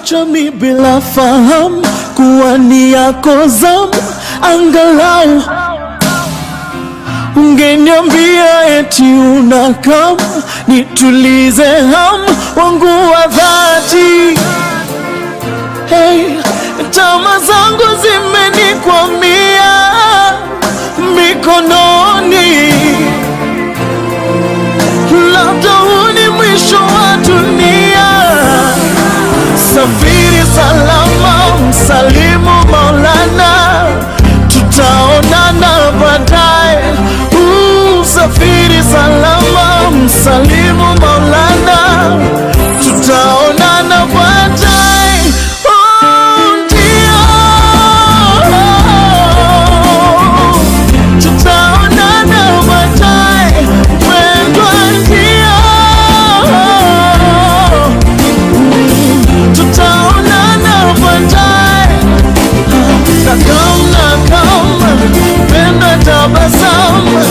Uliniacha mi bila fahamu kuwa ni yako zamu, angalau ungeniambia eti unakam nitulize hamu wangu wa dhati. Hey, tama zangu zimenikwamia mikononi, labda huu ni mwisho wa dunia. Safiri salama, msalimu Maulana, tutaonana baadaye. Safiri salama, msalimu Maulana, tutaonana baadaye. Oh, ndio, tutaonana baadaye, mpendwa, ndio tutaonana baadaye. Nakam nakam, penda tabasamu,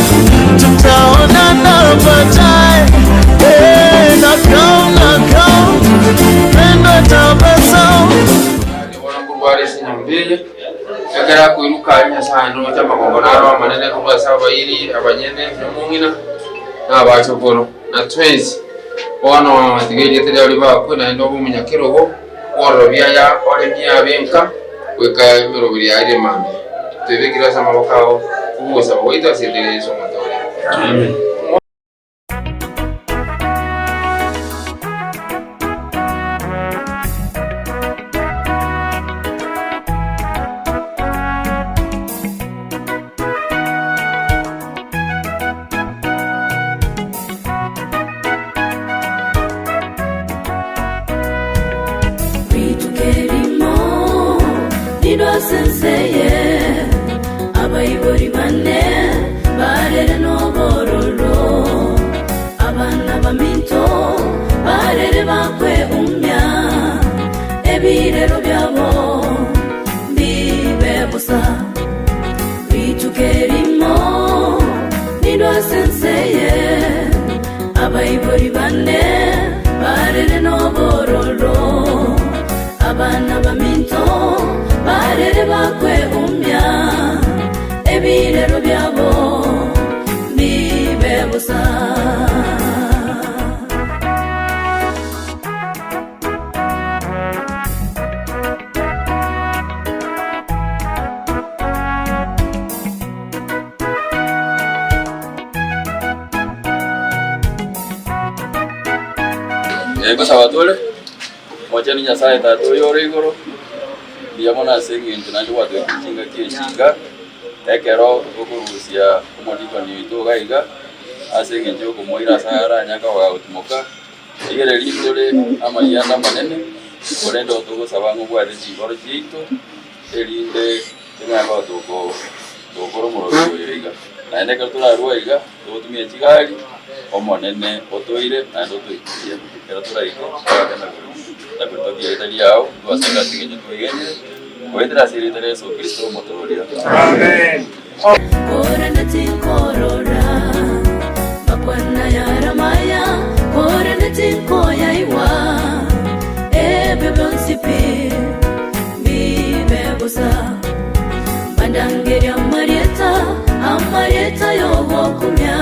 tutaonana baadaye. Eh, nakam nakam, penda tabasamu. Bono nkorwa are ase enyomba eye, ekero akoiruka aria Nyasae noche amagongo naro amanene korwa ase abairi abanyene na omong'ina na abachokoro, na twensi. Bono tiga erieta riao ribakwe, naende obe omonyakerogo bw'ororobia aya oremie abe nka, goika emeroberi yaye ere mambia. Twebekire ase amaboko ao ogosaba gwaito ase erieta ria Yeso Omotoria. Amen. Rituko erimo nindwe ase ense eye, abaibori bane barere nobororo, abana baminto barere bakweumia, ebirero biabo mbibe bosa. Rituko erimo nindwe ase ense eye, abaibori bane barere nobororo, abana baminto barere bakweumia, ebirero biabo mbibe bosa. Ngosaba tore, Omochenu Nyasae Tata oyore igoro, mbuya mono ase eng'encho naende gwatoetie chingaki echi iga, ekero tokorusia omodikoni oito iga iga, ase eng'encho yokomoira ase aranyare koba gagotimoka, Rigereria ntore amayianda amanene, korende togosaba ng'a obwate chinkoro chiaito, erinde tonyare koba toko tokora omorobio oyo iga. Naende ekero torarue iga, togotumia chigari, Omonene otoire naende otoikirie. Ekero toraike, toake na na koritogia erieta riao, twasabire ase eng'encho twegenire, goetera ase erieta ria Yeso Kristo Omotooria. Amen. Korende tinkorora makwana y'aramaya, korende tinkoyaigwa, ebio bionsi pi mbibe bosa. Mbandangerie amarieta, amarieta y'ogokumia,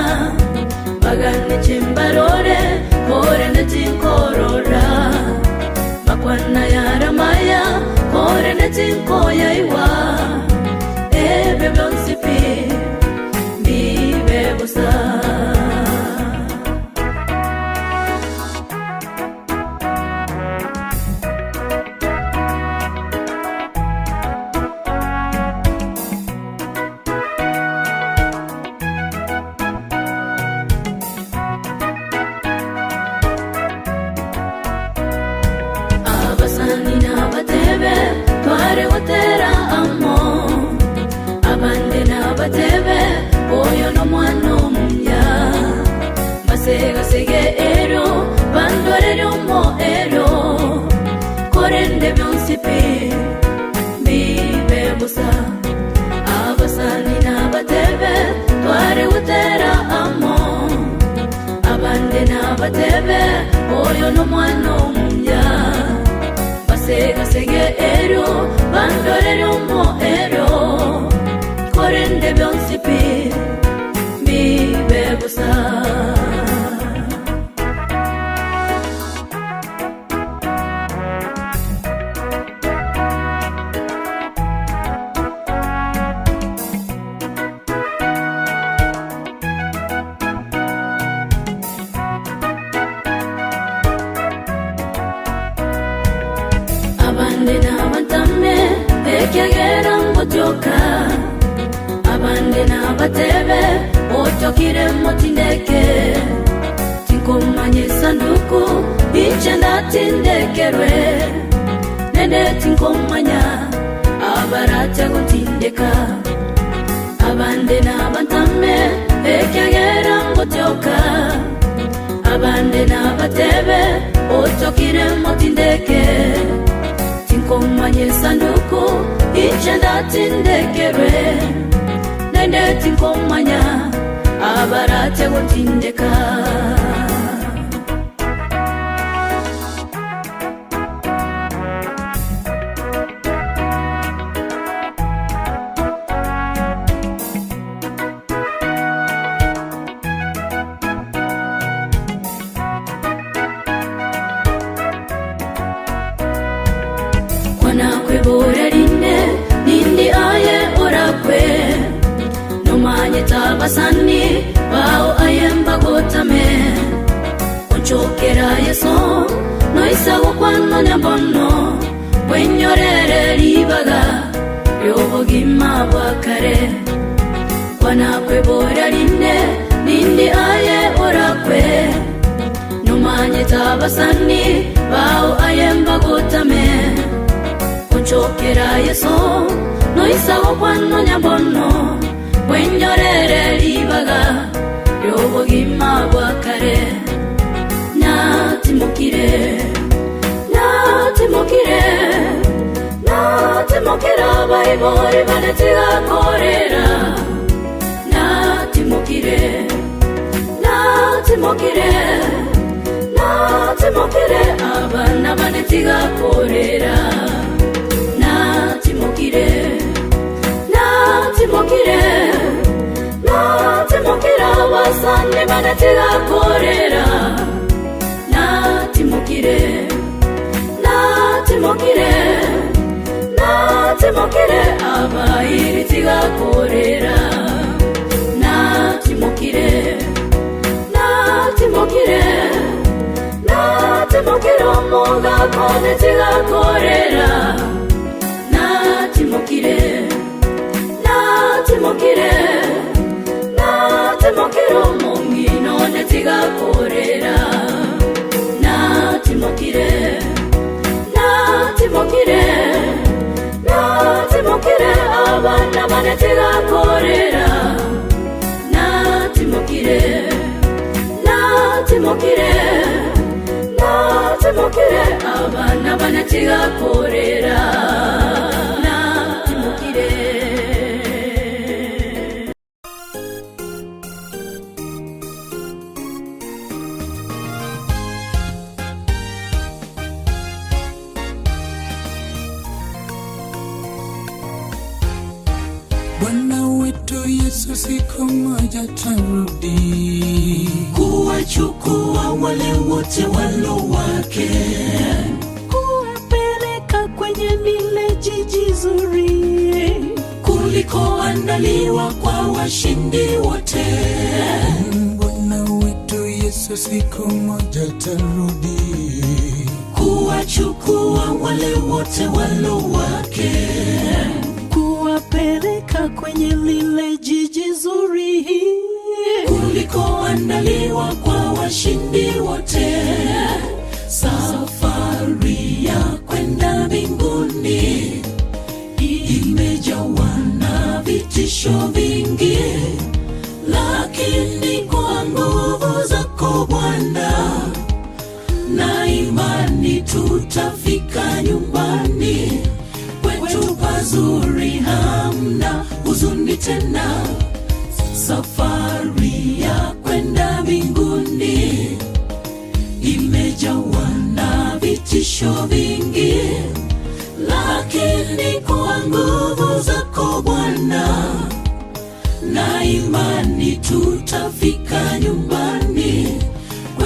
mbagane chimbarore, korende tinkorora makwana y'aramaya, korende tinkoyaigwa. Ebio bionsi pi mbibe bosa. Abasani nabatebe tware gotera amo, abande nabatebe oyo nomwana omuya, mbasegasege ero bandorere omoerio, korende bionsi pi mbibe bosa. Abasani nabatebe tware gotera amo, abande nabatebe oyo nomwana omuya, mbasegasege. Otokire motindeke, tinkomanya esanduku inche ndatindekerwe, nende tinkomanya abarache gontindeka. Abande nabantame, ekiagera ngotioka, abande nabatebe, Otokire motindeke, tinkomanya esanduku inche ndatindekerwe, nende tinkomanya abarache gontindeka. Kwana kwebora rinde nindi aye orakwe nomanyete abasani bao aye mbagotame onchokera Yeso noisa gokwanania bono bwenyorere ribaga ri'obogima bwa kare. Kwana kwebora rinde nindi aye orakwe nomanyete abasani bao aye mbagotame onchokera Yeso noisa gokwanania bono bwenyorere ribaga ri'obogima bwa kare. Natimokire, natimokire, natimokire abaibori bane tigakorera. Natimokire, natimokire, natimokire abana bane tigakorera. Natimokire, natimokire, natimokire abasani bane tigakorera. Natimokire, natimokire, natimokire abairi tigakorera. Natimokire, natimokire, natimokire omogakone tigakorera. Natimokire, natimokire, natimokire omong'ina one tigakorera. Natimokire, natimokire, natimokire abana bane tigakorera. Natimokire, natimokire, natimokire abana bane tigakorera. Natimokire. Bwana wetu Yesu siku moja tarudi kuwachukua wale wote walo wake, kuwapeleka kwenye lile jiji zuri kulikoandaliwa kwa washindi wote. Bwana wetu Yesu siku moja tarudi kuwachukua wale wote walo wake, kuwapeleka kwenye lile jiji zuri kulikoandaliwa kwa washindi wote. Safari ya kwenda mbinguni imejawa na vitisho vingi, lakini kwa nguvu zako Bwana na imani tutafika nyumbani kwetu pazuri, hamna huzuni tena. Safari ya kwenda mbinguni imejawa na vitisho vingi, lakini kwa nguvu zako Bwana na imani tutafika nyumbani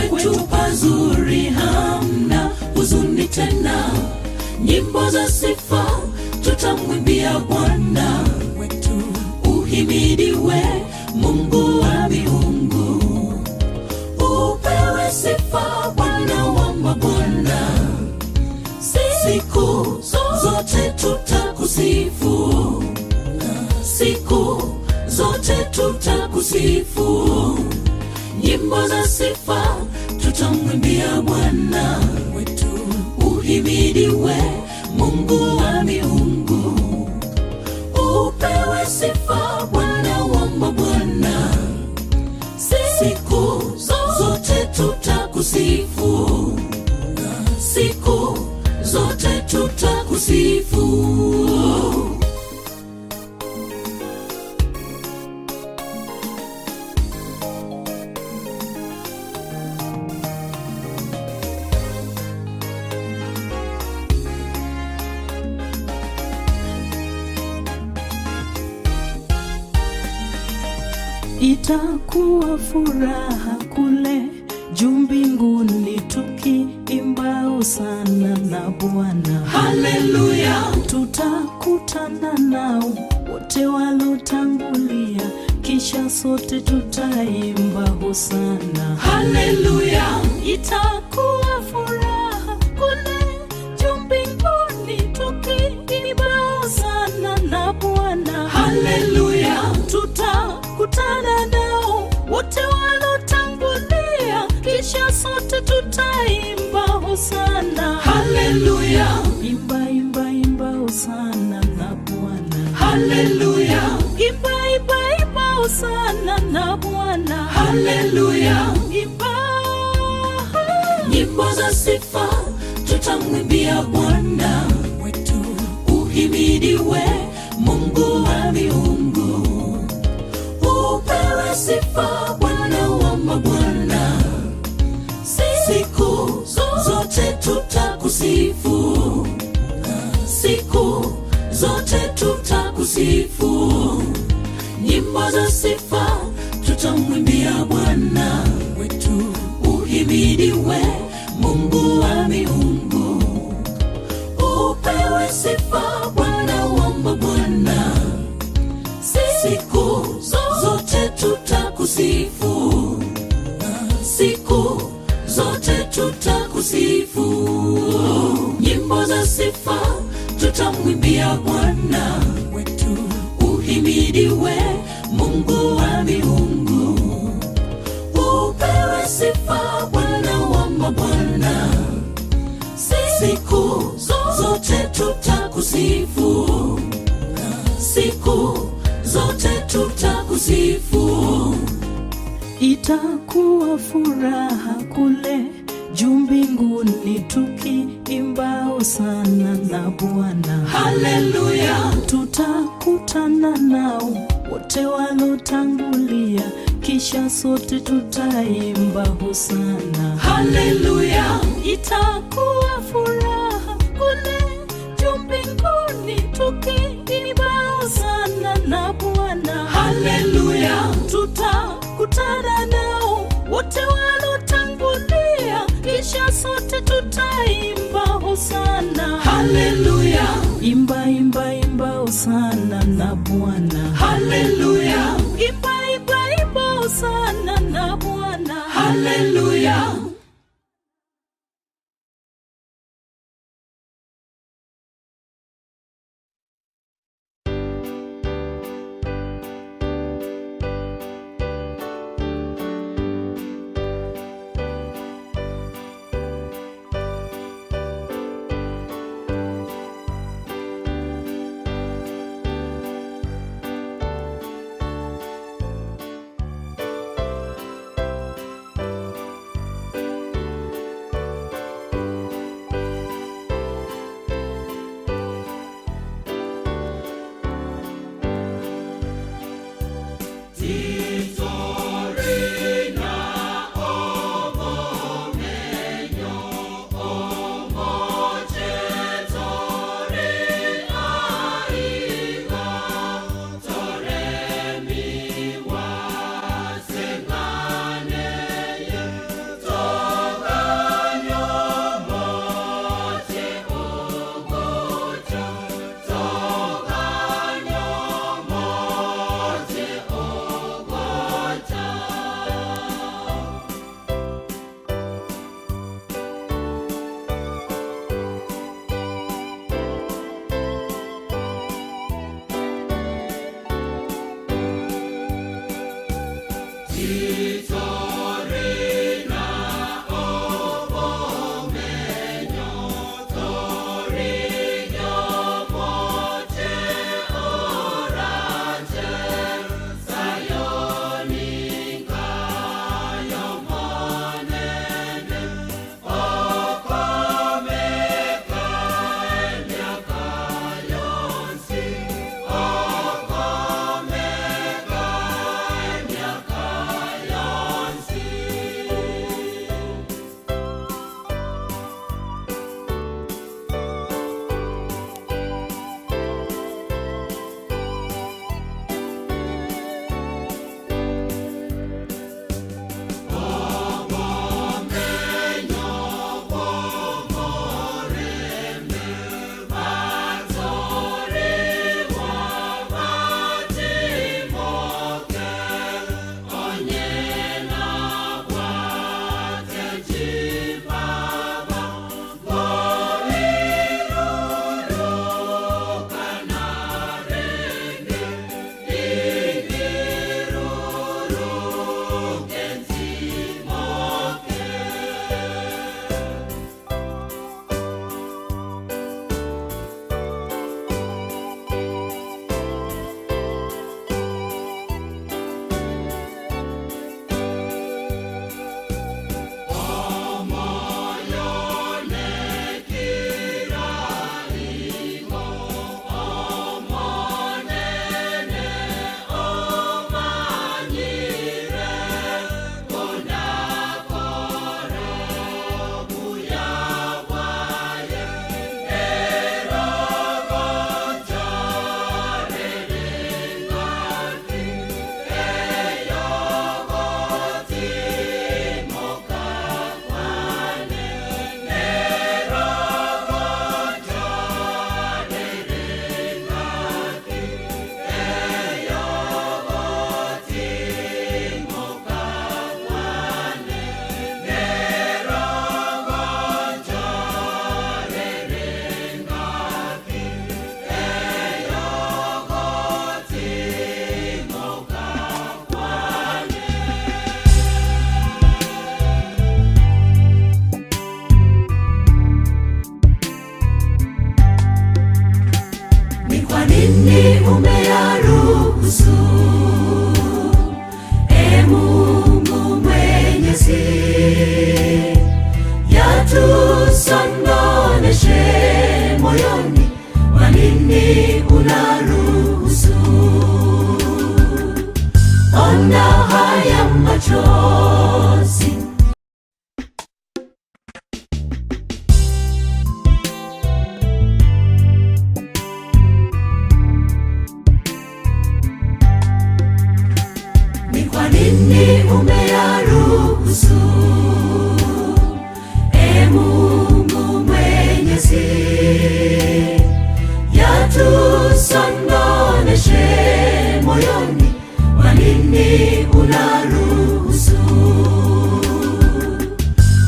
kwetu pazuri, hamna huzuni tena. Nyimbo za sifa tutamwimbia Bwana wetu, uhimidiwe Mungu wa miungu, upewe sifa Bwana wa mabwana, siku zote tutakusifu, siku zote tutakusifu. Nyimbo za sifa tutamwimbia Bwana wetu, uhimidiwe Mungu wa miungu, upewe sifa Bwana wa mabwana, siku zote tutakusifu, siku zote tutakusifu. Itakuwa furaha kule juu mbinguni tukiimba sana na Bwana. Haleluya, Tutakutana nao wote walotangulia, kisha sote tutaimba hosana. haleluya, Itakuwa furaha kule juu mbinguni tukiimba hosana na Bwana. haleluya, Tutakutana nao wote walotangulia, kisha sote tutaimba hosana. haleluya, Imba, imba, imba hosana na Bwana. haleluya, Imba, imba, imba hosana na Bwana. haleluya. Imba. Nyimbo za sifa tutamwimbia Bwana wetu, uhimidiwe Mungu wa miungu, upewe sifa Bwana wa mabwana, siku zote tutakusifu, siku zote tutakusifu. Nyimbo za sifa tutamwimbia Bwana wetu, uhimidiwe Mungu wa miungu, upewe sifa Bwana wa mabwana, siku zote tutakusifu, siku zote tutakusifu. Nyimbo za sifa tutamwimbia Bwana wetu, uhimidiwe Mungu wa miungu, upewe sifa Bwana wa mabwana, siku zote tutakusifu, siku zote tutakusifu. Itakuwa furaha kule juu mbinguni tukiimba hosana na Bwana. Haleluya, Tutakutana nao wote walotangulia, kisha sote tutaimba hosana. haleluya, Itakuwa furaha kule juu mbinguni tukiimba hosana na Bwana. haleluya, Tutakutana nao wote walotangulia, kisha sote tutaimba hosana. haleluya, Imba, imba, imba hosana na Bwana. haleluya, Imba, imba, imba hosana na Bwana. haleluya.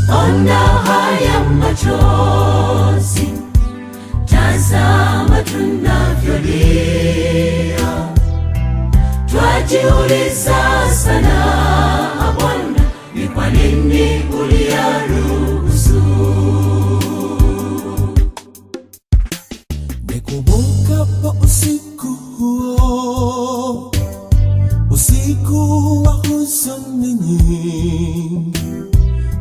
Ona haya machozi, tazama tunavyolia, twajiuliza sana Bwana, ni kwa nini uliyaruhusu? Nikumbukapo usiku huo, usiku wa huzuni nyingi,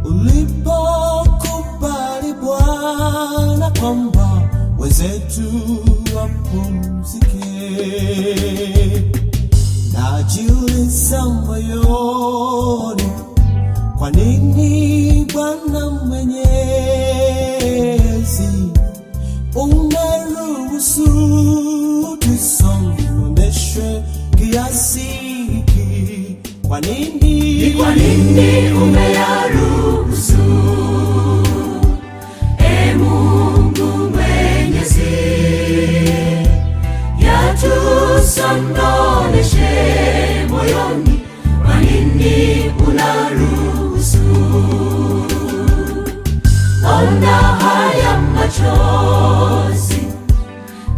ulipokubali Bwana kwamba wenzetu wapumzike. Najiuliza moyoni, kwa nini Bwana Mwenyezi umeruhusu tusononeshwe kiasi hiki? Kwa nini? Ni kwa nini umeyaruhusu, E Mungu Mwenyezi, yatusononeshe moyoni? Kwa nini unaruhusu? Ona haya machozi,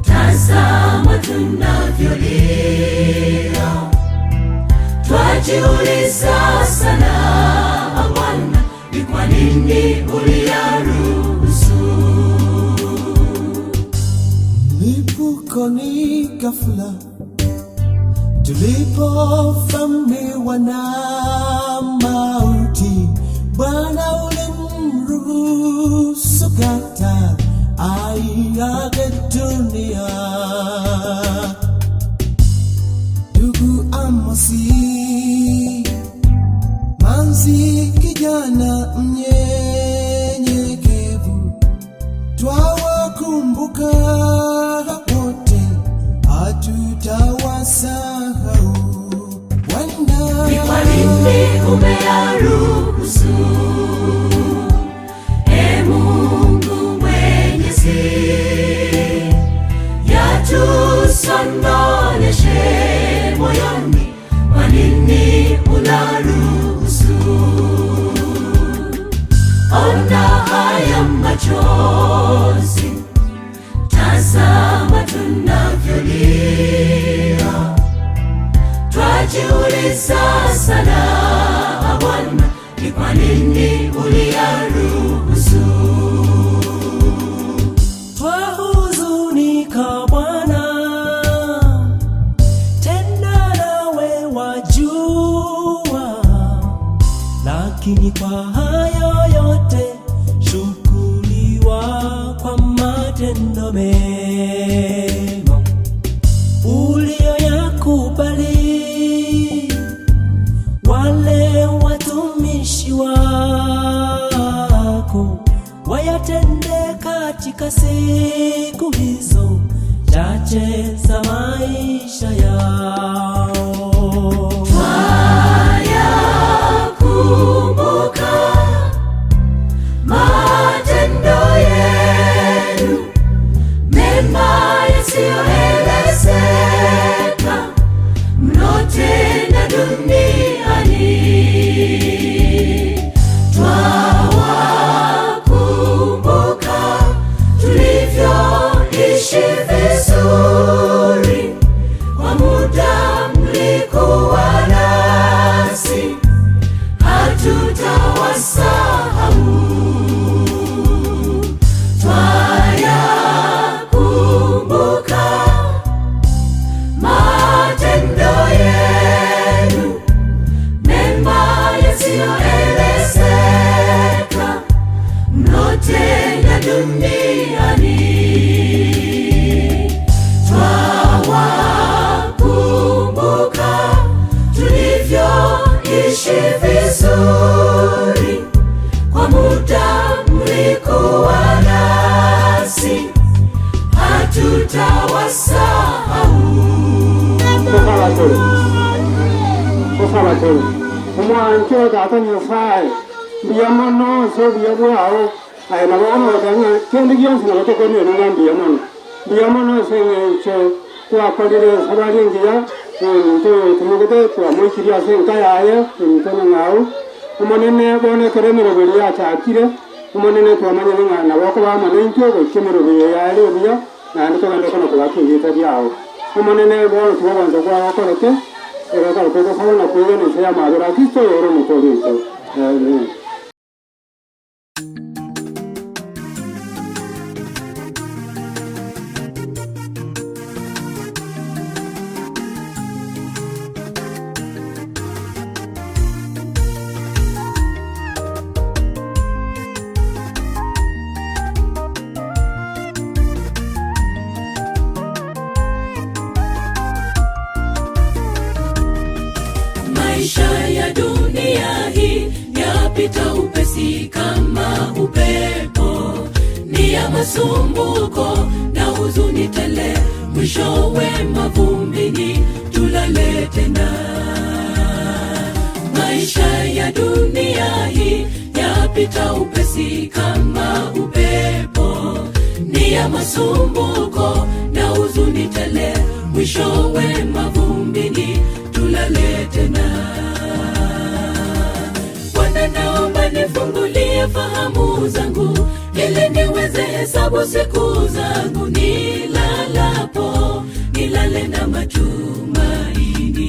tazama tunavyolia Twajiuliza sana Bwana, ni kwa nini uliyaruhusu? Mlipuko ni ghafla tulipovamiwa na mauti, Bwana ulimruhusu kata aiage dunia. Ndugu Amosi Manzi, kijana mnyenyekevu, twawakumbuka wote, hatutawasahau Ni Bwana. kwa nini umeyaruhusu, E Mungu Mwenyezi, yatusononeshe moyoni? Kwa nini unaruhusu? Ona haya machozi, tazama tunavyolia, twajiuliza sana Bwana, ni kwa nini uliyaruhusu? Twahuzunika Bwana, tena nawe wajua, lakini kwa hayo yote shukuriwa kwa matendo mema uliyoyakubali wale watumishi wako wayatende katika siku hizo chache za maisha yao. Twayakumbuka matendo yenu mema yasiyoelezeka mlotenda duniani. Twawakumbuka tulivyoishi vizuri kwa muda mlikuwa nasi, hatutawasahau. Twayakumbuka matendo yenu mema yasiyoelezeka mlotenda duniani. Twawakumbuka tulivyoishi vizuri kwa muda mlikuwa nasi, hatutawasahau. Gosaba tore, omwanche o Tata Nyasaye, mbuya mono ase obuya bwao, aye nabo omogoteba ng'a kende gionsi nabo tokoenena ng'a mbuya mono. Mbuya mono ase eng'encho twakorire esabari engiya, na omonto oyo otomogete twamoikirie ase enka yaye, omonto omong'ao. Omonene, bono ekero emeroberi yachakire, Omonene twamanyire ng'a nabo okoba amo naintwe goika emeroberi eye yaere obuya, naende togende konya kobaka erieta riao. Omonene, bono tiga ogwancha kwao gokoreke, egekero togosaba na kwegena inse y'amabera a Kristo oyore Omotoori oito. Amen. Maisha ya dunia hii yapita upesi kama upepo, ni ya masumbuko na huzuni tele, mwishowe mavumbini tulale tena. Maisha ya dunia hii yapita upesi kama upepo, ni ya masumbuko na huzuni tele, mwishowe mavumbini tulale tena. Bwana, naomba nifungulie fahamu zangu, ili niweze hesabu siku zangu, nilalapo nilale na matumaini.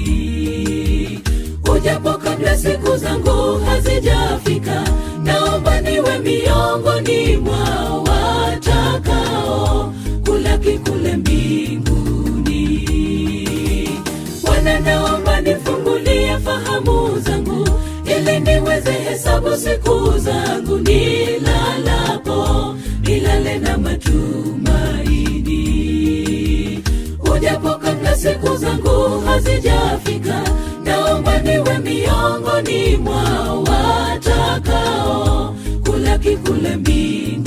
Ujapo kabla siku zangu hazijafika, naomba niwe miongoni mwa watakao kulaki kule mbinguni. Bwana, naomba nifungulie fahamu zangu, ili niweze hesabu siku zangu, nilalapo nilale na matumaini. Ujapo kabla siku zangu hazijafika, naomba niwe miongoni mwa watakao kulaki kule mbinguni.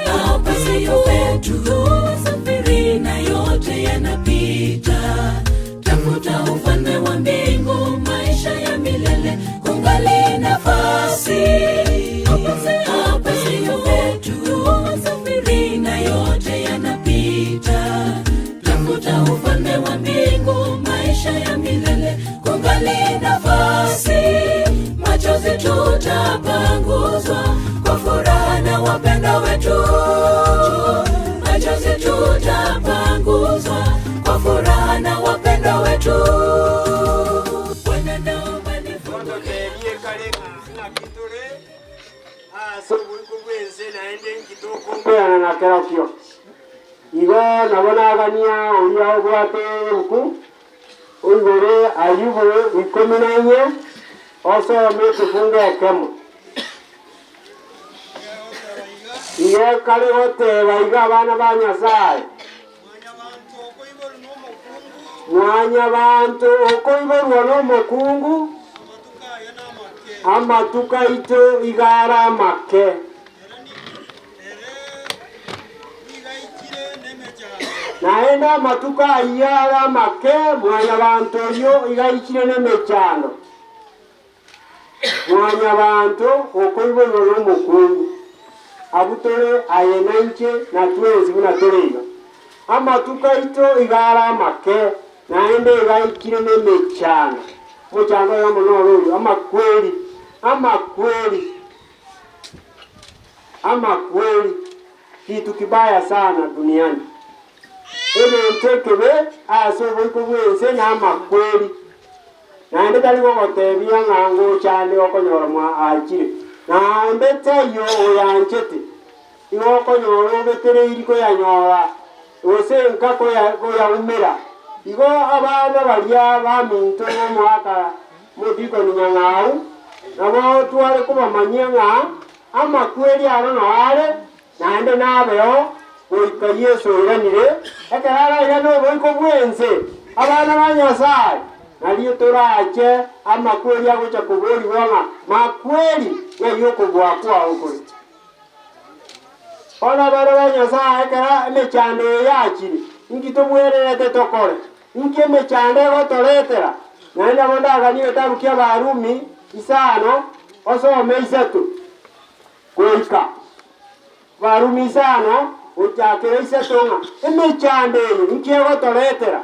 Hapa siyo kwetu, safiri na yote yanapita. Tafuta ufalme wa mbingu, maisha ya milele, kungali nafasi. Hapa siyo kwetu, safiri na yote yanapita. Tafuta ufalme wa mbingu, maisha ya milele, kungali nafasi. Machozi tutapanguzwa kwa furaha na wapendwa wetu. Machozi tutapanguzwa kwa furaha na wapendwa wetu. Bwana naomba nifungulie Kweana na kerokio igo nabo nagania oria obwate ebuku oigore Ayubu 14 osome ekifungo ekemo igo kare goteba iga abana ba Nyasaye mwanya bantu okoiborwa nomokungu amatuko aito igara amake naende amatuko ayio are amake mwanya bantu oyo igaichire nemechando mwanya bantu okoiborwa nomokungu abwo tore aye na inche na twensi buna tore iga amatuko aito igara amake naende igaichire nemechando omochando oyo amo noro oyo amakweri amakweri amakweri kitu kibaya sana duniani ebintu ekebe ase oboiko bwense na amakweri naende tari gogotebia ng'a ngochande okonyora mwa achire naende taiyo oyanchete igo okonyora obetereiri koyanyora gose nka koyaumera igo abana baria baminto omwaka modikoni nyang'au nabo tware kobamanyia ng'a amakweri aro noare naende nabeo goika Yeso oiranire ekero arairane oboiko bwense abana ba Nyasaye. Nario torache amakweri agocha koborigwa ng'a makweri ng'ai okobua kwao kore. Bono abana ba Nyasae, ekero emechando eye yachire, inki tobwenerete tokore? Inki emechando egotoretera? Naende nabo ndaganie egetabu ki'Abarumi isano, osome isato goika Abarumi isano gochakera isato ng'a emechando eye inki egotoretera?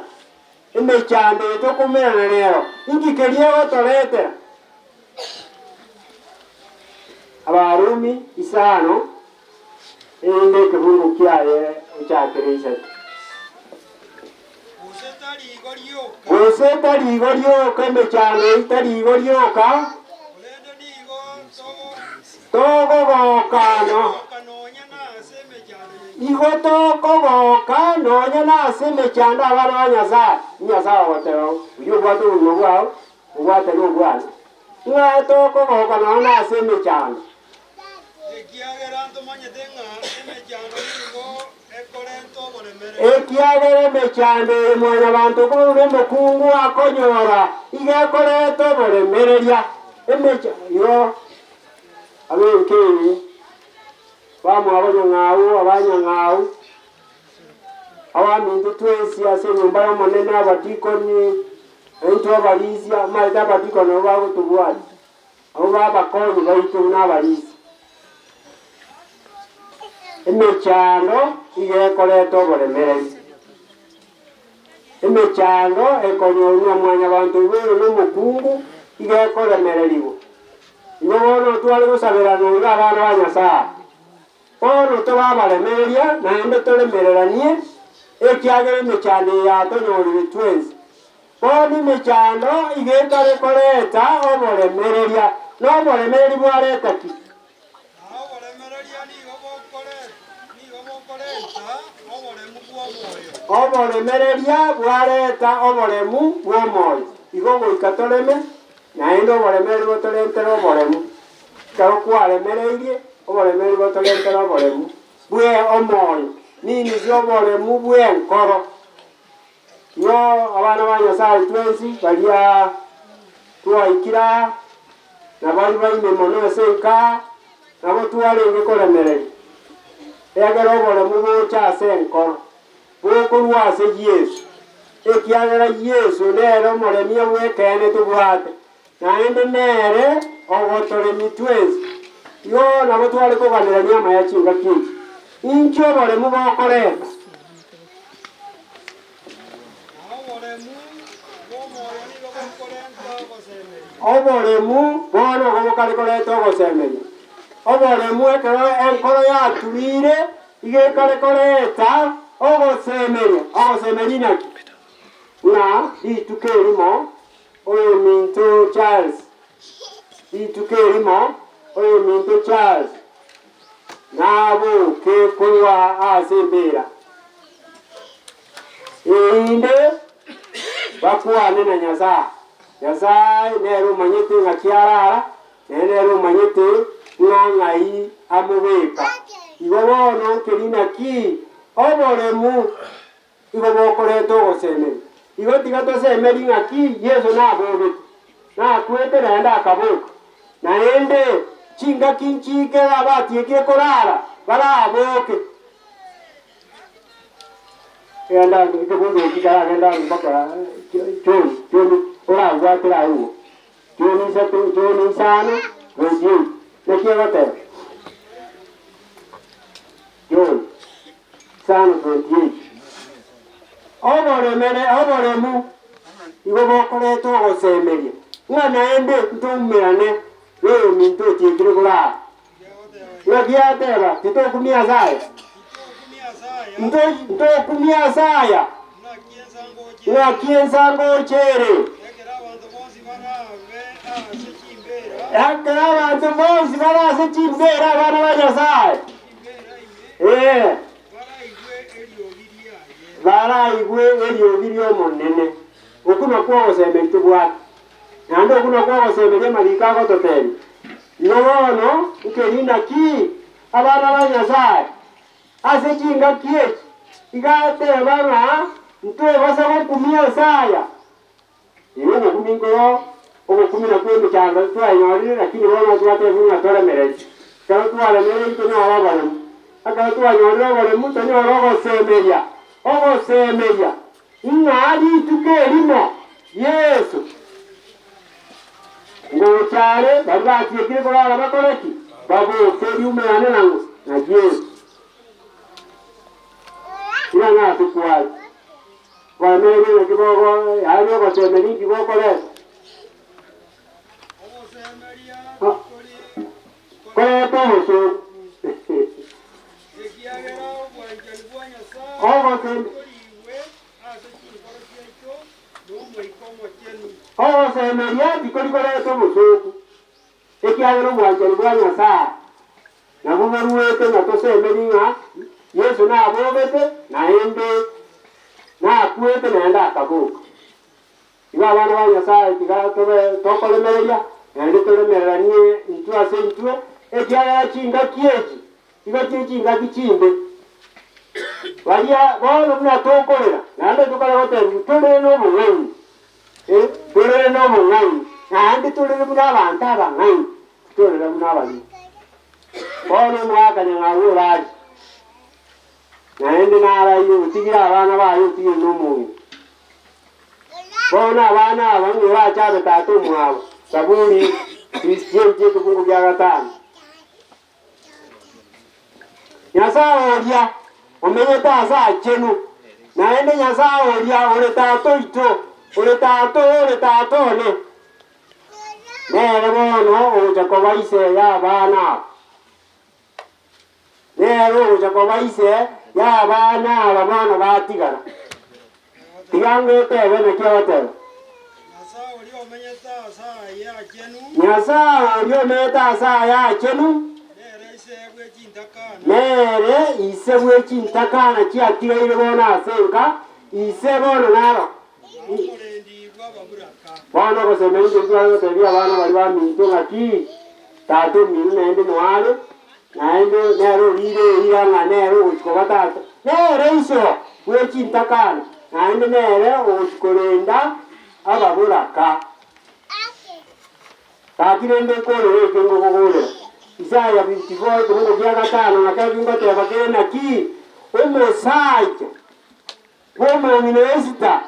Emechando eye tokomerana nero, inki keria egotoretera? Abarumi isano, erinde ekebungo kiaye ochakere isato. Gose tari igo rioka emechando eyio tari igo rioka, togogoka no. Igo tokogoka nonya nase emechando abana ba Nyasae. Nyasae ogoteba, Oyio obwate obogima bwao, obwate nobwane. Ng'a tokogoka nonya nase emechando. Ekiagera ntomanyete ng'a emechando nigo ekorenta oboremereria. Ekiagera emechando eye Mwanyabanto korwa omokungu akonyora iga ekoreta oboremereria. Emecha igo abenke eye bamwabo nyang'au abanyang'au abaminto twensi ase enyomba y'Omonene abadikoni naintwe abarisia omanyete abadikoni nabo bagotobwatia. Abwo babakonyi baito buna abarisia. Emechando iga ekoreta oboremereri. Emechando ekonyorwa na mwanyabanto oiboirwe nomokungu iga ekoremererigwa. Igo bono tware gosaberana iga abana ba Nyasae. Bono tobe abaremereria naende toremereranie, ekiagera emechando eye yatonyorire twensi. Bono emechando iga ekare koreta oboremereria, na oboremereria bwareta ki? Na oboremereria nigo nigo bokorenta oboremu bw'omoyo. Oboremereria bwareta oboremu bw'omoyo. Igo goika toreme, naende oboremereria botorentere oboremu. Ekero kwaremereirie, oboremereria botorentere oboremu bwe omoyo, means oboremu bw'enkoro. Igo abana ba Nyasae twensi baria twaikire aa, na baria baime mono ase enka, nabo twarenge koremereria, ekiagera oboremu bocha ase enkoro, bokorwa ase Yeso, ekiagera Yeso nere omoremia bw'ekeene tobwate, naende nere ogotoremia twensi. Igo nabo tware koganerania amaya chingaki echi. Inki oboremu bokoreta? Na oboremu bw'omoyo nigo bokorenta ogosemeria. Oboremu bono nigo bokare koreta ogosemeria. Oboremu ekero enkoro yaturire iga ekare koreta ogosemeria. Ogosemeria naki? Ng'a rituko erimo oyominto Charles, rituko erimo oyominto Charles Naboke korwa ase embeera, erinde bakwane na Nyasae. Nyasae nere omanyete ng'aki arara, naende nere omanyete ng'a ng'ai amobeka. Igo bono nkeri naki oboremu igo bokoreta ogosemeria. Igo tiga tosemerie ng'aki Yeso nabogete, nakwete naende akaboka. Naende chingaki nchiike abatiekire korara baraboke. Genda ekebungo eki karagende ango mpaka choni, choni orabwatire agwo, choni isato, choni isano, 28, naki egoteba? Choni. 5:28. Oboremere oboremu igo bokoreta ogosemeria, ng'a naende ntoumerane noyominto otiekire korara. Naki ateba, Titokumia ase aya? Ntokumia ase aya? Ng'aki ensango ere? Ekero abanto bonsi bare ase chimbeera abana ba Nyasae, Ee, baraigwe eriogi ri'Omonene. Okwo nakwo ogosemeria tobwate, naende okwo nakwo ogosemeria amariko agototebia. Igo bono nkeri naki, abana ba Nyasae, ase chingaki echi iga ateba ng'a ntobasa gokumia ase aya. Igo ogokumia nkoro, ogokumia kwa emechando twayenyorire, lakini bono twatebiwa ng'a toremererie. Ekero twaremereirie tonyore oboremu, ekero twanyorire oboremu tonyore ogosemeria, ogosemeria ng'a rituko erimo Yeso ngocha are, baria batiekire korara bakore ki? Baboke riumerane nang'o? Na Yeso. Ing'ana ase kware. Koemereria naki bogo, yaani ogosemeria inki gokoreta? Koreta obosooku. Ogosemeria tikori koreta obosooku, ekiagera obwanchani bwa Nyasae nabwo boruete ng'a tosemerie ng'a Yeso nabogete naende nakwete naende akaboka. Igo abana ba Nyasae tiga tobe tokoremereria naende toremereranie intwe ase intwe, ekiagera chingaki echi igo chire chingaki chimbe. Baria bono buna tokorera, naende tokare gotebiwa torere nobong'aini, eh, torere nobong'aini, naende torere buna abanto abang'aini, titorera buna abariri. Bono omogaka nyang'au orache, naende naraire, otigire abana baye, otigire nomong'ina. Bono abana aba nigo bache abe tata omwabo. Saburi 68 ekefungu gia gatano. Nyasae oria omenyete aase aachenu, naende Nyasae oria ore tata oito, ore tata oo ore tata one, nere bono ogocha koba ise y'abana aba. Nere ogocha koba ise y'abana aba bono batigara. Tiga ngotebe naki ogoteba. Nyasae oria omenyete aase aye aachenu, nere ise bwe chintakana chiatigaire bono ase enka, ise bono naro. Bono ogosemia inche ntware gotebia abana baria baminto ng'aki, Tata omino naende noare, naende nere oriire eira ng'a nere ogochia koba tata, nere iso bwe chintakana, naende nere ogochia korenda ababoraka. Gaki rende nkorere eke ngokogorera. Isaya 54 ekerongo gia gatano na kebio ngoteba kere naki, Omosacha Bw'omong'ina Esita,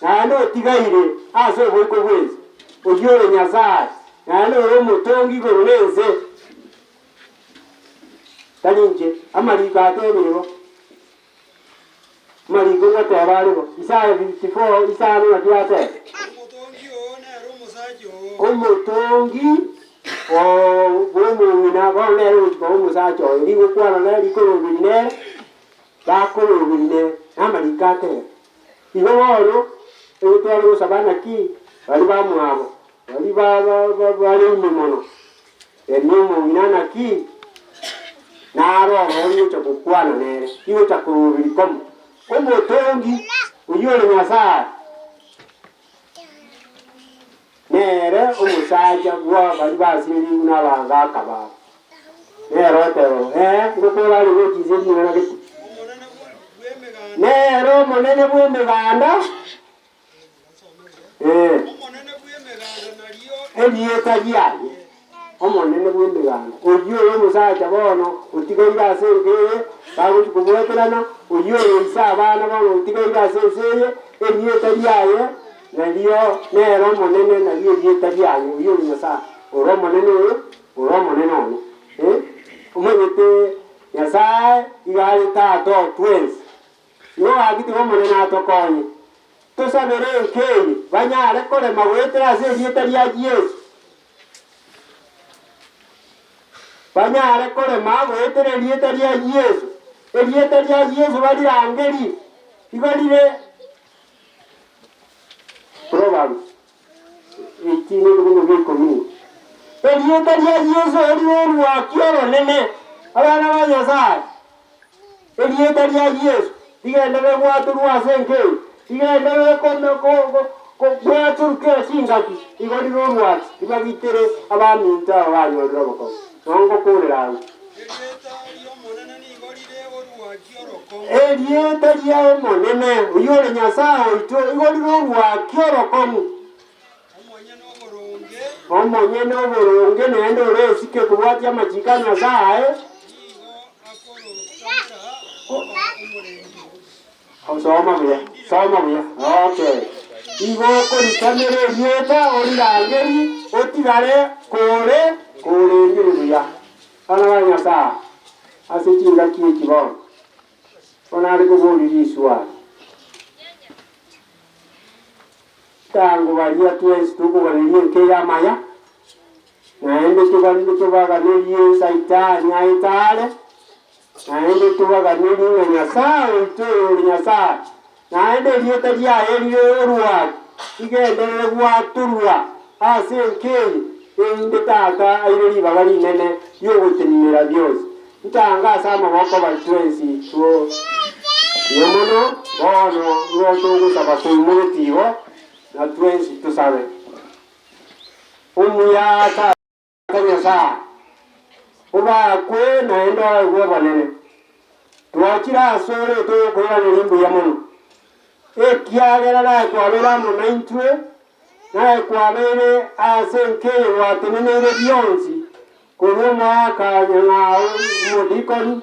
naende otigaire ase oboiko bw'ense, oyio ore Nyasae, naende ore omotongi igoro na ense, tari inche. Amariko atebire bo, amariko ngoteba are bo, Isaya 54 isano naki ateba. Omotongi oo bw'omong'ina bono nere ogochia koba omosacha oye, rigokwana nere, rikoroberi nere. Bakoroberi nere namariko ateba. Igo bono egotware gosaba naki baria bamwabo, baria bare ime mono, ere omong'ina naki naro ororo rigocha gokwana nere, rigocha koroberi komo. Omotongi oyio ore Nyasae nere omosacha bwa baria basirerigwe nabagaaka babo. Nere oteba, Ee, ngokora are gochia inse ring'ana gete. Nere Omonene bw'Emeganda, ee, erieta riaye, Omonene bw'Emeganda. Oyio oyo omosacha bono otigaire ase enka eye, bagochia kobwaterana, oyio oyo ise abana bono otigaire ase ense eye, erieta riaye nario nere Omonene, nario erieta riaye, oyio ore Nyasae, ore Omonene oyo. Ore Omonene one, eh, omanyete Nyasae iga are Tata o twensi. Igo gaki tiga Omonene atokonye, tosabere enka eye banyare korema goetera ase erieta ria Yeso. Banyare korema goetera erieta ria Yeso. Erieta ria Yeso barirangerie, igo rire Proverbs 18 ekebugu gia ikomi. Erieta ria Yeso rire orwaki oronene, abana ba Nyasae. Erieta ria Yeso rigenderere gwatorwa ase enka eye, rigenderere gwatorwa kera chingaki, igo rire orwaki, ribagitere abaminto aba banyorire obokong'u. Nao ngokoorera agwo. Erieta ria Omonene, oyio ore Nyasae oito, igo rire orwaki orokong'u. Omonyene oboronge naende ore esike kobwatia amachiko a Nyasae. Soma buya, soma buya. Okay. Igo okoritamera erieta orirangerie otigare kore korendire buya. Abana ba Nyasae, ase chingaki echi bono, bono are koboria riswali. Tango baria twensi tokoganeria enka eye amaya, naende tobaganerie Saitani aete are, naende tobaganerie ng'a Nyasae oito oyore Nyasae, naende erieta riaye rire orwaki, rigenderere gwatorwa ase enka eye, erinde Tata aire ribaga rinene ri'ogotenenera bionsi. Ntange ase amaboko baria twensi two Mbuya mono, bono nigo togosaba koimogetie igo, na twensi tosabe. Omuya Tata Nyasae, obakwe naende oegwe obonene. Twachire asore togokoiraneria mbuya mono, ekiagera naye kwabeire amo naintwe, naye kwabeire ase enka eye gwateneneire bionsi Korwa omwaka nyang'au omodikoni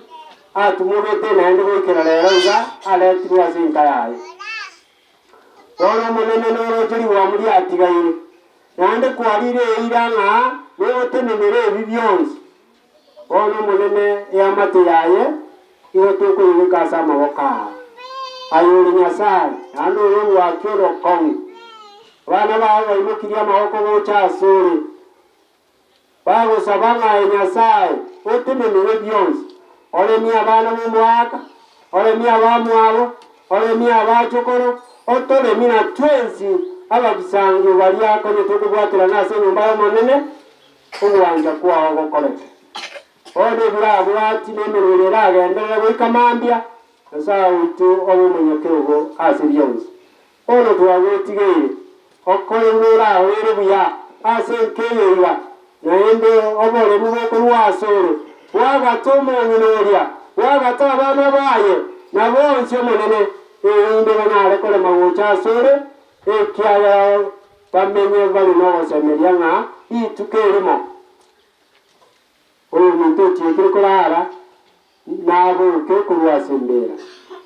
atumogete naende goikera rero iga aretirwe ase enka yaye. Bono Omonene noroche rigwamu riatigaire, naende kwarire eira ng'a nogotenenera ebi bionsi. Bono Omonene eamate yaye igo tokoyebeka ase amaboko ao. Aye ore Nyasae, naende ore orwaki orokong'u. Abana bao baimokirie amaboko gocha asore. Bagosaba ng'a aye Nyasae otenenere bionsi, oremie abana b'omogaka, oremie abamwabo, oremie abachokoro, otoremie na twensi abagisangio baria konya tokobwaterana ase enyomba y'Omonene, ogwancha kwao gokoreke. Bono ebirabwati na emerero eragenderere goika mambia, Nyasae oito obe omonyakerogo ase bionsi. Bono twagwetigeire, okore buna oraorere buya ase enka eye iga, naende oboremu bokorwa asore, bwagate omong'ina oria, bwagate abana baye, na bonsi Omonene, erinde banyare korema gocha asore, ekiagera bamenye bare nogosemeria ng'a rituko erimo oyominto otiekire korara Naboke korwa ase embeera.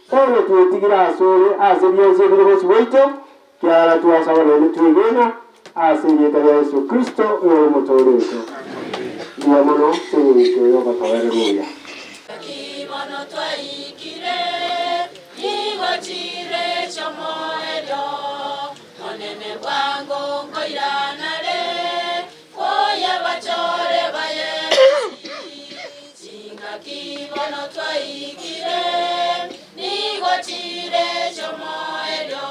Bono twetigire asore ase bionsi ebire bosio bwaito, kiagera twasaba naende twegena ase erieta ria Yeso Kristo oyore Omotoori oito. Mbuya mono ase engencho y'ogotoererwa buya. Naki bono twaikire, nigo chire chi'omoerio, Monene bwango nkoiranare, Koyabachore baye bonsi. Chingaki bono twaikire, nigo chire chi'omoerio,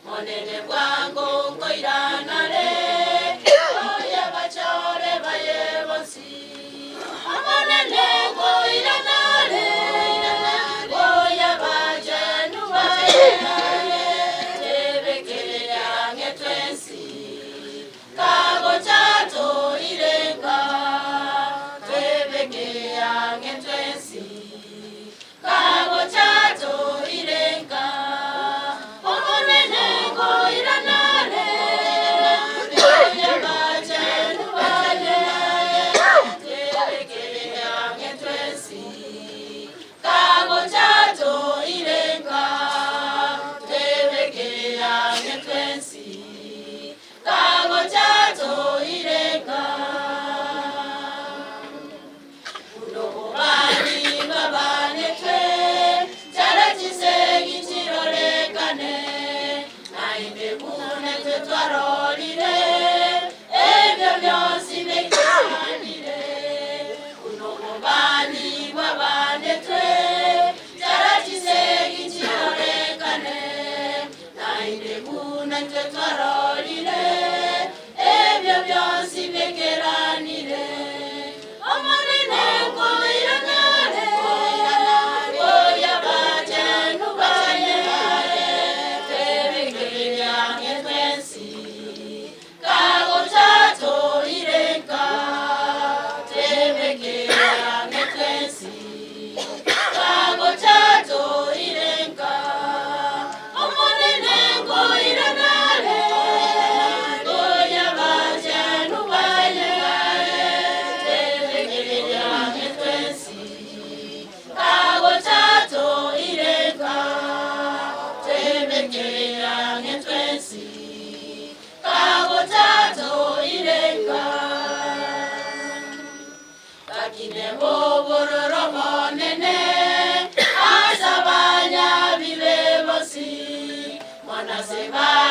Monene bwango nkoiranare, koyabachore baye bonsi. Omonene nkoiranare, koyabachenu baye, tebekere ang'e twensi. Kagocha toire nka, twebeke ang'e twensi. Kagocha toire nka, Omonene nkoiranare, Toria abachenu baye, twebeke ang'e.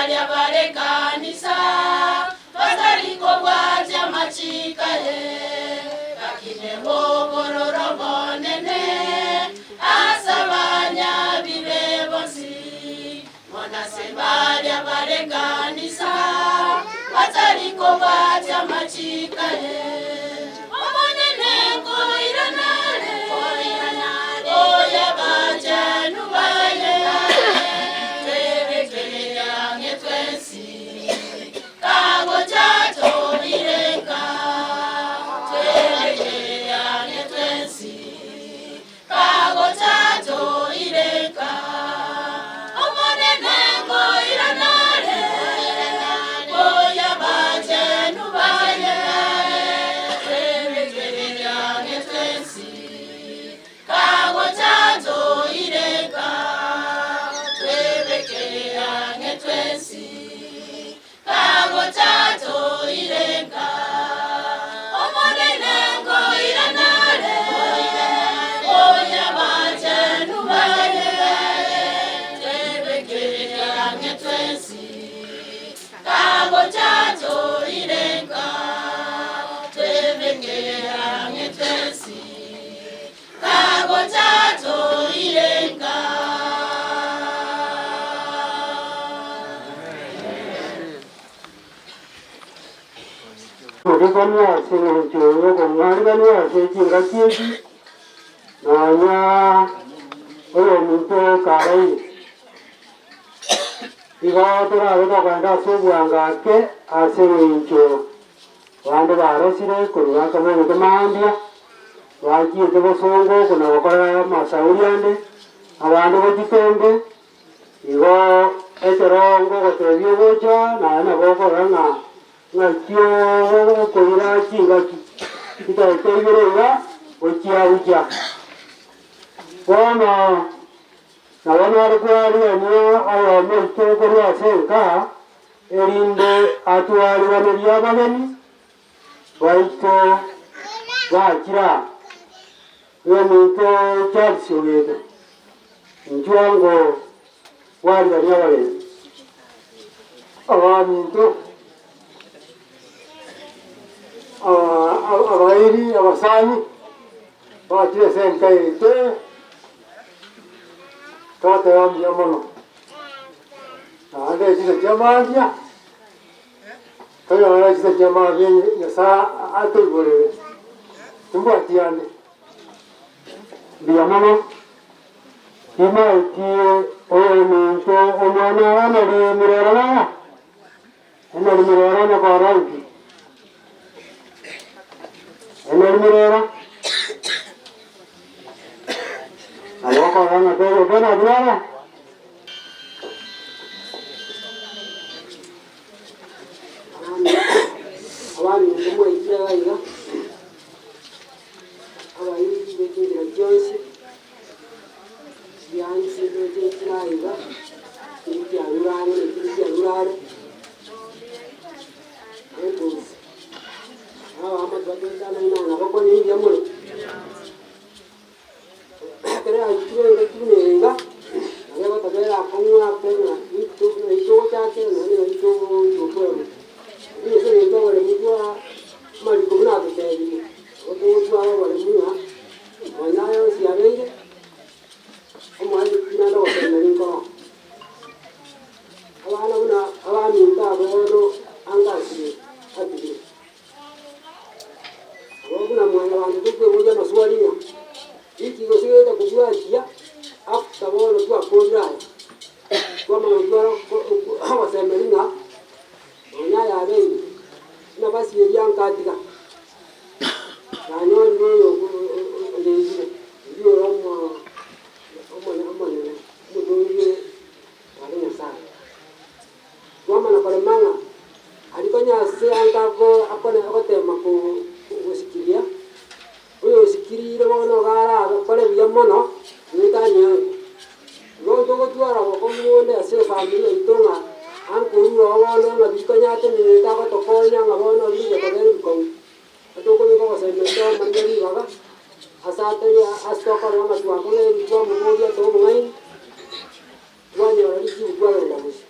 baria bare kanisa, batari kobwatia amachiko aye, bakine bobororo bonene ase abanyabibe bonsi. Mono ase baria bare kanisa, batari kobwatia amachiko aye. Omonene nkoirana are, oy'abachenu baye, twebekererie ang'e twensi, kagocha toire nka, twebekererie ang'e twensi, kagocha toire nka. Omonene nkoirana are, oy'abachenu baye, twebekererie ang'e twensi, kagocha toire nka, twebekererie ang'e twensi, kagocha toire nka. Omonene nkoirana are, oy'abachenu baye, twebekererie ang'e twensi, kagocha toire nka, twebekererie ang'e twensi, kagocha toire nka. Obogamia ase eng'encho y'okong'arigania ase chingaki echi, nonya oyominto karaire. Igo torabe tokogenda ase obwango ake ase eng'encho abande barosire korwa bakabegete mambia, bachiete bosongo okona gokora amasauri ande, abande gochitombe, igo ekero ngogotebia ogocha naye nabo okorora ng'a ng'aki okoira chingaki chitaete ibere iga gochia gochia. Bono nabo nare kwarigania oyomo oito korwa ase enka, erinde atwariganerie abageni baito bachire aa. Oyominto Charles Ogeto, inchuo ango bwariganie abageni. Abaminto, abairi, abasani, bachire ase enka yaito, togoteba mbuya mono. Naende chinsa chia mambia, tonyore chinsa chia mambia Nyasae atoiborere, timbwati ande. Mbuya mono. Timaeti oyominto omwana Henry Mirera nang'o? Henry Mirera nyakora inki? Henry Mirera nabo okorora ng'a togokwana abwo naro. Abaminto mwaikire iga iga, abairi be chinchera chionsi, chiansi ndoche chire aiga, chiri chiarure ang'e na chiri chiarure are, etusi. Abaamate batwetanaine aa nabo konya mbuya more. Ekero yaikire engaki buna eye iga, nabo egoteba erakong'u ake ng'a naki togochakera naende naki togochia Lakini ase eng'encho oboremu bwa amariko buna atotebirie, nabo togotwara oboremu ng'a nonya aya onsi abeire, omoerio ki naende ogosemia nkoro. Abana buna abaminto abo bono anga asire atigire. Nabo buna mwanyabanto tokweboria amaswali ng'a inki gose gecha kobwatia after bono twakorire aya, twamanya gotwara ogosemeria ng'a nonya aya abeire, nafasi eria nkatiga, nanyorire oyo orendire, oyio ore omonene, omotongi tata Nyasaye. Twamanya korema ng'a aria konya ase anga akone ogotema gosikiria, oyosikirire bono iga arabe akore buya mono goetania aye. Igo ntogotwara obokong'u bonde ase efamiri yaito ng'a ankorure oo bono ng'a bikonya atenenerete agotokonya ng'a bono riria tobere ebikong'u. Tokobeka ogosemeria omonene ribaga ase atari ase tokorora ng'a twakong'eirwe twamoboria tobong'aini. Twanyora richibu twagenda bosio.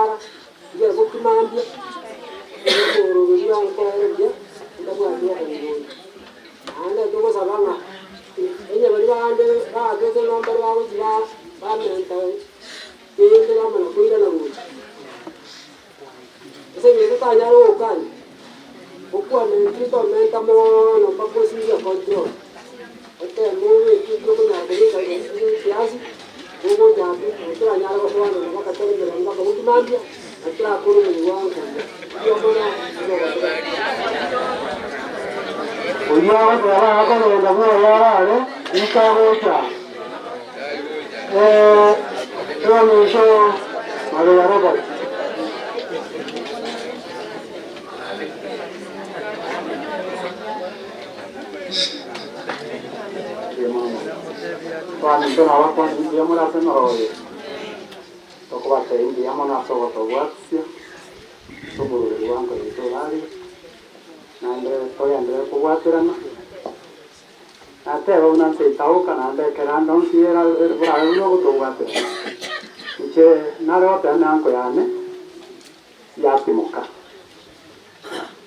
Nkorara, tigere gokima mambia, obororo bwankorere buya, ntabwati obororo bonde. Naende togosaba ng'a onye baria bande baagete ng'a mbare bagochia ba bamenta kende bamana koirana gocha. Ase eng'encho totanyare gokania, okwamentire tomenta moono mpaka osirie control, oteme obeke ekio okonyara kobeka ekiasi, gogocha abwo nabo toranyare gosoanana mpaka toremerane mpaka boki mambia, na torakore omoremo bwango buya. Mbuya mono ase ogotegerera. Oyio agoteba akogenda bwoye arare, goika agocha. Ee, oyominto Maria Robert. Abaminto na abakuani mbuya more ase emeroro eye, tokobatebia mbuya mono ase ogotobwatisia ase omorweri bwango yaito orarire, naende togenderere kobwaterana. Nateba buna nse etaoka naende ekero ande onsi orabe buna ogotobwatera. Inche nare goteba neanko yane yatimoka,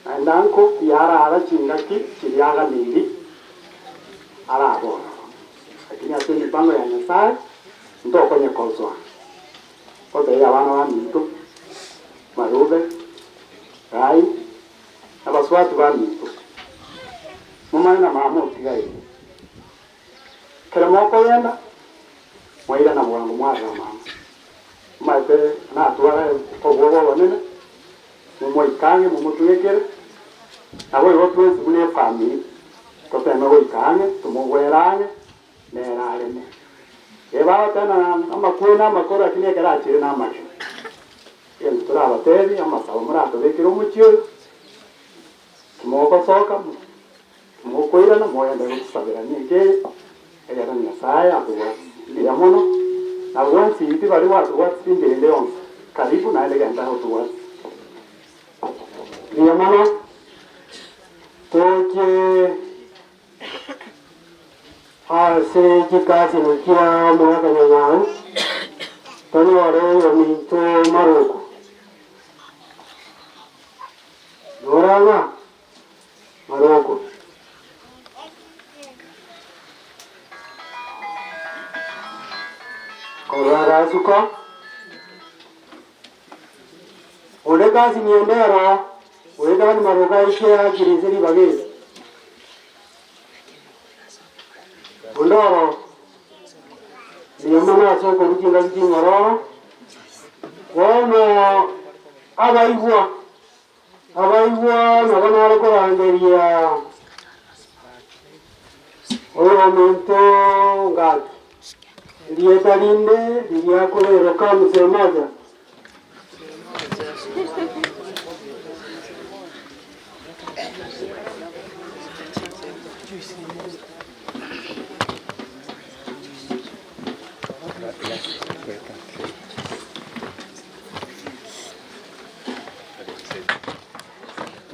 naende anko yarara chingaki chiria aganeirie arabe ororo. Lakini ase emipango ya Nyasae ntokonye kosoa. Gotebia abana baminto, Marube, Rai, Abasubati baminto, momanye na mama otigaire. Ekero mokoyenda, mwairana bwango mwarora mama. Momaete natware obwoba obonene, momoike ang'e momotugekere, naboigo twensi buna efamiri toteme goika ang'e, tomogwere ang'e, nere areme. Ee bagoteba ng'a amakweri namakoro lakini ekero achire namake. Egento torabateebie, amasabo moratobekere omochie oyo, timogosoka, timokoirana, mogende gosabera ninki eye, ekero Nyasae atobwatisie. Mbuya mono, na bwensi tibari gwatobwatisie inchera ende yonsi, karibu naende genda otobwatisie. Mbuya mono, toche Ase chikasini chia omogaka Nyang'au, tonyore oyominto Maruku. Nora ng'a Maruku. Korwa agasuka, onde kasini ende ero, goetania Maruku aike akire inse ribaga eri. Onde oro, mbuya mono ase okorua chingaki ching'ororo, bono abaigwa, abaigwa nabo nare korangeria oyominto ngaki, erieta rinde riria akoreroka Msemaja.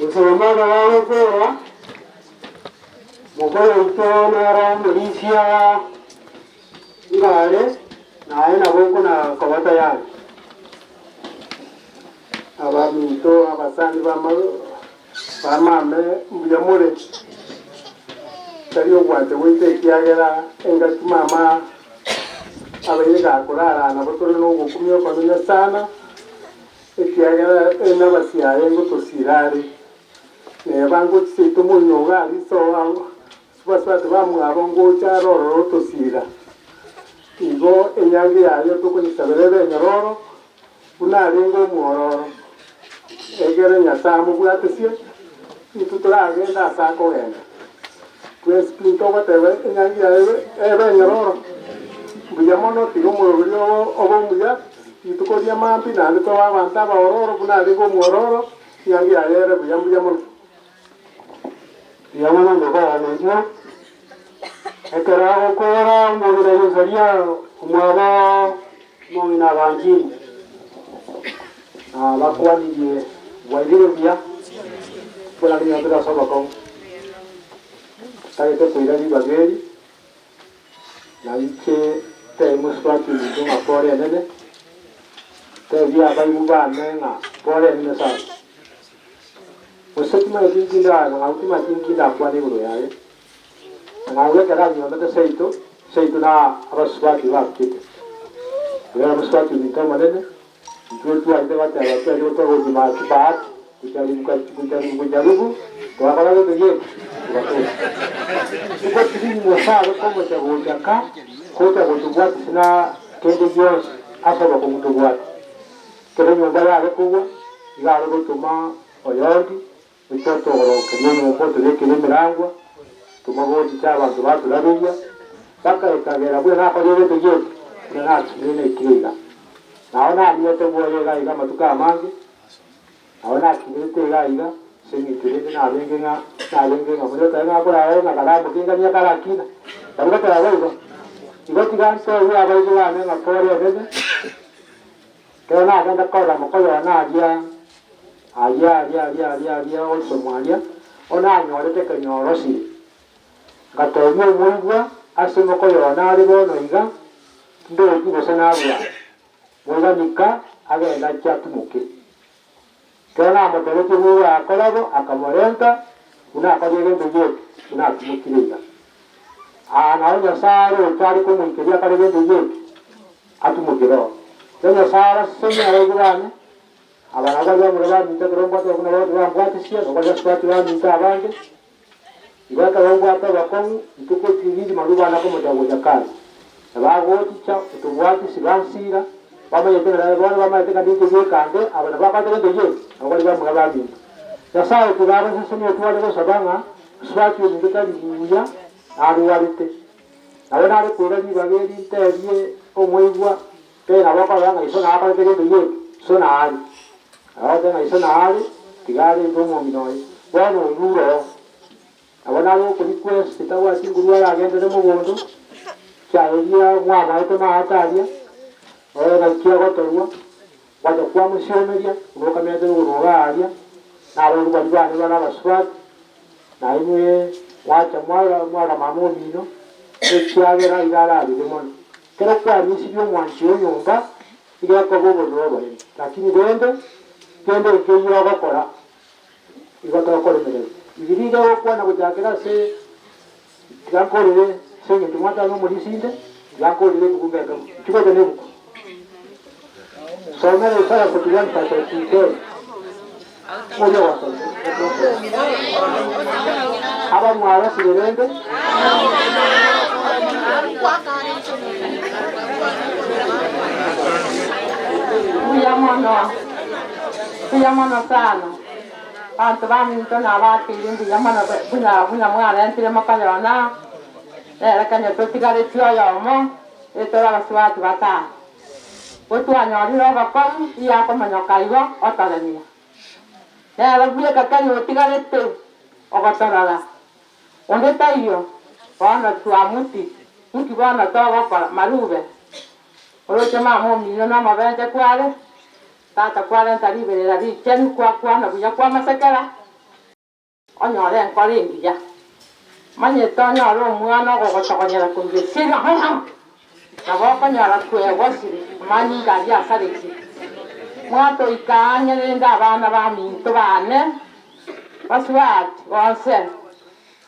Msemaja gagokora, mokoyoito nere omorisia Ngare, naye nabo okona-koba tayari. Abaminto abasani b'amame mbuya more, tari ogwancha goita ekiagera engaki mama abeire gakorara nabo tore nogokumia okonene sana, ekiagera enabasi yaye ngotosira are, neba ngochi seito moino iga aria soa. Basubati bamwabo ngocha are ororo otosiira. Igo enyangi yaye tokonyesabera ebe enyororo, buna arenge omwororo, egere Nyasae amobwatesie, intwe toragende ase akogenda. Twensi pi ntogoteba enyangi yaye ebe enyororo. Mbuya mono, tiga omoroberi obo obe omuya rituko ria mambia, naende tobe abanto abaororo buna arenge omwororo, enyangi yaye ere buya. Mbuya mono. Riang'ana ndokoyana inchuo, ekero agokora omong'ina Yosaria omwabo omong'ina Abanchini, na bakwanirie bwairire buya, buna rinyotire ase obokong'u, tagete koira ribaga eri, na inche tebia mosubati ominto ng'a pore enene. Tebia abaibwa bane ng'a borende Nyasae. Gose timanyeti inki ng'au timanyeti inki ndakwane igoro yaye. Ng'au ekero anyiomete seito, seito na abasubati bakete. Ekero omosubati ominto omonene, intwe twarete goteba twacha gotogojima chibahati, kujaribu kujaribu kujaribu, togakora gento geki, togatoka. Niko tiri Nyasae komocha gocha ka, gocha gotobwatisia na kende gionsi ase obokong'u tobwate. Ekero enyomba yare kogwa, iga are gotoma oyondi, Goika togorokerie omouko otobekere emerangwa, tomagochiche abanto batoraberia, bakaekagera buna nakorire egento gi'eke, buna nakinire naikire iga. Nao namiete bwoye iga iga amatuko amange, nao nakinerete iga iga, ase engencho rende narenge ng'a narenge ng'a monto otari ng'a korarore ng'a karamoke ngania karakina. Baria goteba boigo, igo tiga ntebie abaibori bane ng'a kore enene, Ekero nagenda korora mokoyona aria, aria, aria, aria, aria, aria ogosomwa aria, bono nanyorete ekenyorosire. Ngatebia omoigwa ase mokoyona are bono iga, tindochi gose nabwate. Moiganika agende achie atimoke. Ekero namotebetie omoigwa akore bo, akamorenta, buna akorire egento gieke, buna atimokire iga. Aa nao Nyasae aroche are komoikeria akore egento gieke, atumokire oo. Ekero Nyasae abasesenie abaibori bane, aba nabwo baria bamura baminto ekero mbwate obokong'u nabo tibambwatisia, nabo baria basubati baminto abange. Igo ekero mbwate obokong'u, rituko rigima rubana komocha gocha kare, na bagochicha otobwatisi bansira, bamanyete ng'a bono bamanyete ng'a ninche bweka nde, aba nabo bakorete gento gieke, nabo baria bamura baminto. Nyasae tiga abasesenie tware gosaba ng'a mosubati ominto tari buya narwarete. Nabo nare koira ribaga eri ntebie omoigwa, kere nabo okorora ng'a iso nakorete gento gieke, iso nare. Nabo ogoteba ng'a iso nare, tiga arente omong'ina oye. Bono orure oo. Nabo nare gokorequest tabwati nguru aragenderere mogondo, chiaeria mwamoete maate aria, oye naki agotorwa, gwacha kwamosiomeria, buna okamenta rogoro iga aria, na abaibori baria bane bare abasubati, Na inwe mwacha mwarora mama omino, ekiagera iga ararire mono. Ekero kwamisirie omwanchi o nyomba, iga ekoba obororo obonene. Lakini rende, kende nkeiyo ogokora, igo tokoremereria. Bibilia iga egokwana gochakera ase tiga nkorere ase engencho mwateba nomorisia inde, tiga nkorere ebuku ngekemo. Inchuo gocha nebuku. Somera Isaya 41 verse 10. Oria ogosoma. Abamwarosire rende. Mbuya mono, mbuya mono sana. Abanto baminto nabateire mbuya mono buna buna mwarentire mokoyona, nere kanya totigaretie oyomo. Etore abasubati batano, gotwanyorire obokong'u iyakomonyoka igo otoremia. Nere bweka kenya otigarete ogotorora, onde taiyo, bono twamuti, inki bono togokora? Marube, oroche mama omino nomobenche kware, tata kwarenta riberera richenu kwakwana buya kwamasekera. Onyore enkoro engiya. Manyete onyore omwana ogogotogonyera korwa esiri, nabo okonyora kwegosire amanyinga aria asaretie. Mwatoika ang'e rende abana baminto baane, basubati bonse,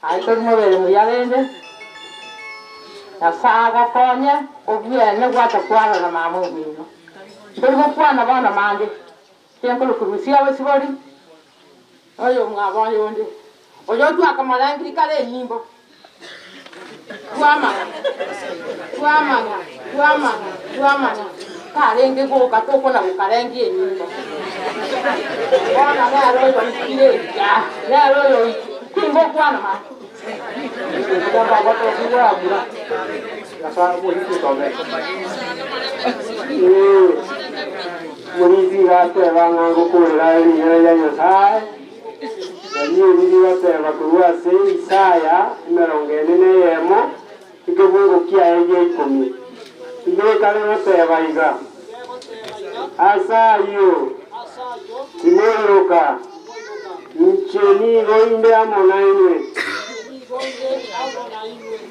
aye tori mobere muya rende, Nyasae agokonye obuene gwacha kwarora mama omino. Ntori gokwana bono mambia, tinkorusia rusia abasibori. Oyomwabo oyonde, oyotwa akomorangeria kare enyimbo, Twamang'a, twamang'a, twamang'a, twamang'a, karenge goka tokona gokarengia enyimbo. Bono nere oyoikire eria, nere oyoikire, tingokwana mambia. Omorisia iga ateba ng'a ngokoorera aye ring'ana ria Nyasae, na riiri rigoteba korwa ase Isaya 41, ekebungo kiaye gia ikomi. Iga ekare goteba iga, Ase ayio timoiroka, inche nigo inde amo nainwe,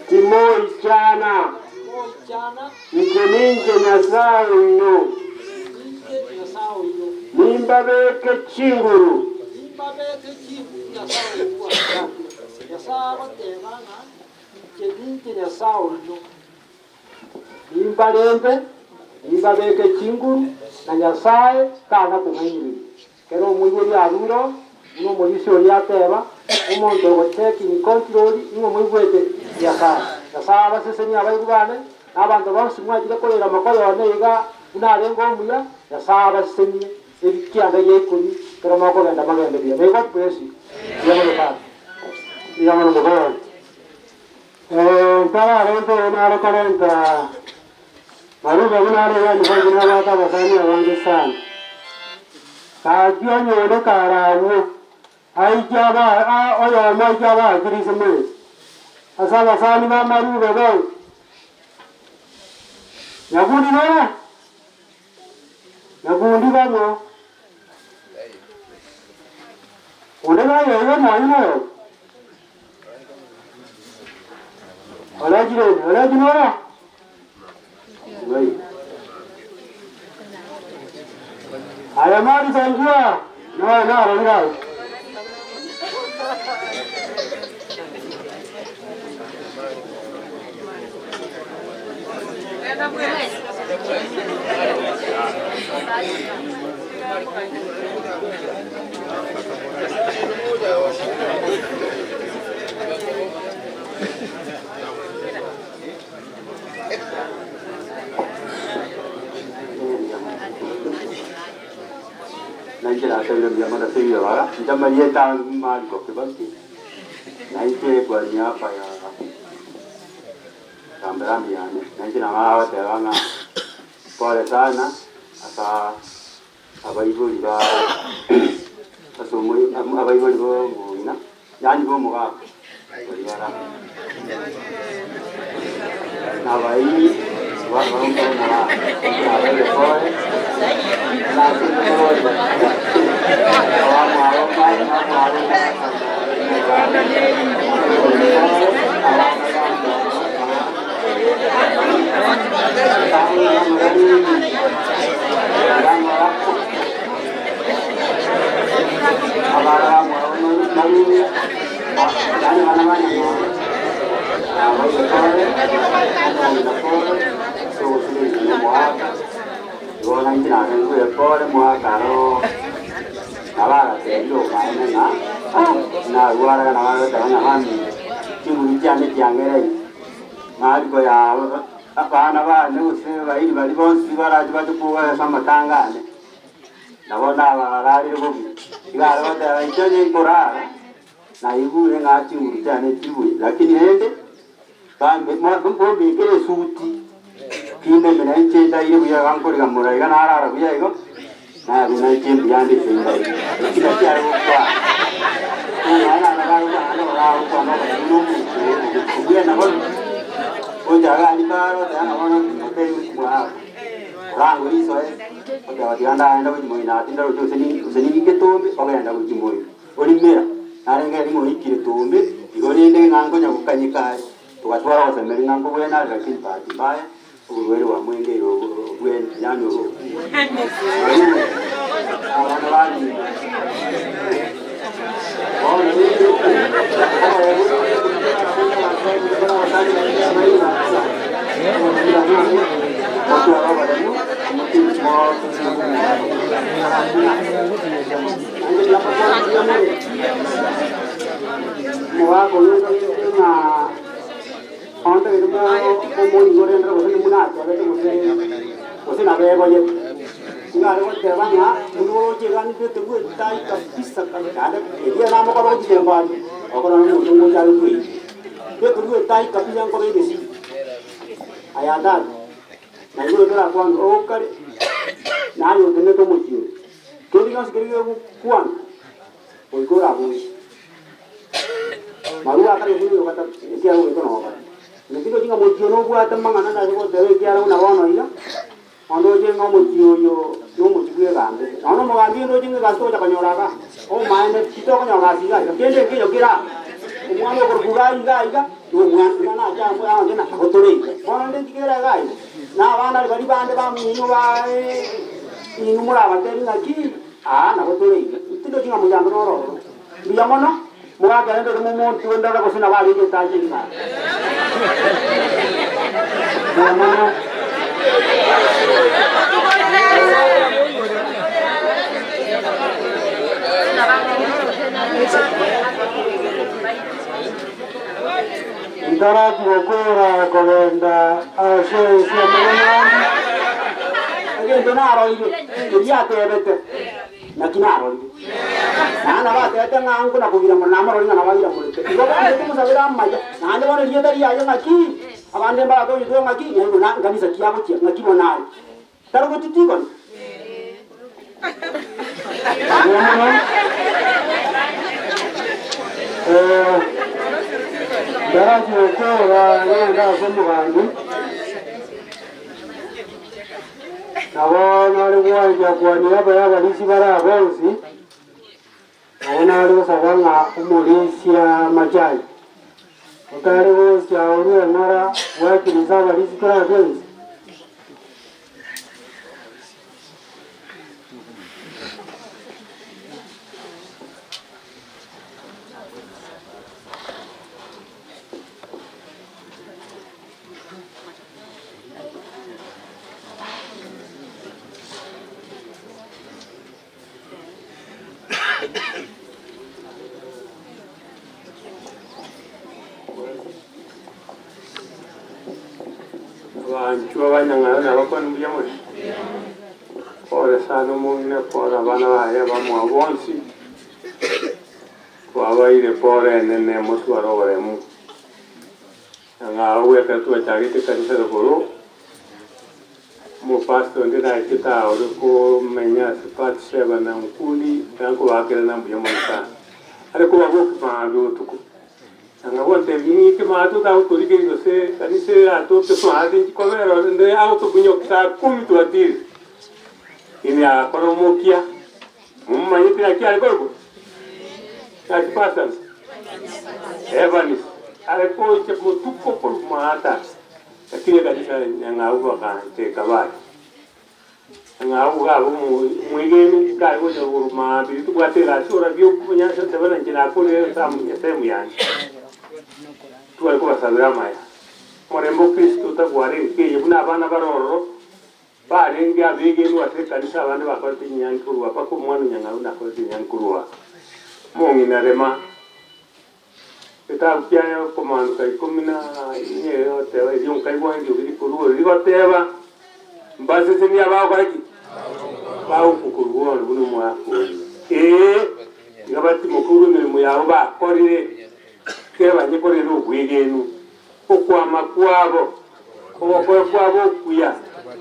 timoichana. Inche ninche Nyasae oino. Nimbabeke chinguru. Nimbabeke chinguru Nyasae oyio bw'Abrahamu. Nyasae agoteba ng'a inche ninche Nyasae oyio. Nimbarende, nimbabeke chinguru, na Nyasae tana kong'ainereria. Kera omoibori arure oo, buna omorisia oria ateba, omonto ogotaking control ning'o omoigwete? Nyasae. Nyasae abasesenie abaibwa bane, na abanto bonsi mwachire korera mokoyo one iga buna arenge omuya, Nyasae abasesenie ebikianda gia ikomi ekero mokogenda mogende buya. May God bless you. Mbuya mono sana. Mbuya mono mokoyo. Ntararente oyo nare korenta Maruba buna are iga nigo nabwate abasani abange sana. Gaki onye onde kare agwo, aiche aba oyomo aiche abaakire ise mwensi. Ase abasani ba Marube bonsi, Nyakundi nore? Nyakundi bamwao. Onde taiyo iga nonya noyomo. Orechire ime, orechi noro? Oi. Aya Marisa inchuo, noe narorire agwo. Nainche nasabire mbuya mono ase ribaga, inche amarieta Mariko Kibaki, nainche kwa niaba ya rambirambi yane, nainche nabo nagoteba ng'a pole sana asa Abaibori ba ase omoi abaibori b'omong'ina, yaani b'omogaka oria bara nabairi b'omogaka nabaire pole nase abamwabo abamwabo Mariko ya abana bane gose abairi baria bonsi barache bache koga ase amatanga ane, nabo nabararire bobe. Iga are goteba, Inche onye nkorara, naigure ng'a chinguru chiane chiri buya, lakini rende bambe bombekere esuti, tindeme na inche ndaire buya iga nkorigamora iga narara buya igo, naye buna inche mbuya nde ase ndaire. Eki nakio are gokwana. Onde omoigorere gose nimuna atebete gose gose nabeboyete. Nigo are goteba ng'a buna oroche iga nibete bw'etai kabisa kabisa naende eria namokora gochisemba aria, okorora omonto ngocha are kweyia. Bete bw'etai kabisa nkobe egesii. Aya tata, na igoro torakwane okare, naye otenenete omochie oyo. Kende gionsi keria gegokwana, goika oraborie. Marua akare ase ebirogo gatato, ekiagera goika nogokora. Inche tindochi ng'a mochie oyo nobwate amang'ana ndase goteba ekiagera buna bono iga, ondoche ng'a omochie oyo nomochie bwegambete. Nonya omogambi oyo ndoche ng'a egasi togocha konyora igaa, omaene titokonyora gasi iga iga, kende nkeiyo kere aa, omwana okorokwa iga iga iga, na omwana buna nache amo aonde nabo tore iga. Bono rende nki kere iga iga, na abana baria bande bamino bae inwe morabatebi ng'aki. Aa nabo tore iga, tindochi ng'a moyambe noro ororo. Mbuya mono, mogakere ndore momonto ndore gose nabo arenge etaji eyio naye. Mbuya mono. Ntarati gokora kogenda ase ense y'omogambi. Egento naroire, keria atebete, naki narorire. Naende nabo atebete ng'a nkona kogira mono, namororire ng'a nabo airamorete. Igo bono tokomosabera amaya, naende bono erieta riaye ng'aki? Abande mbaratonyetwe ng'aki? Ng'a igo na nkanisa ki agochia, ng'aki bono are? Tari gotitigana. Mbuya mono. Eh, ntarachia gokora ng'ende ase omogambi, nabo nare gwancha kwania abaya abarisia bare aa bonsi, nabo nare gosaba ng'a omorisia amachani, otare gocha orue eng'ora bwakirisia abarisia tore aa twensi. Abanchwa ba Nyang'au nabakwane mbuya more? Pole sana omong'ina, pole abana baye abamwabo bonsi, twabaire pole enene motware oboremu. Nyang'au ekero twachagete ekanisa rogoro, omopastor onde naechete aa ore komenya ase part seba na nkundi, ekero nkobaakera mbuya mono sana. Are kobabokia maambia botuko. Nang'abwo ntebi ng'ike maate otagotorigeria gose kanisa eratoke maate inchi kobera ore nde agotokunyokia saa kumi twatire. Ime agakora omokia, momomanyete naki are korokwa? Naki pastor? Evans are gocha botuko korwa maate ase, lakini ekanisa Nyang'au bagancha ekabati. Ng'a agwo kabe omwegeni, kare gocha igoro mambia titobwate egasi orabie omonyansi otebe ng'a inche nakorire esehemu yane. Tware kobasabera amaya. Omorembe o Kristo otagware enka eye buna abana bare ororo, barenge abegenwa ase ekanisa abande bakorete chinyangi korwa mpaka omwana o Nyang'au nakorete chinyangi korwa omong'ina rema. Egetabu kiaye okomanuka ikomi na inye egoteba, Erio nkaigwa eriogi rikorwa igoro rigoteba, Mbasesenie abagokora ki? Bagokwa korwa bono buna omwaka oyo. Ee, tiga batimoke emeremo yabo bakorire, ekero banyekorire nobwegenwa. Okwama kwabo, ogokora kwabo okuya,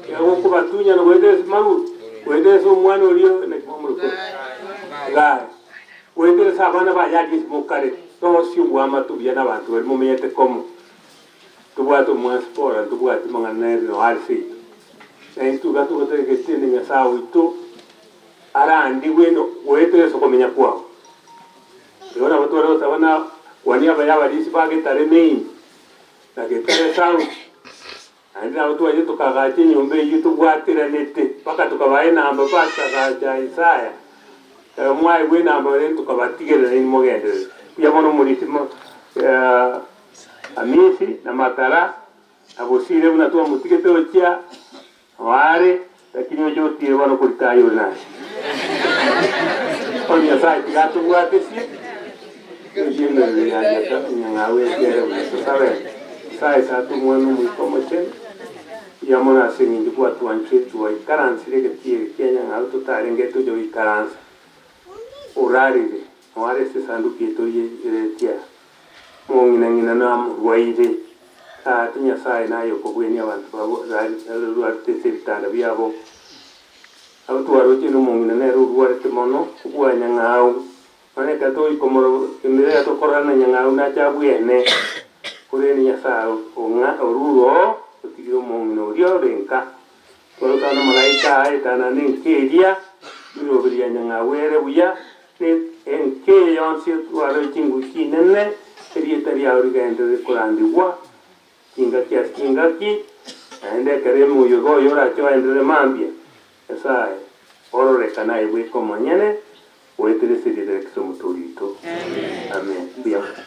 tiga gokobatunyana goetera ase maruru, goetera ase omwana oria naki bamorokire Gaya. Goetera ase abana baye aria ase mokare, rosia oboamate obuya nabanto baria momenyete komo. Tobwate omwansi bora, ntobwati mang'ana nere noyo are seito. Na intwe iga togotegetie na Nyasae oito arandigwe goetera ase okomenya kwao. Igo nabo tware gosaba na kwania abaya abarisia ba Getare Main na Getare South. Naende nabo twachire tokaagacha enyomba eyio tobwateranete mpaka tokabaa enamba Pastor agacha Isaya, ekero mwaegwa enamba rende tokabatigerera nainwe mogenderere. Mbuya mono omorisia Hamisi na Matara na Bosire buna twamotigete gochia are, lakini oche otire bono koritaya ore naye. Bono Nyasaye tiga atobwatesie, tochie emerero ya Nyang'au ekiere buya. Tosabe Nyasaye Tata, Omwana, Omoika Omochenu, mbuya mono ase eng'encho gwatwanchire twaikaransire egetieri kia Nyang'au totarenge tocha goikaransa. Orarire, noare ase esanduki yaito eretia. Omong'ina ng'ina namorwaire, Tata Nyasae naye okobwenia abanto babo rwarete ase ebitanda biabo. Abwo twaroche nomong'ina nere orwarete mono kobua nyang'au, nonya ekero toikomora emerero tokorora na nyang'au nache abwene, korende Nyasae ong'a orure oo otigire omong'ina oria ore nka. Twarotana omolaika aetanane enka eria, rirobe ria nyang'au ere buya, Ne enka eye yonsi etware chinguru chinene, erieta riao rigenderere korandigwa chingaki ase chingaki, naende ekero emoyoga oyo orache oenderere mambia, Nyasae, Ororekane aye bweka omonyene, oetere ase erieta ria Kristo Omotoori oito. Amen. Mbuya mono.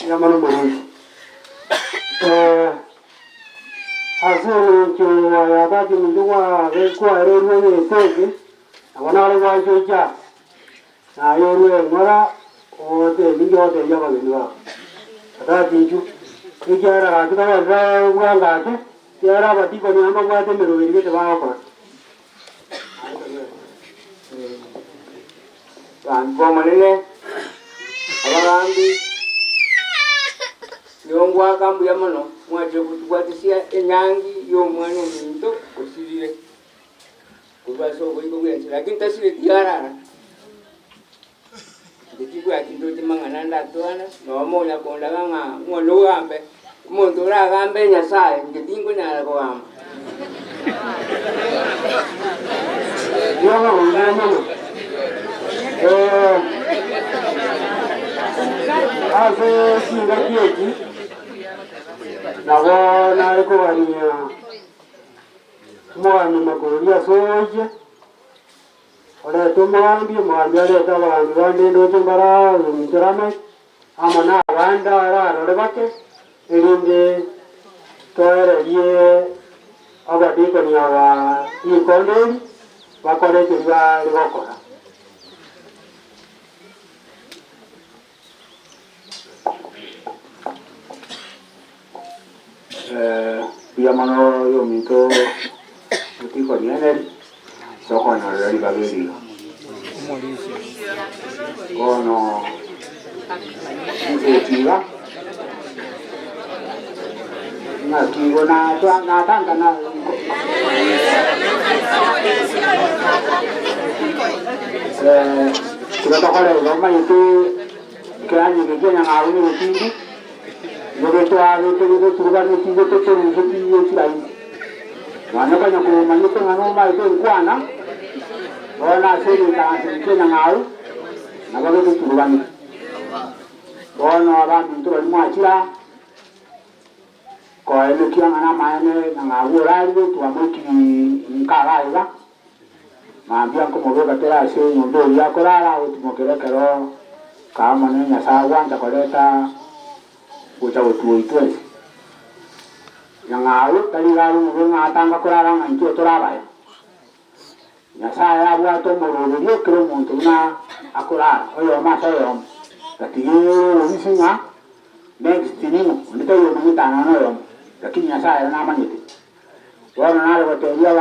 Mbuya mono Omoruoti. Ase engencho ya tata ominto kwaererwe egento eke, nabo nare gwachocha naye orue eng'ora otebi inki ogotebia abageni bao. Tata inchuo, ekiagera gaki togenderere bwango ake, ekiagera abadikoni aba mbabwate emeroberi gete bagokora. Abanto b'Omonene, abagambi, nigo ngoaka mbuya mono mwachire gotubwatisia enyangi y'omwana ominto osirire korwa ase oboiko bw'ense, lakini tasireti arara. Inche tibwati ndoche mang'ana ndatwane, nonya monya kondaga ng'a ng'o nogambe, omonto oragambe Nyasae, inche tinkonyara kogamba. Ase chingaki echi nabo nare kogania omogambi Makori ase oche. Orete omogambi, omogambi arete abagambi bande ndoche mbare oyominto Lameki, amo nabande ararore bake, erinde toererie abadikoni aba rikondo eri, bakore ekeria bare gokora. Mbuya mono oyominto otikoni Henry ase okonyorera ribaga eri iga. Bono inche echi iga ng'aki igo natangana tiga tokore iga omanyete ekeranyo eke kia Nyang'au na egetindi. Nigo getwagete gegoturuganetie getotorusetie chiraini. Nonya konya komanyete ng'a nomaete enkwana, bono ase egeikaranso eke ki'enyang'au nabo getoturuganetie. Bono abaminto baria mwachire aa, koenekia ng'a namaene nyang'au orarire, twamoikirie nka iga iga, Mambia nkomobeka tore ase enyomba eria akorara agotimokera ekero kaa Omonene Nyasae agwancha koreta gocha gotuoitwa ense. Nyang'au tari iga are omobe ng'a atanga korara ng'a intwe tore abaye. Nyasae abwate omoroberio kera omonto buna akorara, oyomo ase oyomo. Gatiga obobisi ng'a next ning'o, onde taiyo omanyete nonya noyomo, lakini Nyasae ere namanyete. Bono nare gotebia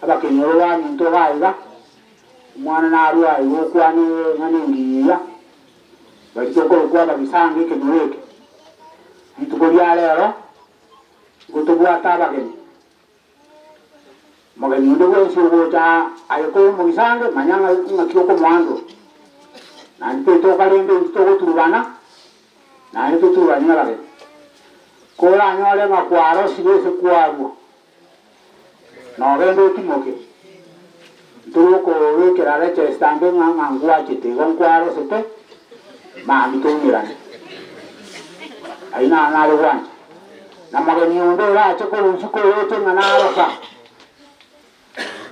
abakenyoro baminto iga iga, omwana narue aiga okwane ng'a nengiya, baria tokorokwa abagisanga ekenyoro eke. Rituko ria rero, nigo tobwate abageni. Mogeni onde bwensi ogocha aye korwa omogisange, manya ng'a ng'aki okomoandora. Naende totoka rende intwe togoturubana, naende toturubanie abageni. Koranyore ng'a kwarosire ase kwarua, nogende otimoke, ntori okobekera register ande ng'a ng'a ngwachete, igo nkwarosete, mambia toumerane. Ayio naro nare gwancha. Na mogeni onde orache korwa isiko oroche ng'a narosa,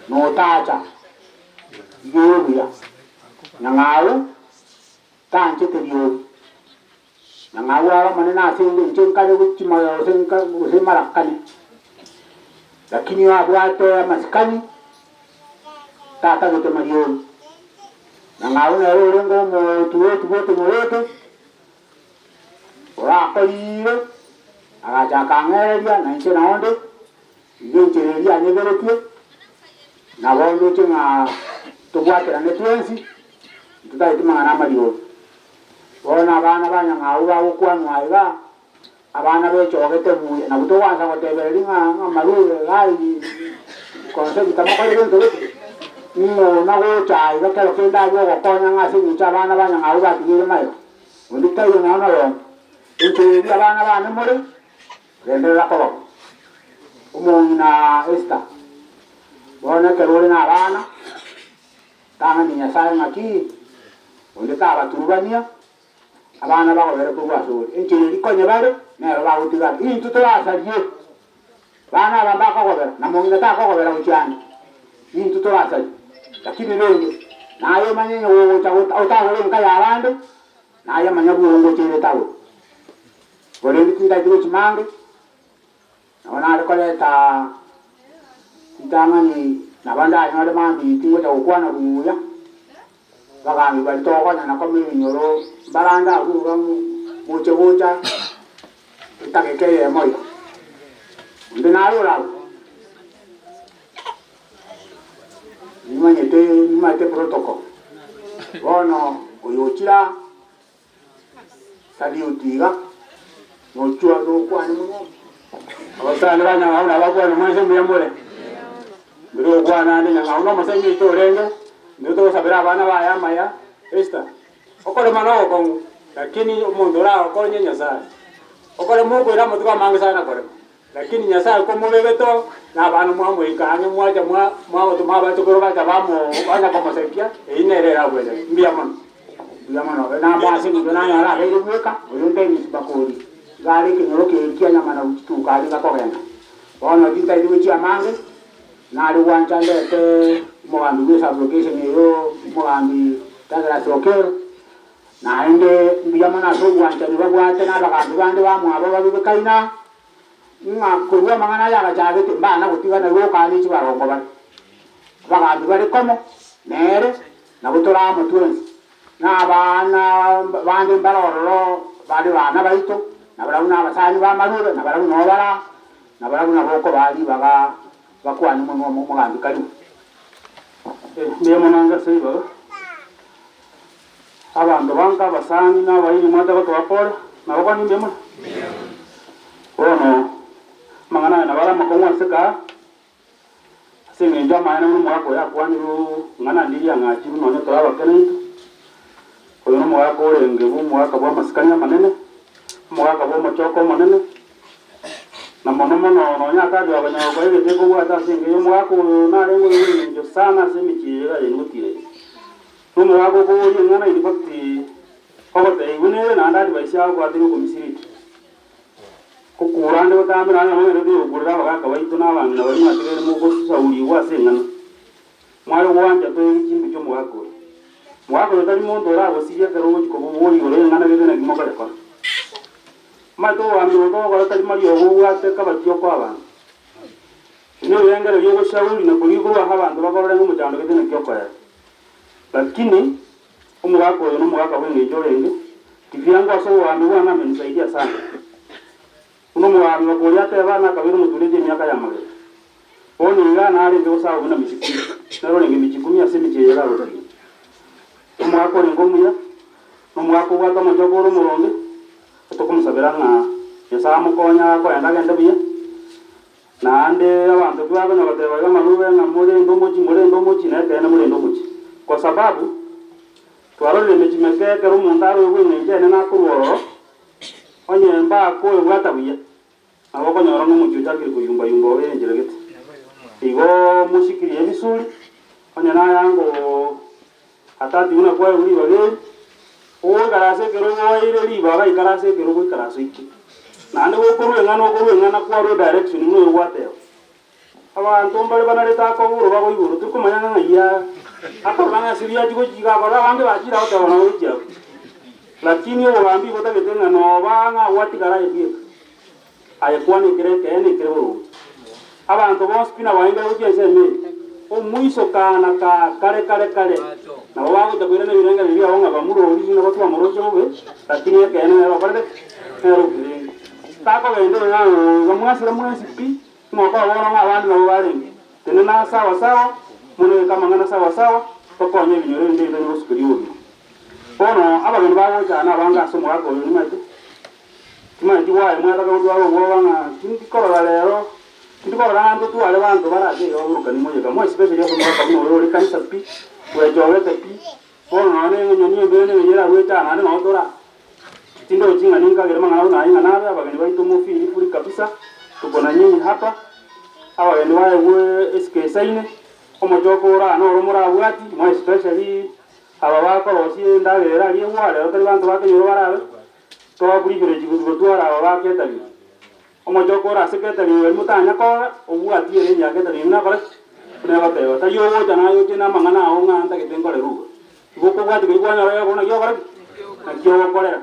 notacha, iga ere buya. Nyang'au tanchete riogi. Nyang'au are omonene ase inde, inche nkare gochia magega gose nka gose marakane. Lakini abwate amasikani, tatagete mariogi. Nyang'au nere orenge omotuoti bw'ekenyoro eke, Orakorire, agachaka ang'ereria, na inche nao nde, iga enchera eria anyegeretie, nabo ndoche ng'a tobwaterane twensi, ntotageti mang'ana amariogi. Bono abana ba nyang'au bagokwanwa iga, abana bechogete buya, nabwo togwansa gotebereria ng'a ng'a marure iga konsegita mokore gento gete, ng'o nagocha iga kero kende abwo ogokonya ng'a ase eng'encho abana ba nyang'au batigeire magega. Onde taiyo nonya noyomo. Inche erio abana baane more, genderera koba bo. Omong'ina Esther, bono ekero ore nabana, tang'ani Nyasae ng'aki, onde tabaturubania, abana bagobere korwa asore. Enchera eria konye bare, nero bagotigara. Intwe torasarie, bana aba mbakogobera, na mong'ina takogobera gochia ande. Intwe torasarie, lakini rende naye omanye onye gogocha otagore enka y'abande, naye manya bwongo ocheire taoni. Korende tindachia gochia mange, nabo nare koreta ritang'ani nabo ndanyore mambia tingocha gokwana buya, abagambi baria togokonyana koma ebinyoro mbarande abwo iga moche gocha etageka eyemo iga. Onde nare ore abwo? Nimanyete nimanyete protocol. Bono oyo ochire aa, salute iga, nochwa nokwane mono. Abasani ba Nyang'au nabakwane mwensi mbuya more. Mbere gokwana ande Nyang'au nomosaini oito orenge, intwe togosabera abana baye amaya. Esther, okorema nogokong'u, lakini omonto oragokonye Nyasaye. Okorema okoira amatuko amange sana korema. Lakini Nyasae komobegete oo, na abana mwamoika ang'e mwacha mwagotoma abachokoro bacha banya komosekia, eyio nere eragwenere. Mbuya mono. Mbuya mono. Oyo namoa ase engencho nanyora abeire bweka, oyo Dennis Bakori, iga are ekenyoro keria kia Nyamana gochituka aria gakogenda. Bono chintaeti gochia amange, nare gwancha ndete omogambi bwe sub-location eyo, omogambi Douglas Okello, Naende mbuya mono ase obwanchani babwate nabagambi bande bamwabo babebekaine aa, ng'a korwa amang'ana aya agachagete mbana gotigana gokania chibarongo bare. Abagambi bare komo nere, nabo tore amo twensi, na abana bande mbare ororo bare bana baito, na barabwo nabasani b'amarube, na barabwo noo bare aa, na barabwo nabo okobaa ribaga bakwane monwe omogambi karibu. Mbuya mono ase ribaga. Abanto banka abasani na abairi mwancha gotoa pore, nabo kwani mbuya mono? Bono amang'ana aya nabo are amakong'u ase kaa, ase eng'encho amaene buna omogaka oyo akwanire ng'a naende riang'achirwe nonya tore abakene intwe. Oyo nomogaka orenge bwa omogaka bw'amasikani amanene, omogaka bw'omochoko omonene, na mono mono nonya akabi abanyara gokora egento ekobwata ase enka y'omogaka oyo narenge oyo bw'eng'encho sana ase emechie eye iga yaino gotira eye. Nomogaka okoboria eng'ana in fact ogotebiwa nere naende advice agokoateria okomislead. Kokura ande botambe naende nabo ng'ende toyokurera abagaka baito na abang'ina baria mwatigaire mogosauriwa ase eng'ana. Mware gwancha toegie chimbu chia omogaka oyo. Mogaka oyo tari monto oragosirie ekero ogochia koboboria igoro y'eng'ana gete naki mokoyekora. Omanyete obogambi obo togokora tari mariogo obwate kabati okoa abanto. Ebi nebirengererio bi'ogoshauri na korigia korwa ase abanto bakorore ng'a omochando gete naki okoera. Lakini omogaka oyo nomogaka bw'engencho orenge, tibiango ase obogambi bwane amenisaidia sana. Buna omogambi bakoria ateba nakabeire omotureti emiaka ya magega. Bono iga narenge gosaba buna michikumi, nere orenge michikumi ase emechie eye gagotiga. Omogaka orenge omuya, nomogaka obwate omochoko ore omoronge, tokomosabera ng'a Nyasae amokonye akoenda agende buya. Naende abanto tibakonya goteba iga amarube ng'a morende omochie, morende omochie, na ekeene morende omochie. Kwa sababu, twarorire emechie meke ekero omonto aroigwe eng'encho enene akorwa ororo, onye mbakoebwata buya, nabo okonyora ng'a omochie ochakire koyumbayumba obeire enchera gete. Igo moshikirie ebisuri, onye nayango atati buna kwaegwa ribaga eri, ogoikaransa ekerogo oeire ribaga ikaransa ekerogo ikaransa oike. Naende gokorwa eng'ana okorwa eng'ana kwarwa edirection buna oyo gwateba. Abanto mbare banarete akobua orobago igoro tori komanya ng'a ng'ai akorora ng'a ase riachia gochia iga akorora abange bachire agoteba nabo gochia abwo. Lakini obogambi botagete ng'a noba ng'a gwatigara aye bweka. Aye kwana ekere ekeene ekere boronge. Abanto bonsi pi nabaengere gochia ensemo eye, omoiso kana ka kare kare kare, nabo bagocha koirana ebirengererio biabo ng'a bamurorire nabo twamoroche bobe, lakini ekeene nere okorete ki? Nere okerenge. Takogenda oo iga mwasira mwensi pi, ng'a okoba bono ng'a abande nabo barenge. Tenena sawa sawa, monegeke amang'ana sawa sawa, tokonye ebinyoro ebinde ebitari gosukeria obogima. Bono abageni bagocha aa nabange ase omogaka oyo nimaete. Timanyeti bwaye mwataka gotwara obwoba ng'a tindi korora rero, tindi korora ng'a ntotware banto barache iga baburukanie moyega, more especially ase omogaka buna oyo ore kanisa pi, bwechogete pi, bono nonya ne enyoni embe ne eyio eragweche aa naende noo tora. Tindochi ng'a ninkagere mang'ana buna ayio ng'a nabe abageni baito mo feel free kabisa, tuko na nyinyi hapa, abageni baegwe esiko esaine, omochoko ore aa noro morabwati, more especially aba bakorosia endagera erariegwe aa rero tari banto ba kenyoro barabe. Toa privilege gotwara aba ba catering. Omochoko ore ase catering baria motanya korora, obwatie erange ya catering buna akore ki? Buna egoteba, tari ogocha naye oche namang'ana ao ng'a ntagete nkorere iga. Igo okobwatia keria kwanyora oyobo naki ogokora ki? Naki ogokorera.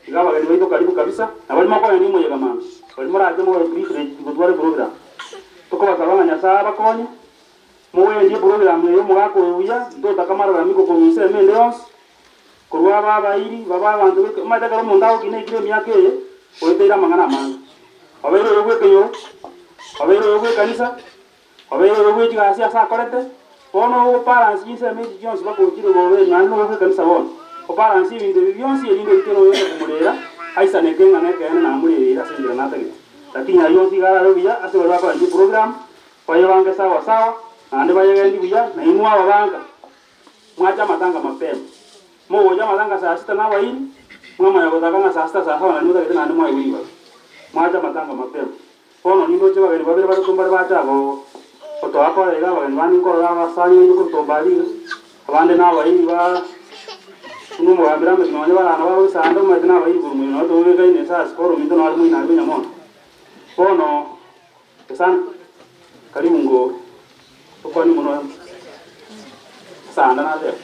Iga abageni baito karibu kabisa, na baria mokogenda omoyega mambia, baria morache mobe privileged gotwara eprogram. Tokobasaba ng'a Nyasae abakonye, mogendie eprogram eye omogaka oyo buya, ntotaka amararamiko korwa ensemo ende yonsi, korwa aba abairi, babe abanto b'eke, omanyete ekero omonto agokina aikire emiaka eye, oeteire amang'ana amange. Obeire oyo bw'ekenyoro, obeire oyo bw'ekanisa, Obeire oyo bwe chigasi ase akorete, bono ogobalansi chinsemo echi chionsi mpaka ochire bobe naende noyo bw'ekanisa bono. Obalansie ebinto ebi bionsi erinde oike noyocha komorera aisaneke ng'a nekeene namorereire ase enchera natagete. Lakini ayio onsi iga arabe buya ase baria bakorandia eprogram, bayebange sawa sawa, naende bayegendi buya, na inwe ababanka mwache amatanga mapema. Mogocha amatanga saa sita na abairi, mwamanya gotaka ng'a saa sita saa saba nario motagete naende mwaigwa ribaga. Mwache amatanga mapema. Bono nindoche abageni babere batato mbare bacha agoo, gotoa kore iga abageni bande nkorora abasani baito korutomba aria iga, abande nabairi ba buna omogambi Lameki nonya barana babo gesande omanyete nabairi korwa moino nabo tobabekaine ase ase kore ominto nare moino aria onyamondo. Bono gesande karibu ngo tokwanie mono oyomo esanda nateba.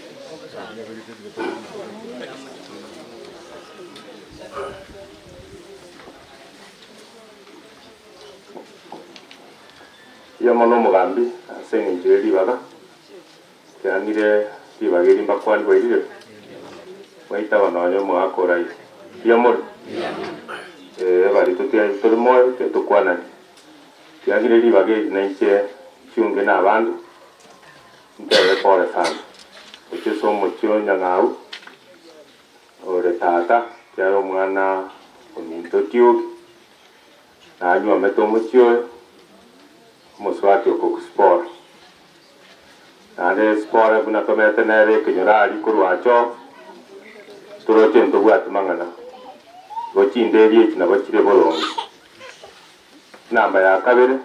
Mbuya mono omogambi ase eng'encho ye ribaga, kiang'ire ribaga eri mbakwani bwairire, mwaitaba nonya omogaka oraire. Mbuya more? Ee baria totigaire tore moyo tiga tokwanani. Kiang'ire ribaga eri nainche nchiunge na abande, ntebe pole sana, gochia ase omochie o Nyang'au, ore tata, kiagera omwana ominto tioki, Nanywomete omochie oyo, omosubati okokwa Sipora. Naende Sipora buna tomete nere ekenyoro aria korwa achoo, toroche ntobwati mang'ana, igo chinderia echi nabo chire boronge. Enamba ya kabere,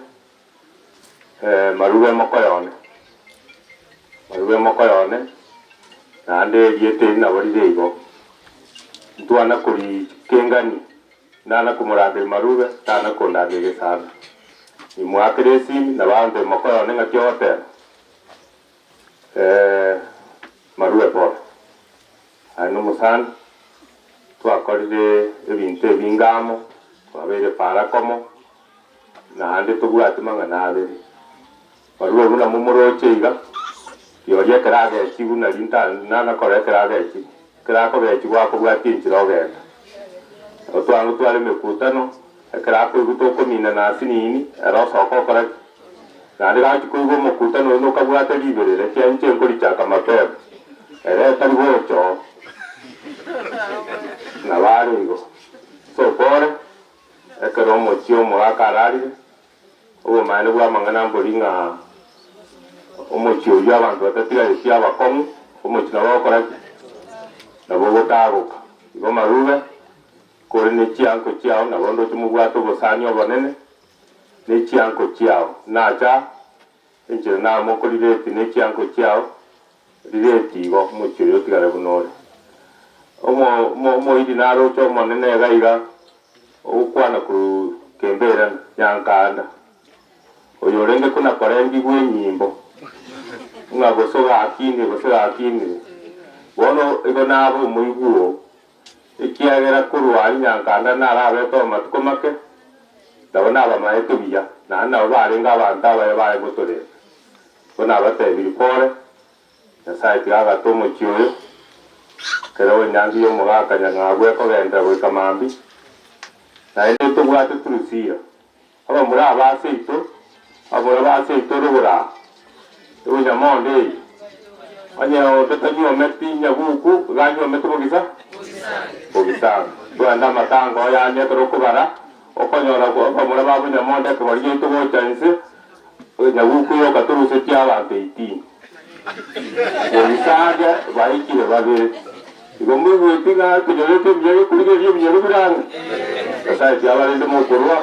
marube mokoyone, marube mokoyone, naende erieta eri nabo rire igo, ntwana korikengania. Nana komorangeria marube, tana kondangeria egesanda. Nimoakere esimi, na bantebia mokoyo one ng'aki ogoteba, Eh, marube pole. Aye nomosani, twakorire ebinto ebinge amo, twabeire para komo, naende tobwati mang'ana abere. Marube buna momoroche iga, rirorio ekero agechigwe nari nta nana korora ekero agechigwe. Ekero akogechigwa akobwatia enchera ogenda. Nabo twanga tware emekutano, ekero akoigwa tokominana ase nini, ere osoka okora ki? Naende gachi koigwa omokutano oyio nokabwate riberera ekiagera inche nkorichaka mapema, ere tari gocha oo. Nabo are igo. So pore, ekero omochie omogaka ararire, Obomaene bw'amang'ana mbori ng'a omochie oyio abanto batatigareti abakong'u, omochie nabo ogokora ki? Nabo ogotagoka. Igo marube, kore ne chianko chiao, nabo ndoche mobwate obosani obonene ne chianko chiao. Nacha enchera namokorireti ne chianko chiao, rireti igo omochie oyo otigare buna ore. Omo omo omoiri naroche Omonene iga iga ogokwana korwa kembeerana, Nyankanda, oyorenge kona-korengigwa enyimbo, ng'a gose ogakinire gose gakinire, bono igo nabe omoigwa oo, ekiagera korwa aria Nyankanda narabete amatuko make, nabo nabamaete buya, naende nabo barenge abanto abaya baye gotorenda. Igo nabatebirie, Pore, Nyasae tiga agate omochie oyo, ekero enyangi y'omogaka nyang'au ekogenderera goika mambia, naende ntobwate Turusila, abamura aba seito, abamura ba seito rogoro aa, ebonyamondo eye, onye onde tanywometi nyabuku, iga anywomete bogisa? Bogisanga. Twende amatango ayane ekero okobara, okonyora abamura ba bonyamondo ekegori giaito gocha inse, Nyaguku yoka torusetie abanto eitini, boisange baikire babere. Igo moigweti ng'a ekenyoro eke mbuya gekorigereria ebinyoro bire ang'e? Nyasae tiabarende mokorua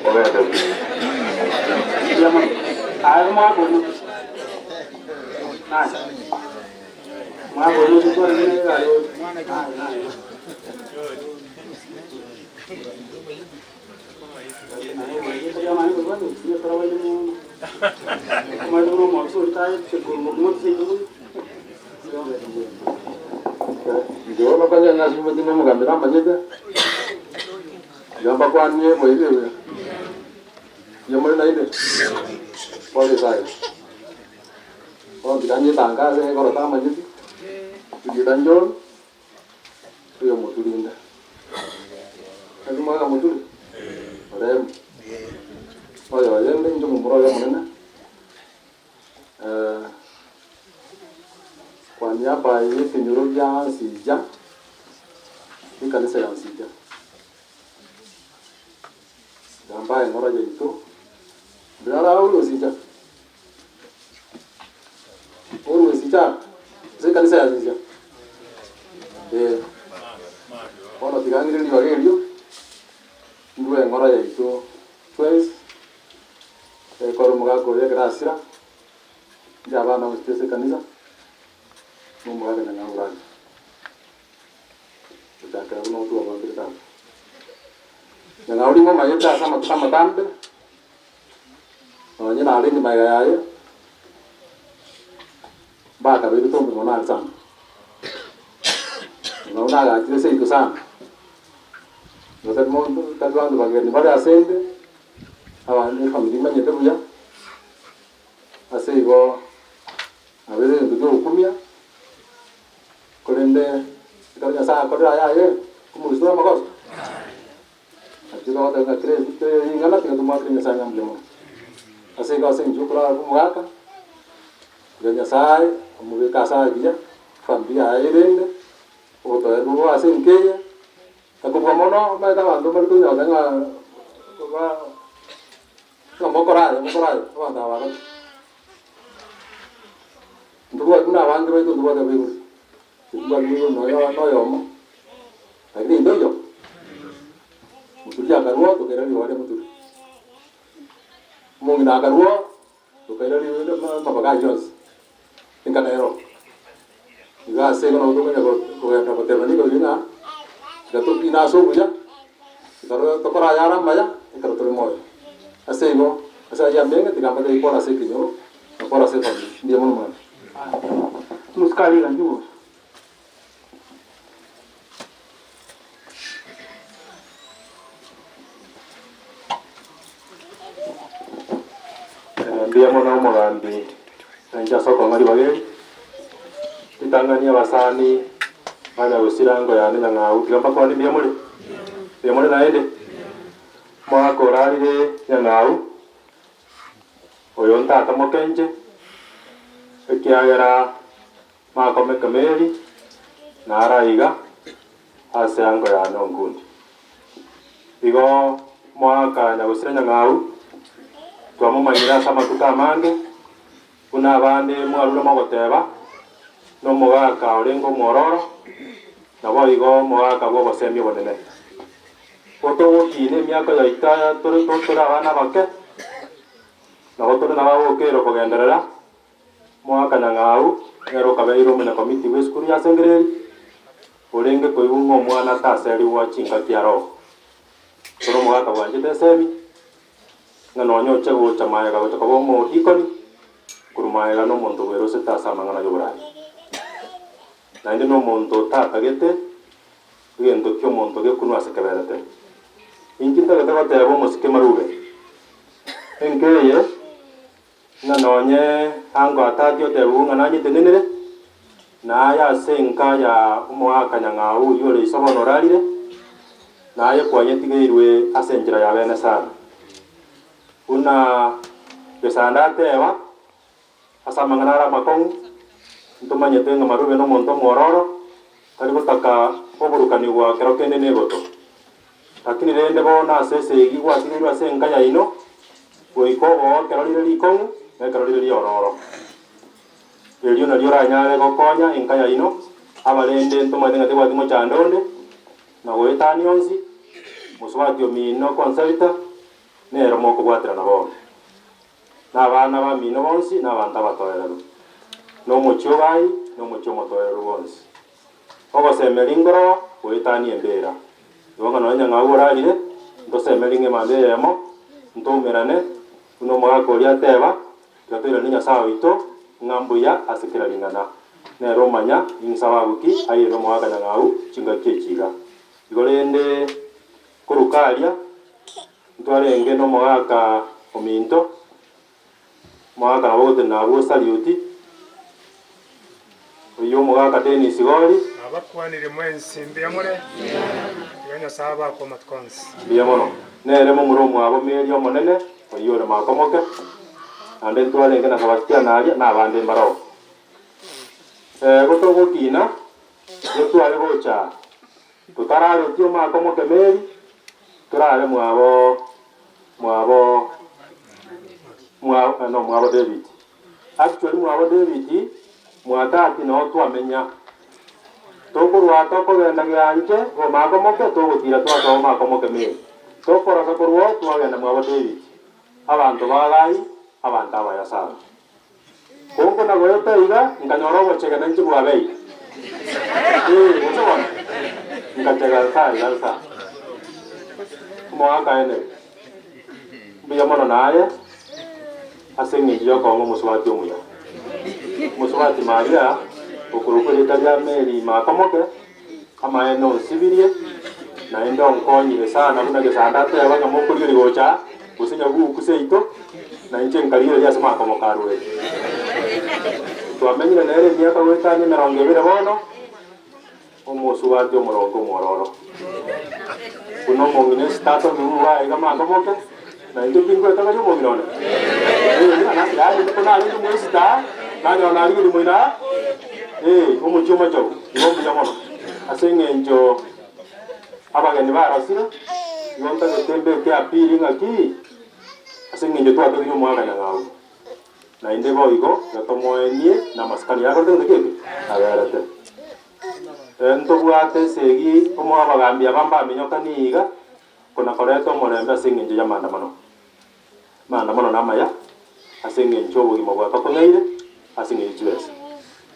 ogende buya. Omanyete buna omwabisa oria taete korwa omotwe seito mono. Inche bono konya nasibeti nomogambi namanyete, iga mbakwanie boigo buya. Inwe more naende? Pole sana. Bono tiga nyetangase ekero tamanyeti, rieta John, oyo Moturi inde. Naki mwaka Moturi? Oremo. Oyo oyende inche omomura oye omonene, kwa niaba y'ekenyoro gia Nsija, ekanisa ya Nsija, gamba eng'ora yaito, mbuya ara orwe Nsija? Orwe Nsija ase ekanisa ya Nsija? Eh, bono tiga ng'ire ribaga erio, ndue eng'ora yaito twensi. Ekero omogaka oria ekero asira, inche abana bonsi ase ekanisa, na omogaka Nyang'au Rangi. Gochakera buna ogotuga gwambire tata. Nyang'au nigo omanyete ase amatuko amatambe, nonye narenge magega yaye, mbakabeire tombe mono are sana. Nyang'au nagachire seito sana, igo tari monto tari banto bageni bare ase inde. Abande efamiri imanyete buya, ase igo nabo ere egento kiogokumia, korende ekero Nyasaye akorire aya aye, komorusura amagoso? Naki togoteba ng'a kera kera ring'ana tiga tomoakere Nyasaye ng'a mbuya mono. Ase igo ase eng'encho yokorara kwa omogaka, tiga Nyasaye amobeke ase agiya, efamiri yaye erende, obotoereru bobe ase enka eye. Na kobua mono omanyete abanto mbare konyora ng'a ba ng'a mokore aya mokore aya, abanto aba bagacha. Ntobwati buna abange baito ntobwate abaibori, titobwati moibori nonya na oyomo, lakini ntoiyo, moturi akarua tokaira riroba ria moturi, omong'ina akarua tokaira riroba amabaga ayio onsi, Enka nero. Igo ase igo nabo tokonya kogenda gotebania igoro riria ng'a tiga tokine ase obuya, ekero tokore ayare amaya, ekero tore moyo. Ase igo, ase ayio amenge tiga mbatebie pole ase ekenyoro, na pole ase efamiri. Mbuya mono mwanche. Omosikari iga inchuo. Mbuya mono omogambi nainche ase okong'a ribaga eri, ritang'ani abasani banya gosira ngo yane nyang'au tiga mbakwane mbuya more? Mbuya more naende? Omogaka orarire nyang'au, oyo ntata mokenche, ekiagera Makome Kemeri naro aiga ase ango yane Onkundi. Igo moaka nyagosira nyang'au, twamomanyire ase amatuko amange, buna abande mwarure mogoteba, nomogaka orenge omwororo, naboigo omogaka bw'obosemia obonene. Gotogokiina emiaka yaito aya tore tore abana abake, nabo tore nabagokeire kogenderera. Omogaka Nyang'au nere okabeire omonyakomiti bw'esukuru ya Sengereri, orenge koigwa ng'a omwana taserigwa chingaki aroo. Tore omogaka bwanchete esemi, ng'a nonya oche gocha maega gocha koba omodikoni, korwa maega nomonto bwerosete ase amang'ana y'oboraai. Naende nomonto otatagete egento ki'omonto gekunwe ase keberete. Inki ntagete goteba omosike Marube? Enka eye Ng'a nonye ango atati otebigwe ng'a nanyetenenere, na aye ase enka ya omoaka nyang'au oyio ore iso bono orarire, na aye kwanyetigeirwe ase enchera ya bene sana. Buna Gesanda ateba, ase amang'ana are amakong'u, ntomanyete ng'a Marube nomonto omwororo, tari gotaka oborukanigwa kero kende negoto. Lakini rende bono ase esegi gwatigeirwe ase enka yaino, goika oboo ekero rire rikong'u na ekero rire riororo. Erio nario oranyare gokonya enka yaino, abarende ntomanyete ng'a tebwati mochando onde, na goetania onsi, mosubati omino Consolata, nere mokobwaterana bono, na abana bamino bonsi na abanto abatoereru, na omochie o Gai, na omochie omotoereru bwonsi. Ogosemeria nkoroo goetania embeera. Igo ng'a nonya nyang'au orarire, ntosemerie ng'a emambia eyemo, ntoumerane. Buna omogaka oria ateba, Tiga toirane Nyasae oito ng'a mbuya ase kera ring'ana. Nere omanya ninsababu ki airire omogaka nyang'au chingaki echi iga. Igo rende koruka aria ntwarenge nomogaka ominto, omogaka nabo ogotenena abwo osaliuti, oyio omogaka Dennis Gori. Nabakwanire mwensi, mbuya more? Tiga Nyasae abakwe amatuko onsi. Mbuya mono. Nere momura omwabo Meri omonene, oyio ore makomoke, naende ntwarenge na Sebastiano aria, na abande mbaroo. Gotogokina, gotware gocha aa, totararetie omakomoke Meri, torare mwabo mwabo mwa no mwabo David. Actually mwabo David mwatati noo twamenya. Tokorwa tokogenda gianche bomakomoke togotira twasoa bomakomoke Meri. Tokorosa korwa oo twagenda mwabo David. Abanto ba Gai abanto abaya sana. Konko nagoeta iga nkanyora ogochega nainche bwabeire. Ee, gose bono nkachega nsa iga nsa. Omogaka Henry, mbuya mono naye ase eng'encho y'okong'a omosubati omuya. Omosubati Maria, okorokwa erieta ria Mary Makomoke, amaene onsibirie, naende onkonyire sana buna gesanda ateba ng'a mokorigereria gocha aa, gose nyabuku seito, na inche nkarigereria ase makomoka arwete. Twamenyire nere emiaka goetania emerongo ebere bono, omosubati omoronge omwororo, buna omong'ina esita atogigwe iga aiga makomoke, na inche tinkwetogeria omong'ina one. Ee, yaani ko narenge moesita aa, nanyora narigeria moino aa, ee, omochie omochogu, igo mbuya mono, ase eng'encho abageni barosire, igo ntagete mbeke appeal ng'aki, ase eng'encho twatogirie omwaka nyang'au. Naende boigo gatomoenie namasikani yakorete gento keke aberete. Ntobwate esegi omo abagambi aba mbaminyokanie iga kona koreta omorembe ase engencho y'amandamano. Amandamano namaya ase engencho obogima bwatokong'eire ase engencho chibesa.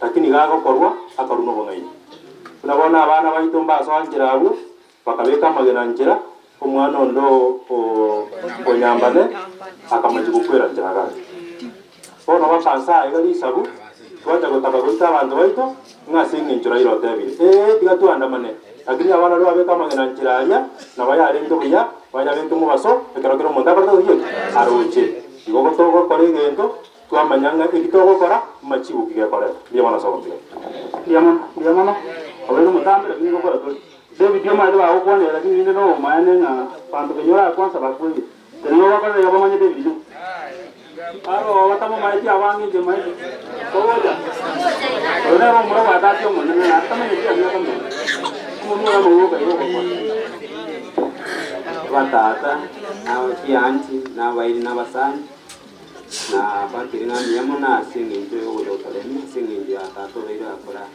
Lakini gagokorwa akarwa nobong'aini. Buna bono abana baito mbasoa nchera abwo Bakabeka amagena nchera, omwana onde o nyambane akamachia gokwera nchera gati. Bono bakansa aiga risabu, twacha gotaka goita abanto baito, ng'a ase engencho Raila otebire, Ee, tiga twandamane. Lakini abana baria babeka amagena nchera aria, nabo yarenge buya bayabeke mobaso, ekero kera omonto akorete gose ki? Aroche. Igo togokora egento, twamanya ng'a eki togokora, machibu ki gekoreta. Mbuya mono ase ogontiga. Mbuya mono, mbuya mono, obeire omotambe, lakini ngokora tore. David omanyete bagokwanera lakini rinde nobomaene ng'a banto kenyoro aya kwansa bakwebire. Tenena obakorere iga bamanye David ng'o. Aro batamomaeti abange inche maete. Kogocha. Oyo nere omura bwa tata omonene naende tamanyeti aria akamenya. Omonwa oyo amauga iga ogokora. Abatata, na chianti, na abairi, na abasani, na bakire ng'a mbuya mono ase eng'encho yogocha gotoremia, ase eng'encho ya tata obeire gakora.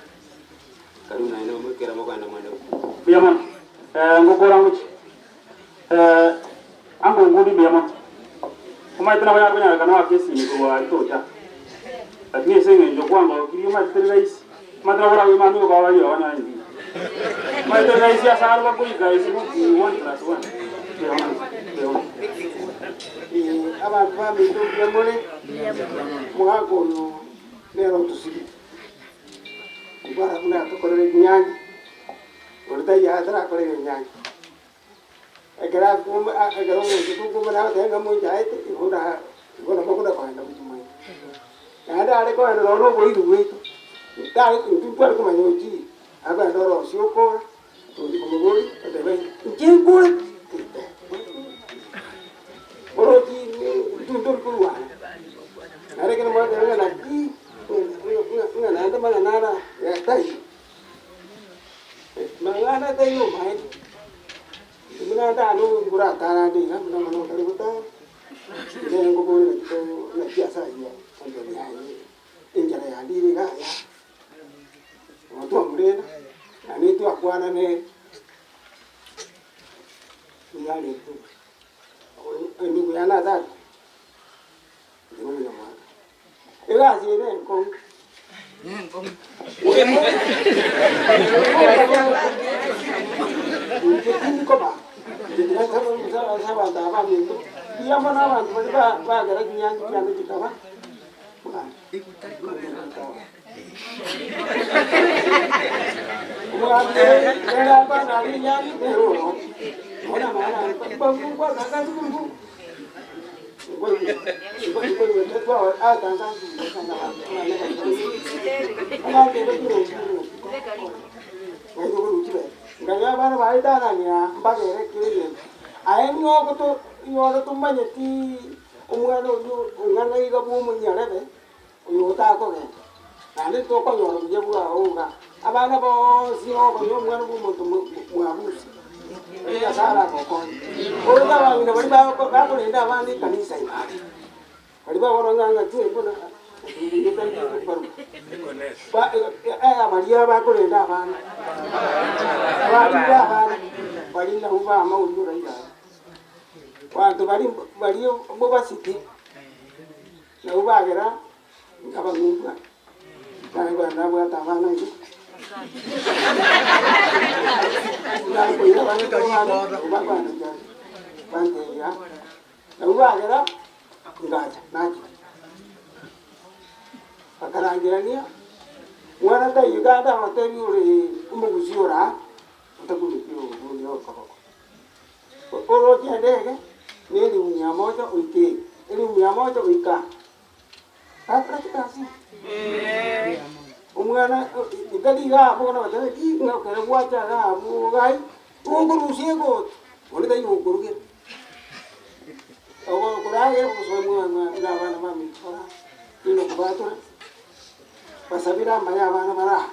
Karibu naende ekero mokogenda mwende. Mbuya mono. Eh, ngokora ngochia. Eh, ango ngundi mbuya mono. Omanyete nabo yakonyarekana oake esimi korwa aria tocha. Lakini ase eng'encho kwangokirie omanyete teri rahisi. Omanyete nabo orabe mambia okoba riogo onyore ndiri. Omanyete teri rahisi ase aro bakoika is not one plus one. Mbuya mono, mbuya mono. Abanto baminto mbuya more, omogaka oyo nere otosigete. Okwara buna atokorera enyangi, onde taiyo atarakorera enyangi. Ekero akwo ekero omonto tokomana agoteba ng'a monto aete, igo na igo nabo okona kogenda gochia moino. Naende are kogenda nonye na oboiri bwaito, tari intwe ntware komanya ochii, akogenda orosie okora, tochi komoboria, oteba inche nkore orochi intwe ntori korwana. Naende ekero mwateba ng'a naki. Ng'a naende mang'ana ara taiyo, mang'ana taiyo omaene, buna ndane ngoratara ande iga buna bono ntari gotara, nere nkobore naki to naki ase ayio ontebia yaye enchera yandire iga aya, igo twamorenda, naende twakwana nere, nigo arentwe, endugu yane atata, inche nomonyamwando. Egasi eye nenkong'u. Inche tindi kobaa, inche tiga nsabe omusaara ase abanto aba baminto. Mbuya mono abanto baria ba- bagera chinyangi chiane chikaba bwango. Omogambi ere ere akwana aria enyangi nere oro. Bono amang'ana aya nkwa- nkwa- Abana baye tanania mbagere kera egento. Aye nigo onyore tomanyeti omwana oyio ong'ana iga bwa omonyarebe oyo otakogenda. Naende tokonyora buya bwao iga. Abana bonsi okonyora omwana bwa omonto mwabusa. Erio Nyasaye aragokonye. Korende abang'ina baria bakorenda abana ekanisa ime aria, baria bagokora ng'a ng'aki buna baria bakorenda abana, abarinde abana baria nabwo bamauri oraira aria. Abanto baria baria mobasike, nabwo bagera nkabang'umbwa. Naigwa nabwate abana iga, nakoira abana abana bakwana bantebia, nabwo bagera ngacha nachire. Bakarangerania, mwana taiyo iga ndagotebi ore omogusii ore aa, otakumeti obondi okoboko. Oroche endege, na elimu mia moja oike iga, elimu mia moja oika aa. Bakora chigasi. Omwana tari iga abwo bono goteba ki ng'a ekero gwacha iga abwo iga ai, okorusia egoti, onde tari gokorugera. Ogokoragera ogosoa mwa buna abana baminto bara rinde kobatora, basabire amaya abana bara aa,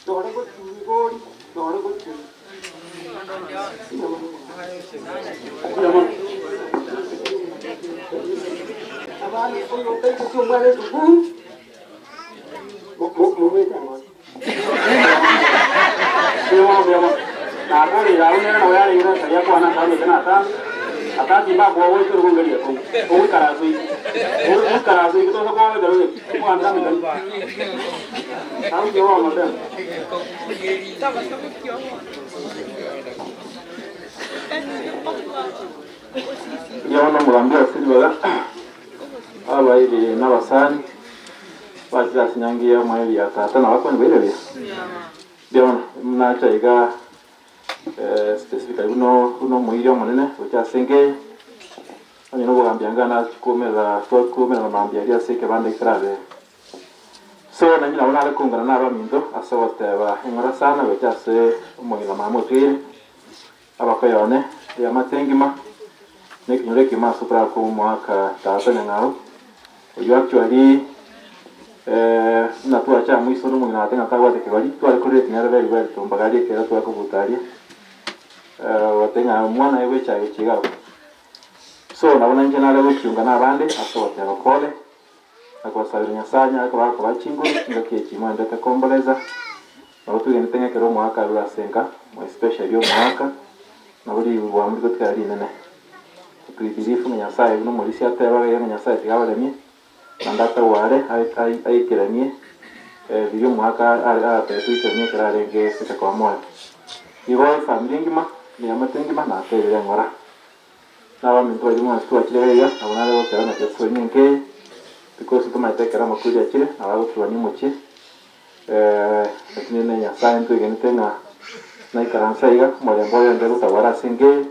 nore gochia igori, nore gochia Abana oyo otaigweti omwana esukuru, mobeke ang'e. Nakorire agwo nere nabo yarenge besa riakwana ase amaicho na atambe, atatimba akoa goika erugongo ri'ekungu, ogoikaransa oike, ogoikaransa oike tosa koa ekero geke, omoganda amaicho Thank you, madam. Riria bono omogambi ase ribaga, abairi na abasani bachire ase enyangi y'omoerio ya tata na bakoni baire buya. Riria bono nacha iga specifically buna buna omoiri omonene gocha ase enka eye, onye na obogambi anga nachi koumerera twakoumerana mambia aria ase ekebanda ekerabe. So nainche nabo nare koungana nabaminto ase ogoteba eng'ora sana gocha ase omong'ina mama otweire. Abakoyo one, eamate engima, na ekenyoro ekegima ase okorara kw'omoaka tata Nyang'au, oyio actually buna twacha amo iso nomong'ina ate ng'a tabwate kegori, tware koreti nere very well tombaga aria ekero tware kobuta aria, gote ng'a omwana aye bw'echae gochia iga abwo. So nabo nainche nare gochiunga na abande ase ogoteba pole, na kobasabera Nyasaye anyare koba akobaa chinguru chingaki echi moendete komboleza. Nabo twegenete ng'a ekero omoaka arure ase enka, more especially omoaka, nabo rigwamo rigotigara rinene. We believe ng'a Nyasaye buna omorisia atebaga iga ng'a Nyasaye tiga abaremie, naende atagware aikeranie biria omoaka aratebe toikeranie ekero arenge gocha koba moyo. Igo efamiri engima, na eamate engima natebire ng'ora. Nabaminto baria mwensi twachire iga iga, nabo nare goteba ng'a tiga tosoe enka eye, because ntomaete ekero amakweri achire, nabo agoturwania omochie. Lakini ne Nyasae ntwegenete ng'a naikaranse aiga, omorembe oye onde gotagwara ase enka eye,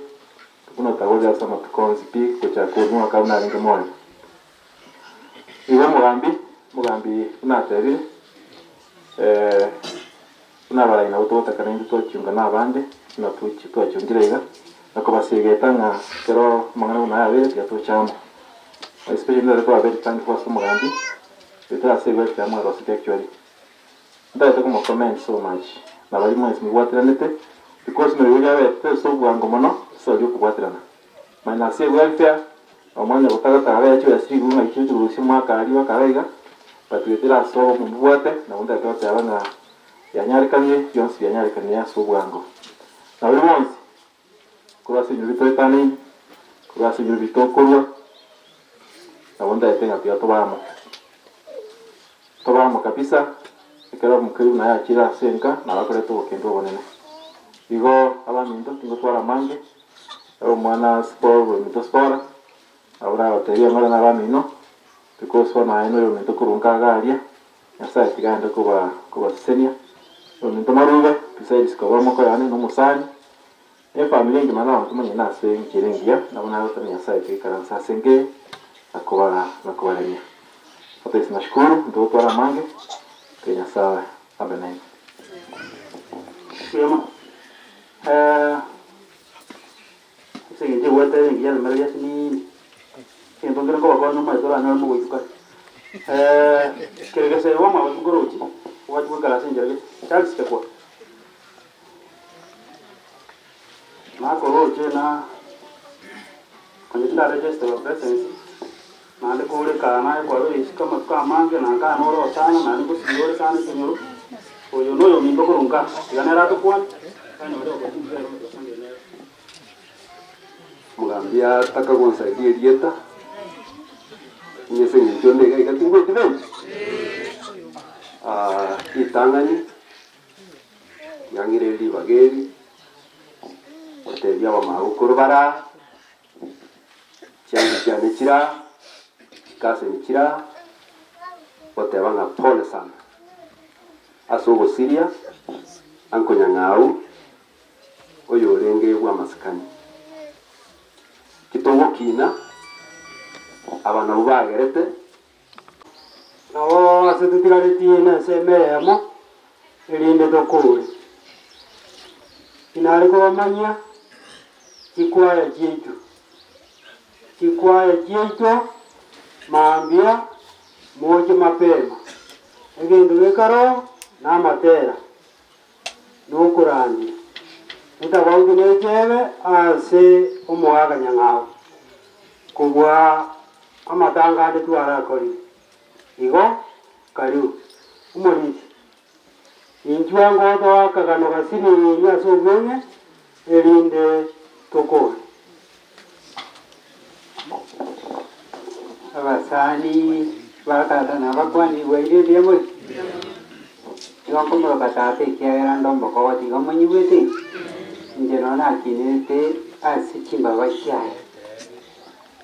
buna otagorire ase amatuko onsi pi gochaka korwa omwaka buna arenge moyo. Igo omogambi, omogambi buna atebire, buna abarai nabo togotaka naintwe twachiunga na abande, buna twachungire iga, na kobasegeta ng'a ekero amang'ana buna aya abeire tiga toche amo. Especially ndare koba very thankful ase omogambi, Goetera ase ebibe ekero mwarosete actually ntagete komo commend so much na baria mwensi mobwatiranete because maiga riabete ase obwango mono ase oria okobwatirana minus ewelfare omwanya gotagataga bera chibesa chiriguru ng'a chiche gochikorusia omwaka aria bakaba iga but goetera ase obomo mobwate nabo ntagete goteba ng'a yanyarekanire bionsi bianyarekanire ase obwango na baria bonsi Korwa ase ebinyoro bitoetanaine, korwa ase ebinyoro bitokorua, nabo ntagete ng'a tiga tobe amo. Tobe amo kabisa, ekero omokeri buna ayachire ase enka, nabo akoreta obokendu obonene. Igo abaminto, tingotwara amange, Omwana Sipora ominto Sipora, nabo nagoteebia ng'ore nabamino, because bono aye noyo ominto korwa nka iga aria, Nyasaye tiga aende koba kobasesenia. Ominto Marube, besides koba omokoyane na omosani, na efamiri engima na abanto monyene ase enchera engiya, nabo nagotebia Nyasaye tiga ikaranse ase enka eye na koba na kobaremia. Otherwise nashukuru, ntogotwara amange, tiga Nyasaye abe nainwe. Mbuya mono. Ase engencho egwetera engiya rimereria ase nini, egento nkere nkobakonya omanyete oranyore mogoituka. Kere gese igo mwabachia nkorochi, obachie goikara ase enchera gete, Charles Chekwa. Nakoroche na onye tindaregister your presence, naende kore kaa naye kwabeire isiko amatuko amange na nkaa nore osana naende ngosiria ore sana ekenyoro, oyo noyominto korwa nkaa, tiga nere atokwane, tanyore opportunity ere omotosangereria nere. Omogambi ataka gonsaidia erieta, lakini ase eng'encho onde iga iga tingweti bench. Ritang'ani riang'ire ribaga eri, gotebia abamagokoro bare aa, chianga chiane chire aa, chikaseni chire aa, goteba ng'a pole sana ase ogosiria Uncle Nyang'au oyorenge bw'amasikani. Titogokina, aba nabwo bagerete. Nabo ase totigaretie nensemo eyemo, erinde tokoore. Inare kobamanyia chikwaya chiaito, chikwaya chiaito mambia moche mapema, egento gekaroo namatera. Nokorandia, etabauti nechebe ase omogaka nyang'au, kobua amatanga ande twarakorire. Igo karibu, omorisia, inchwa ngotoa akagano gasinini ase obweng'e, erinde tokore. Abasani ba tata nabakwanigwe ire mbuya more? Igo nkomoroka tata ekiagera nde omokogoti igo monyigwete? Inche nonya nakinete ase chimbaba chiaye.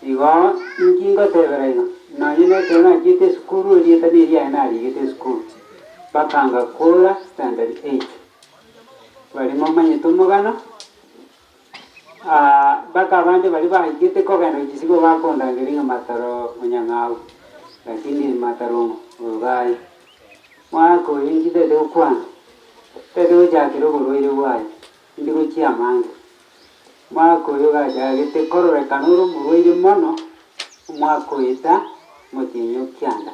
Igo inki ngotebera iga? Nonye nekero nachiete esukuru erieta neriaye narigete esukuru, mpaka ngakora standard eight. Baria momanyete omogano. Mpaka abande baria baigete kogenda gochia isiko bakondangeria ng'a mataro onyang'au, lakini mataro ng'o oyo gaye. Mwaka oyo inki ntagete gokwana? Ntagete gochakera oborwaire bwaye, indi gochia amange. Mwaka oyo gachagete kororekana ore omorwaire mono, omwaka oeta motienyi o kianda,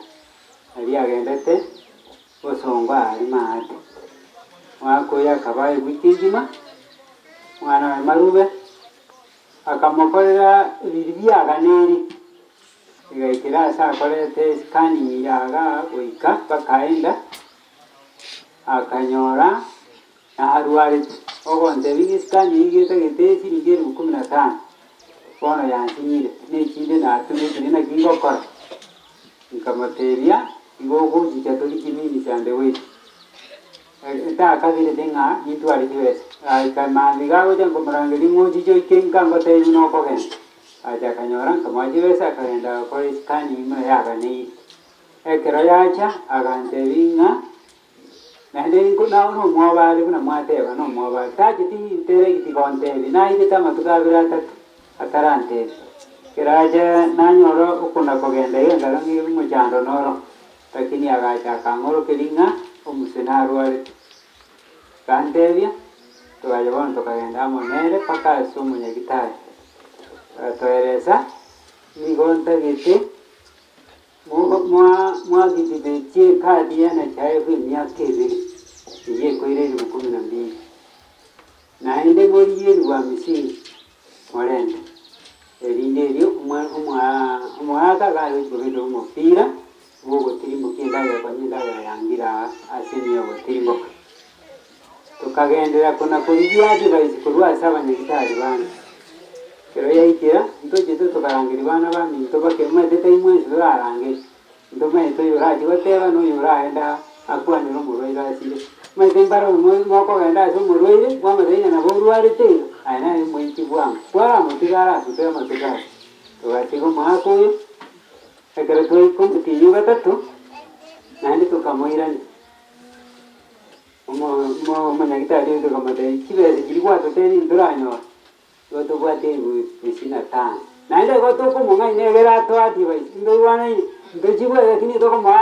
aria agendete Bosongo aria maate. Mwaka oyo akaba ewiki engima, omwana oye Marube akamokorera riria biaganeri, egaikera ase akorete escanning yaga goika bakaenda, akanyora narwarete. Ogontebia ng'a escanning iga etagete esiringi elifu kumi na tano, bono yansinyire, na echinde natumekire naki ngokora? Nkamotebia, Igo ogochicha tori chimini chiande goika. Ntakagirete ng'a nintware chibesa. Gaika mambia gagocha nkomorangeria ng'a ochiche oike nka ngotebie buna okogenda. Agacha akanyora nkamoa chibesa akagenda agakora escanning buna yaganeire. Ekero yacha agantebia ng'a naende nko nao nomwoba are buna mwateba nomwoba are. Tacheti nteregiti gontebia nairete amatuko abere atato atarantebia. Ekero acha nanyora okona kogenda iga nkarora ng'a omochando noro, lakini agacha akang'orokeria ng'a omuse narwarete. Akantebia, togacha bono tokagenda amo nere mpaka ase omonyagitari. Agatoeresa, nigo ntagete mwagitibetie ekadi ya NHIF emiaka ebere, eyio ekoira elifu kumi na mbili. Naende morigie elifu hamsini morente, erinde erio omogaka gare gochia kobeka omopira bw'ogotirimbokia endagera konya endagera yangire aa ase ime y'ogotirimboka. Tokagenderera kona korigia advice korwa ase abanyagitari bande. Ekero yaikera, ntochete tokarangeria bana baminto bake, omanyete tari mwensi torarangerie. Ntomanyete oyo orachie goteba na oyo oraende akwanere omorwaire asire. Omanyete mbare omo mokogenda ase omorwaire, mwamotebia ng'a nabo orwarete iga, Aye naye omoiti bwango, kwaramotiga arasuke amatuko aya. Togatiga omwaka oyo, ekero twaika omotienyi o gatato, naende tokamoirania. Omonyagitari oito akamotebia, chibesa chiria gwatotebirie ntoranyora, igo tobwate elifu isini na tano. Naende igo tokomong'aina egere atoe advice, ntoigwanaine, ntochibwate lakini tokomoa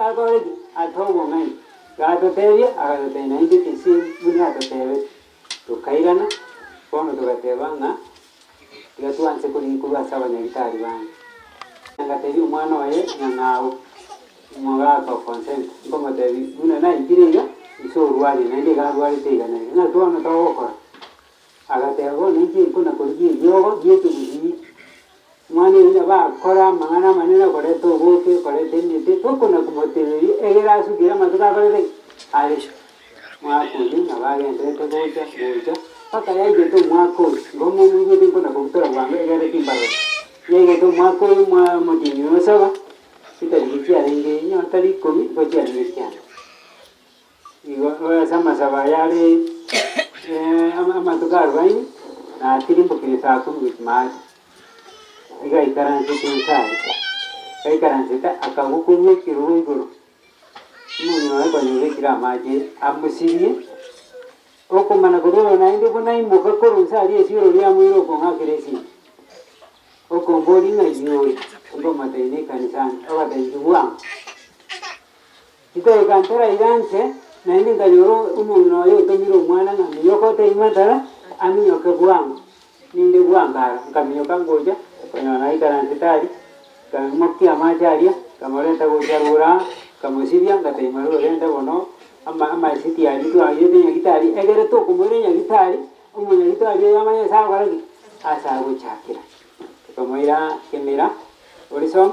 akore ki? Atoe obong'aini. Gatotebia, agatotebia naende the same buna atotebete. Tokairana, bono togateba ng'a tiga twanse korigia korwa ase abanyagitari bande. Ngatebia omwana oye nyang'au, omogaka o consent, nkomotebia buna naikire iga, inse orwarire naende iga arwarete iga na iga, ng'aki bono togokora? Agateba bono inche nkona korigia eriogo ri'ekegusii, omwana oyo nabo akore amang'ana amanene okoreta oboke, okoreta emete, tokona komoteberia egere asukire amatuko akorete ki? Are. Mwaka oyio nabo agenderete gocha, gocha, mpaka yaigete omwaka oyo, igo momoigwete nkona kobutora bwango egere timbarora. Yaigete omwaka oyo mwa omotienyi oyo osaba, chitariki chiarenge inye tari ikomi, igo chiarenge kianda. Igo ase amasabo aya are amatuko arubaini, natirimbokire saa kumi gochia maate, iga aikaransete inse aria, aikaransete akagwa korwa ekerogo igoro, omong'ina oye konya obekire amache amosirie, okomana korwa oyo naende buna aimoka korwa inse aria esioro riamoira okong'akera esimi, okomboria ng'ai ore, nkomotebia nekanisani, ogatebia inchuo bwango. Chidakika ntaraira nse, naende nkanyora omong'ina oye otomire omwana ng'a minyoka otebi matara, aminyoke bwango. Ninde bwango aro, nkaminyoka ngocha, nkanyora naikaransete aria, nkaimokia amache aria, nkamoreta gocha rora aa, nkamosibia, ngatebia Maria ogende bono ama amasiti aria twairete nyagitari, egere tokomoira nyagitari, omonyagitari oyo amanye ase agokora ki? Ase agochakera. Tokamoira kemera, Horizon,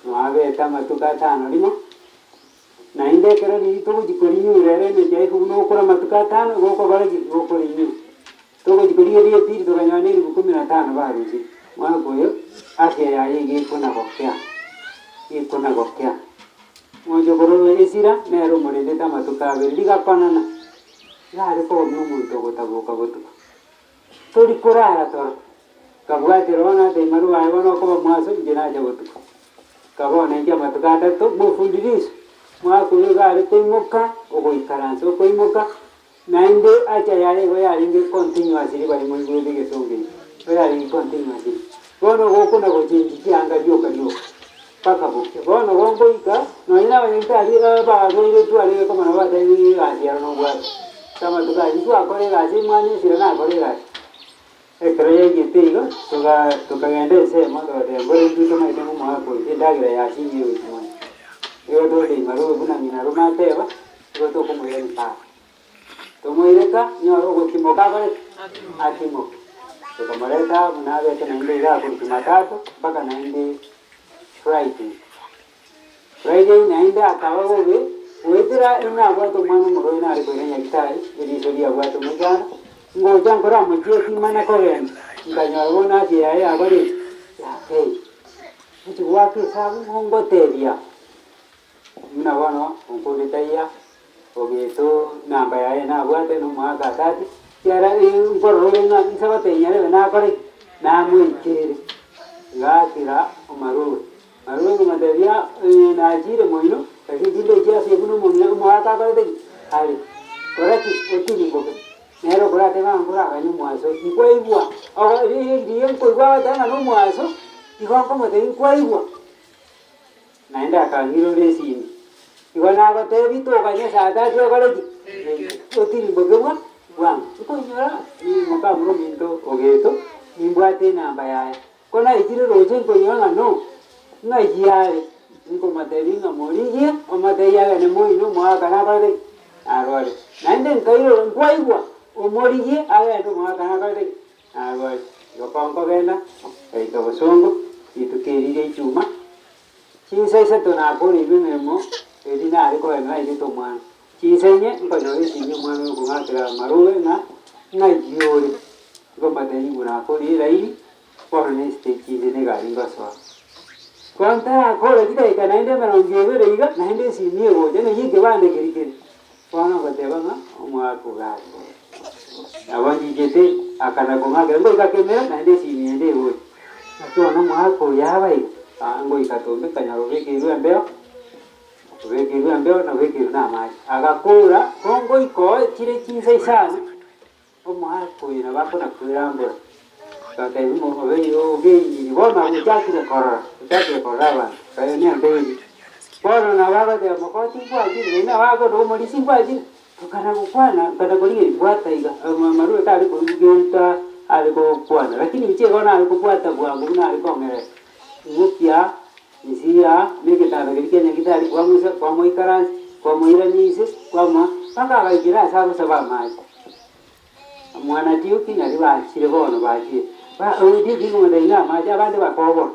Mwabete amatuko atano rimo, naende ekero riria togochia korinyura ere emechie yaito buna okore amatuko atano, igo okobara ki? Igo okorinyura. Togochia korigia riria epili tokanyora na elifu kumi na tano barusirie. Mwaka oyo afya yaye iga ekona gokea, ekona gokea. Mochokoro oyo Esira nere omorendete amatuko abere, rigakonana, iga are kogomia omonto ogotaboka botuko. Tori korara toro. Nkabwatera bono ase imaruba aye bono okoba mwaso, inche nacha botuko. Nkabona inche amatuko atato, mofundiriso, mwaka oyio iga are koimoka, ogoikaransa okoimoka, naende acha yaye igo yarenge continuously baria moigwete egesongo eke, igo yarenge continuously. Bono gokona gochengi chianga rioka rioka, mpaka bokia. Bono gongoika, nonye na abanyagitari abarwaire twarenge komana batebirie egasi ero nobwate. Ase amatuko ayio ntwakora egasi, mwana esira nakore egasi. Ekero yaigete igo, tokagenda ensemo, togateba, Mboro intwe tomaete ng'a omogaka oito endagera yasinyire gochia mono. Igo toteba robe buna ng'ina rome ateba, igo tokomoira mpaka. Tomoireka, nyora ogotimoka akore ki? Atimoke. Tokamoreta buna abete naende iga akorwa Jumatatu mpaka naende Friday. Friday naende akaba bobe, goetera ime abwate omwana omorwaire nare koira nyagitari, eriso riabwate omochando, ngocha nkoramochie timana kogenda, nkanyora bono afya yaye yakore ki? Yakeire. Gochi goaka esabu ng'o ngotebia, buna bono onkure taiya, ogeto namba yaye nabwate na omogaka atati, ekiagera nkorora ore ng'a inse gotebia nyarebe nakore ki? Namoikere. Ngakira omaroro. Barabwo nkomotebia, Ee, nachiire moino, lakini tindochi ase buna omong'ina omogaka akorete ki? Are. Kora ki? Otirimboke. Nere okoratebe ng'a nkoraganye omwaso, nkwaigwa. Ogo riria nkoigwa agoteba ng'a nomwaso, igo nkomotebia nkwaigwa. Naende akang'irora esimi. Igo nagotebia toganye saa tatu okore ki? Otirimboke bwa bwango. Nkoinyora, mokamura ominto ogeto, nimbwate enamba yaye. Ko naikire roche nkoigwa ng'a no, ng'ai are, nkomotebia ng'a morigie, omotebie agende moino omogaka nakorete ki? Narware. Naende nkairora nkwaigwa, omorigie agende omogaka nakorete ki? Narware. Igo konkogenda, ngaika bosongo, rituko eri ria ichuma, chinsa isato nakoreirwe emeremo eria nare kogenda nairete omwana. Chinsa inye nkonyora esimi omwana oyo okong'akera amarube ng'a ng'ai ore, nkomotebia igoro akorie eraini, Bono nestage inde negari ngosoa. Ko ntarakora chidakika naende emerongo ebere iga, naende esimi egocha neyio ekebande keria kere. Bono ngoteba ng'a omwaka ogare. Nabo nchichete akana kong'akera ngoika kemera naende esimi ende egocha. Naki bono omogaka oyo aba iga, aa ngoika tombe nkanyora obekeirwe embeo, obekeirwe embeo na obekeirwe na amache. Agakora, ko ngoika oo chire chinsa isano, omogaka oyo nabo akona kwerambora, agatebia ng'a obeire ogenyiri bono ochakire korora, ochakire korora abanto, kaye nemberi. Bono nabo agoteba mokoti nkwachire, naende nabo akoenda omorisia nkwachire. Tokana gokwana, nkana korigereria, bwata iga, amarube tare korigenta are gokwana, lakini inche igo nare kobwata bwango buna are kong'erera. Ing'okia inse aa na egetanda keria kia nyagitari kwamoisa, kwamoikaransa, kwamoirania inse, kwamoa, mpaka agaikera ase agosaba amache. Mwana Dioki nario bachire bono bachire, ba oyo Dioki nkomotebia ng'a amache abande bakoboa,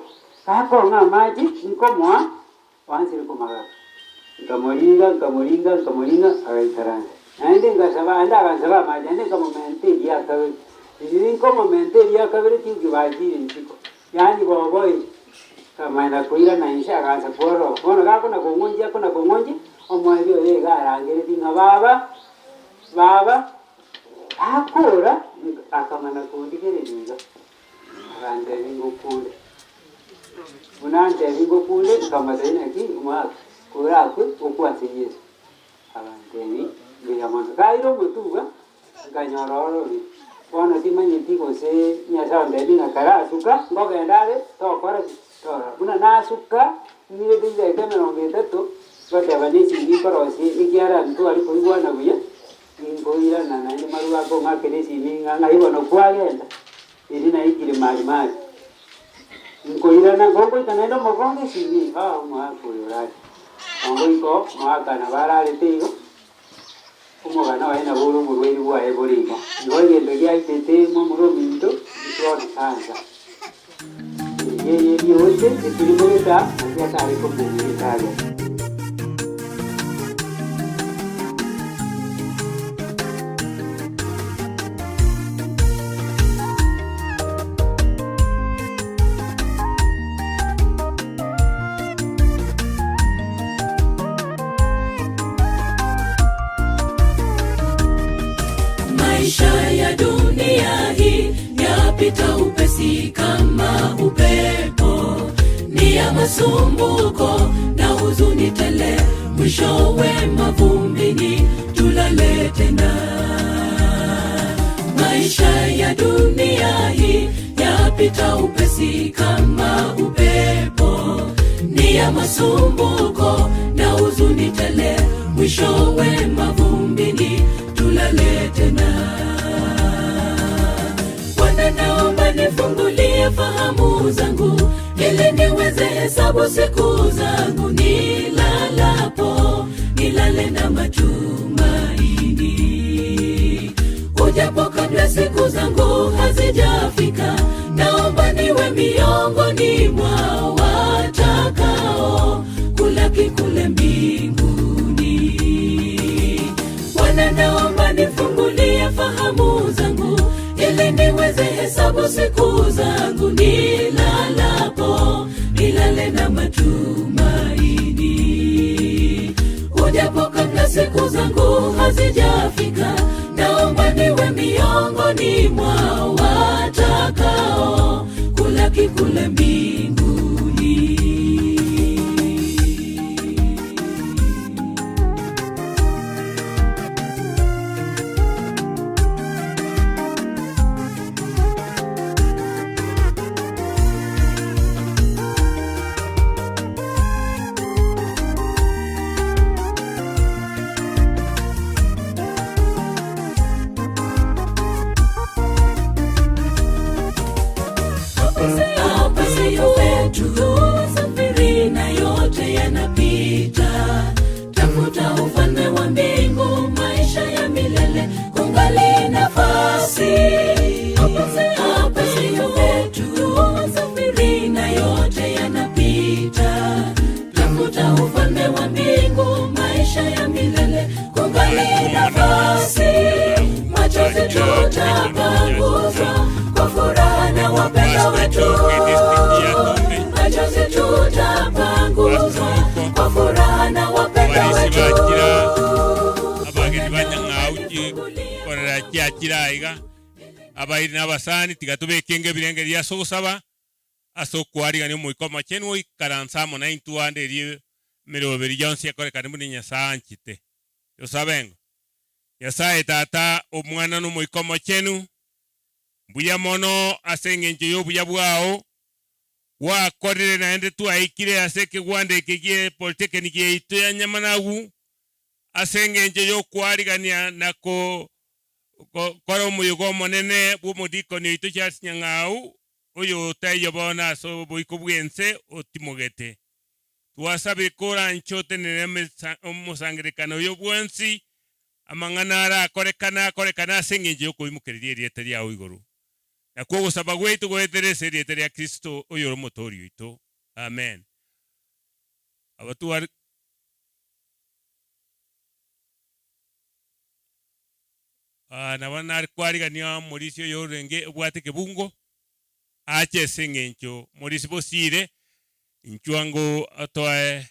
gakong'a amache nkomoa. Gwansire komagaka. Nkamoringa, nkamoringa, nkamoringa, agaikaransa. Naende ngasaba, naende agansaba amache, naende nkamomenta eria kabere. Riria nkomomenta eria kabere tiuki bachire isiko, yaani boboire. Nkamanya koirana inse agansa kwororoba. Bono gakona kong'onchia akona kong'onchia, omoerio oye iga arangeretie ng'a baba, baba, gakora, akamana kondigereria iga. Agantebia ngokunde. Buna antebia ngokunde, nkamotebia naki omwaka korakwe okwe ase Yeso. Agantebia mbuya mono. Kaire omotuga, nkanyora orobire. Bono timanyeti gose Nyasae ontebia ng'a karasuka, nkogenda are tokora ki? Torora. Buna nasuka, ng'irete chidakika emerongo etato, ngoteba nesimi nkorosie ekiara ntware koigwana buya, ninkoirana naende maruga akong'akera esimi ng'a ng'ai bono kwagenda. Eri naikire mari mari, nkoirana ngongoika naende omogongo esimi, ah omogaka oyo orare. Ongoika oo, omogaka nabo ararete igo, omogano oye nabo ore oborwaire bwaye bore igo. Igo egento giaitete momura ominto, throat cancer. Eye eye eriote etirimogete aa, naki atare kobugia endagera. Maisha ya dunia hii yapita upesi kama upepo, ni ya masumbuko na huzuni tele, mwishowe mavumbini tulale tena. Maisha ya dunia hii yapita upesi kama upepo, ni ya masumbuko na huzuni tele, mwishowe mavumbini tulale tena. Bwana, naomba nifungulie fahamu zangu ili niweze hesabu siku zangu, nilalapo nilale na matumaini. Ujapo kabla siku zangu hazijafika, naomba niwe miongoni mwa watakao kulaki kule mbinguni. Bwana, naomba nifungulie fahamu zangu ili niweze hesabu siku zangu, nilalapo nilale na matumaini. Ujapo kabla siku zangu hazijafika, naomba niwe miongoni mwa watakao kulaki kule mbinguni. Hapa siyo kwetu, safiri na yote yanapita. Tafuta ufalme wa mbingu, maisha ya milele, kungali nafasi. Hapa siyo kwetu, safiri na yote yanapita. Tafuta ufalme wa mbingu, maisha ya milele, kungali nafasi. Machozi tutapanguzwa kwa furaha na wapendwa wetu. Machozi tutapanguzwa kwa furaha na wapendwa Abarisi wetu. bakira abageni banyang'auki Korera chiachire aiga, abairi na abasani, tiga tobeke enga ebirengererio ase ogosaba, ase okwarigania Omoika Omochenu oikaranse amo naintwe ande erio emeroberi yonsi ekorekane buna Nyasae anchete. Tosabe ng'o? Nyasae Tata, Omwana na Omoika Omochenu, mbuya mono ase engencho y'obuya bwao, gwakorire naende twaikire ase ekegwanda eke gie Polytechnic yaito ya Nyamanagu, ase engencho y'okwarigania na kora omoyega omonene bw'omodikoni oito Charles Nyang'au, oyotaiyo bono ase oboiko bw'ense otimogete. Twasabire koranche otenenere omosangererekano oyo bwonsi, amang'ana arakorekane akorekane ase engencho y'okoimokereria erieta riao igoro. Nakwo ogosaba gwaito goetere ase erieta ria Kristo oyore Omotoori oito. Amen. Abatware. Nabo nare kwarigania omorisia oyo orenge obwate ekebungo, ache ase eng'encho morisia bosiire, inchuo ango otoe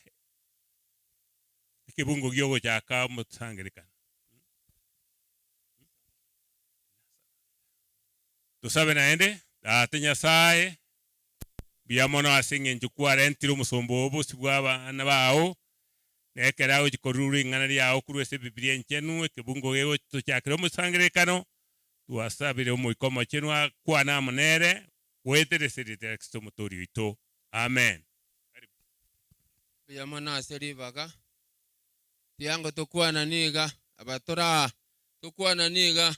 ekebungo gi'ogochaka omosangererekano. Tosabe naende, Tata Nyasae, mbuya mono ase eng'encho kwarentire omosomba oo bosio bw'abana bao, na ekero agochia korura ring'ana riao korwa ase Ebibilia Enchenu, ekebungo gegotochakera omosangererekano, twasabire Omoika Omochenu akwane amo nere, goetera ase erieta ria Kristo Omotoori oito. Amen. Karibu. Mbuya mono ase ribaga. Tiango tokwana niga, aba toraa tokwana niga.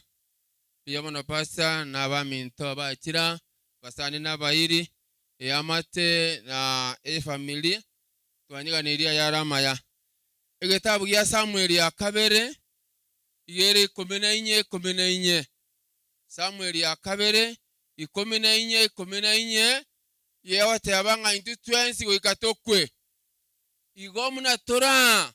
Mbuya mono Pastor na abaminto abachira, abasani na abairi, eamate na efamiri, twanyiganirie ayare amaya. Egetabu gia Samueli ya kabere, iga ere ikomi na inye ikomi na inye. Samueli ya kabere, ikomi na inye ikomi na inye, yegoteba ng'a intwe twensi goika tokwe. Igo buna toraa,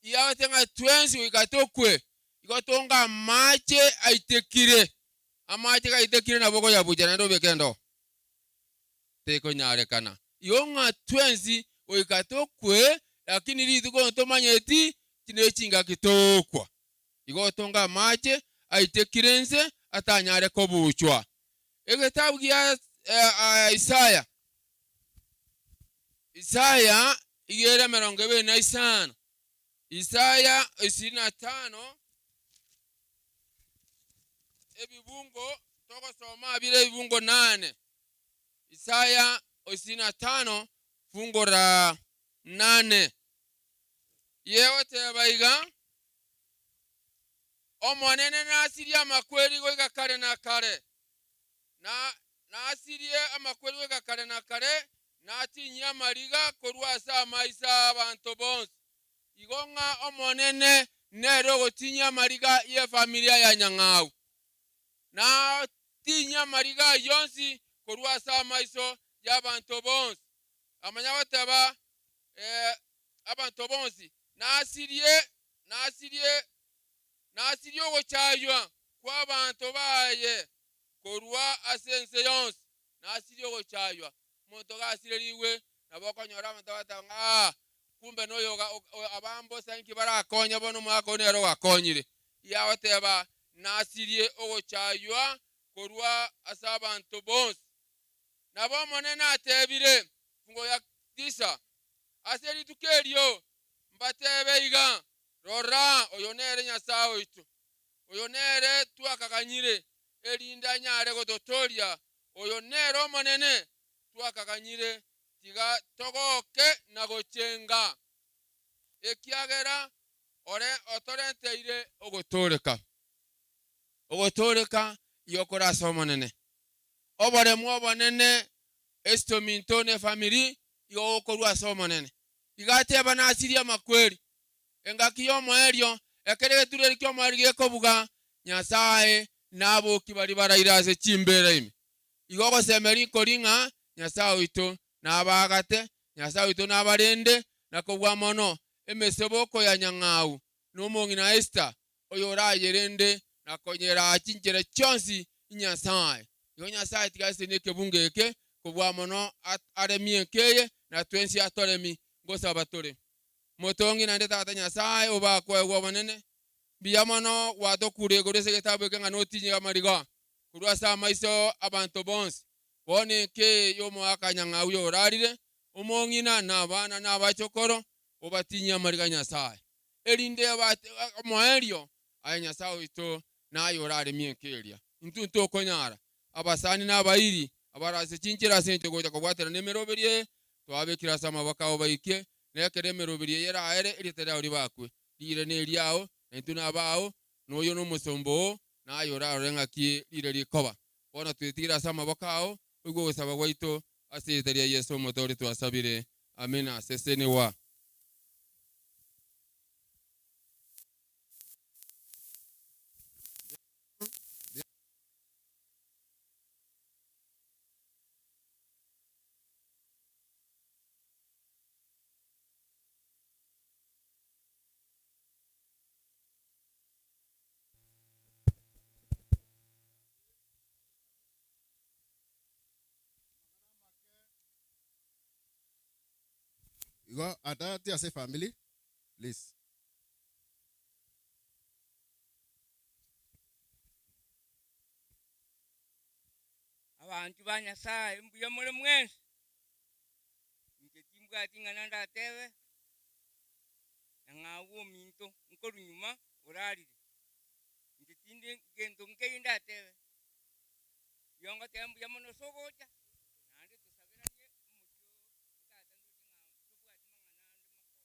Yagoteba ng'a twensi goika tokwe, igo tonga amache aitekire. Amache gaitekire nabo okoyabucha naende obeke endoo? Tekonyarekana. Igo ng'a twensi goika tokwe, lakini rituko ntomanyeti nechingaki togokwa. Igo tonga amache aitekire inse atanyare kobuchwa. Egetabu gia Isaya, Isaya iga ere emerongo ebere na isano, Isaya ishirini na tano, ebibungo togosoma bire ebibungo nane. Isaya ishirini na tano fungo ra nane. Yegoteba iga, Omonene nasirie amakweri goika kare na kare, na nasirie amakweri goika kare na kare, natinyie amariga korwa ase amaiso 'abanto bonsi. Igo ng'a Omonene nere ogotinyia amariga y'efamilia ya Nyang'au. Natinyie amariga ayio onsi korwa ase amaiso y'abanto bonsi. Amanya goteba, Ee, abanto bonsi, nasirie, nasirie, nasirie ogochaywa kw'abanto baye korwa ase ense yonsi, nasirie ogochaywa. Omonto gasirerigwe, nabo okonyora abanto bagoteba ng'a aa, kumbe noyo abambosa inki barakonye bono omogaka oyo nere ogakonyire. Yagoteba, nasirie ogochaywa korwa ase abanto bonsi. Nabo Omonene atebire, Fungo ya tisa, ase rituko erio mbatebe iga, Rora, oyo nere Nyasae oito, oyo nere twakaganyire, erinde anyare gototooria, oyo nere Omonene twakaganyire, tiga togoke na gochenga, ekiagera ore otorenteire ogotooreka. Ogotooreka igo kore ase Omonene. Oboremu obonene, esitominto na efamiri igo gokorwa ase Omonene. Iga ateba nasirie amakweri. Engaki y'omoerio, ekero egetureri ki'omoerio gekobuga, Nyasae nabokie baria baraire ase chimbeera ime. Igo ogosemeria nkori ng'a Nyasae oito nabaagate, Nyasae oito nabarende, na kobua mono emeseboko ya nyang'au na omong'ina Esta, oyorayerende na konyeraa chinchera chionsi Nyasae. Igo Nyasae tiga asesenie ekebungo eke kobua mono aremie enka eye na twensi atoremi ngosaba tore. Motong'i naende Tata Nyasae obakoegwa obonene. Mbuya mono gwatokure igoro ase egetabu eke ng'a notinye amariga korwa ase amaiso 'abanto bonsi. Bono enka y'omoaka nyang'au yorarire, omong'ina, na abana, na abachokoro, obatinyie amariga a Nyasae, erinde omoerio aye Nyasae oito naye oraremie enka eria. Intwe ntokonyara, abasani na abairi, abare ase chinchera ase engencho gocha kobwaterana emeroberio eye, twabekire ase amaboko ao baikie, na ekero emeroberio eye eraere, erieta riao ribakwe. Riire neriao, na intwe nabao, na oyo nomosomba oo, na aye orarore ng'aki riire rikoba. Bono twetigire ase amaboko ao, oigwe ogosaba gwaito, ase erieta ria Yeso Omotoori twasabire. Amina. Sesenigwa. Igo atati ase efamiri please. Abanchwa ba Nyasae, mbuya more mwensi. Inche timbwati ing'ana ndatebe, na ng'abu ominto nkorwa nyuma orarire. Inche tindi gento nkeiyo ndatebe, rigiya ngoteba mbuya mono ase ogocha, naende tosaberanie omochie oo tata ndoche ng'a tobwati mang'ana ande makongu.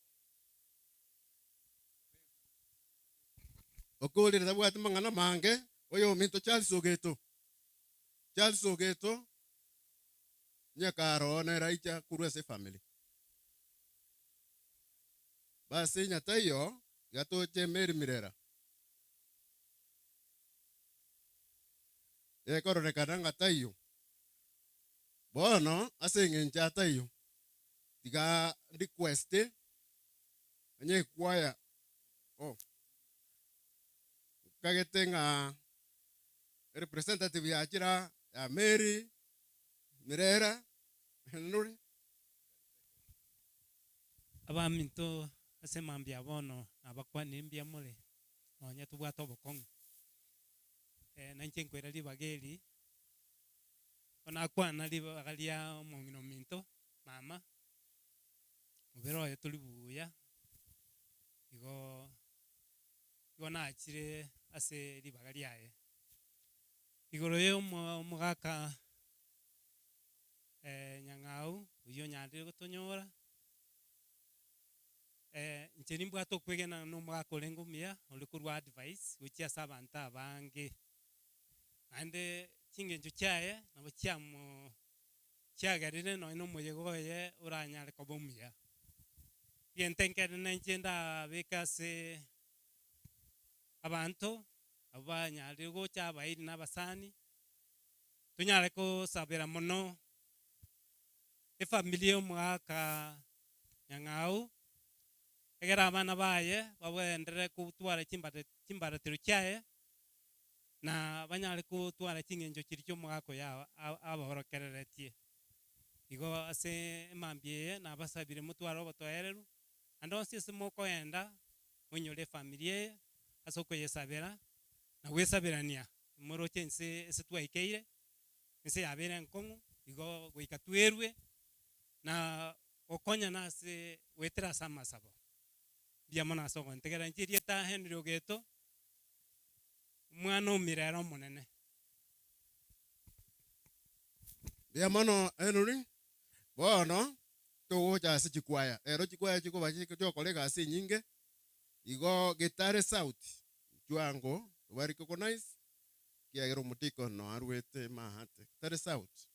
Okorire tabwati mang'ana mange, oyominto Charles Ogeto. Charles Ogeto nyakaro oo nere aicha korwa ase efamiri. Basi onye taiyo, iga toche Mary Mirera. Ekororekana ng'a taiyo. Bono ase eng'encho ataiyo, tiga request onye ekwaya oh nkagete ng'a representative yachire aa ya Mary Mirera nore. Abaminto ase mambia bono nabakwanire mbuya more, nonya tobwate obokong'u. Nainche nkoira ribaga eri, bono nakwana ribaga ria omong'ina ominto, mama, mobere oye tori buya, igo igo nachire ase ribaga riaye. Igoro ya omogaka Nyang'au oyio onyarire gotonyora, inche nimbwate okwegena na omogaka orenge omuya ore korwa advice gochia ase abanto abange. Naende chingencho chiaye nabo chiamo chiagerire nonye na omoyega oye oranyare koba omuya. Egento ekenene inche ndabeke ase abanto, abwo banyarire gocha abairi na abasani, tonyare kosabera mono efamiri ya omogaka Nyang'au, egere abana baye bagenderere kotwara chimbate chimbaratero chiaye, na banyare kotwara ching'encho chiria chia omogaka oyo aborokereretie. Igo ase emambia eye nabasabire motware obotoereru, Ande onsi ase mokoenda, moinyore efamiri eye ase okoyesabera na gwesaberania, moroche ense ase twaikeire, ense yabeire enkong'u, igo goika twerwe na gokonyana ase goetera ase amasabo. Mbuya mono ase ogontegerera inche erieta Henry Ogeto, omwana o Mirera omonene. Mbuya mono Henry, bono Togocha ase chikwaya. Ero chikwaya chikoba chiokora egasi enyinge, igo Getare South chwango toba recognize ekiagera omodikon no arwete maate. Getare South.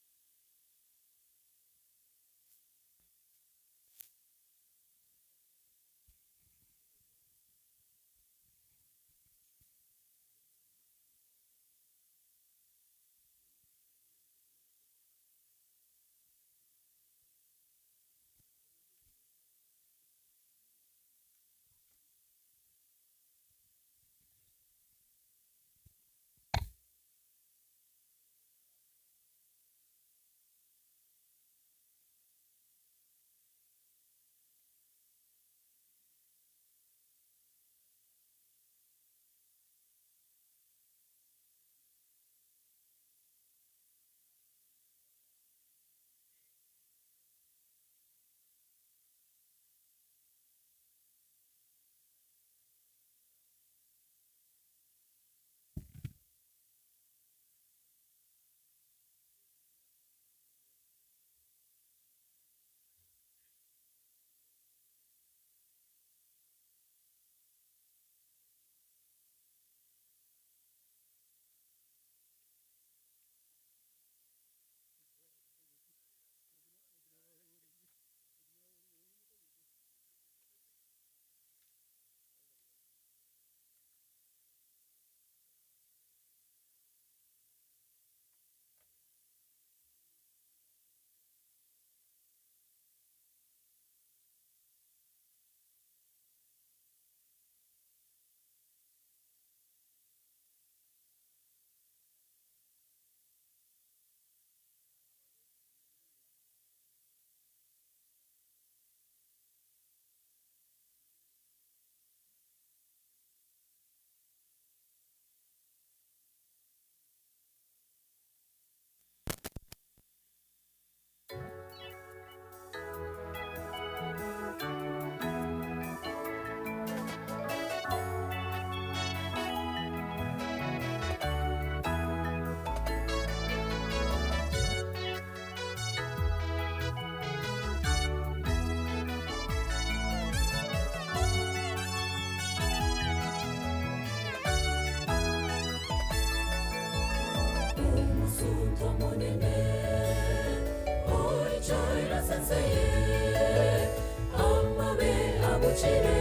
agochire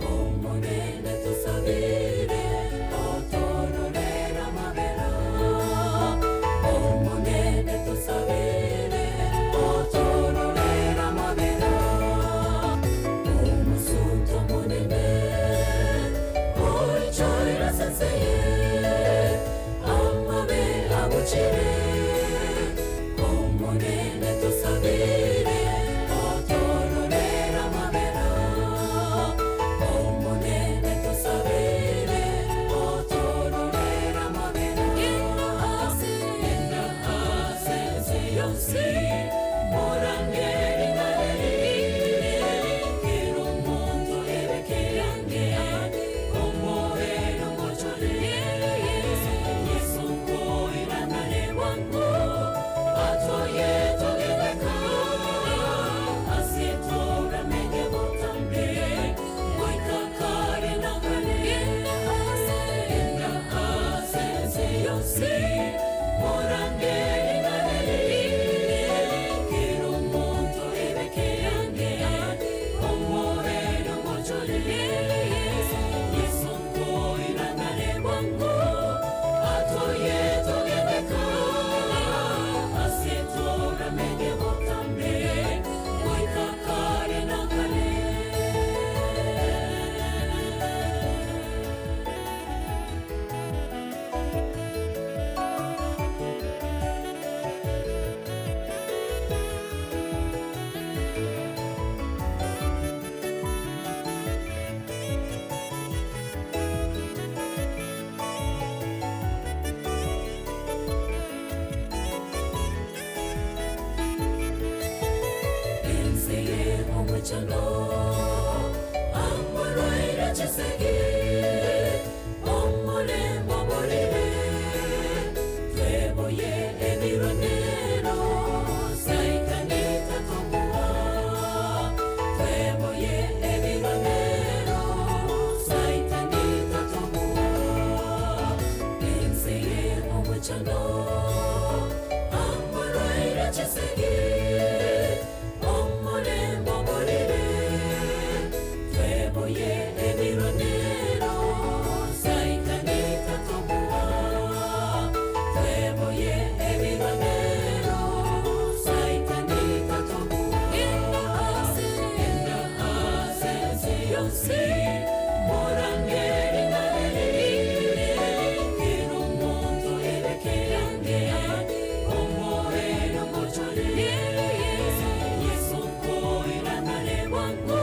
Omonene tusabire otororera mabera Omonene tusabire otororera mabera Omusunto munene oichoira senseye Amabe agochire Omonene tusabire otororera mabera Omonene tusabire otororera mabera Inna ase inna ase yonsi Morangeri ngareri Kero omuntu ebekeyange Omoero ngochore Yesu koiranare wangu Atoye togedeka Asetora mege botambe Goika kare na kare Inna ase inna ase yonsi Morangeri ngareri Kero omuntu ebekeyange Omoero ngochore Yesu koiranare wangu Atoye togedeka Asetora mege botambe Goika kare na kare Enseye omuchano amorwaire chisegi omorembo borire tweboye ebironero saikanita tobuwa tweboye ebironero saikanita tobuwa enseye omuchano amorwaire chisegi omorembo borire tweboye ebironero saikanita tobuwa tweboye ebironero saikanita tobuwa inna ase inna ase yonsi morangeri ngareri kero omuntu ebekeyange omoero ngochore Yesu koiranare wangu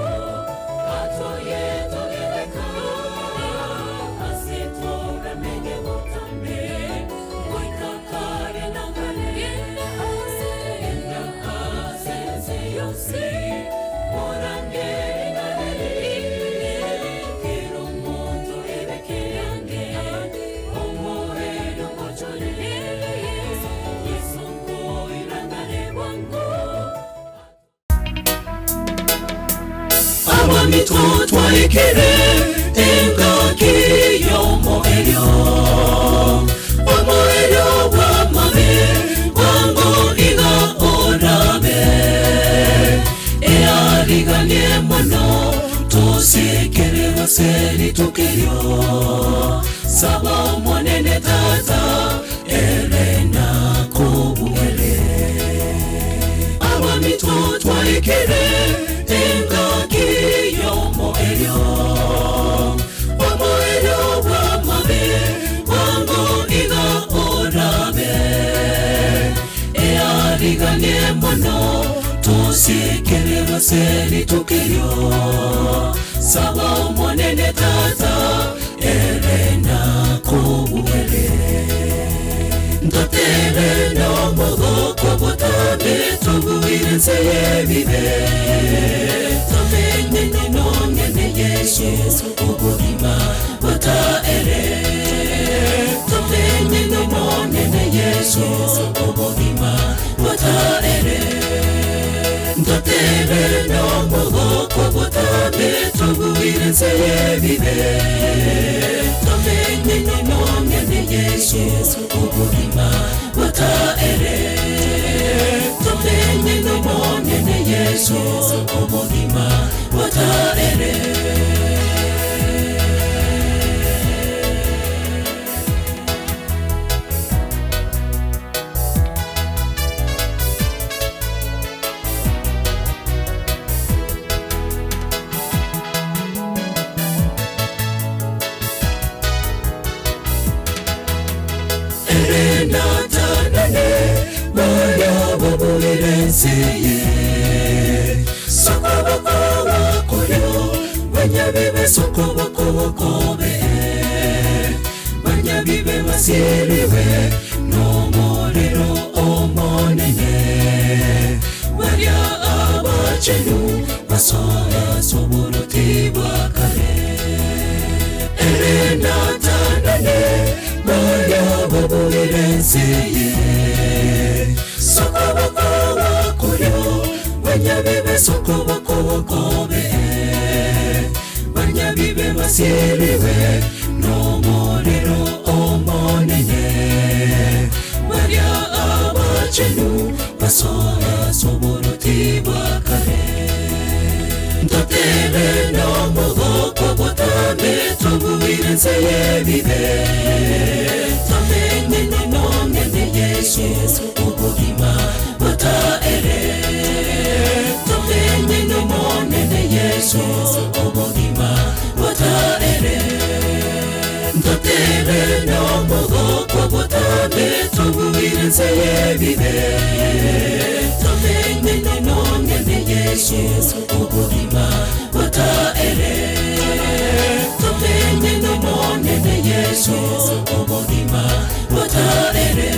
atoye togedeka asetora mege botambe goika kare na kare inna ase inna ase yonsi morangeri ngareri kero omuntu ebekeyange omoero ngochore Yesu koiranare wangu Abamitotwaekere engaki y'omoeryo omoeryo bw'amabe bwango iga orabe eariganie mono tusikererwa seritukeryo saba omonene tata erena kubuere abamitotwaekere engaki y'omoeryo omoeryo bw'amabe bwango iga orabe eariganie mono tusikererwa seritukeryo saba omonene tata erena kubuere ntotere n'omugoko butambe tubuire nse y'ebibe tumenyene nongene Yesu ubuzima butaere tumenyene nongene Yesu ubuzima butaere ntotere n'omugoko butambe tubuire nse y'ebibe tumenyene nongene Yesu ubuzima butaere tumenyene nongene Yesu ubuzima butaere. Erenatanane baria babuire ense eye sokoboko gwakorio banyabibe sokoboko gokobe banyabibe basiriwe n'omorero omonene baria abachenu basoe soboroti bwa kare erenatanane baria babuire ense eye sokoboko gwakorio banyabibe sokoboko gokobe banyabibe basiriwe n'omorero omonene baria abachenu basoe soboroti bwa kare ntotere n'omogoko botambe tubuire ense y'ebibe twamenye n'omong'ene Yesu obogima botaere twamenye n'omong'ene Yesu obogima botaere ntotere n'omogoko botambe tubuire ense y'ebibe twamenye n'omong'ene Yesu obogima botaere twamenye n'omong'ene Yesu obogima botaere.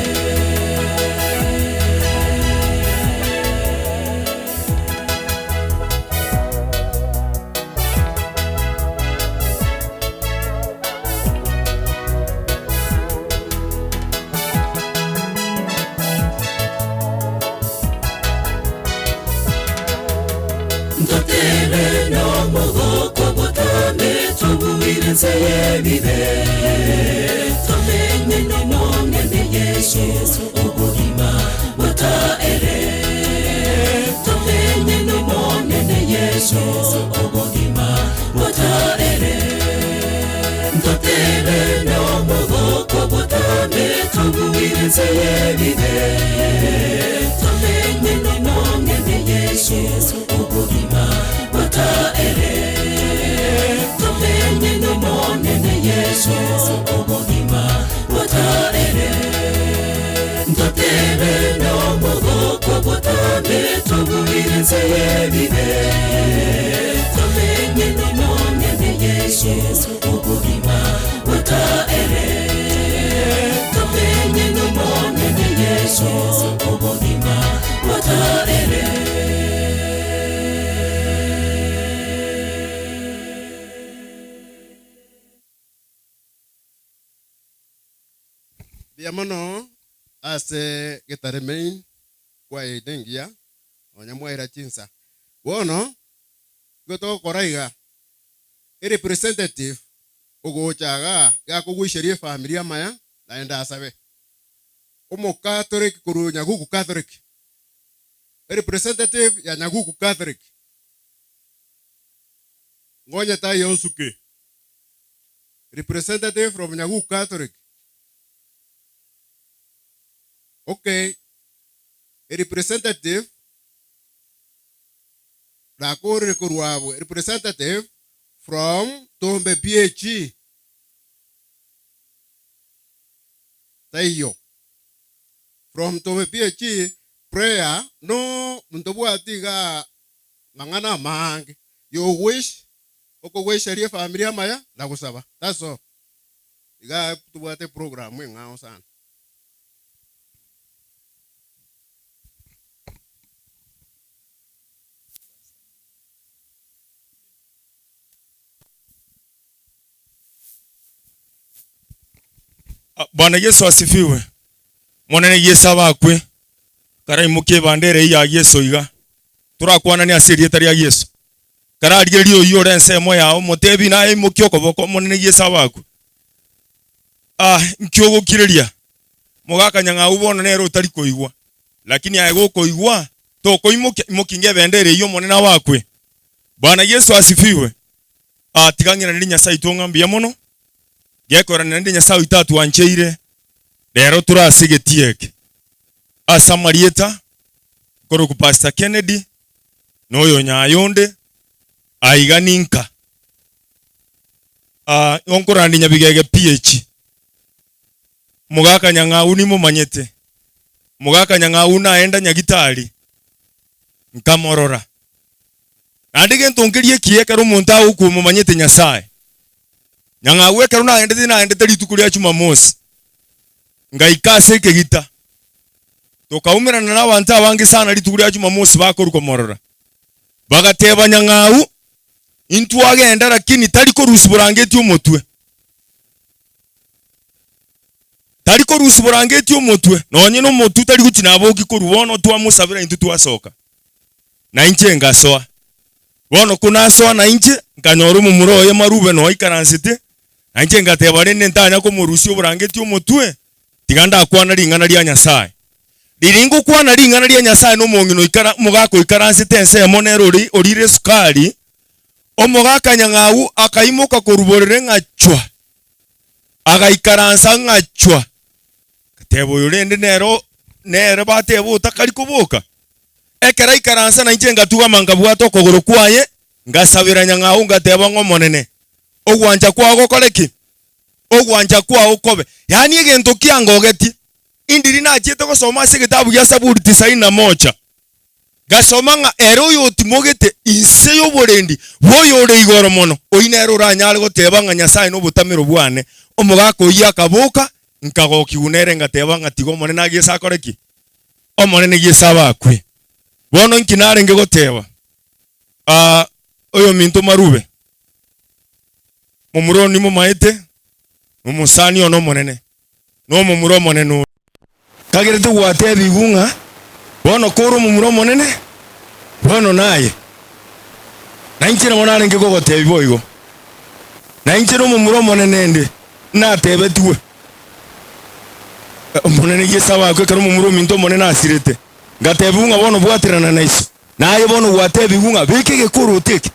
Ntotere n'omogoko botambe tubuire ense y'ebibe twamenye n'omong'ene Yesu obogima botaere twamenye n'omong'ene Yesu obogima botaere ntotere n'omogoko botambe tubuire ense y'ebibe twamenye n'omong'ene Yesu obogima botaere twamenye n'omong'ene Yesu obogima botaere ntotere n'omogoko botambe tubuire ense y'ebibe twamenye n'omong'ene Yesu obogima botaere twamenye n'omong'ene Yesu obogima botaere. Mbuya mono ase Getare Main kwaeite engiya nonya mwaira chinsa. Bono igo togokora iga, erepresentative ogocha igaa iga akogoicheria efamiri amaya naende asabe. Omocatholic korwa Nyaguku Catholic, erepresentative ya Nyaguku Catholic, ngonye taiyo nsuke, representative from Nyaguku Catholic. Okay, a representative nakorire korwa abwo, a representative from Tombe PAG taiyo. From Tombe PAG prayer no ntobwati igaa mang'ana amange, you wish okogwecheria efamiri amaya na gosaba, that's all. Igaa tobwate eprogram eng'ao sana. Bwana Yesu asifiwe. Monene Yesu abakwe. Karaimokie ebandera eyio ya Yesu iga. Torakwananie ase erieta ria Yesu. Kararigererie oyio ore ensemo yao, motebi naye imokia okoboko, Omonene Yesu abakwe. Ah, nki ogokireria? Mogaka nyang'au bono nere otari koigwa. Lakini aye gokoigwa, tokoimokia, imokia inga ebendera eyio Omonene abakwe. Bwana Yesu asifiwe. Ah, tiga ng'iranerie Nyasae oito ng'a mbuya mono, gekorana naende Nyasae oito atwancheire, rero tore ase egetii eke. Ase amarieta, nkorokwa Pastor Kennedy, na oyo Nyayonde, aiga ninka. Ah, igo nkorandia Nyabigege PH. Mogaka Nyang'au nimomanyete. Mogaka Nyang'au naenda Nyagitari, nkamorora. Naende gento nkeria ekiya ekero omonto agokwa omomanyete Nyasae. Nyang'au ekero naendete naendete rituko ria Jumamosi, ngaika ase ekegita, tokaumerana na abanto abange sana rituko ria Jumamosi bakorwa komorora. Bagateba Nyang'au, intwagenda lakini tari korusia borangeti omotwe. Tari korusia borangeti omotwe, nonye nomotwe tari gochia naboki korwa bono twamosabera intwe twasoka. Na inche ngasoa. Bono konasoa na inche, nkanyora omomura oye Marube noe aikaransete, na inche ngateba rende ntanya komorusia oborangeti omotwe, tiga ndakwana ring'ana ria Nyasae. Riria ngokwana ring'ana ria Nyasae nomong'ina oikara omogaka oikaransete ensemo nere ore orire esukari, omogaka nyang'au akaimoka korwa borere ng'a chwa, agaikaransa ng'a chwa. Ngateba oyo rende nere nere bateba otakari koboka. Ekero aikaransa nainche ngatugama nkabwata okogoro kwaye, ngasabera nyang'au ngateba ng'a Omonene, ogwancha kwao gokore ki? Ogwancha kwao kobe. Yaani egento kiangogetie, indiri nachiete gosoma ase egetabu gia Saburi tisaini na moja, ngasoma ng'a ere oyotimogete inse y'oborendi bw'oyore igoro mono, oyio nere oranyare goteba ng'a Nyasae nobotamero bwane. Omogaka oyio akaboka, nkagokigwa nere ngateba ng'a tiga Omonene agiese akore ki? Omonene Yeso abakwe. Bono inki narenge goteba? Ah, oyominto Marube, momura oo nimomaete, nomosani one omonene, na omomura omonene ore. Kagerete gwatebigwe ng'a bono kore omomura omonene, bono naye. Na inche nabo narenge kogotebia boigo. Na inche nomomura omonene inde, natebetigwe. Omonene Yeso abakwe ekero omomura ominto omonene asirete. Ngatebigwa ng'a bono bwaterana na iso. Na aye bono gwatebigwe ng'a beka egekoroto eke.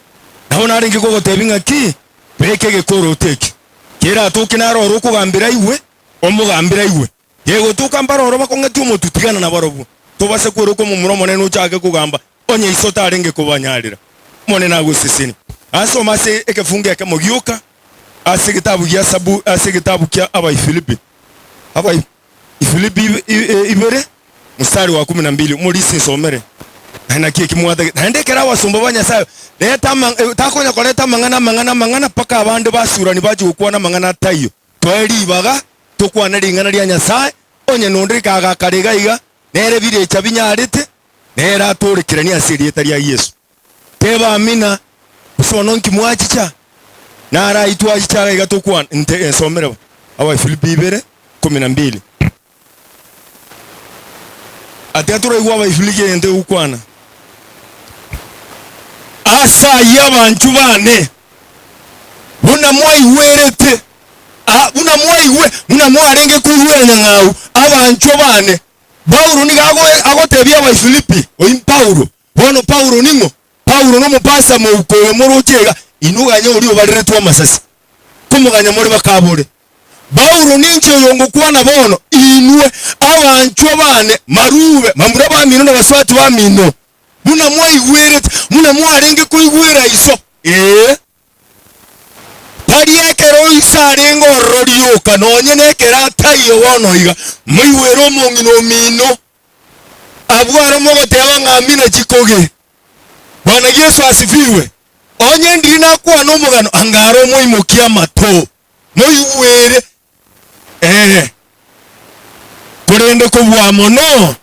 Nabo narenge kogotebia ng'a ki? Beka egekoroto eke. Keratoke naro ore okogambera aigwe, omogambere aigwe. Gegotoka mbare oro bakong'etie omotwe, tigana nabarobwo. Tobase kweroka omomura omonene ochake kogamba, onye iso tarenge kobanyarera. Omonene agosesenie. Asome ase ekefungo ekemo gioka ase egetabu gia Sabu, ase egetabu kia Abaifilipi. Abaifilipi ibere, mstari wa kumi na mbili. Omorisia nsomere. Naye naki eki mwatagete. Naende ekero abasomba ba Nyasae reta ama, takonya koreta amang'ana amang'ana amang'ana mpaka abande basurani bachie gokwana amang'ana ataiyo. Toe ribaga tokwane ring'ana ria Nyasae, onye nonde rikagakara iga iga, nere birecha binyarete, nere atoorekeranie ase erieta ria Yeso. Teba amina, gose bono nki mwachicha? Naro ayio twachicha iga iga tokwana, nte ensomere bo. Abafilipi ibere, kumi na mbili. Atiga toraigwe Abaifiliki egento egokwana. Ase ayio abanchwa bane, buna mwaigwerete, a, buna mwaigwe, buna mwarenge koigwera nyang'au, abanchwa bane. Paulo nigo ago- agotebia Abaifilipi, oyio Paulo, bono Paulo ning'o? Paulo nomopasa mouko oyo moroche iga, inwe ganya oria obareretwe amasasi, komoganya more bakabore. Paulo ninche oyo ngokwana bono, inwe abanchwa bane, marube, bamura bamino na basubati bamino, buna mwaigwerete, buna mwarenge koigwera iso, ee, tari ekero iso arenge ororo rioka, nonye nekero ataiyo bono iga, moigwere omong'ina omino. Abwo aro mogoteba ng'a amina chikoge. Bwana Yeso asifiwe. Onye ndiri nakwana omogano, anga aro moimokie amato, moigwere. Ee. Korende kobua mono,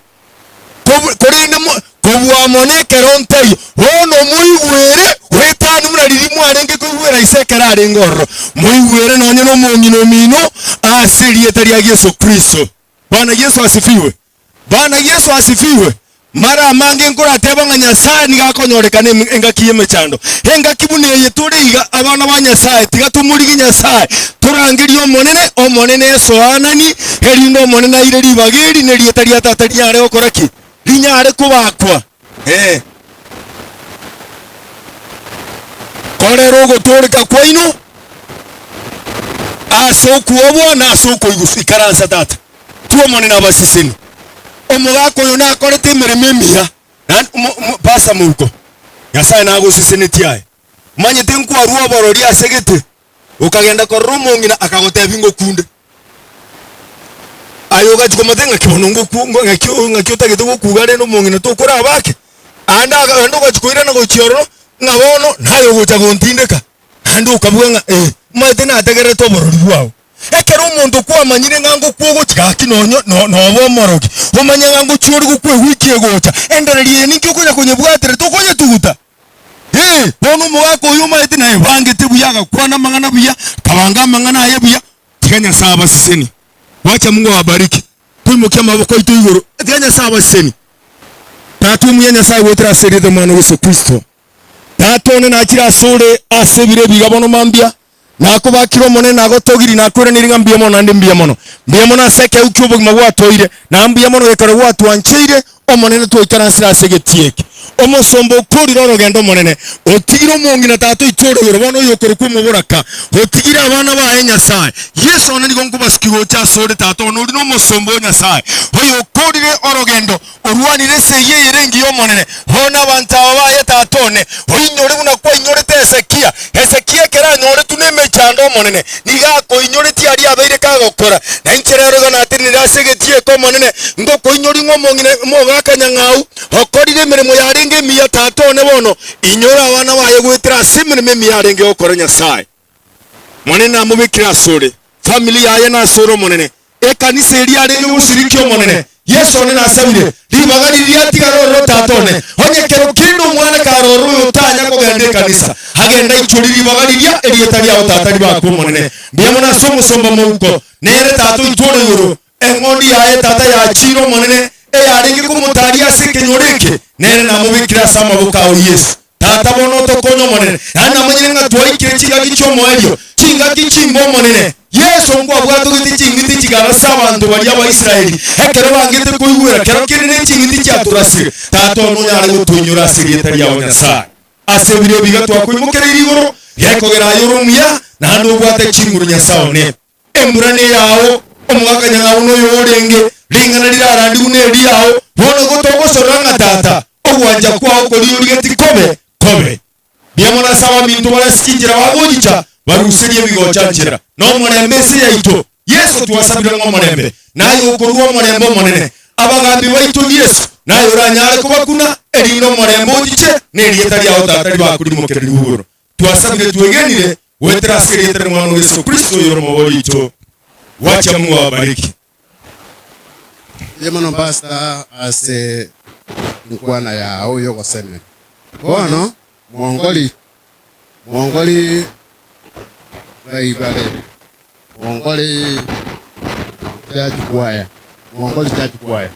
kobu, korende mo, kobua mono ekero ntaiyo, bono moigwere goetania buna riria mwarenge koigwera ise ekero arenge ororo. Moigwere nonye nomong'ina omino ase erieta ria Yeso Kristo. Bwana Yeso asifiwe. Bwana Yeso asifiwe. Mara amange nkorateba ng'a Nyasae nigo akonyorekana engaki y'emechando. Engaki buna eye tore iga, abana ba Nyasae, tiga tomorigie Nyasae, torangerie Omonene, Omonene esoanani, erinde Omonene aire ribaga eri, na erieta ria Tata rinyare gokora ki? Rinyare kobakwa. Ee. Korera ogotooreka kwaino ase okwoboa na ase okoiguswa. Ikaransa tata, tw'Omonene abaseseni. Omogaka oyo nakorete emeremo emiya, naende omo- omo- Pastor Mouko, Nyasae nagosesenetie aye. Omanyete nkwarua oborori ase gete, okagenda korora omong'ina akagotebia ngokunde. Aye ogachia komotebia ng'aki bono ngoku ng'aki ng'aki otagete gokuga rende omong'ina tokorabake? Aande aga aande ogachia koirana gochia ororo, ng'a bono naye ogocha gontindeka. Naende okabua ng'a ee, omanyete nategererete oborori bwao. Ekero omonto kwamanyire ng'a ngokwa ogochia gaki nonye no nobe omorogi, omanye ng'a ngochia ore gokwa ewiki egocha, endereri eye ninki okonya konyebwatera tokonyetuguta? Ee, bono omogaka oyo omanyete naye bangete buya agakwana amang'ana buya, akabanga amang'ana aye buya, tiga Nyasae abasesenie. Wacha Mungu awabariki. Toimokie amaboko aito igoro, tiga Nyasae abasesenie. Tata omuya Nyasae goetera ase erieta Omwana o Yeso Kristo. Tata one nachire asore ase ebiro ebi iga bono mambia, nakobakire Omonene, nagotogirie, nakoiranerie ng'a mbuya mono naende mbuya mono. Mbuya mono ase ekeegwa ki'obogima gwatoire, na mbuya mono gekero gwatwancheire, Omonene twaikaransire ase egetii eke. Omosomba okorire orogendo Omonene, otigire omong'ina tata oito ore igoro, bono oyokorokwa omoboraka, otigire abana baye Nyasae. Yeso one nigo nkobasukia gocha asore tata one, oria nomosomba o Nyasae, oyokorire orogendo, Orwanire esegi eyere engiya Omonene, bono abanto aba baye tata one, oinyore buna kwainyorete Hezekia. Hezekia ekero anyoretwe nemechando Omonene, nigo akoinyoretie aria abeire kagokora. Na inche rero iga natenenire ase egetii eke Omonene, ngokoinyoria ng'a omong'ina omogaka nyang'au okorire emeremo yarenge emiya tata one bono, inyora abana baye goetera ase emeremo emiya arenge gokora Nyasae. Monene namobekire asore, family yaye nasore Omonene, Ekanisa eria arenge gosirikia Omonene, Yeso one nasabire, ribaga riria riatigara ororo Tata one. Onye kero kende omwana karorire oyo otanya kogenda ekanisa, agende aichorie ribaga riria erieta riao Tata ribakwe Omonene. Mbuya mono ase omosomba mouko, nere Tata oitwe ore igoro, eng'ondi yaye Tata yachiire Omonene, eyarenge komotaria ase ekenyoro eke, nere namobekire ase amaboko ao Yeso. Tata bono otokonye Omonene, naende namanyire ng'a twaikire chingaki chi'omoerio, chingaki chimbe Omonene. Yeso nkwabwatogete ching'iti chikarasa abanto baria Abaisraeli, ekero bangete koigwera kero kende ne ching'iti chiatorasire. Tata one onyare gotoinyora ase erieta riao Nyasae. Ase ebiro ebi iga twakoimokereirie igoro, gekogera aye ore omuya, naende obwate chinguru Nyasae one. Embura neyao, omogaka nyang'au noyo orenge, ring'ana rirarandigwe neriao, bono igo togosorora ng'a Tata, ogwancha kwao koria origeti kobe, kobe. Mbuya mono ase abaminto bare ase chinchera bagochicha, baruserie ebigocha nchera, na omorembe ense yaito. Yeso twasabire ng'a omorembe, naye okorua omorembe omonene. Abagambi baito Yeso, naye oranyare kobakuna, erinde omorembe ochiche, na erieta riao Tata ribakorimokererigwe igoro. Twasabire twegenire goetera ase erieta ri'Omwana o Yeso Kristo oyore Omobori oito. Gwacha Mungu awabariki. Mbuya mono Pastor ase enkwana yao yogosemeria. Bono mwongori mwongori baibare mwongori church choir mwongori church choir.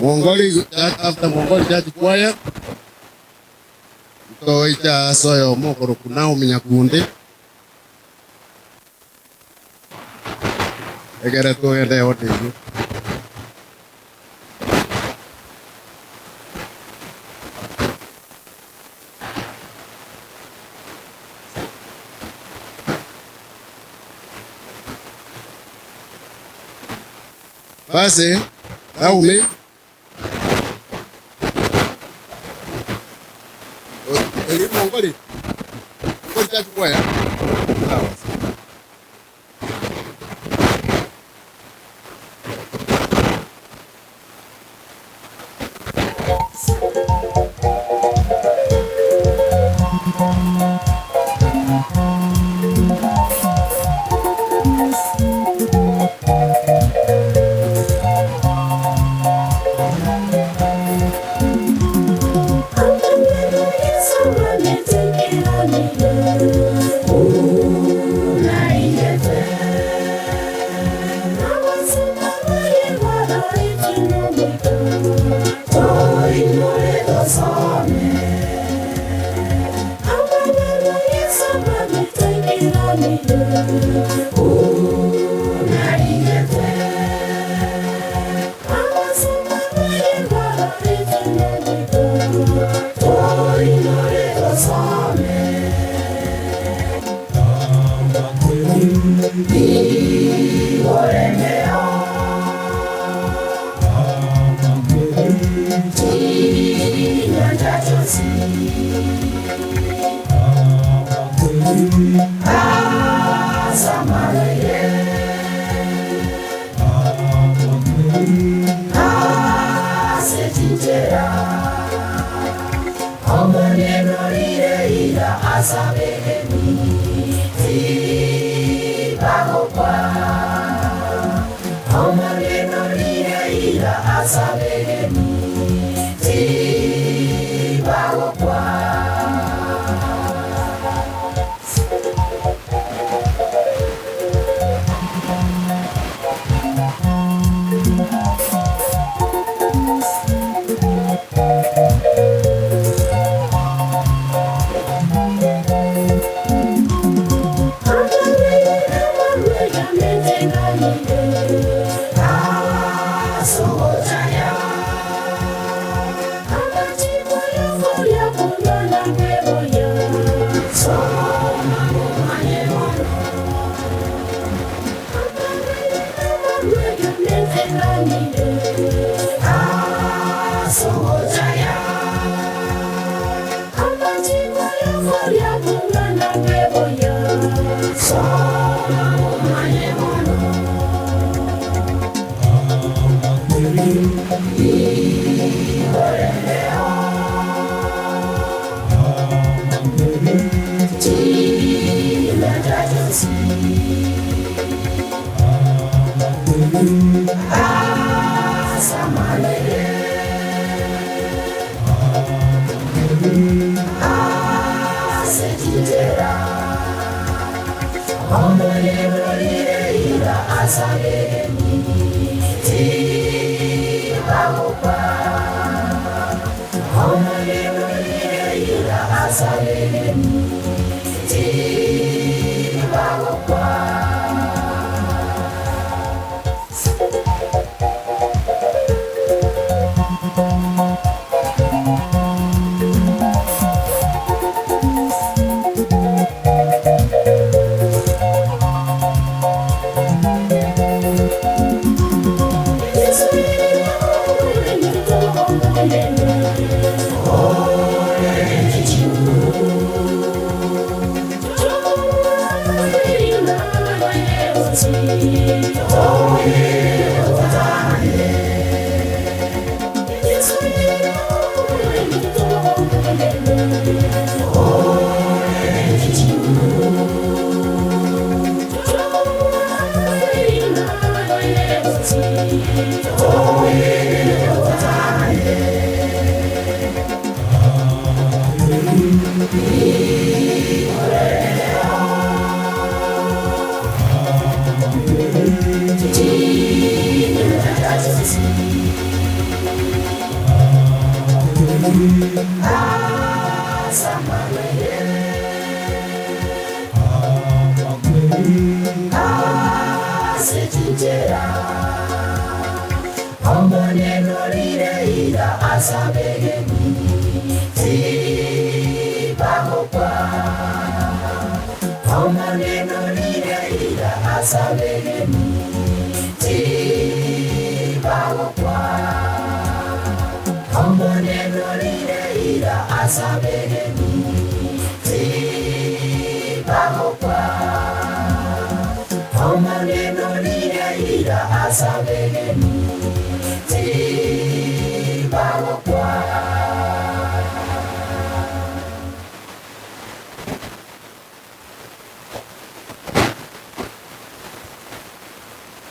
Mwongori after Mwongori Church Choir ntoicha ase oyomo okorokwa Naomi Nyakundi egere togende eoda eyio. Basi Naomi eri mongoli mongoli church choir sawa. Tibagokwa Omoneno rire ira asabegeni Tibagokwa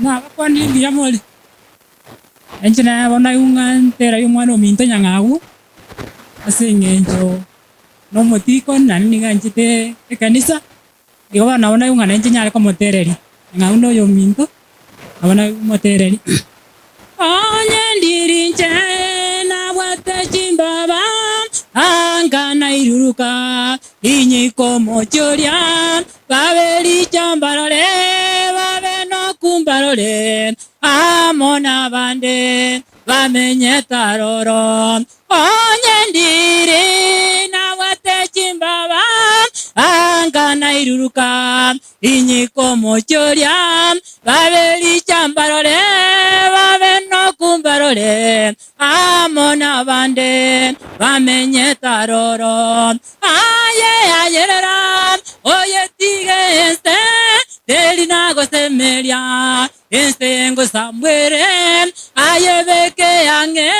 Nabakwanire mbuya more, inche naye bono naigwa ng'a ntera ya omwana ominto nyang'au, ase eng'encho na omotikoni naende niga anchete ekanisa, igo bono nabo naigwa ng'a nainche nyare komotereria, nyang'au na oyo ominto, nabo naigwa motereria. Onye ndiri inche nabwate chimbaba, anga nairuruka, inyika omochie oria, babe richa mbarore, babe nokumbarore, amo nabande bamenyete aroro. Onye ndiri nabwate chimbaba, anga nairuruka, inyika omochie oria, babe richa mbarore, babe nokumbarore, amo nabande bamenyete aroro. Aye ayerera, oye tige ense, teri nagosemeria, ense ngosambwere, aye beke ang'e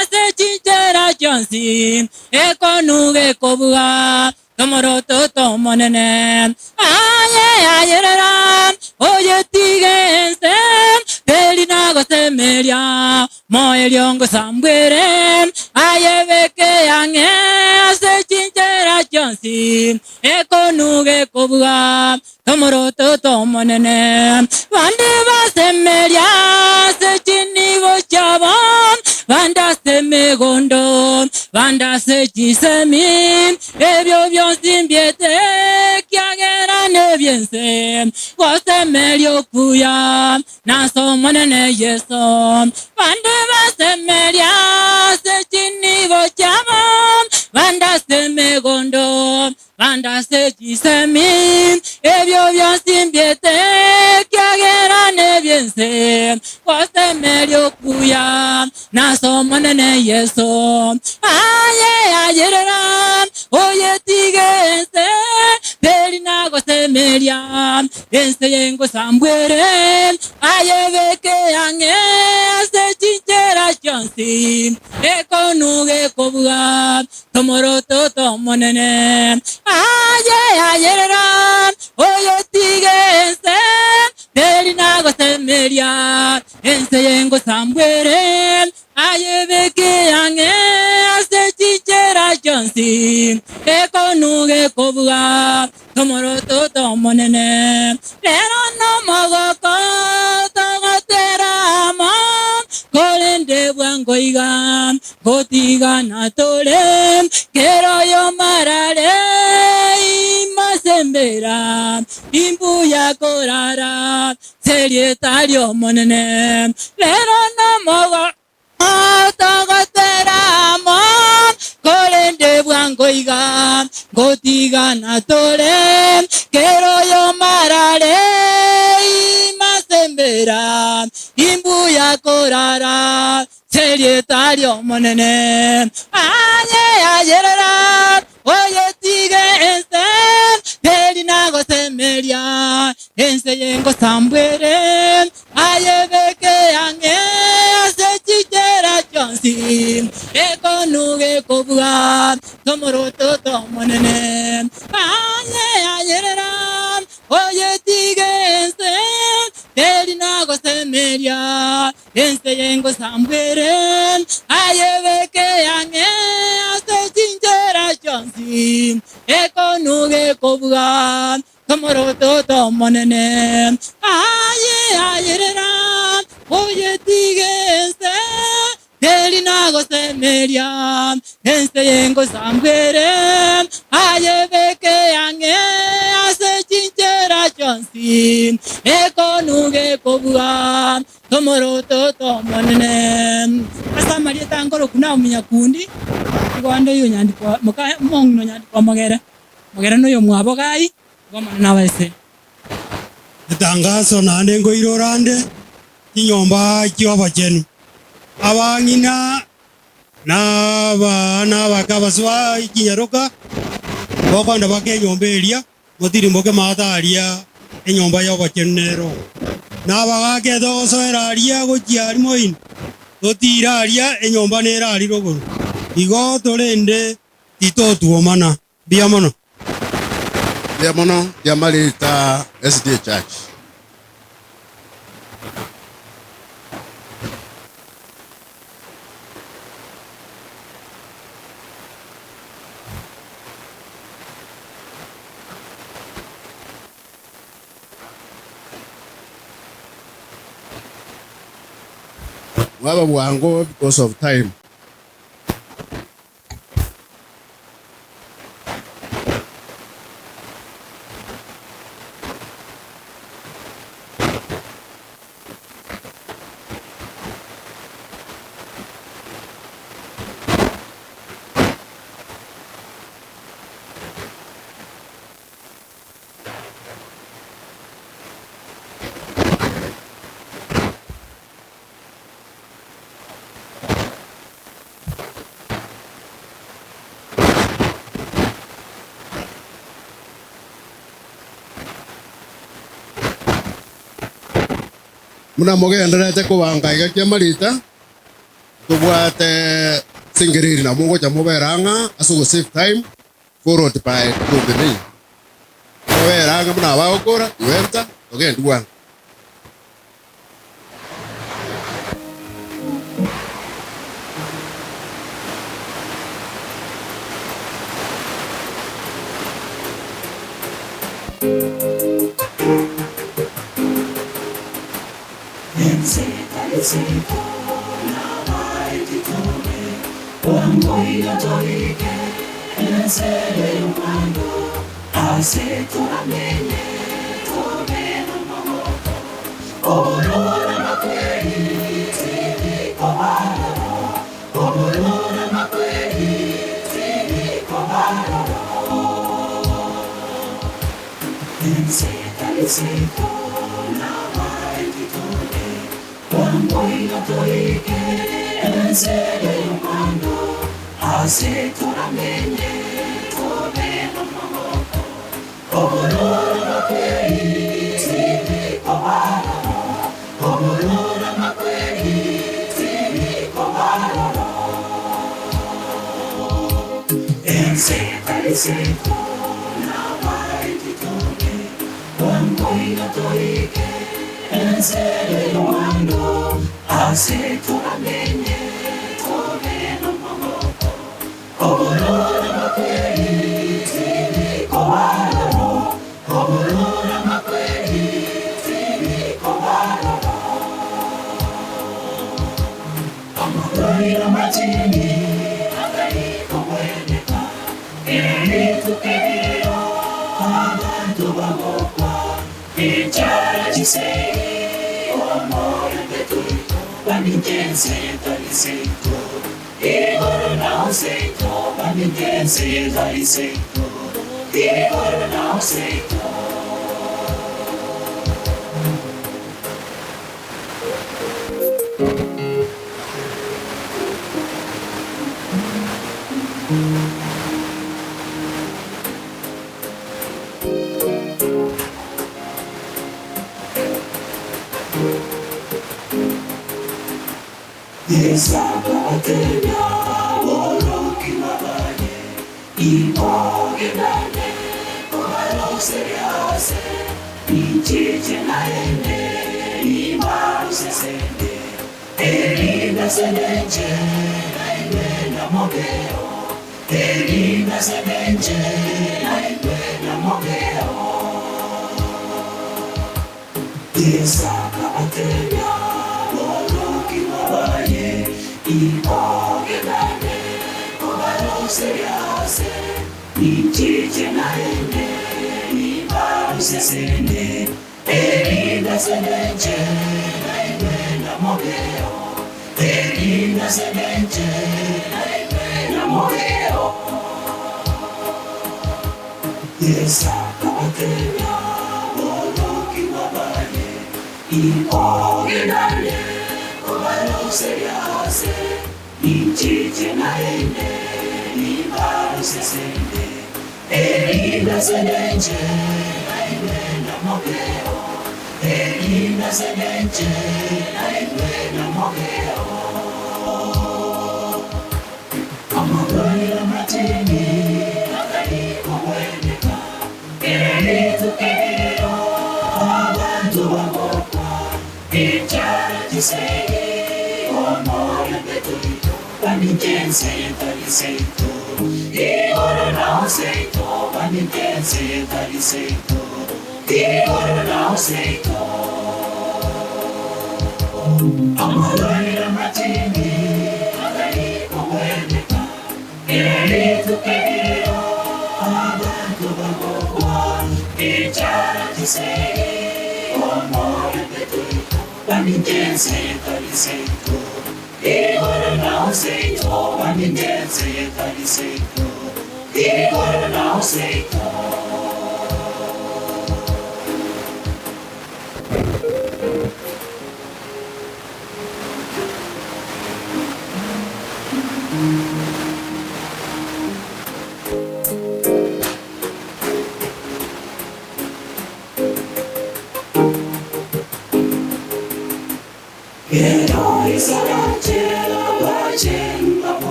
ase chinchera chionsi, ekonuge kobuga, tomoroto tomonene. Aye yengosambwere ayebeke yang'e ase chinchera chionsi ekonuge kobua tomoroto tomonene bande basemeria ase chinibo chiabo bande ase megondo bande ase chisemi ebyo bionsi mbiete kiagera nebyense gosemeria okuya nasomonene Yesu bande basemeria ase chinibo chiabo bande ase megondo bande ase chisemi ebyo bionsi mbiete kiagera nebyense gosemeria okuya nasomonene Yesu aye ayerera oyetige ense teri nagosemeria ense yengosambwere ayebeke ang'e ase chinchera chionsi ekonuge kobua tomoroto tomonene aye ayerera oyetige ense teri nagosemeria ense yengosambwere ayebeke ang'e ase chinchera chionsi ekonuge kobua tomoroto tomonene rero nomogoko togoteramo korende bwangoiga gotigana tore kero yomarare imasembera imbuya korara serietario monene rero nomogoko togoteramo korende bwangoiga gotigana tore kero yomarare imasembera imbuya korara serietario monene aye ayerera oyetige ense teri nagosemeria ense yengosambwere ayebeke ang'e ase chichera chionsi ekonuge kobua tomoroto tomonene aye ayerera oyetige ense teri nagosemeria ense yengosambwere ayebeke ang'e ase chinchera chionsi ekonuge kobua tomoroto tomonene aye ayerera oyetige ense teri nagosemeria ense yengosambwere ayebeke ang'e ase chinchera chionsi ekonuge kobua tomoroto tomonene ase amarieta nkoroku naominya kundi igo ande oyo nyandikwa moka mong'ina onyandikwa mogere mogere noyo mwabo gai igo omonene abaese. Etangazo naende nkoirora ande chinyomba chia abachenu abang'ina na abana abake abaswa chinyaroka bokonda baka enyomba eria motirimboke maata aria enyomba ya abachenu nero na abagake togosoera aria gochia aria moino totire aria enyomba nere aria rogoro igo torende titotuomana mbuya mono. Mbuya mono Kiamarita SDA Church. Mwaba bwango because of time. Muna mugenderete kubanga iga Kiamarita tubwate singiriri na mugocha muberanga ase ogo save time followed by Tumbini muberanga muna bagokora iwenta togende bwango.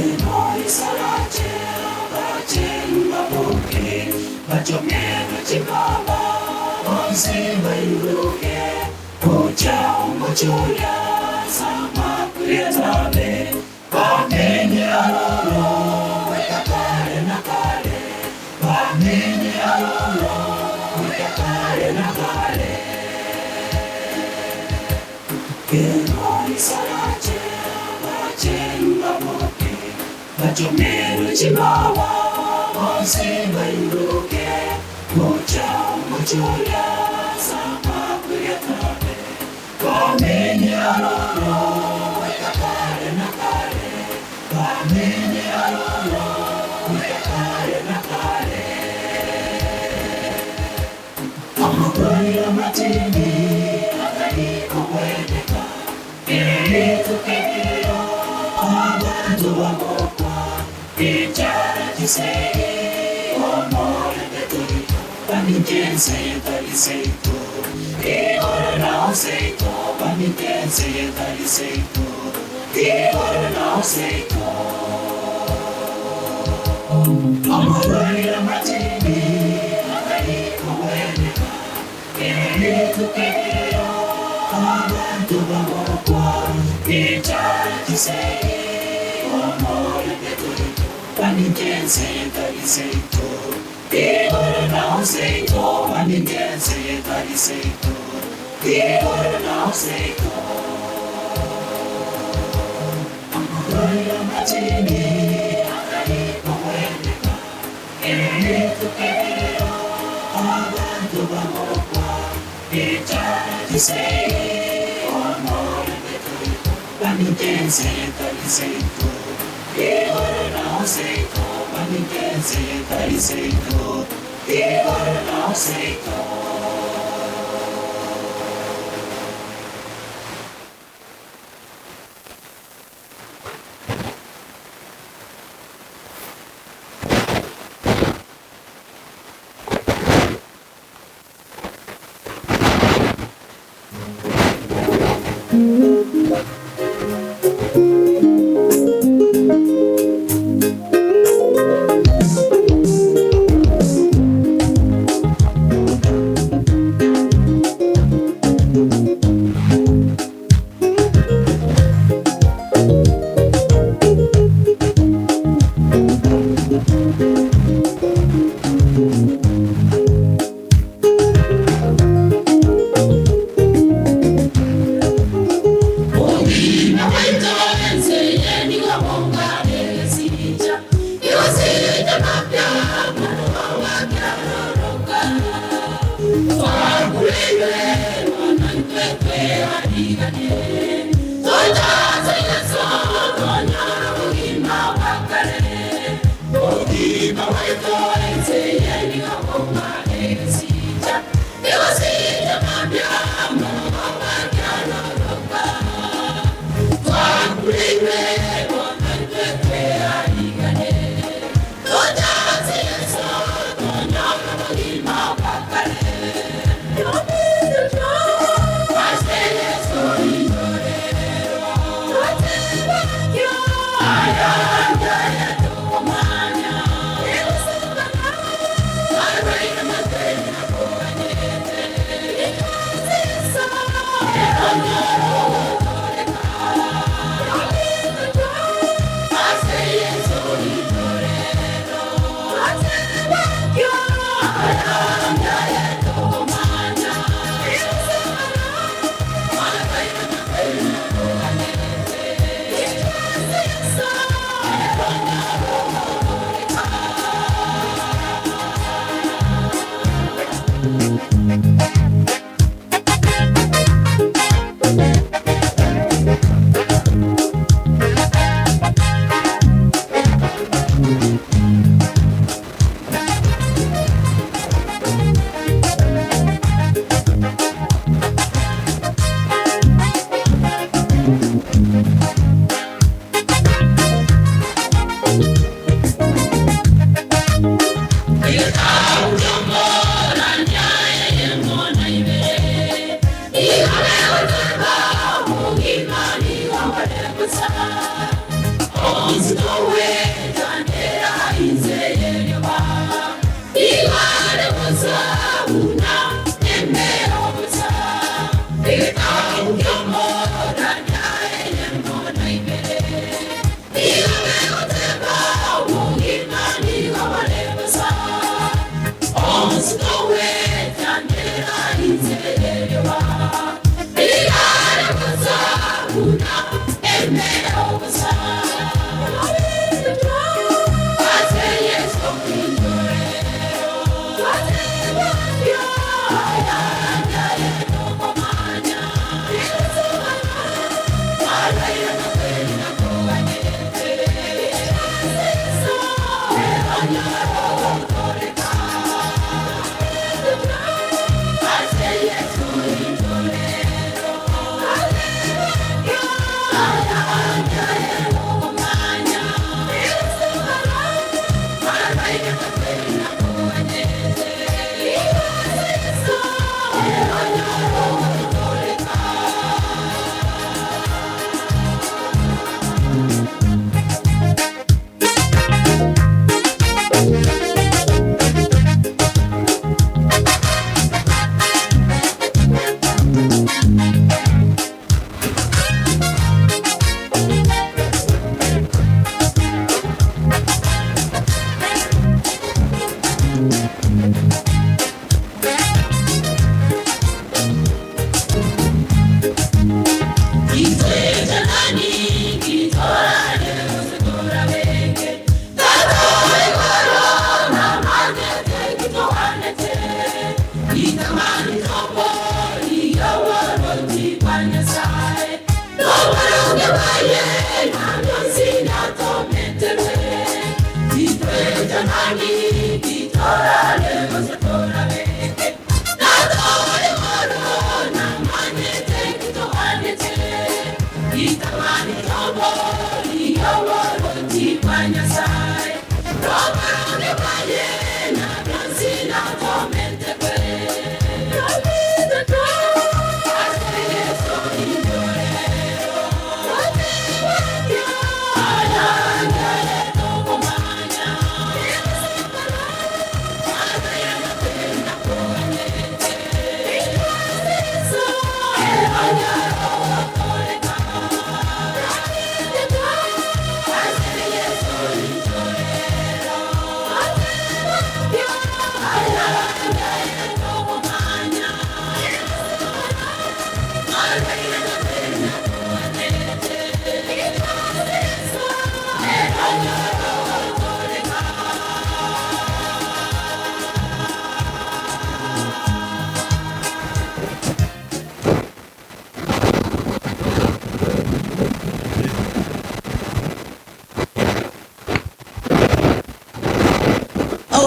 Thank you.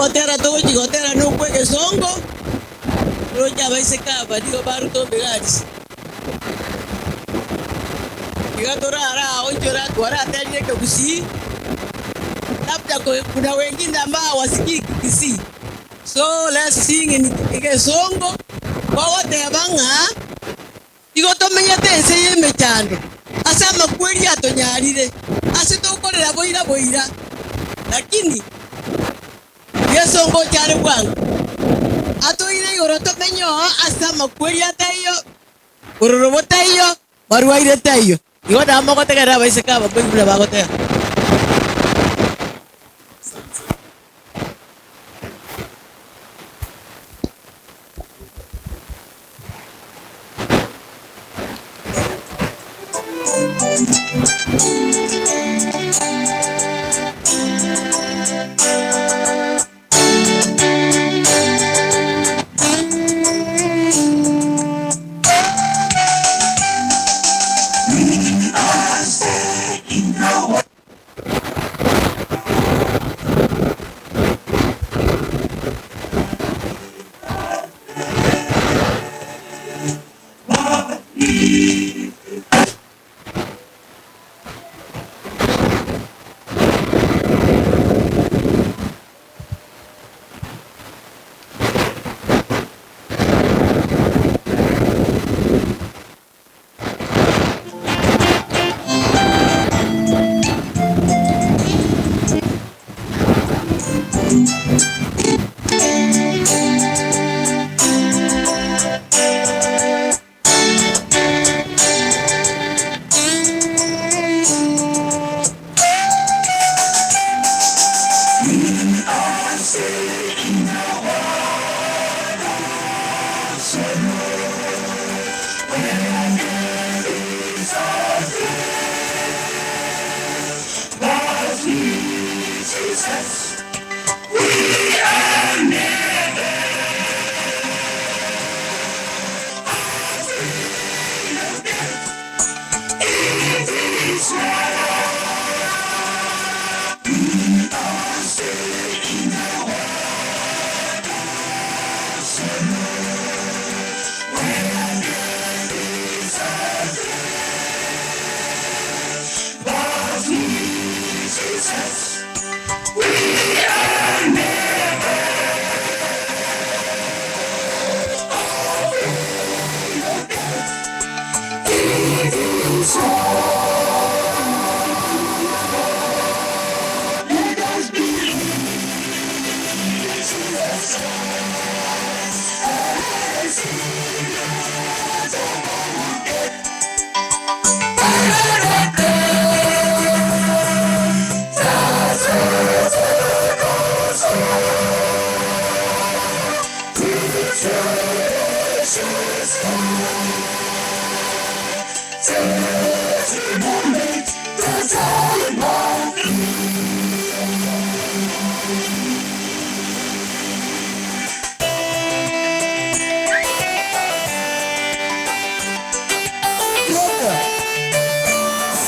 Ogotera togochi gotera nokwa egesongo, roche abaiseke aba nigo baruta omegati. Iga torare ao inche twaraterire ekegusii, labda kuna wengine ambao hawasikii Kikisii. So let's sing in egesongo, gogoteba ng'a igo tomenyete ense y'emechando, ase amakweri atonyarire, ase tokorera boira boira. Lakini Yeso ngocha are bwango, atoire igoro tomenye oo ase amakweri ataiyo, bororo botaiyo, marwaire taiyo. Igo nabo mogotegerera abaiseke aba mboigo buna bagoteba.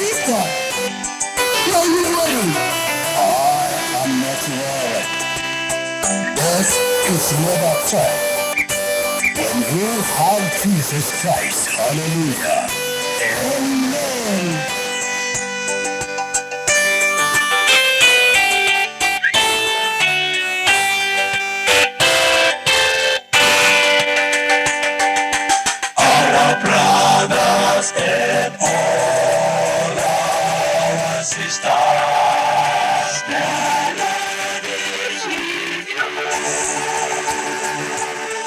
Sister, are you ready? I am not worried. Death is never time. When you have Jesus Christ, hallelujah. Amen. Our brothers and all our sisters, the Lord is with you.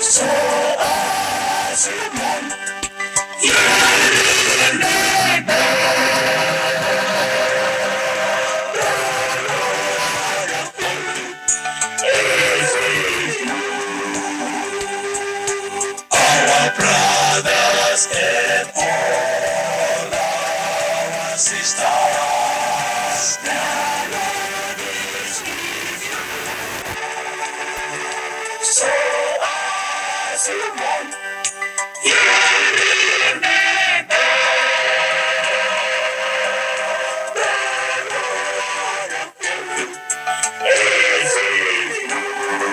So as you want, you remember the Lord of is with you. Our brothers and all our sisters, the Lord is with you. So as you want, you remember the Lord of is with you.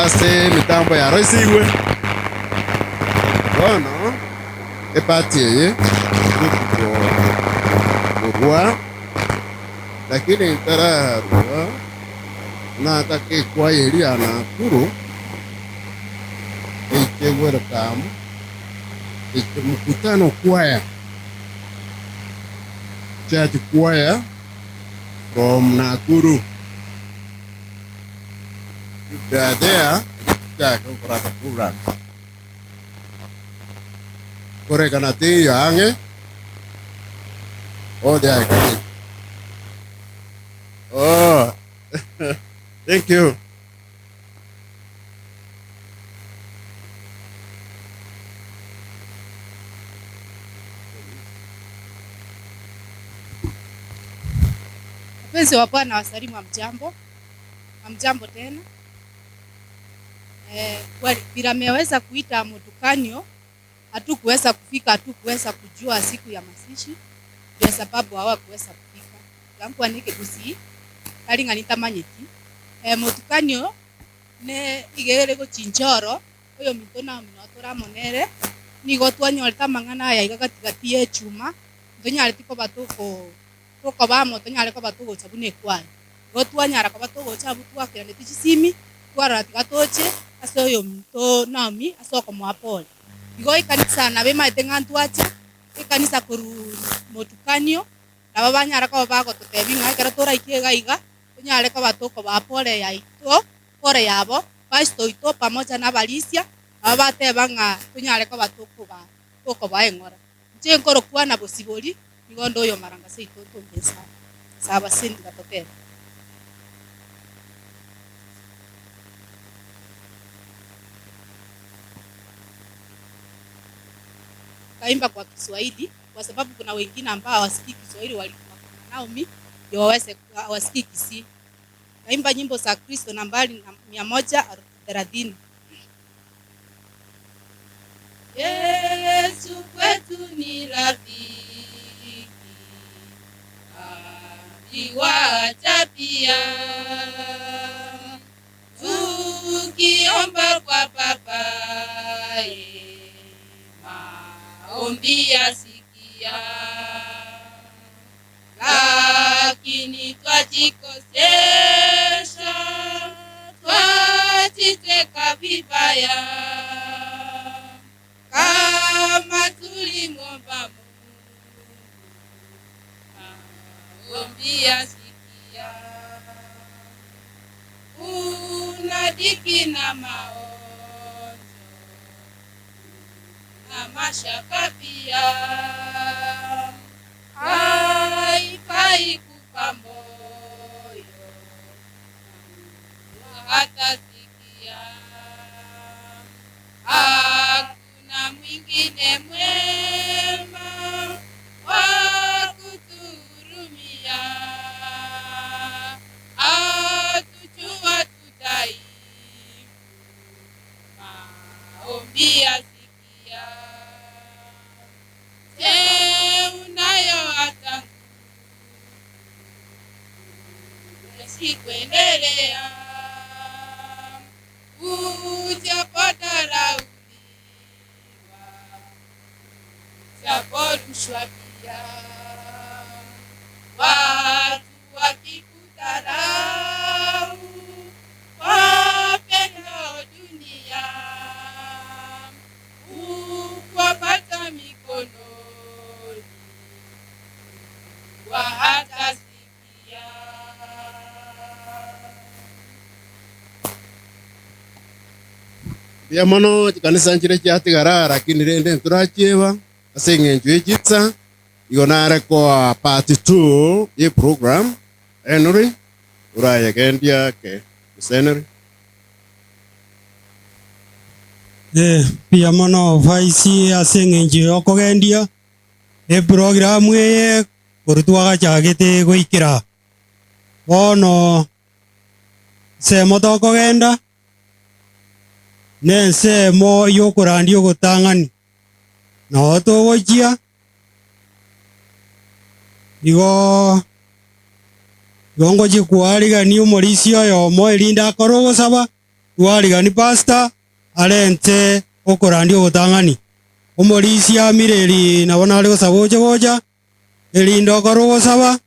Ase emitambo yaroisigwe, bono epati eye nekorwa, lakini ntararwa nataka ekwaya eria ya Nakuru eiche welcome eiche mkutano choir, church choir from Nakuru. If they are there, chake okoraka program. Korekana tiyo ang'e, oh, they are coming. Oh, thank you. Wapenzi wa Bwana wasalimu, hamjambo? Hamjambo tena. Eh, vile ameweza kuita Mutukanio, hatukuweza kufika, hatukuweza kujua siku ya mazishi ndio sababu hawakuweza kufika. Gankwa nike gusi tari ng'a nitamanyeti. Eh, Mutukanio ne igere gochinchoro oyo minto na omino toramonere nigo twanyorete amang'ana aya iga gatigati ya echuma ntonyareti koba toko tokoba amo tonyare koba togocha buna ekwaya. Igo twanyara koba togocha abwo twakeraneti chisimi twarora tiga toche ase oyo minto Naomi ase okomoa pole. Igo ekanisa nabo emaete ng'a ntwache ekanisa korwa Motukanio nabo banyara koba bagototebia ng'a ekero toraike iga iga tonyare koba tokobaa pole yaito pole yabo pastor oito pamoja na abarisia nabo bateba ng'a tonyare koba tokoba tokobaa eng'ora. Inche nkorokwana bosibori nigo onde oyo maranga seito ntombe nsabe saba sindi gatotebe. Taimba kwa Kiswahili kwa sababu kuna wengine ambao hawasikii Kiswahili walikuwa Naomi ndio waweze hawasikii Kisii. Taimba nyimbo za Kristo nambari 130. Yesu kwetu ni rafiki, aliwacha pia, tukiomba kwa babaye, maombi yasikia, lakini twajikosesha, twajiteka vibaya kama tulimwomba Mungu, maombi yasikia. Kuna dhiki na maonjo na mashaka pia, haifai kufa moyo, hatasikia. Hakuna mwingine mwema wa kutuhurumia, atujua tudhaifu, maombi yasikia. Je, unayo hata nguvu kuendelea ujapodharauliwa, ujaporushwa pia, watu wakikudharau, wapendao dunia, ukwapata mikononi, watasikia. Mbuya mono chikanisa nchire chiatigara lakini rende nturachieba ase eng'encho ya echitsa igo nare koa part 2 ye program Henry orayegendia ke gose Henry. Eh, mbuya mono Vice ase eng'encho ya okogendia eprogram eye korwa twagachagete goikera bono ensemo tokogenda na ensemo ya okorandia ogotang'ani noo togochia igo igo ngochia koarigania omorisia oyomo erinde akore ogosaba. Twarigani pastor arente okorandia obotang'ani. Omorisia Mireri nabo nare gosaba oche gocha, erinde okore ogosaba,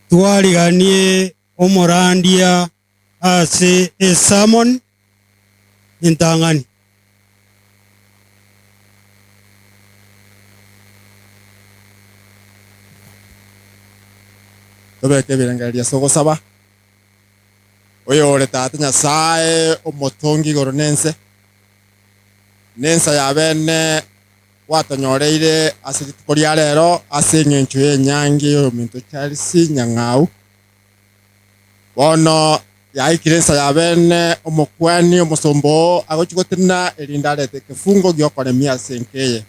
twariganie omorandia ase esermon entang'ani. Tobeke ebirengererio ase ogosaba. Oyore Tata Nyasae omotongi igoro na ense, na ensa ya bene gwatonyoreire ase rituko ria rero ase engencho y'enyangi y'oyominto Charles Nyang'au. Bono yaikire ensa ya bene omokuani omosomba oo agochia gotenena erinde arete ekefungo gi'okoremia ase enka eye.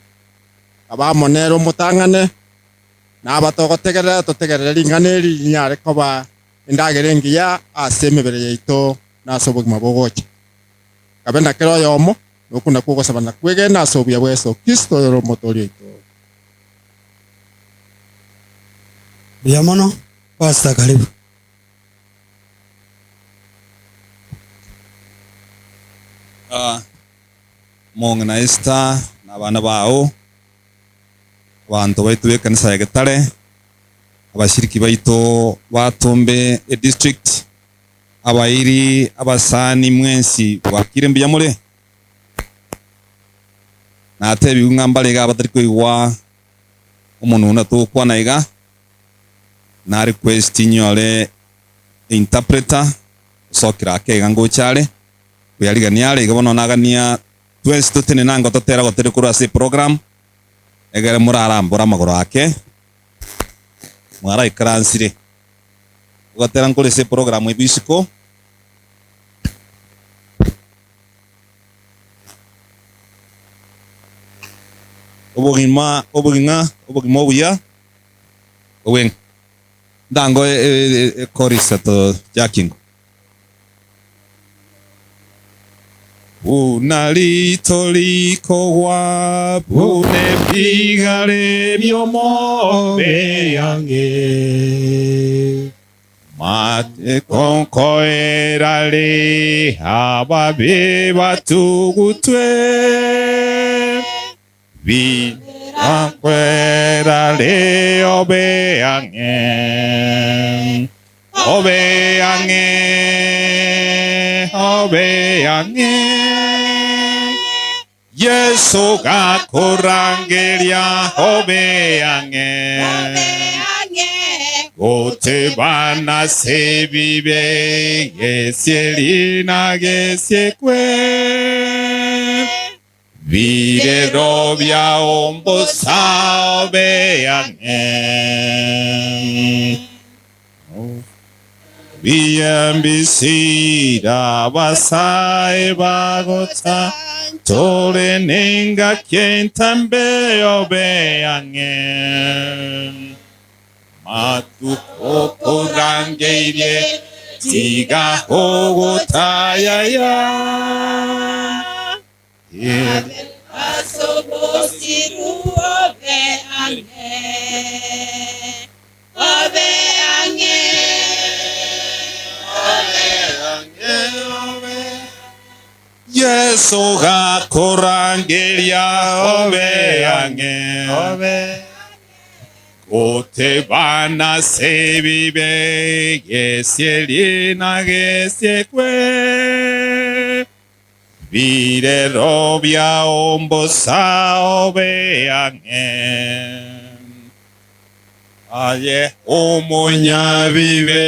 Kaba amo nere omotang'ane, na aba togotegerera totegerere ring'ana eri rinyare koba endagera engiya ase emebere yaito na ase obogima bogocha. Kabe na kera oyomo nokuna kw'ogosaba na kwegena ase obuya bwa Yeso Kristo oyore Omotoori oito. Mbuya mono Pastor karibu. Ah, Omong'ina Esther na abana bao, abanto baito b'ekanisa ya Getare, abashiriki baito ba Tombe edistrict, abairi, abasani mwensi bwakire mbuya more? Natebigwe ng'a mbare iga abatari koigwa omonwe togokwana iga, na request nyore interpreter osokire ake iga ngocha are, koyarigania are iga bono nagania twensi totenene ango totera gotere korwa ase eprogram, egere morarambore amagoro ake, mwaraikaransire. Ogotera nkore ase eprogram ebe isiko. Obogima obogima obogima obuya obweng'e ndango ekorisa to jakingo. Buna rito rikogwa buna ebigare bi'omobe ang'e. Mate konkoerare ababe batugutwe Birankwerare obe ang'e obe ang'e obe ang'e Yeso gakorangeria obe ang'e Gotebana ase ebibe gesieri na gesiekwe Birero biao mbosa obe ang'e Biyambisira abasae bagotsa Tore nengaki entambe obe ang'e Matuko korangeirie tiga ogotayaya Asobosiru obe ang'e, obe ang'e, obe ang'e, obe Yeso gakorangeria obe ang'e, obe Gotebana ase ebibe gesieri na gesiekwe. Birero biao mbosa obe ang'e. Aye omonyabibe,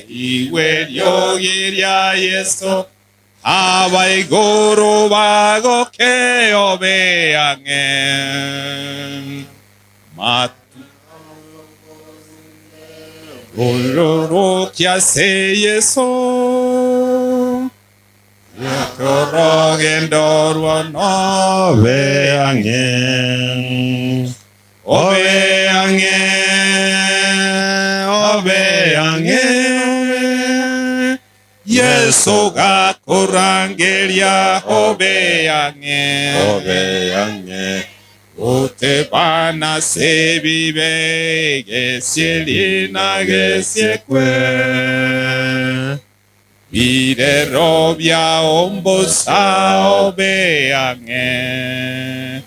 igwe eriogi ria Yeso, abaigoro bagoke obe ang'e. Matuko Ororokia ase Yeso. Orogendo rw'onobe ang'e, obe ang'e, obe ang'e. Yeso gakorangeria obe ang'e, obe ang'e. Gotebana ase ebibe, gesieri na gesiekwe. Birero biao mbosa obe ang'e.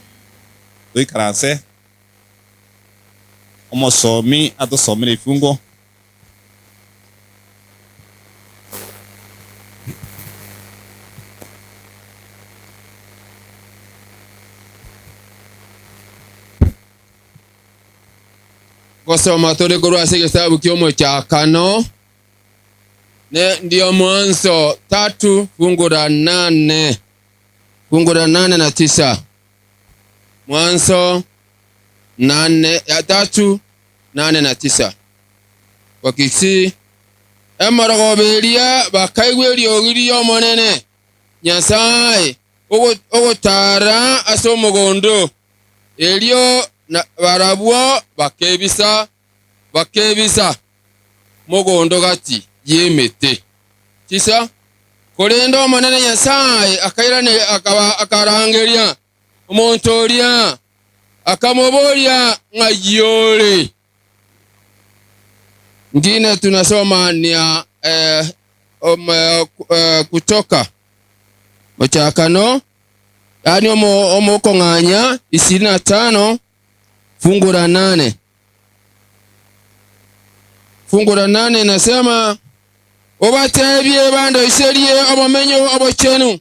Toikaranse, omosomi atosomere ifungo. Gosoma tore korwa ase egetabu ki'Omochakano, ne ndio Mwanzo tatu fungu la nane, fungu la nane na tisa. Mwanzo nane, ya tatu nane na tisa. Kwa Kisii, emorogoba eria bakaigwa eriogi ri'Omonene Nyasae ogotaara ase omogondo, erio barabwo bakebisa, bakebisa mogondo gati y'emete. Tisa. Korende Omonene Nyasae akairana akarangeria omonto oria, akamoboria, Ng'ai ore? Ngine tunasoma ni ya eh, um, eh, Kutoka mochakano, yaani omo omokong'anya 25 fungu la nane. Fungu la nane inasema obatebie bandoiserie obomenyo obochenu,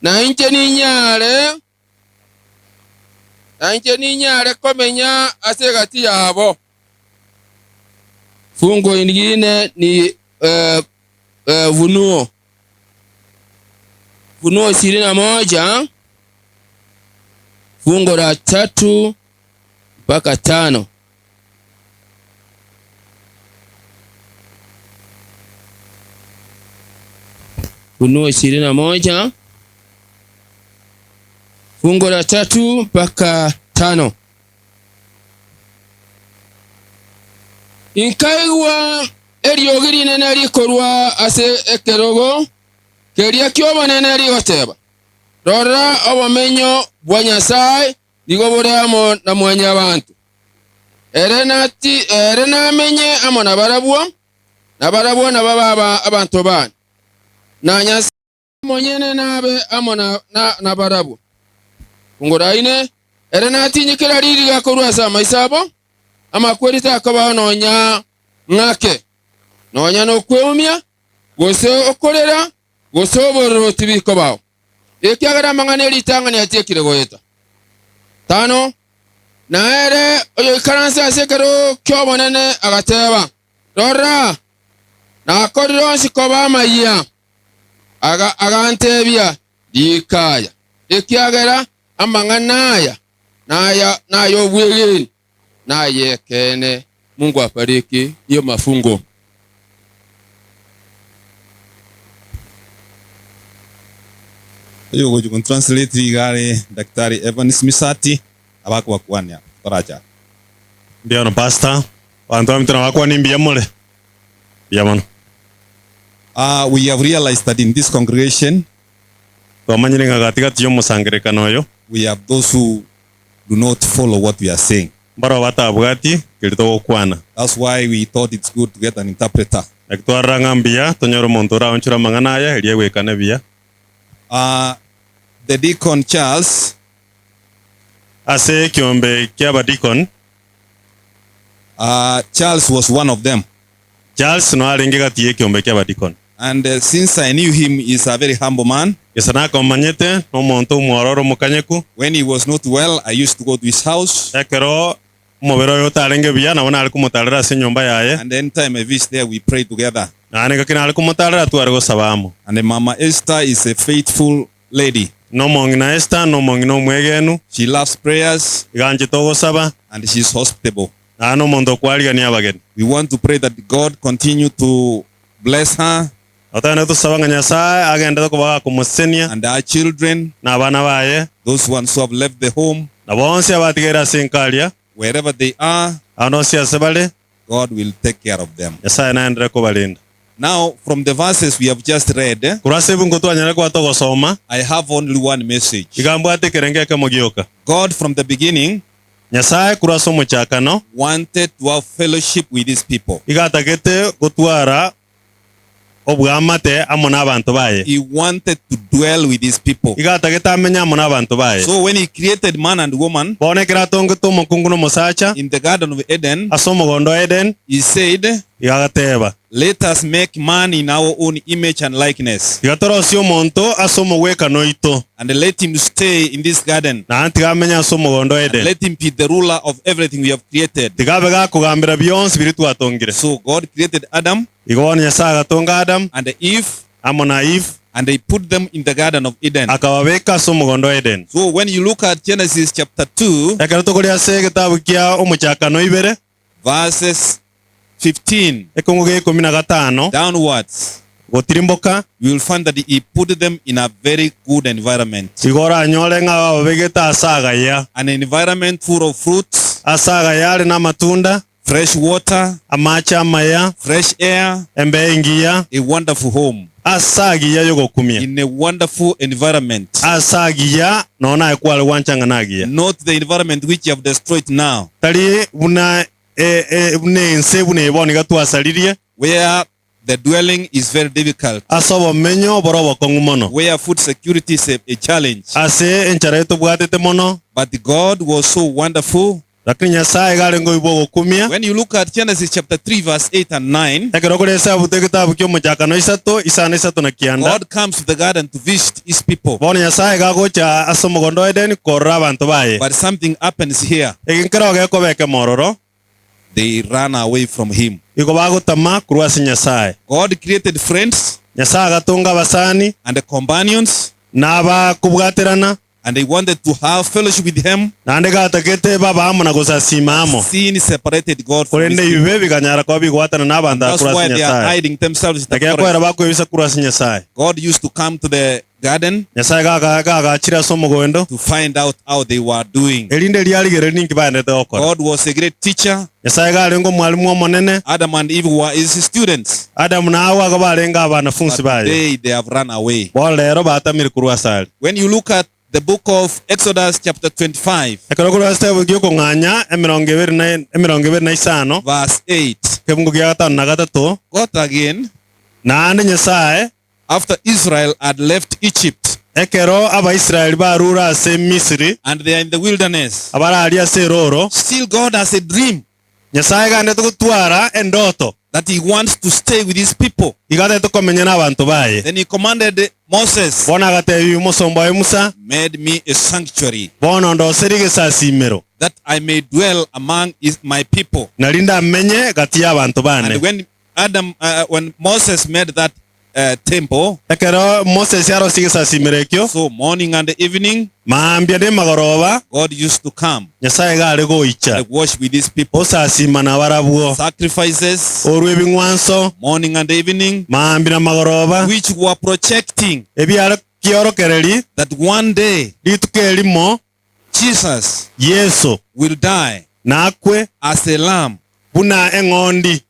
na inche ninyare na inche ninyare komenya ase egati yabo. Fungu ingine ni eh, eh, Vunuo Funuo 21 fungu la tatu mpaka tano. Funuo 21 fungu la tatu mpaka tano. Inkaigwa eriogi rinene rikorwa ase ekerogo keria ki'obonene rigoteba, Rora, obomenyo bwa Nyasae nigo bore amo na mwanyabanto. Ere nati, ere namenye amo nabarabwo, na barabwo nababe abanto baane. Na Nyasae omonyene nabe amo na, na, nabarabwo. Fungoraine, ere natinye kera ririga korwa ase amaiso abo, amakweri takobao nonya ng'ake, nonya nokweumia, gose okorera, gose obororo tibikobao, ekiagera amang'ana e ritang'ani atiekire goeta. Tano, Na ere oyoikaranse ase ekerogo ki'obonene agateba, Rora, nakorire onsi koba amayia. Aga, agantebia, Rika aya, ekiagera amang'ana aya naya nay'obwegeni, nay'ekeene. Mungu abariki hiyo mafungo. Oyogochia gontranslate iga are Daktari Evans Misati abakobakwania toracha. Mbuya mono pastor, abanto baminto nabakwanie mbuya more? Mbuya mono. Uh, we have realized that in this congregation Twamanyire ng'a gati gati y'omosangererekano oyo we have those who do not follow what we are saying. Mbarabwo batabwati keria togokwana. That's why we thought it's good to get an interpreter. Naki twarora ng'a mbuya tonyore omonto oraonchore amang'ana aya erio egwekane buya. Uh, the deacon Charles. Ase ekiombe ki'abadikon. Uh, Charles was one of them. Charles no arenge gati y'ekiombe ki'abadikon. And since I knew him, he is a very humble man. Gese nakomomanyete, nomonto omwororo omokanyeku. When he was not well, I used to go to his house. Ekero omobere oye otarenge buya, nabo nare komotarera ase enyomba yaye. And any time I visit there, we pray together. Naende engaki nare komotarera, tware gosaba amo. And Mama Esther is a faithful lady. Na omong'ina Esther nomong'ina omwegenu. She loves prayers. Iga anchete ogosaba. And she is hospitable. Naende nomonto okwarigania abageni. We want to pray that God continue to bless her. Otagende tosaba ng'a Nyasae agenderere koba gakomosesenia. And her children. Na abana baye. Those ones who have left the home. Na bonsi abatigaire ase enka aria. Wherever they are. Abande bonsi ase bare. God will take care of them. Nyasae naenderere kobarenda. Now from the verses we have just read. Korwa ase ebungo twanyare koba togosoma. I have only one message. Iga mbwate ekerengo ekemo gioka. God from the beginning. Nyasae korwa ase omochakano. Wanted to have fellowship with his people. Iga atagete gotwara. Obwamate amo n'abanto baye. He wanted to dwell with his people. Igo atagete amenye amo n'abanto baye. So when he created man and woman. Bono ekero atongete omokungu na omosacha. In the garden of Eden. Ase omogondo o Eden. He said. Igo agateba. Let us make man in our own image and likeness. Tiga torosie omonto ase omogwekano oito. And let him stay in this garden. Naende tiga amenye ase omogondo o Eden. And let him be the ruler of everything we have created. Tiga abe gakogambera bionsi biria twatongire. So God created Adam. Igo bono Nyasae agatonga Adamu. And Eve. Amo na Eve. And he put them in the garden of Eden. Akababeka ase omogondo o Eden. So when you look at Genesis chapter 2. Ekero tokoria ase egetabu kia Omochakano ibere. Verses 15. Ekeungo gia ikomi na gatano. Downwards. Gotirimboka. You will find that he put them in a very good environment. Igo oranyore ng'a bababegete ase agaya. An environment full of fruits. Ase agaya are namatunda. Fresh water. Amache amaya. Fresh air. Embeo engiya. A wonderful home. Ase agiya y'ogokumia. In a wonderful environment. Ase agiya, nonya naye kware gwancha ng'a nagiya. Not the environment which you have destroyed now. Tari buna buna ense buna eye bono iga twasaririe. Where the dwelling is very difficult. Ase obomenyo bore obokong'u mono. Where food security is a challenge. Ase enchara etobwatete mono. But God was so wonderful. Lakini Nyasae iga arenge oibwe ogokumia. When you look at Genesis chapter 3 verse 8 and 9. Ekero okore esabuto egetabu ki'omochakano isato, isano isato na kianda. God comes to the garden to visit his people. Bono Nyasae iga agocha ase omogondo o Edeni korora abanto baye. But something happens here. Eke nkero gekoba ekemo ororo. They run away from him. Igo bagotama korwa ase Nyasae. God created friends. Nyasae agatonga abasani. And companions. Na abakobwaterana. And they wanted to have fellowship with him. Naende gatagete babe amo na gosasiima amo. Sin separated God from Korende his people. ebibe bikanyara koba bigwatana n'abanto aba That's korwa why ase they are Nyasae. hiding themselves in the Naki ekwera forest. bakwebisa korwa ase Nyasae. God used to come to the garden Nyasae gagachire ase omogondo. to find out how they were doing. Erinde riarigereria ninki baendete gokora. God was a great teacher. Nyasae garenge omwalimu omonene. Adam and Eve were his students. Adamu na Hawa igo barenge abanafunsi But baye. today they have run away. Bono rero batamire korwa asare. When you look at the book of Exodus chapter 25. Ekero korwa ase egetabu gi'okong'anya emerongo ebere na emerongo ebere na isano. Verse 8. Ekemungo gia gatano na gatato. God again. Naende Nyasae. After Israel had left Egypt. Ekero Abaisraeli barure ase Misiri. And they are in the wilderness. Abare aria ase erooro. Still God has a dream. Nyasae gandete gotwara endoto. That he wants to stay with his people. Igo atagete komenya nabanto baye. Then he commanded Moses. Bono agatebia omosomba oye Musa. Made me a sanctuary. Bono ndoserie egesasiimero. That I may dwell among his, my people. Nario ndamenye gati y'abanto bane. And when Adam, uh, when Moses made that uh, temple, Ekero Moses arosie egesasimero ekio, so morning and evening, maambia ne magoroba, God used to come Nyasae iga are goicha and wash with his people. osasima nabarabwo, Sacrifices, orue ebing'wanso, morning and evening, maambia na magoroba, which were projecting ebiare kiorokereri that one day rituko erimo Jesus Yeso will die nakwe as a lamb, buna eng'ondi,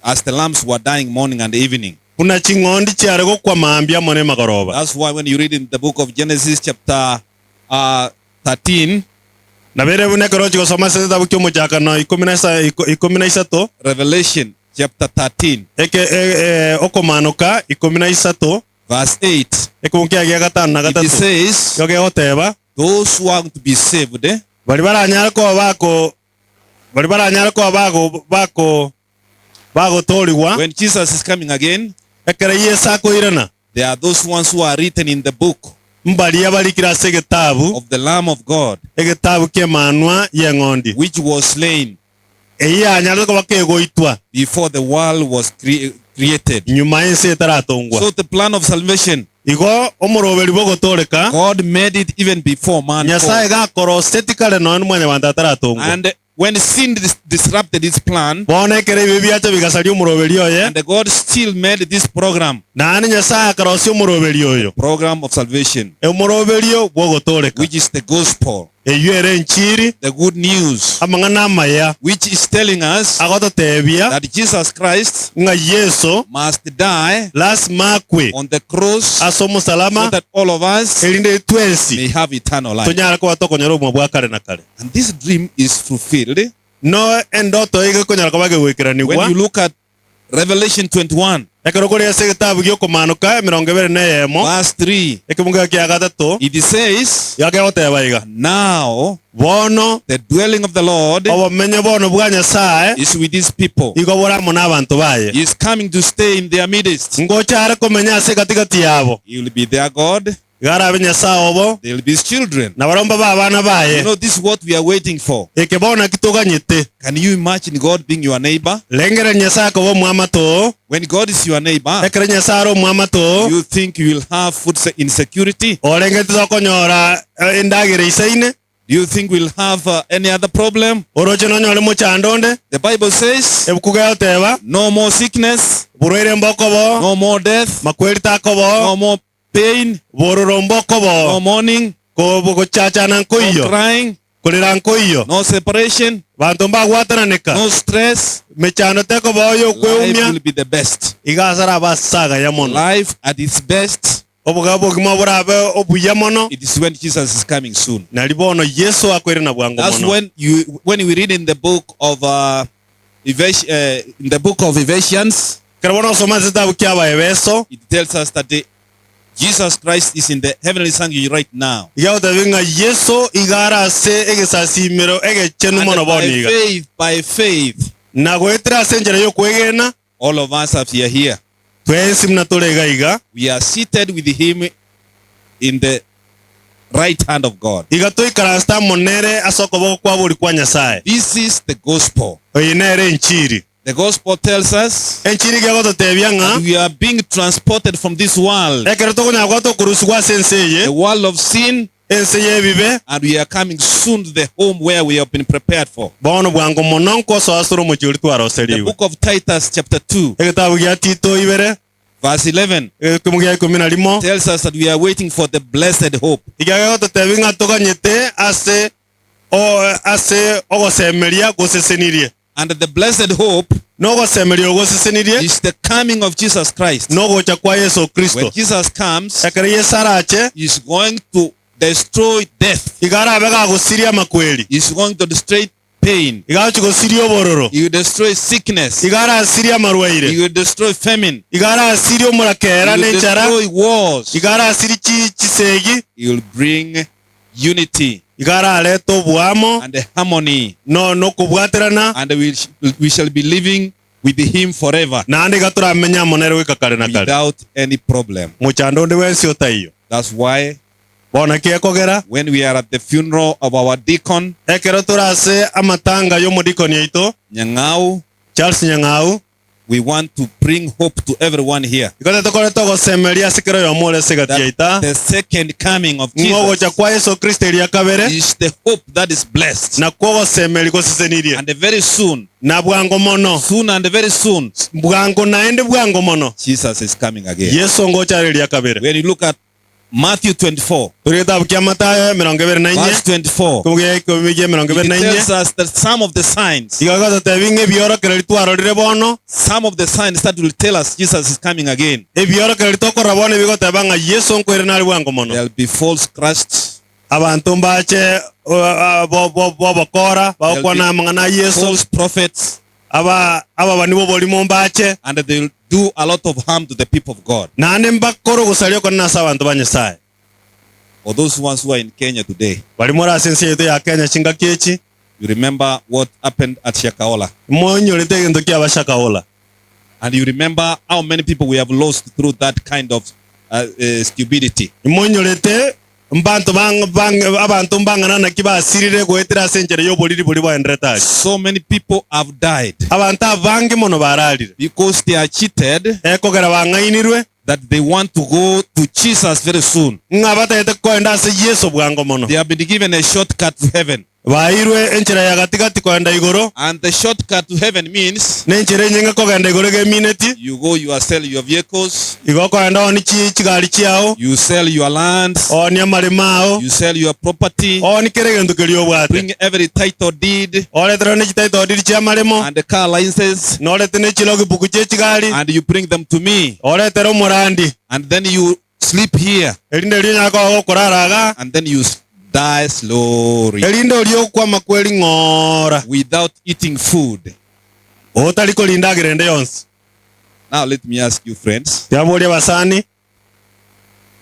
as the lambs were dying morning and evening. Buna ching'ondi chiare gokwa mambia amo nemagoroba. That's why when you read in the book of Genesis chapter uh, 13, Nabo ere buna ekero ochia gosoma ase egetabu ki'omochakano ikomi na isa ikomi na isato, Revelation chapter 13, eke e, e, okomanoka ikomi na isato, verse 8, ekeungo kiaye gia gatano na it gatato, says, nigo gegoteba, Those who are to be saved, eh, Baria baranyare koba bako baria baranyare koba bago bako bagotoorigwa, when Jesus is coming again, ekero Yeso akoirana, there are those ones who are written in the book mbaria barikire ase egetabu of the Lamb of God, egetabu ki'Emanwa y'Eng'ondi, which was slain eyio yanyarete koba kegoitwa before the world was cre- created. nyuma y'ense etaratongwa. So the plan of salvation, Igo omoroberi bw'ogotooreka, God made it even before man Nyasae fall. gakoroseti kare nonya nomwanyabanto ataratongwa. And when sin dis- disrupted his plan, Bono ekero ebibe biacha bigasaria omoroberi oye, and God still made this program, naende Nyasae akarosia omoroberi oyo, program of salvation, omoroberio bw'ogotooreka, which is the gospel, eyio ere enchiri, the good news, amang'ana amaya, which is telling us agototebia that Jesus Christ ng'a Yeso must die lasima akwe on the cross ase so omosalama, that all of us erinde twensi may have eternal life. tonyare koba tokonyora obogima bwa kare na kare. And this dream is fulfilled No endoto eye gekonyara koba when kegoikeranigwa you look at Revelation 21. Ekero kore ase egetabu gi'Okomaanoka 21, verse 3, ekemunga kia gatato, it says, iga kegoteba iga, Now Bono the dwelling of the Lord obomenyo bono bwa Nyasae is with his people. igo bore amo nabanto baye. He is coming to stay in their midst. Ngocha are komenya ase egati-gati yabo. He will be their God. Iga arabe Nyasae obo. They will be his children. Na barabwo mbabe abana baye. You know, this is what we are waiting for. Eke bono naki toganyete. Can you imagine God being your neighbor? Rengereria Nyasae akoba omwamate oo. When God is your neighbor, Ekero Nyasae are omwamate oo. you think you will have food insecurity? Orengeti tokonyora endagera eisaine? Do you think we'll have any other problem? Oroche nonyore mochando onde? The Bible says, Ebuku gegoteba, no more sickness, Borwaire mbokoboo, no more death, makweri takoboo, no more pain, bororo mbokoboo, no mourning, gochachana no nkoiyo, crying, korera nkoiyo, no separation, banto mbagwatananeka, no stress. mechando tekoboo Life y'okweumia, will be the best. iga ase arabe ase agaya mono. Life at its best, Oboga bogima borabe obuya mono, it is when Jesus is coming soon. nari bono Yeso akoirana bwango That's mono. when you when we read in the book of in the book of Ephesians, Ekero bono osoma ase etabu kia Abaefeso, it tells us that Jesus Christ is in the heavenly sanctuary right now. Iga agotebi ng'a Yeso iga are ase egesasimero egechenu And mono bono by iga. faith, by faith, Na goetera ase enchera y'okwegena, all of us are here. Twensi buna tore iga iga. We are seated with him in the right hand of God. Iga toikaransete amo nere ase okoboko kwa borio kwa Nyasae. This is the gospel. Eye nere enchiri. The gospel tells us Enchiri iga egototebia ng'a that we are being transported from this world, ekero tokonyara koba tokorusigwa ase ense eye, the world of sin, ense y'ebibe, and we are coming soon to the home where we have been prepared for. Bono bwango mono nkosoa asore omochie oria The twaroserigwe. book of Titus chapter 2, Egetabu gia Tito ibere, verse 11, egetumo gia ikomi na rimo, tells us that we are waiting for the blessed hope. iga gegototebia ng'a toganyete ase o ase ogosemeria gosesenirie. And the blessed hope Nogosemeria ogosesenirie is the coming of Jesus Christ. nogocha kwa Yeso When Kristo. Jesus comes, Ekero Yeso arache, he is going to destroy death. iga arabe gagosiria amakweri, He is going to destroy pain. iga agochi gosiria obororo, He will destroy sickness. iga arasirie amarwaire, He will destroy famine. iga arasirie He omorakera will nenchara, destroy wars. iga arasirie chi chisegi, He will bring unity iga ararete oboamo and harmony. no nokobwaterana, And we shall be living with him forever naende iga toramenya amo nere goika kare na kare, without any problem. mochando onde bwensi otaiyo. That's why Bono naki ekogera when we are at the funeral of our deacon, ekero tore ase amatanga y'omodikoni oito Nyang'au, Charles Nyang'au, we want to bring hope to everyone here. Igo tetokorete ogosemeria ase kera oyomo ore ase egati That yaita, the second coming of ng'a ogocha Jesus kwa Yeso Kristo eria kabere is the hope that is blessed. nakwo ogosemeria gosesenirie. And very soon, Na bwango mono, soon and very soon, bwango naende bwango mono, Jesus is coming again. Yeso ngocha are eria kabere. When you look at Matthew 24, Tore getabu kia Mathayo emerongo ebere na inye, verse 24, ekemogo gia ikomi gia emerongo ebere it na inye, tells us that some of the signs, igo egototebia ng'a ebiorokererio twarorire bono, some of the signs that will tell us Jesus is coming again. ebiorokererio tokorora bono ebigoteba ng'a Yeso nkoirana are bwango mono. There'll be false Christs, Abanto mbache b'obokora, there'll bagokwana be amang'ana a Yeso, false prophets, aba ababani b'oborimo mbache, and they will do a lot of harm to the people of God. naende mbakore ogosaria okonene ase abanto ba Nyasae. For those ones who are in Kenya today, Baria more ase ense yaito ya Kenya chingaki echi, you remember what happened at Shakahola. monyorete egento kiaba Shakahola. And you remember how many people we have lost through that kind of stupidity. Monyorete mbanto bang, bang, abanto mbang'ana naki basirire goetera ase enchera y'oboriri boria bwaenderete aria. So many people have died Abanto abange mono bararire because they are cheated ekogera bang'ainirwe that they want to go to Jesus very soon. ng'a batagete koenda ase Yeso bwango mono. They have been given a shortcut to heaven. Baeirwe enchera ya gati-gati koenda igoro. And the shortcut to heaven means Nenchera enyinge kogenda igoro egemineti. you go, you sell your vehicles, Igo okoenda oonie chigari chiao, you sell your lands, oonie amaremo ao, you sell your property, oonie kera egento keria obwate. bring every title deed Oretere ne chititle deed chi'amaremo, and the car license, norete ne chilogbook chie chigari, and you bring them to me. oretere omorandi. And then you sleep here, Erinde erio onyare koba gokorara iga, and then you die slowly erinde oria okwama kweri ng'ora, without eating food. otari korinda agere ende yonsi. Now let me ask you friends. Tiaboria abasani.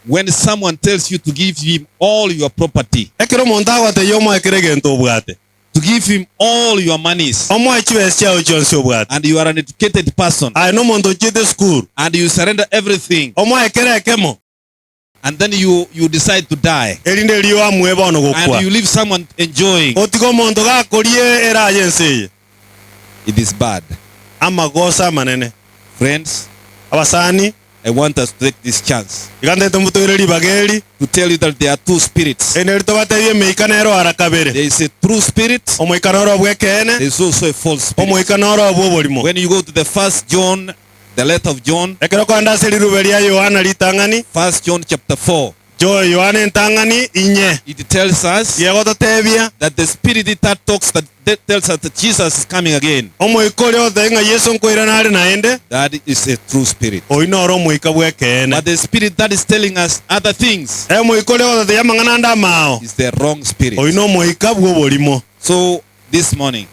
When someone tells you to give him all your property. Ekero omonto agotebia omoe kera egento obwate. To give him all your monies. Omoe chibesa chiao chionsi obwate. And you are an educated person. Aye nomonto ochiete esukuru. And you surrender everything. Omoe kera ekemo. And then you, you decide to die. Erinde erio amue bono gokwa. And you leave someone enjoying. Otige omonto gakorie eraha y'ense eye. It is bad. Amagoso amanene. Friends, Abasani. I want us to take this chance. Iga ntagete mbutoire ribaga eri. To tell you that there are two spirits. Erinde erio tobatebie emeika nero ara kabere. There is a true spirit. Omoika noro obw'ekeene. There is also a false spirit. Omoika noro obw'oborimo. When you go to the first John, the letter of John. Ekero okogenda ase rirube ria Yohana ritang'ani. First John chapter 4. Jo, Yohana entang'ani inye. It tells us. Yegototebia. That the spirit that talks that, that tells us that Jesus is coming again. Omoika oria ogototebia ng'a Yeso nkoirana are naende. That is a true spirit. Oyio noro omoika bw'ekeene. But the spirit that is telling us other things. Omoika oria ogototebia amang'ana ande amao. Is the wrong spirit. Oyio nomoika bw'oborimo. So this morning.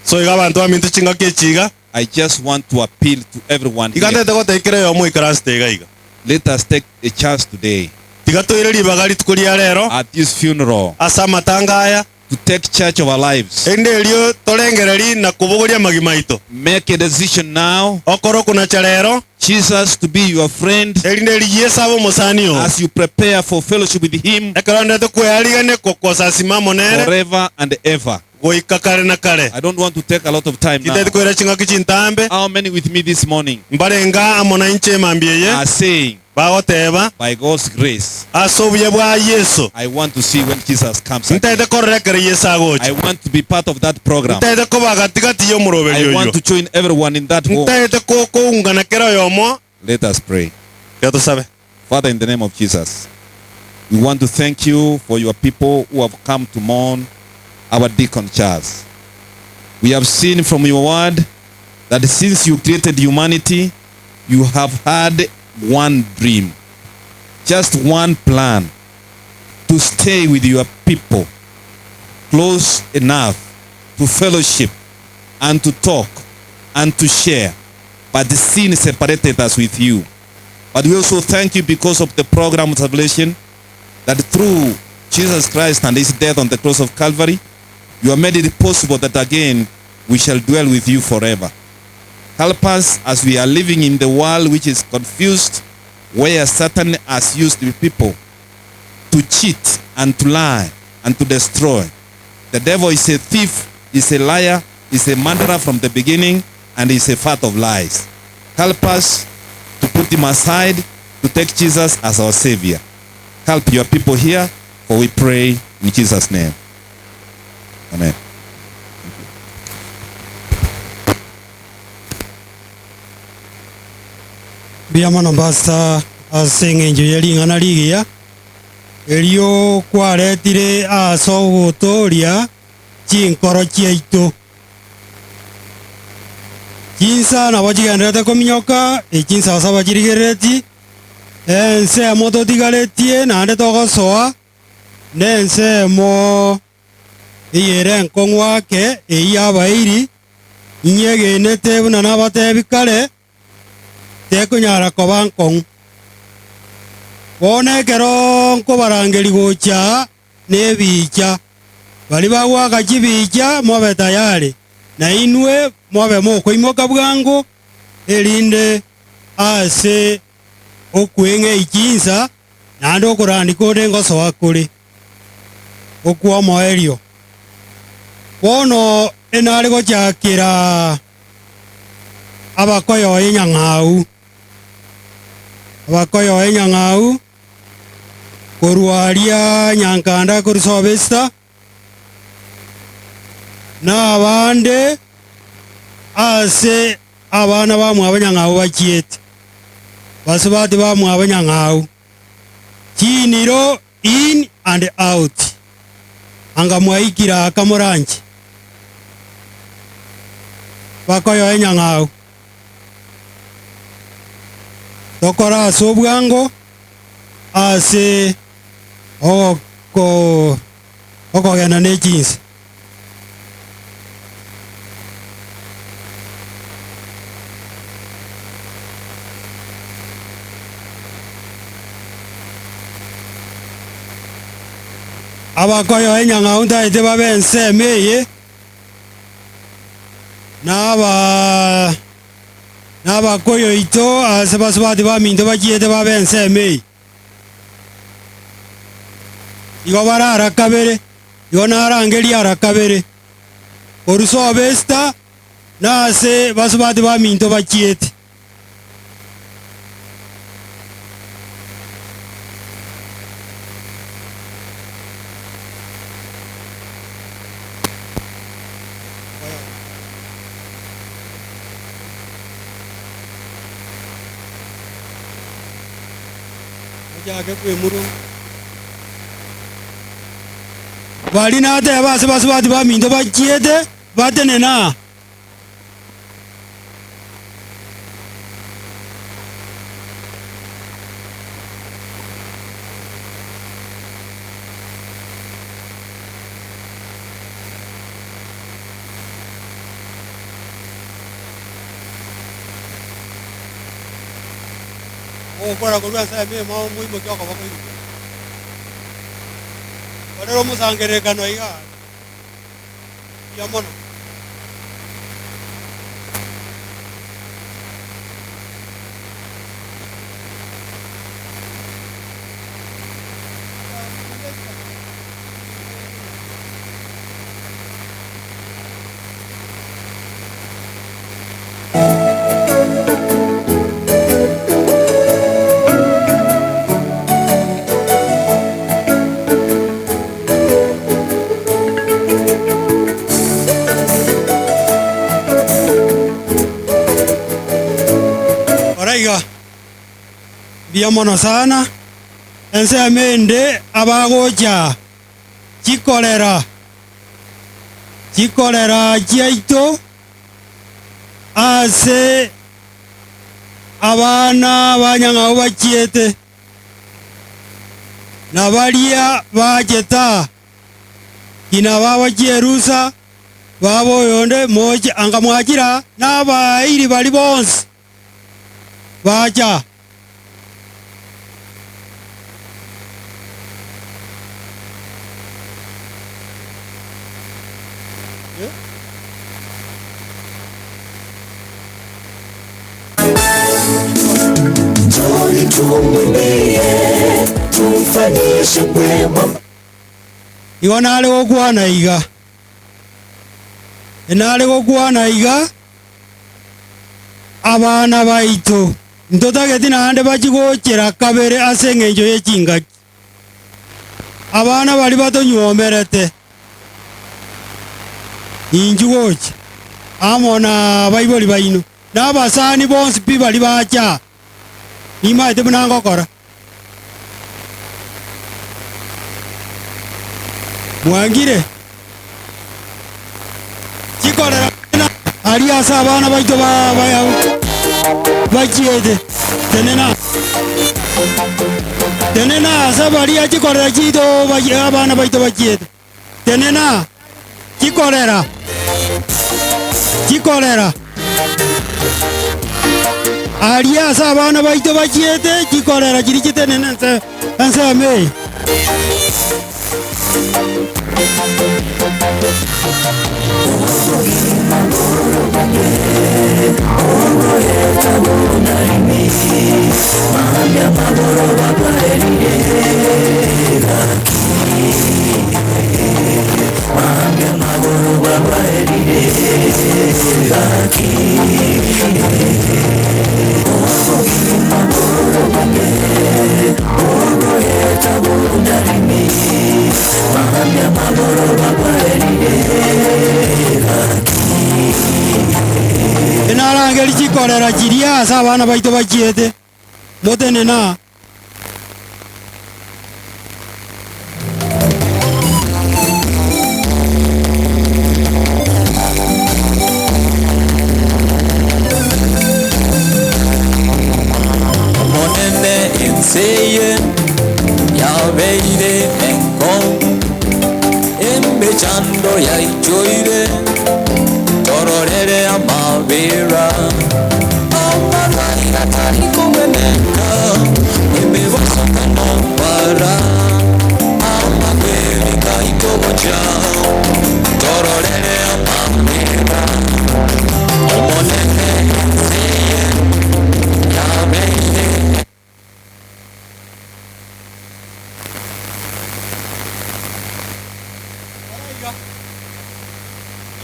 So iga abanto baminto chingaki echi iga. I just want to appeal to everyone Iga here. ntagete gotebia kera oyomo oikaransete iga iga. Let us take a chance today. Tiga toire ribaga rituko ria rero. At this funeral. Ase amatanga aya. To take charge of our lives. Erinde erio torengererie na kobogoria amagima aito. Make a decision now. Okore okonacha rero. Jesus to be your friend. Erinde erio Yeso abe omosani oo. As you prepare for fellowship with him. Ekero ndete kwearigania gosasima amo nere. Forever and ever. Goika kare na kare. I don't want to take a lot of time now. Tintageti koira chingaki chintambe. How many with me this morning? Mbarenge amo nainche emambia eye. Are saying. Bagoteba. By God's grace. Ase obuya bwa Yeso. I want to see when Jesus comes again. Ntagete korora ekero Yeso agocha. I want to be part of that program. Ntagete koba gati gati y'omoroberio I oyio. want to join everyone in that home. Ntagete koungana kera oyomo. Let us pray. Tiga tosabe. Father, in the name of Jesus, we want to thank you for your people who have come to mourn our deacon Charles. We have seen from your word that since you created humanity, you have had one dream, just one plan to stay with your people close enough to fellowship and to talk and to share. But the sin separated us with you. But we also thank you because of the program of salvation that through Jesus Christ and his death on the cross of Calvary, you have made it possible that again we shall dwell with you forever. Help us as we are living in the world which is confused, where Satan has used the people to cheat and to lie and to destroy. The devil is a thief, is a liar, is a murderer from the beginning, and is a father of lies. Help us to put him aside, to take Jesus as our savior. Help your people here, for we pray in Jesus' name. Amen. Mbuya mono Pastor ase eng'encho ye ring'ana rigiya, erio kwaretire ase ogotooria chinkoro chiaito. Chinsa nabo chigendererete kominyoka, echinsa ase abachirigerereti, ensemo totigaretie naende togosoa, nensemo eyere enkong'u ake, eyio y'abairi, inyegenete buna nabatebi kare, tekonyara koba nkong'u. Bono ekero nkobarangeria gocha aa nebiicha, baria bagoaka chibiicha mobe tayari, na inwe mobe mokoimoka bwango, erinde ase okweng'ei chinsa, naende okorandi konde ngosoa kore okw'omoerio. Bono enare gochakera abakoyoa enyang'au, abakoyoa enyang'au korwa aria nyankanda korwa Sobesta, na abande ase abana bamwabo nyang'au bachiete, basubati bamwabo nyang'au, chiniro in and out, anga mwaikire aka moranche, bakoyoa enyang'au. Tokore ase obwango ase ogoko okogenda ne chinsa. Abakoyo enyang'au ntaete babe ensemo eye, na aba na abakoyo oito ase basubati baminto bachiete babe ensemo eye. Igo bare ara kabere, igo narangerie ara kabere, korwa sobo Esther na ase basubati baminto bachiete. Ochake kwemurunga. Baria nateba ase basubati baminto bachiete, batenene aa. Ogokora korwa ase ememo moimokie okoboko igoro. Korera omosangererekano iga. Mbuya mono. Kora iga, mbuya mono sana, ensemo ende abagocha chikorera chikorera chiaito ase abana ba nyang'au bachiete. Na baria bachete aa, inababachie erusa, babe oyonde moche anga mwachire aa, na abairi baria bonsi bacha aa. Igo nare gokwana iga, nare gokwana iga, abana baito ntotageti naende bachie gochera kabere ase engencho ye chingaki. Abana baria batonyuomerete, inchuo gocha amo nabaibori baino, na abasani bonsi pi baria bacha aa, nimaete buna ngokora. Mwangire chikorera aria ase abana baito bachiete, tenena, tenena ase baria chikorera chiaito abana baito bachiete, tenena, chikorera, chikorera aria ase abana baito bachiete, chikorera chiria chitenene ense ensemo eye. Narangerie chikorera chiria ase abana baito bachiete, motenene aa. Omonene ense eye yabeire enkong'u, emechando yaichoire, tororere amabera. Amarwaire atari kogweneka, emebasokano para, amakweri.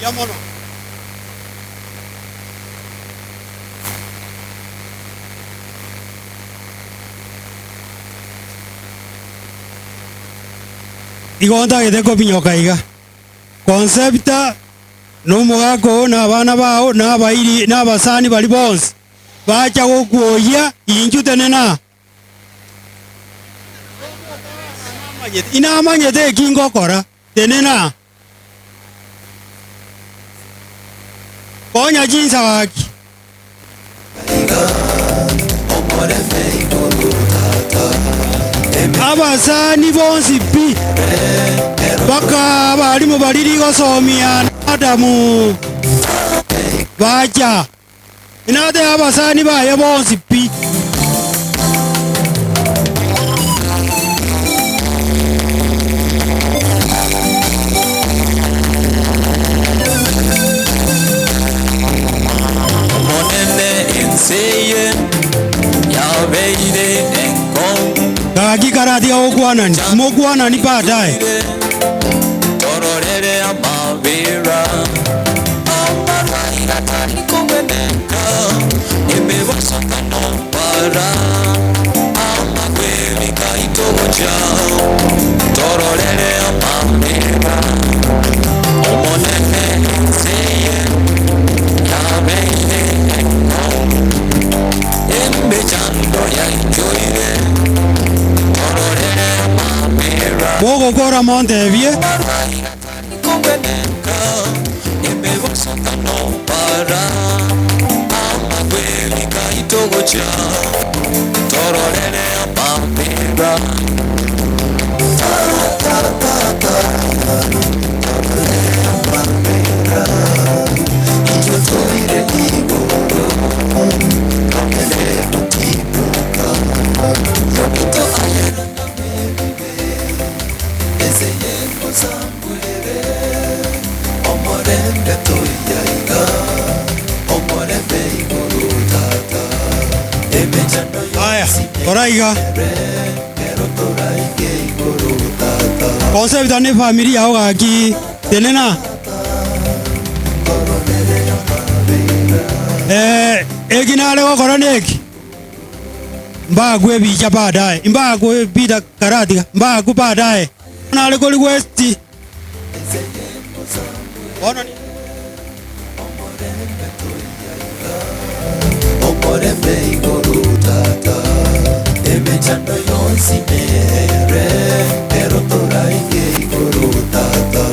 Mbuya mono. Igo ntagete kobinyoka iga. Concepta na omogaka oo na abana bao na abairi na abasani baria bonsi bacha gokwoyia inchuo tenena. Inamanyete eki ngokora, tenena. Konya chinsagaki. Abasani bonsi pi, mpaka abalimu baria rigosomia na Adamu bacha. Inatebe abasani baye bonsi pi. Omonene ense eye yabeire enkong'u. Gaki karatiga gokwanani, mokwanani baadaye. Tororere amabera, amarwaire atari kogweneka, emebasokano bara, amakweri kaitogocha. Tororere amabera, Omonene ense eye yabeire enkong'u, emechando yainchoire. Tororere amabera. Mogokora montebie. Kogweneka, emebasokano bara, amakweri kaitogocha. Tororere amabera. Aya, kora iga. Concepta ne family yao gaki tenena. Eh, eki nare gokora neki. Mbagwe bicha baadaye. Mbagwe bida karatiga. Mbagwe baadaye. Nare kori west. Bono ni Omorembe igoro tata, emechando yonsi mere, ero toraige igoro tata.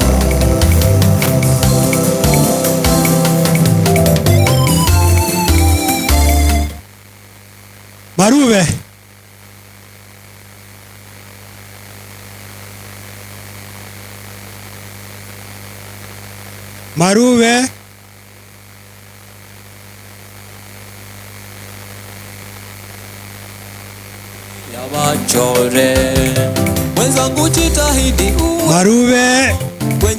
Marube. Marube. Yabachore mwenzangu, jitahidi uwe Marube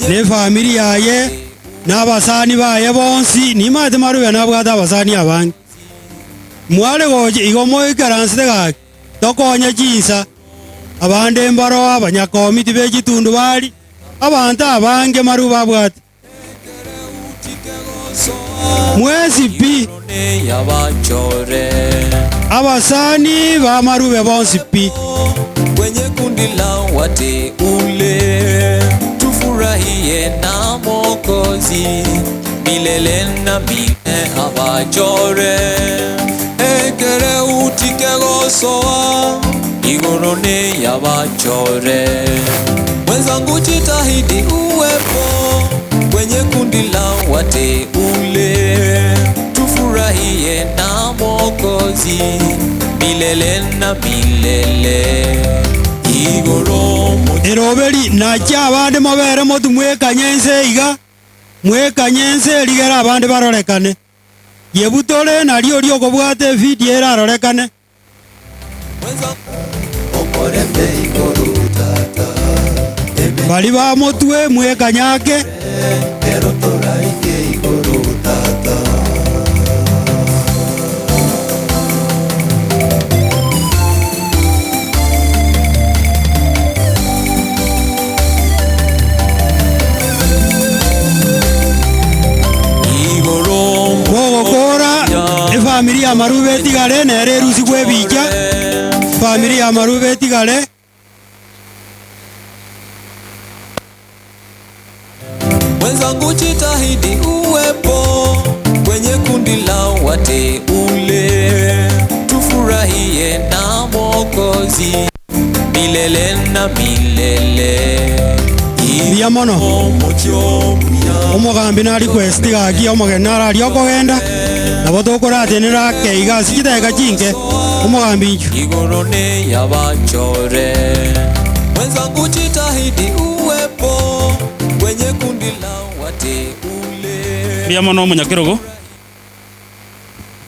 ne family yaye na abasani baye bonsi nimate Marube nabwate abasani abange mware gocha igo moikaransete gaki tokonye chinsa abande mbaro abanyakomiti be chitundu bari abanto abange Marube abwate mwesi pi yabachore abasani ba Marube bonsi pi kwenye kundi la wateule, tufurahie na Mwokozi milele na milele. Abachore ekere utike gosoa igoro ni yabachore. Mwenzangu, jitahidi uwepo kwenye kundi la wateule, tufurahie na Mwokozi milele na milele. Igoro Eroberi nacha abande mobere motu mwekanye ense iga mwekanye ense erigere abande barorekane yebutore nario riokobwata evideo erarorekane. Bari ba motwe mwekanyake. ya Marube etigare, nere erusigwe ebicha, Efamiri ya Marube etigare. Mwenzangu jitahidi uwepo kwenye kundi la wateule, tufurahie na Mwokozi milele na milele. Mbuya mono. Omogambi na request gaki omogeni nararia okogenda, nabo tokoratenera ake iga ase chidakika chinke, omogambi inchuo. Igoro ni yabachore. Mwenzangu jitahidi uwepo kwenye kundi la wateule. Mbuya mono omonyakerogo.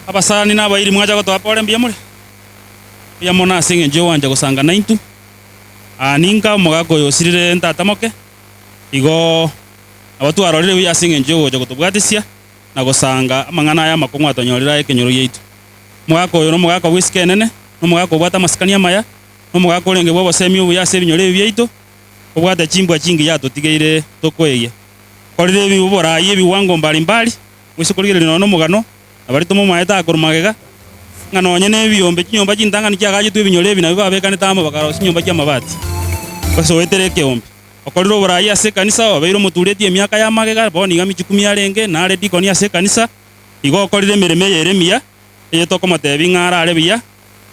Abasani na abairi mwacha gotoa pore mbuya more? Mbuya mono ase eng'encho y'ogwancha gosanga naintwe. Aa ninka omogaka oyo osirire ntata moke, igo nabo twarorire buya ase eng'encho y'ogocha gotobwatisia na gosanga amang'ana aya amakong'u atonyorire aye ekenyoro giaito. Omogaka oyo nomogaka bw'esiko enene, nomogaka obwate amasikani amaya, nomogaka orenge bw'obosemi obuya ase ebinyoro ebi biaito, obwate chimbwa chingiya atotigeire tokoegia. Korire ebi oboraai ebiwango mbari mbari, moise korigereria nonya nomogano, na baria tomomaete akorwa magega, ng'a nonye nebiombe chinyomba chintang'ani chiagachetwe ebinyoro ebi nabio babekanete amo bakarosia chinyomba chi'amabati, basoetere ekeombe. Okorire oboraai ase ekanisa, obeire omotureti emiaka ya magega, bono iga michukumi arenge, nare dikoni ase ekanisa, igo okorire emeremo eye ere emiya, eye tokomotebia ng'a arare buya,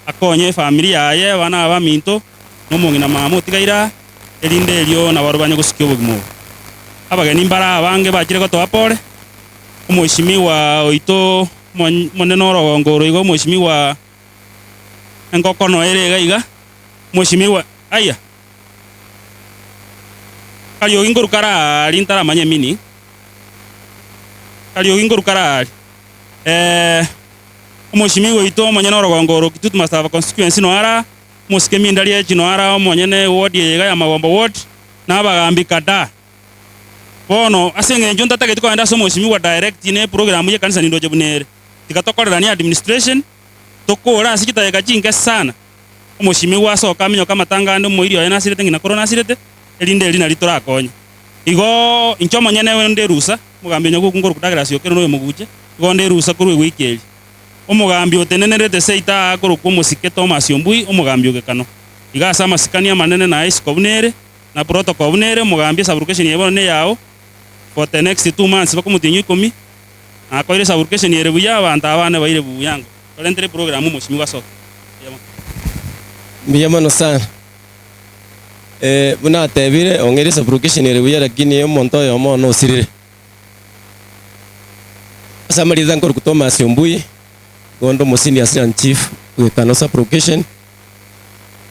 akonye efamiri yaye, abana abaminto, na omong'ina mama otigaire aa, erinde erio nabarobwo banye gosukia obogima obo. Abageni mbare abange bachire gotoa pore, Omoishimiwa oito omonene orogongo oro iga omoishimiwa enkokono ere iga iga, omoishimiwa aya, kariogi nkorwa kare aaria ntaramanya emeaning, kariogi nkorwa kare aaria omoishimiwa oito omonyene orogongo oro Kitutu Masaba constituency noyo are aa, omosike Mindari Echi noyo are aa omonyene ward eye iga ya Magombo ward, na abagambi kadhaa. Bono ase engencho ntatageti kogenda ase omosimigwa direct ne eprogram y'ekanisa nindoche buna ere, tiga tokoreranie administration, tokore ase chidakika chinke sana, omosimigwa asoke aminyoke amatanga ande omoiri oye nasirete ng'ina koro nasirete, erinde eri nario torakonye. Igo inche omonyene onde erusa, omogambi onya gokunga korwa Douglas Okello na oyomoguche, igo onde erusa korwa ewiki eria. Omogambi otenenerete seito aa akorokwa omosike Thomas Ombui, omogambi o Gekano. Iga ase amasikani amanene na isiko buna ere, Na protocol buna ere omogambi esublocation eye bono neyao for the next 2 months mpaka omotienyi o ikomi, nakoire esublocation ere buya abanto aba bane baire buya ango. Torentere eprogram omosimigwa asoke. Mbuya mono. Mbuya mono sana. Eh, buna atebire ong'eire esublocation ere buya lakini omonto oyomo one osirire. Ase amarieta nkorokwa Thomas Ombui, igo onde omo senior assistant chief bw'Ekano sub-location,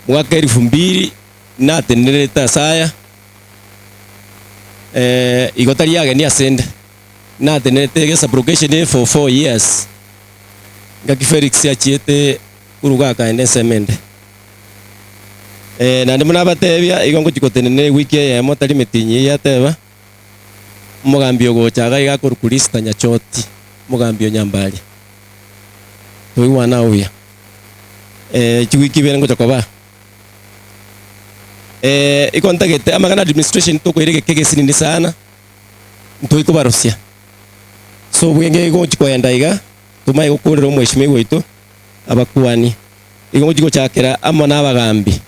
mwaka elfu mbili Natenenerete ase aya, igo tari ageni asende. Natenenerete egesublocation eye for 4 years, ngaki Felix achiete koruga akaenda ensemo ende. Naende buna abatebia, igo ngochia gotenena ewiki eyemo tari meeting eyio ateba, omogambi ogocha iga iga akorokwa Lister Nyachoti, omogambi o Nyambaria. Toigwane agwo buya. Chiwiki ibere ngocha koba. Igo ntagete amang'ana administration tokoira egeka egesinini sana, ntoi kobarosia. So obwenge igo ngochi koenda iga, tomanye gokorera omweshimiwa oito, abakuani. Igo ngochi gochakera amo na abagambi.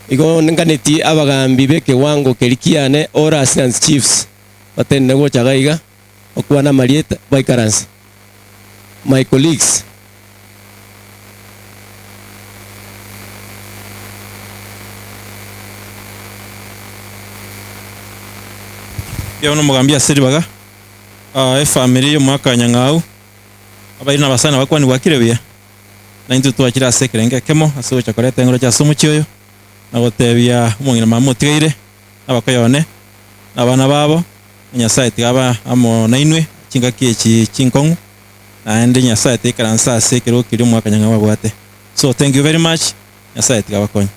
Igo nganeti abagambi ba ekewango keria kiane all assistant chiefs, batenene gocha iga iga, bakwane amarieta, baikaranse. My colleagues. Mbuya mono omogambi ase ribaga, efamiri y'omwaka wa Nyang'au, abairi na abasani abakwani bwakire buya, na intwe twachire ase ekerengo ekemo ase ogocha koreta engoro ase omochie oyo, na gotebia omong'ina mama otigaire, na abakoyo one, na abana babo, na Nyasae tiga abe amo nainwe chingaki echi chinkong'u, naende Nyasae taikaranse ase ekerogo keria omwaka Nyang'au abwate. So thank you very much, Nyasae tiga abakonye.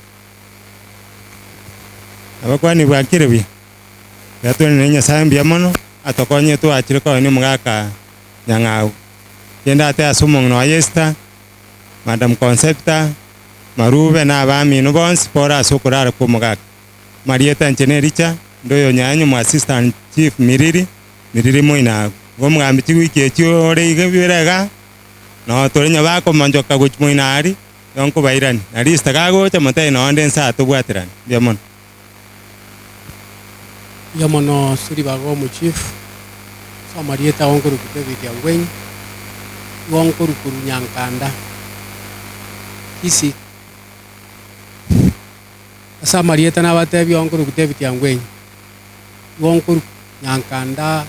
Abakwani bwakire buya, tiga twenene Nyasae mbuya mono, atokonye twachire koenia omogaka Nyang'au. Kende ate ase omong'ina oye Esther, Madam Concepta, Marube na abamino bonsi bore ase okorara kwa omogaka. Marieta inche nericha, inde oyo nyanyu mwa assistant chief Miriri, Miriri moino agwo. Igo omogambi chiwiki echio ore iga bire igaa, Noo tore onye bakomonchoka gochia moino aria, nigo nkobairania. Na Lista kagocha, motebie noo onde inse atobwaterane. Mbuya mono. Mbuya mono ase ribaga omochief, ase amarieta ao nkorokwa David Angwenyi, igo nkorokwa Runyankanda, Kisii. Ase amarieta nabatebie oo nkorokwa David Angwenyi, igo nkorokwa Nyankanda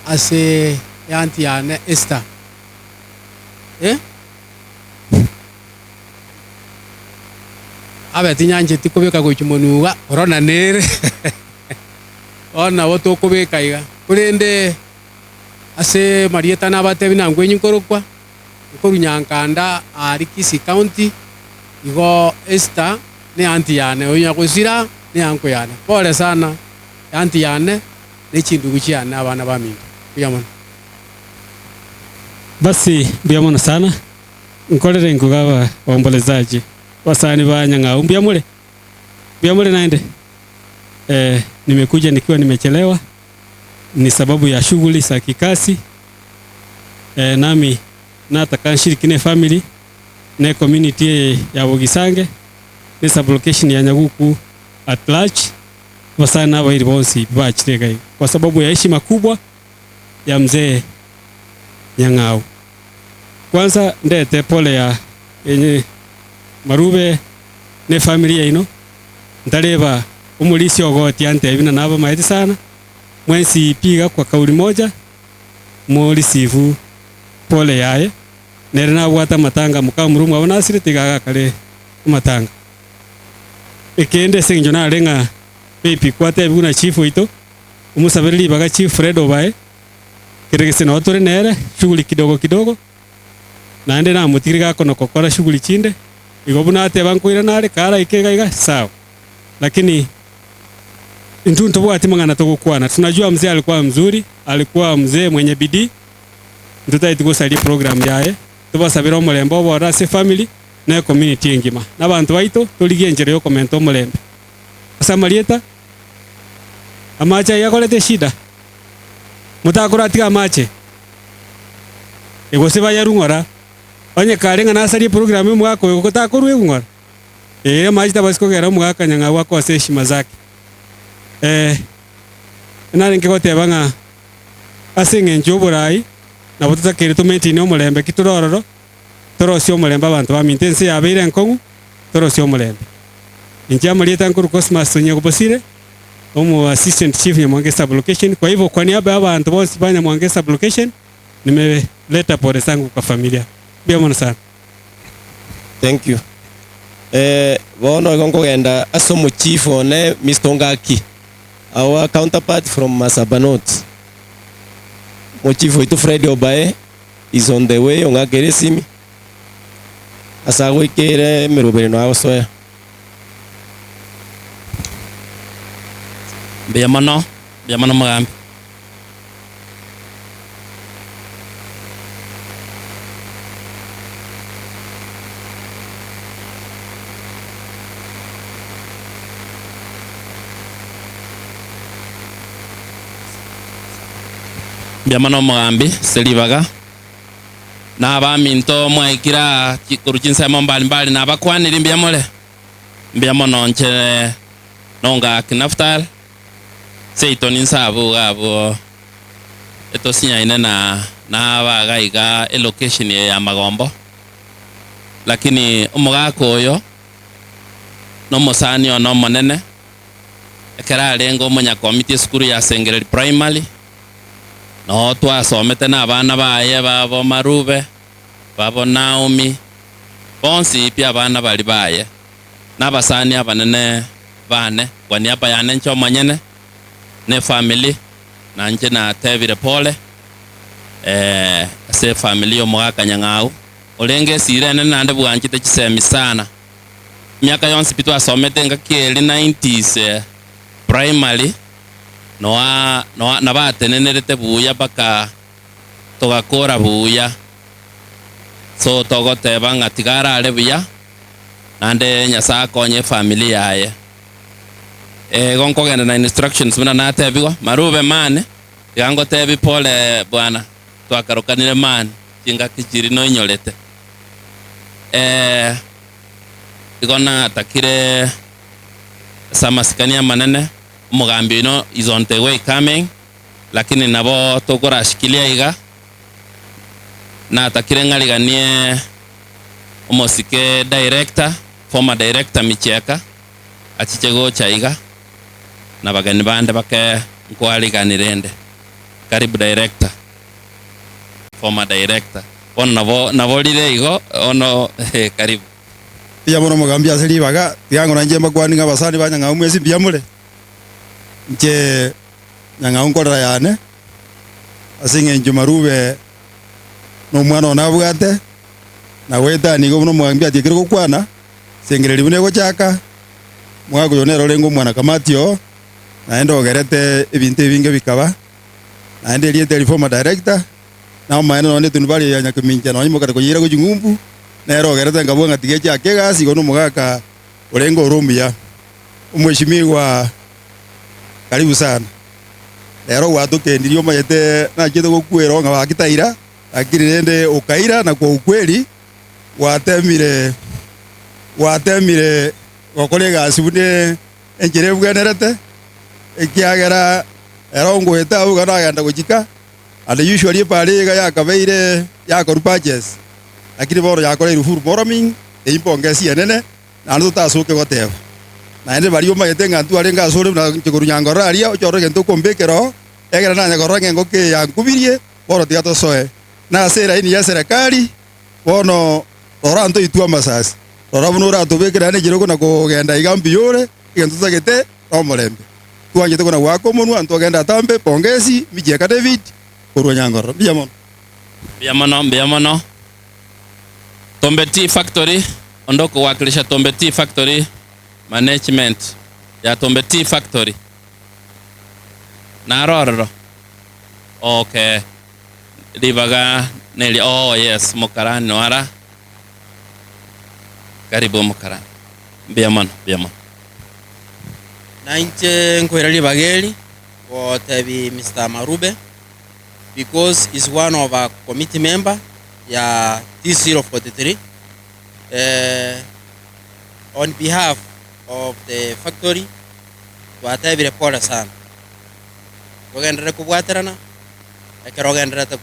ase eanti yane Esther. Eh? Abe tinyancheti kobeka gochia monwe iga, korona nere bono nabo tokobeka iga. Korende ase marieta nabatebi nangwenyi nkorokwa, nkorwa Nyankanda aria Kisii County, igo Esther ne aunty yane, oyo nyagosira ne uncle yane. Pole sana aunty yane ne chindugu chiane abana baminto. Mbuya mono. Basi mbuya mono sana. Nkorere nkoga aba waombolezaji, abasani ba Nyang'au, mbuya more? Mbuya more naende? Eh, nimekuja nikiwa nimechelewa, ni sababu ya shughuli za kikazi. Eh, nami nataka nshiriki ne family ne community eye ya Bogisange ne sublocation ya Nyaguku at large, abasani na abairi bonsi bachire iga iga kwa sababu ya heshima kubwa ya mzee Nyang'au. Kwanza ndete pole ya enye Marube ne family yaino, ntareba omorisia ogotia antebi na nabamaete sana, mwensi pi iga kwa kauli moja mo receive pole yaye, nere nabwate amatanga mokamura omwabo nasirete iga agakare amatanga. Ekende ase eng'encho nare ng'a maybe kwatebiwu na chief oito, omosabere ribaga chief Fred Obae, Kere gese nao tore nere, shughuli kidogo kidogo, naende namotigire gakona gokora shughuli chinde, igo buna ateba nkoirana are, karaike iga iga, sawa. Lakini intwe ntobwati mang'ana togokwana, tunajua mzee alikuwa mzuri, alikuwa mzee mwenye bidii, ntotageti gosaria eprogram yaye, tobasabere omorembe obororo ase efamily, na ecommunity engima, na abanto baito torigie enchera yokomenta omorembe. Ase amarieta, amache ayio akorete eshida. Motakoratiga amache, gose bayarwe ng'ora, onye kare ng'a nasarie eprogram y'omogaka oyo gotakorwegwa ng'ora, ee amache tabasi kogera omogaka nyang'au akose heshima zake. Eh, narenge goteba ng'a ase eng'encho y'oborai nabo totakeire to maintain omorembe ki tore ororo, torosie omorembe abanto baminto ense yabeire enkong'u, torosie omorembe. Inche amarieta nkorwa Cosmas Onyiego Bosire. Omo assistant chief Nyamwange sub location kwa hivyo kwa niaba ya abanto bonsi ba Nyamwange sub location nimeleta pole zangu kwa familia. Mbuya mono sana. Thank you. Eh, bono igo nkogenda ase omochief one Mister Ongaki, our counterpart from Masaba North. Omochief oito Fred Obae is on the way ong'akere esimi ase agoikere emeroberio agosoera. Mbuya mono, mbuya mono omogambi. Mbuya mono omogambi ase ribaga, na abaminto mwaikire aa korwa chinsemo mbali mbali nabakwaniri mbuya more? Mbuya mono inche nonga Naftal, seito ninsabu iga abwo etosinyaine na naba iga iga elocation eye ya Magombo, lakini omogaka oyo nomosani one omonene, ekero arenge omonyakomiti esukuru ya Sengereri Primary, noo twasomete na abana baye babo Marube, babo Naomi, bonsi pi abana baria baye, na abasani abanene bane, kwa niaba yane inche omonyene, na efamiri, na inche natebire pole ase efamiri y'omogaka Nyang'au, orenge esira enene naende bwanchete chisemi sana. Emiaka yonsi pi twasomete engaki eria nineties primary, noa noa nabatenenerete buya mpaka togakora buya. So togoteba ng'a tiga arare buya, naende Nyasae akonye efamiri yaye. Igo nkogenda na instructions buna natebigwa, marube mane, tiga ngotebi pole bwana, twakarokanire mani. Chingaki chiria noinyorete. Eh, igo natakire ase amasikani amanene, omogambi oino is on the way coming, lakini nabo tokorashikilia iga, natakire ng'ariganie omosike director, former director Michieka, achiche gocha iga, na bageni bande bake nkoarigani rende. Karibu director. Former director. Bono nabo nabo rire igo bono karibu. Mbuya mono omogambi ase ribaga, tiga ng'ora inche mbakwanie ng'a abasani ba Nyang'au mwensi mbuya more. Inche Nyang'au nkorera yane, ase eng'encho Marube na omwana one abwate, na goetania igo buna omogambi atiekire gokwana, sengereria buna egochaka, omogaka oyo nere orenge omwana kamati oo, naende ogerete ebinto ebinge bikaba. Naende erieta eri former director, na omaene nonya etundubari eye ya Nyakemincha nonya imokare koyeira gochia ng'umbu, nere ogerete nkabua ng'a tiga echake egasi igo nomogaka orenge ore omuya. Omweshimiwa karibu sana. Rero gwatokendirie omanyete nachete gokwera ng'a gaki taira, lakini rende okaira na kwa ukweli gwatemire gwatemire gokora egasi buna enchera ebwenerete, ekiagera ere ongoeta abwo iga nagenda gochika, and usually epara eye iga yakabeire yakorwa patches, lakini bono yakoreirwe full murraming, eyio mpongesi enene, naende totasoke goteba. Naende baria omanyete ng'a ntwarenge asore buna inche korwa Nyankororo aria, ochore egento okombekera oo, ekero nanye korora ng'a engoko eye yankubirie, bono tiga tosoe. Na ase eraini ya eserekari, bono rora ntoitwe amasasi, rora buna oratobekere naende enchera okona kogenda iga mbuya ore, egento totagete nomorembe. Twanchete kona goaka omonwa, ntogende atambe, pongezi, Michieka David, korwa Nyangororo. Mbuya mono. Mbuya mono, mbuya mono. Tombe Tea Factory, onde okowakilisha Tombe Tea Factory management ya Tombe Tea Factory. Naro ororo? Okay. Ribaga neri oh yes mokarani noara. Karibu omokarani. Mbuya mono, mbuya mono. Na inche nkoira ribaga eri gotebi Mister Marube because is one of our committee member ya T043 eh, on behalf of the factory twatebire pole sana togenderere kobwaterana ekero ogendererete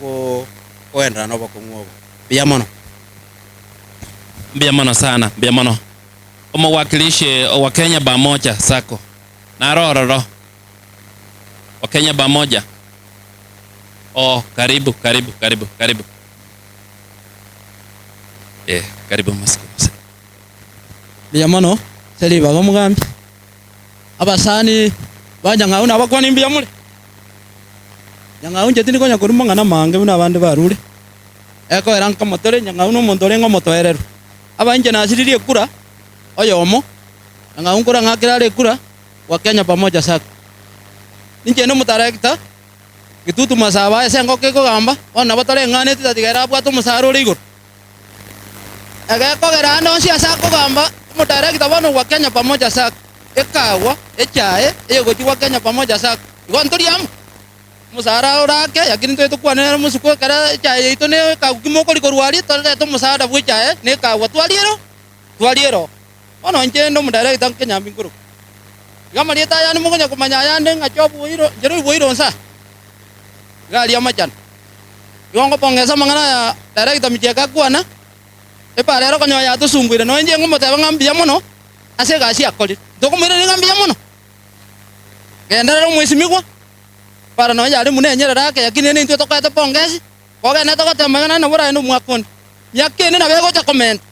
kogenderera nobokong'u obo. Mbuya mono. Mbuya mono sana, mbuya mono. Omowakilishi wa Kenya Bamoja Sacco naro ororo? Wa Kenya Bamoja? Oh, karibu, karibu, karibu, karibu. Eh, karibu mosike mose. Mbuya mono ase ribaga omogambi. Abasani ba Nyang'au nabakwanie mbuya more? Nyang'au inche tindi konya korwa mang'ana amange buna abande barure. Ekoera nkamotore Nyang'au nomonto orenge omotoereru. Aba inche nasiririe ekura oyomo, Nyang'au nkorang'akere are ekura gwa Kenya Pamoja Sacco. Inche inde omotarekta, Gitutu Masaba ase engoko ekogamba, bono nabo toreng'aneti tatiga ere abwate omosara ore igoro. Egekogera ande onsi ase akogamba, omotarekta bono gwa Kenya Pamoja Sacco, ekagwa, echae, eyegochia gwa Kenya Pamoja Sacco. Igo ntori amo. Omosaara ore ake, lakini ntwe tokwane nere mosuku ekero echae yaito ne ekagwa ki mokori korwa aria, torete omosaada bwe echae na ekagwa twaria ero, twaria ero. Bono inche inde omodirector Kenyambi nkorokwa. Iga amarieta ayande mokonya komanya ayande ng'a Job Oiro, inche noigwa Oiro nsa, iga aria amachani. Igo ngopongesa amang'ana aya director Michieka akwana, epara ere okonyora yatosumbuire, nonya inche ngomoteba ng'a mbuya mono ase egasi akorire. Ntokomoiraneria ng'a mbuya mono? Genderera omwesimigwa, Bara nonya yare buna enyerere ake, lakini ere intwe tokoete pongesi, kogenderete goteba amang'ana nabo oraende omwaka onde. Miaka ende nabo egocha komenta.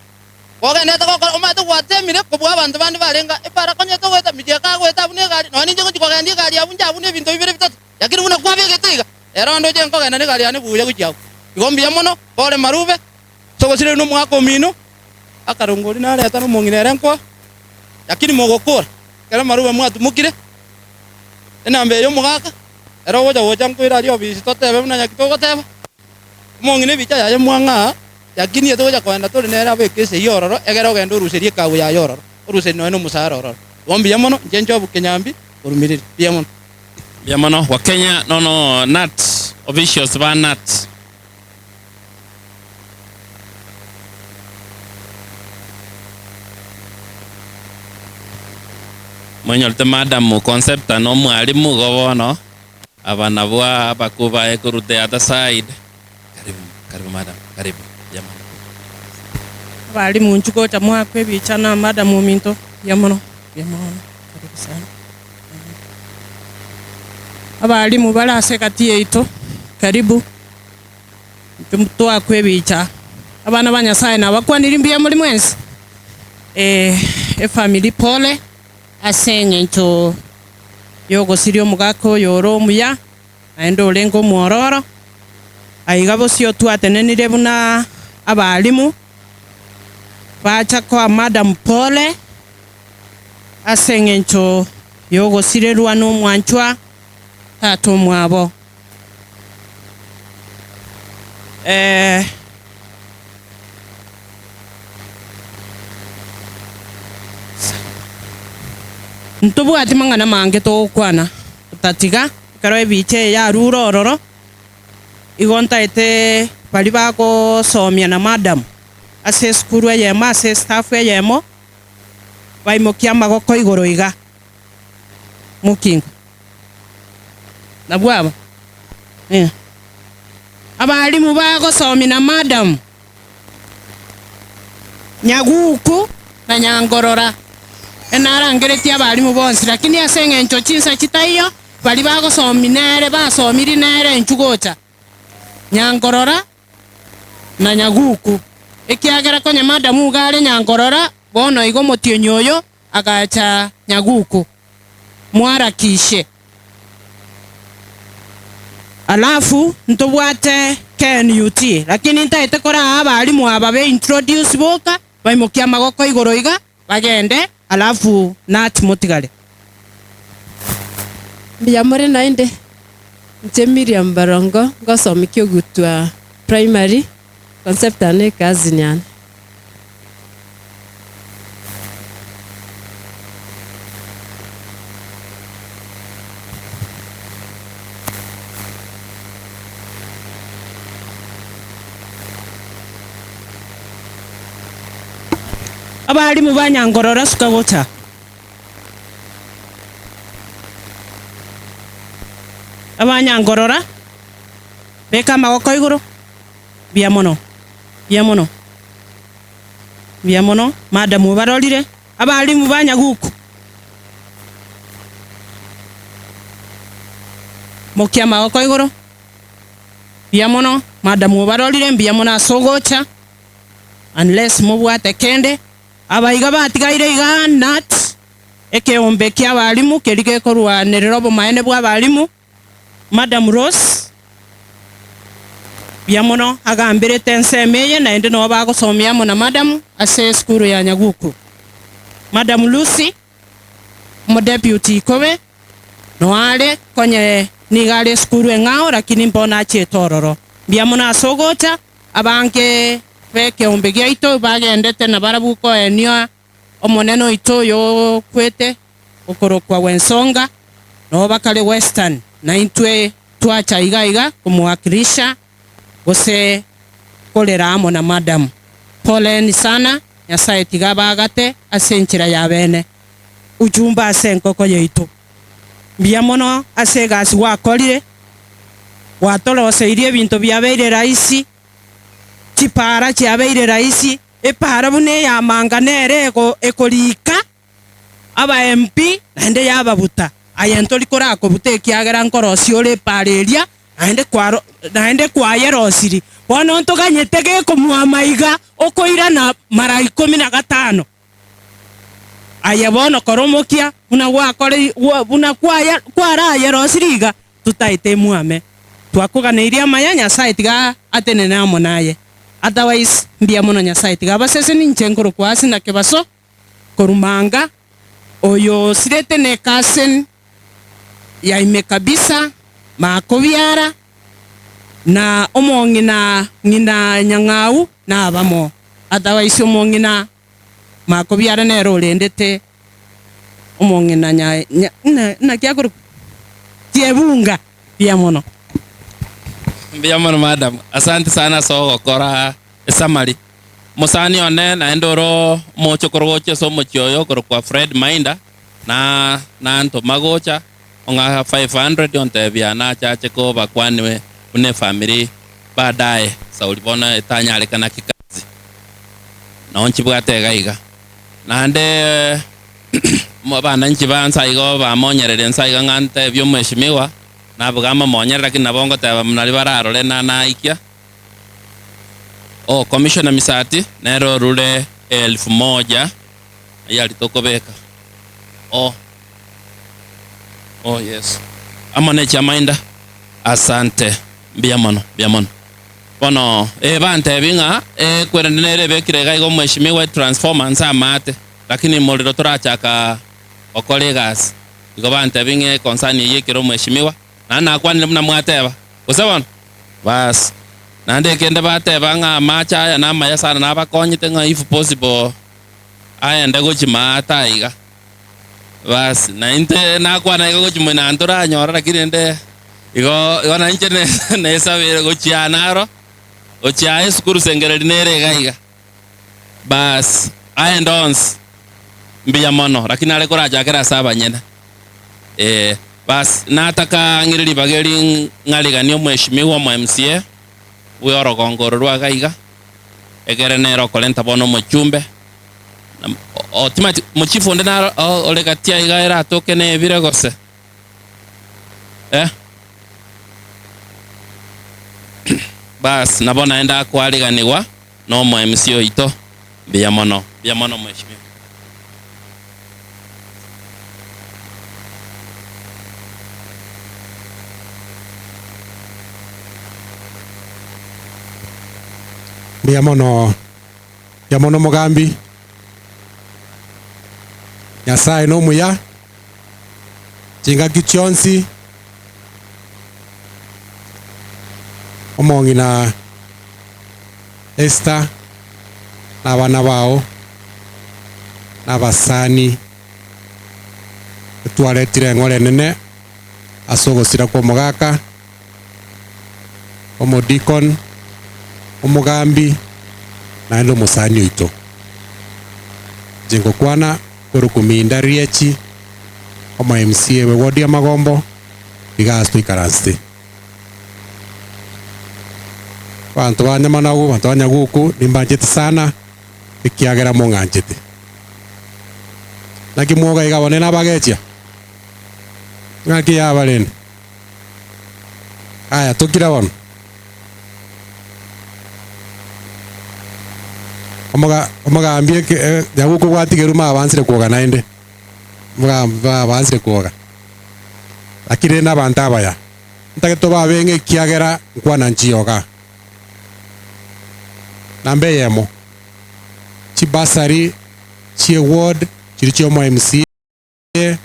Kogenderete gokora, omanyete gwatemire kobua abanto bande barenge aa, ebara konya togoeta, micheka agoeta abwo na egari, nonya ninche ngochia kogenda egari abwo inche abwo na ebinto bibere bitato, lakini buna kwabegete iga, ero onde oche nkogenda na egari yane buya gochia abwo. Igo mbuya mono, kore marube, ase ogosirerwa na omwaka omino, akarongo oria nareta na omong'ina ere nkoa, lakini mogokora, ekero marube mwatumokire, Enamba eye omogaka, ere ogocha gocha nkoira aria obisi totebe buna nyaki togoteba, omong'ina ebicha yaye mwang'aa, lakini etogocha kogenda tore nere abeke esegi ororo, egere ogende oruserie ekagu yaye ororo, oruserie nonya na omosara ororo. Igo mbuya mono, inche Job Kenyambi, korwa Miriri. Mbuya mono. Mbuya mono. Wakenya nono Nat officials ba Nat. Mbuya mono. Mbuya mono. Mbuya mono. Mbuya mono. Mbuya mono. Mbuya mono. Mbuya mono. Mbuya mono. Mbuya mono. Mbuya mono. Mbuya mono. Mbuya mono. Mbuya mono. Mbuya mono. Mbuya mono. Mbuya mono. Mbuya mono. Mbuya mono. Mbuya mono. Wakenya nono Nat officials ba Nat. Mwenyorete madam Concepta na omwalimu igo bono, aba nabwo abakuu baye korwa the other side. Karibu, karibu madam, karibu. Mbuya mono. Abalimu inchuo gocha moakwe ebicha na madam ominto, mbuya mono, mbuya mono, karibu sana. Abalimu bare ase egati yaito, karibu, intwe toakwe ebicha. Abana ba Nyasaye nabakwanirie mbuya more mwensi? Eh, efamiri pole ase eng'encho y'ogosiria omogaka oyo ore omuya, naende orenge omwororo. Aiga bosio twatenenire buna abalimu, bacha koa madam pole ase eng'encho y'ogosirerwa nomwanchwa tata omwabo. Eh. Ntobwati mang'ana mange togokwana, otatiga ekero ebicha eye yarure ororo, igo ntaete baria bagosomia na madam ase esukuru eyemo ase estaff eyemo, baimokie amagoko igoro iga, mokingo. Nabwo aba, eh. Abalimu bagosomia na madam. Nyaguku na Nyangorora, enarangeretie abalimu bonsi, lakini ase engencho chinsa chitaiyo, baria bagosomi nere basomiri nere inchuo gocha Nyangorora na Nyaguku, ekiagera konya madamu iga are Nyangorora, bono igo omotienyi oyo agacha Nyaguku. Mwarakishe. Alafu ntobwate KNUT, lakini ntaete koraa abalimu aba be introduce boka, baimokie amagoko igoro iga, bagende, alafu nat motigare. Mbuya more naende, inche Miriam Barongo, ngosomia Kiogutwa Primary, Concepta ne ecousin yane. Abalimu ba Nyankorora suka gocha. Abanyankorora, beka amagoko igoro. Mbuya mono, mbuya mono, mbuya mono, madam obarorire, abalimu ba Nyaguku. Mokia amagoko igoro, mbuya mono, madam obarorire, mbuya mono ase ogocha, unless mobwate kende. Aba iga batigaire igaa nat ekeombe kia abalimu keria gekorwanerera obomaene bwa abalimu. Madam Rose, mbuya mono agamberete ensemo eye naende noo bagosomia amo na madam ase esukuru ya Nyaguku. Madam Lucy, omodeputy ikobe, noo are konye nigo are esukuru eng'ao lakini mbono achiete ororo. Mbuya mono ase ogocha, abange b'ekeombe giaito bagendete nabarabwo koenia Omonene oito oyo okwete, okorokwa Wensonga, noo bakare Western, na intwe twacha iga iga komowakilisha gose korera amo na madam. Poleni sana, Nyasae tiga abagate ase enchera ya bene. Ujumbe ase enkoko yaito. Mbuya mono ase egasi gwakorire, gwatoroseirie ebinto biabeire rahisi, chipara chiabeire rahisi, Epaara buna ey'amanga nere ekoriika aba MP naende yababuta. Aye ntori korakobuta ekiagera nkorosia ore epaara eria naende kwaro naende kwayerosirie. Bono ntoganyete gekomwama iga okoirana mara ikomi na gatano. Aye bono kora omokia buna gwakore buna kwaya kwarayerosirie iga totaete emwame. Twakoganeirie amaya Nyasae tiga atenene amo naye. Otherwise mbuya mono Nyasae tiga abaseseni inche nkorokwa ase na kebaso korwa manga oyo osirete ne cousin ya ime kabisa makobiara na omong'ina ng'ina nyang'au na abamo otherwise omong'ina makobiara nere orendete omong'ina nya nya naki akorokwa tiebunga mbuya mono. Mbuya mono madam, asante sana ase ogokora esummary. Mosani one naende ore omochokoro gochia ase omochie oyo okorokwa Fred Mainda. Na nantoma gocha ong'a 500 ontebia nachache kobakwanwe buna efamiri baadaye Sauli bono etanyarekana kikazi nao nchibwate iga iga. Naende abananchi ba nsa igo bamonyerire nsa iga ng'a ntebie omweshimiwa nabuga amamonyere lakini nabo ngoteba naria bararore na naikia. Oh, Commissioner Misati nere orure elfu moja ayio aria tokobeka. Oh, oh yes. Amo ne chiamainda. Asante. Mbuya mono, mbuya mono. Bono, eh, bantebi ng'a ekwerende nere ebekire iga iga omweshimiwa etransformer nse amaate, lakini morero torachaka gokora egasi. Igo bantebi ng'a econcern eyio ekere omweshimiwa, naende nakwanire buna mwateba. Gose bono? Baas. Naende ekende bateba ng'a amache aya namaya sana nabakonyete ng'a if possible aende gochia maate aiga. Baas, na inte nakwana iga gochia moino ntoranyore lakini rende igo igo nainche nesabire gochia aa naro, gochia aa esukuru sengereri nere iga iga. Baas, aende onsi, mbuya mono, lakini nare korachakera ase abanyene. Ee, baas, nataka ng'ire ribaga eri ng'ariganie omweshimiwa omo MCA bwe orogongo oro rwa iga iga, egere nere okorenta bono omochumbe, o timanyeti mochifu onde naro ore gati aiga eratoke nebire gose? Eh? Baas, nabo naende akoariganigwa na omo MC oito. Mbuya mono, mbuya mono mweshimiwa. Mbuya mono, mbuya mono omogambi. Nyasaye nomuya, chingaki chionsi, omong'ina Esther na abana bao na abasani twaretire eng'ora enene ase ogosira kw'omogaka, omodikon, omogambi, naende omosani oito. Inche ngokwana korwa Minda Riachi, omo MCA bwe ward ya Magombo, iga ase toikaransete. Abanto ba Nyamanagu, abanto ba Nyaguku, nimbanchete sana, ekiagera mong'anchete. Naki mwoga iga bono nabagechia? Ng'aki yaba rende? Aya, tokire bono. Omoga omogambi eke eh, Nyaguku gwatigerwe mabansire kwoga naende, omogambi babansire kwoga. Lakini rende abanto abaya, ntagete tobabe ng'a ekiagera nkwana nchiyoga. Namba eyemo, chibasari chie ward chiria chia omo MCA,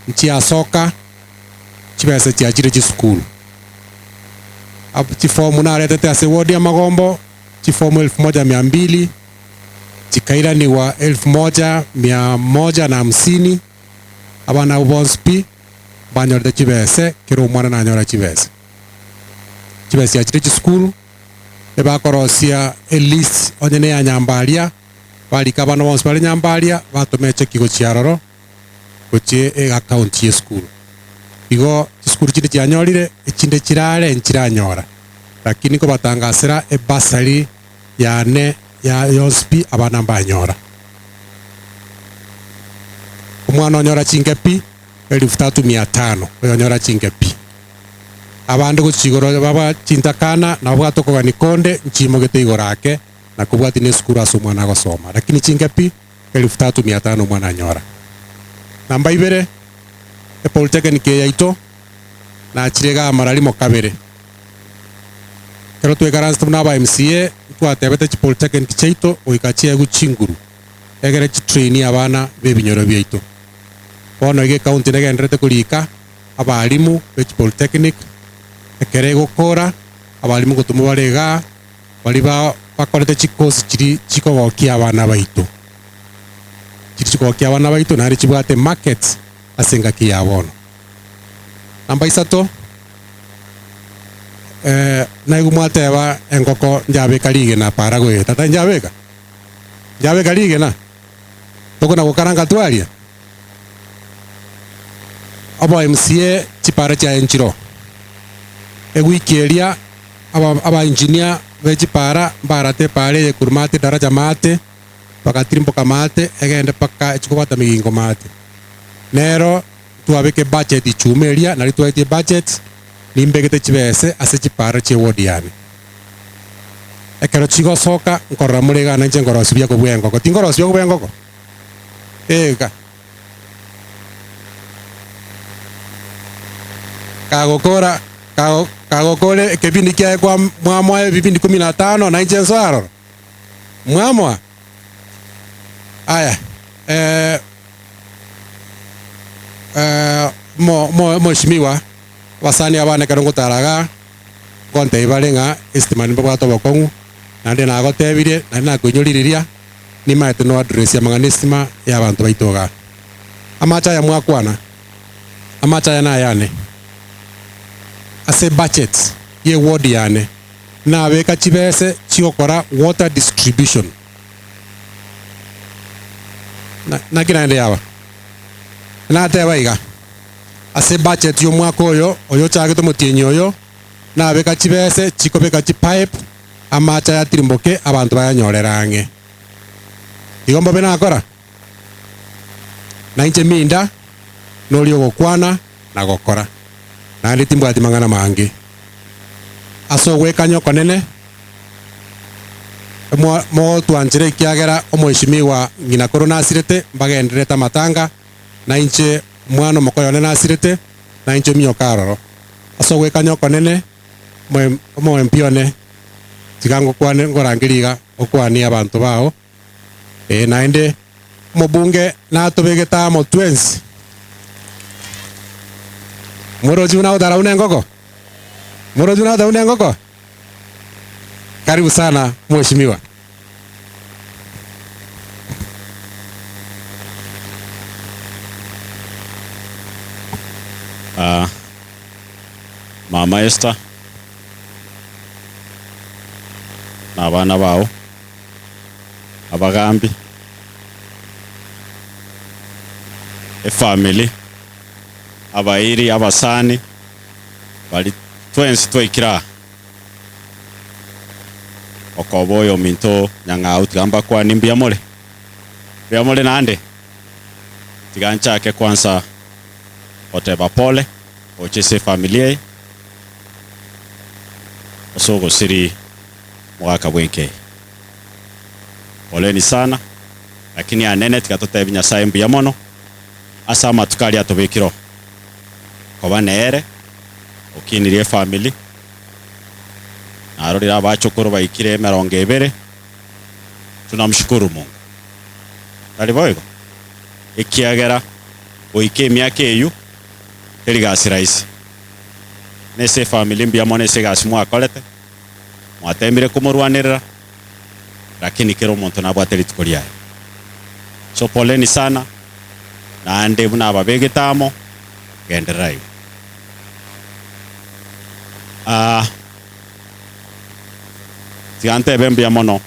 nchiasoka chibesa chiachire chisukuru. Ab chifomu naretete ase ward ya Magombo, chifomu elfu moja mia mbili, chikairanigwa elfu moja mia moja na hamsini, abana abwo bonsi pi mbanyorete chibese, kera omwana nanyora chibesa. Chibesa chiachire chisukuru, ebakorosia elist onye ne ya Nyambaria, barika abana bonsi bare Nyambaria, batoma echeki gochia aroro, gochia eaccount y'esukuru. Igo chisukuru chinde chianyorire, echinde chirare nchiranyora. Lakini nkobatangasera ebursary yane ya yonsi pi abana mbanyora. Omwana onyora chinke pi, elfu tatu mia tano, oyonyora chinke pi. Abande gochia igoro baba chintakana, nabwate okogania konde, nchimogete igoro ake, na kobwatia na esukuru ase omwana agosoma. Lakini chinke pi, elfu tatu mia tano omwana anyora. Namba ibere, epolytechnic eye yaito, nachire igaa mara rimo kabere. Ekero twaikaransete buna aba MCA, ntwatebete chipolytechnic chiaito goika chiegwe chinguru, egere chitrainie abana b'ebinyoro biaito. Bono iga ecounty negendererete korika abalimu be chipolytechnic, ekero egokora, abalimu ngotomwa bare igaa, baria ba bakorete chikosi chiria chikogokia abana baito, chiria chikogokia abana baito naende chibwate market ase engaki ya bono. Namba isato, naigwe mwateba engoko njabeka rigena para goeta, tata njabeka? Njabeka rigena? Tokona gokaranga twaria? Obo MCA chipara chiaye nchiroo. Ewiki eria aba aba engineer be chipara mbarate epara eye korwa maate daraja maate bagatirimboka maate egende mpaka echi kobwata migingo maate. Nero twabeka ebudget ichuma eria nario twaetie ebudget nimbegete chibese ase chipara chie ward yane. Ekero chigosoka nkorora more igaa nainche nkorosia buya kobua engoko. Tinkorosia buya kobua engoko? Ega. Kagokora kago kagokora ekebindi kiaye kwa mwamoa ebibindi kumi na tano nainche nsoe aroro? Mwamoa? Aya eh, eh, mo mo mheshimiwa, abasani abane ekero ngotara igaa, ngontebia bare ng'a estima nimbabwate obokong'u, naende nagotebirie, naende nakoinyori riria. Nimaete no address amang'ana estima ya abanto baito igaa. Amache aya mwakwana, amache aya nayane. Ase budget ye ward yane nabeka chibese chiogokora water distribution. Na naki naende yaba? Nateba iga, ase budget ya omwaka oyo, oyo ochagete omotienyi oyo, nabeka chibese chikobeka chipipe Amache ayatirimboke, abanto bayanyorere ang'e. Igo mbobe nakora? Na inche minda noria ogokwana na gokora, naende timbwati mang'ana mange. Ase ogwekanya okonene, mogotwanchera ekiagera omoeshimigwa ng'ina koro nasirete, mbagendererete amatanga, na inche omwana omokoyo one nasirete, na inche ominyoke aroro. Ase ogwekanya okonene, Omoempi one, tiga ngokwane nkorangerie iga okwanie abanto bao. Ee, naende omobunge natobegete amo twensi. Morochi buna agotara buna engoko? Morochi buna agotara buna engoko? Karibu sana mheshimiwa. Ah, Mama Esther na abana bao, abagambi, efamily, abairi, abasani, baria twensi twaikire aa. Okoba oyominto nyang'au tiga mbakwanie mbuya more? Mbuya more naende? Tiga nchake kwansa goteba pole gocha ase efamiri eye ase ogosiri mogaka bwenka eye. Poleni sana lakini anene tiga totebi Nyasaye mbuya mono ase amatuko aria atobekire oo koba nere okinirie efamiri. Narorire abachokoro baikire emerongo ebere, tunamshukuru Mungu. Tari boigo? Ekiagera goika emiaka eyio teri gasi rahisi. Nese efamiri mbuya mono ase egasi mwakorete, mwatemire komorwanerera, lakini kera omonto nabwate rituko riaye. So poleni sana, naende buna ababegete amo, genderera igo. Ah, tiga ntebe mbuya mono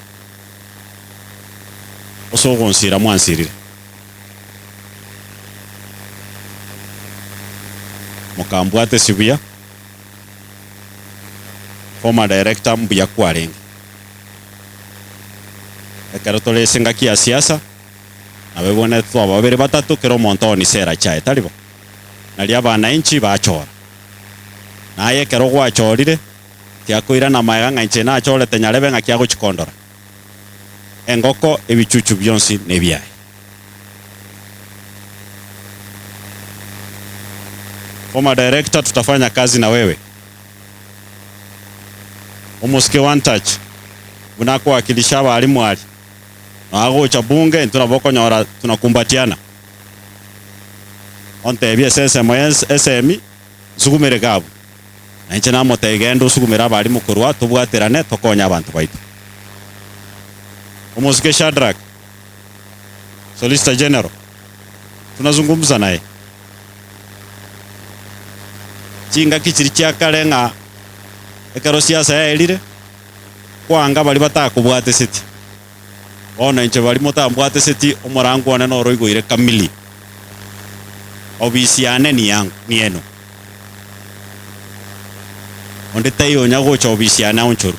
ase ogonsira mwansirire. Mokambwatesi buya, former director mbuya kwarenge. Ekero tore ase engaki ya siasa, nabo ebwenerete twaba babere batato kera omonto one sera chiaye, tari bo? Nario abanainchi bachora. Na aye ekero gwachorire, tiakoirana magega ng'a inche nachorete nyarebe ng'aki agochia kondora. Engoko ebichuchu bionsi nebiaye. Former director tutafanya kazi na wewe. Omosike one touch buna akowakilisha abalimu aria na agocha bunge intwe nabo okonyora tunakumbatiana. Ontebie ase ensemo y'esemi nsugumere gabu. Na inche namotebia, Genda osugumere abalimu korwa, tobwaterane, tokonye abanto baito. Omosike Shadrack, Solicitor General, tunazungumza naye. Chingaki chiria chia kare ng'a ekero siasa yaerire, kwanga baria batakobwateseti. Bono inche baria motambwateseti, omorango one noro oigoire kamili. Obisi yane ni yangu, ni yenu. Onde taiyo onya gocha obisi yane aonchorwe.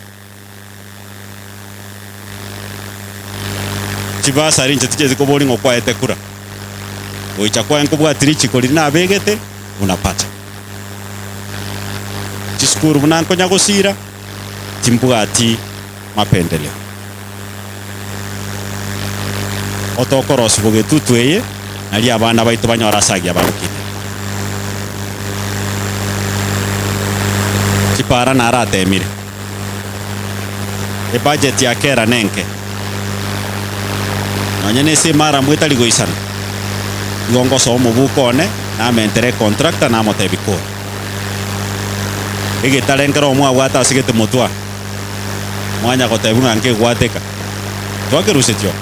Chibasari inche tichieti koboria ng'a okwaete kura. Goicha kwaye nkobwati richiko riria nabegete, unapata. Chisukuru buna nkonya gosira, timbwati mapendeleo. Otokorosibwa getutu eye, nario abana baito banyore ase agiya bagokina. Chipara naratemire. Ebudget ya kera nenke. Nonye nese emaramu etari goisana, igo ngosoa omobuko one, namentere econtractor namotebia kora. Egetare nkero mwabwate ase gete motwe aa, mwanya gotebia ng'a nkegwateka, twakerusetie oo.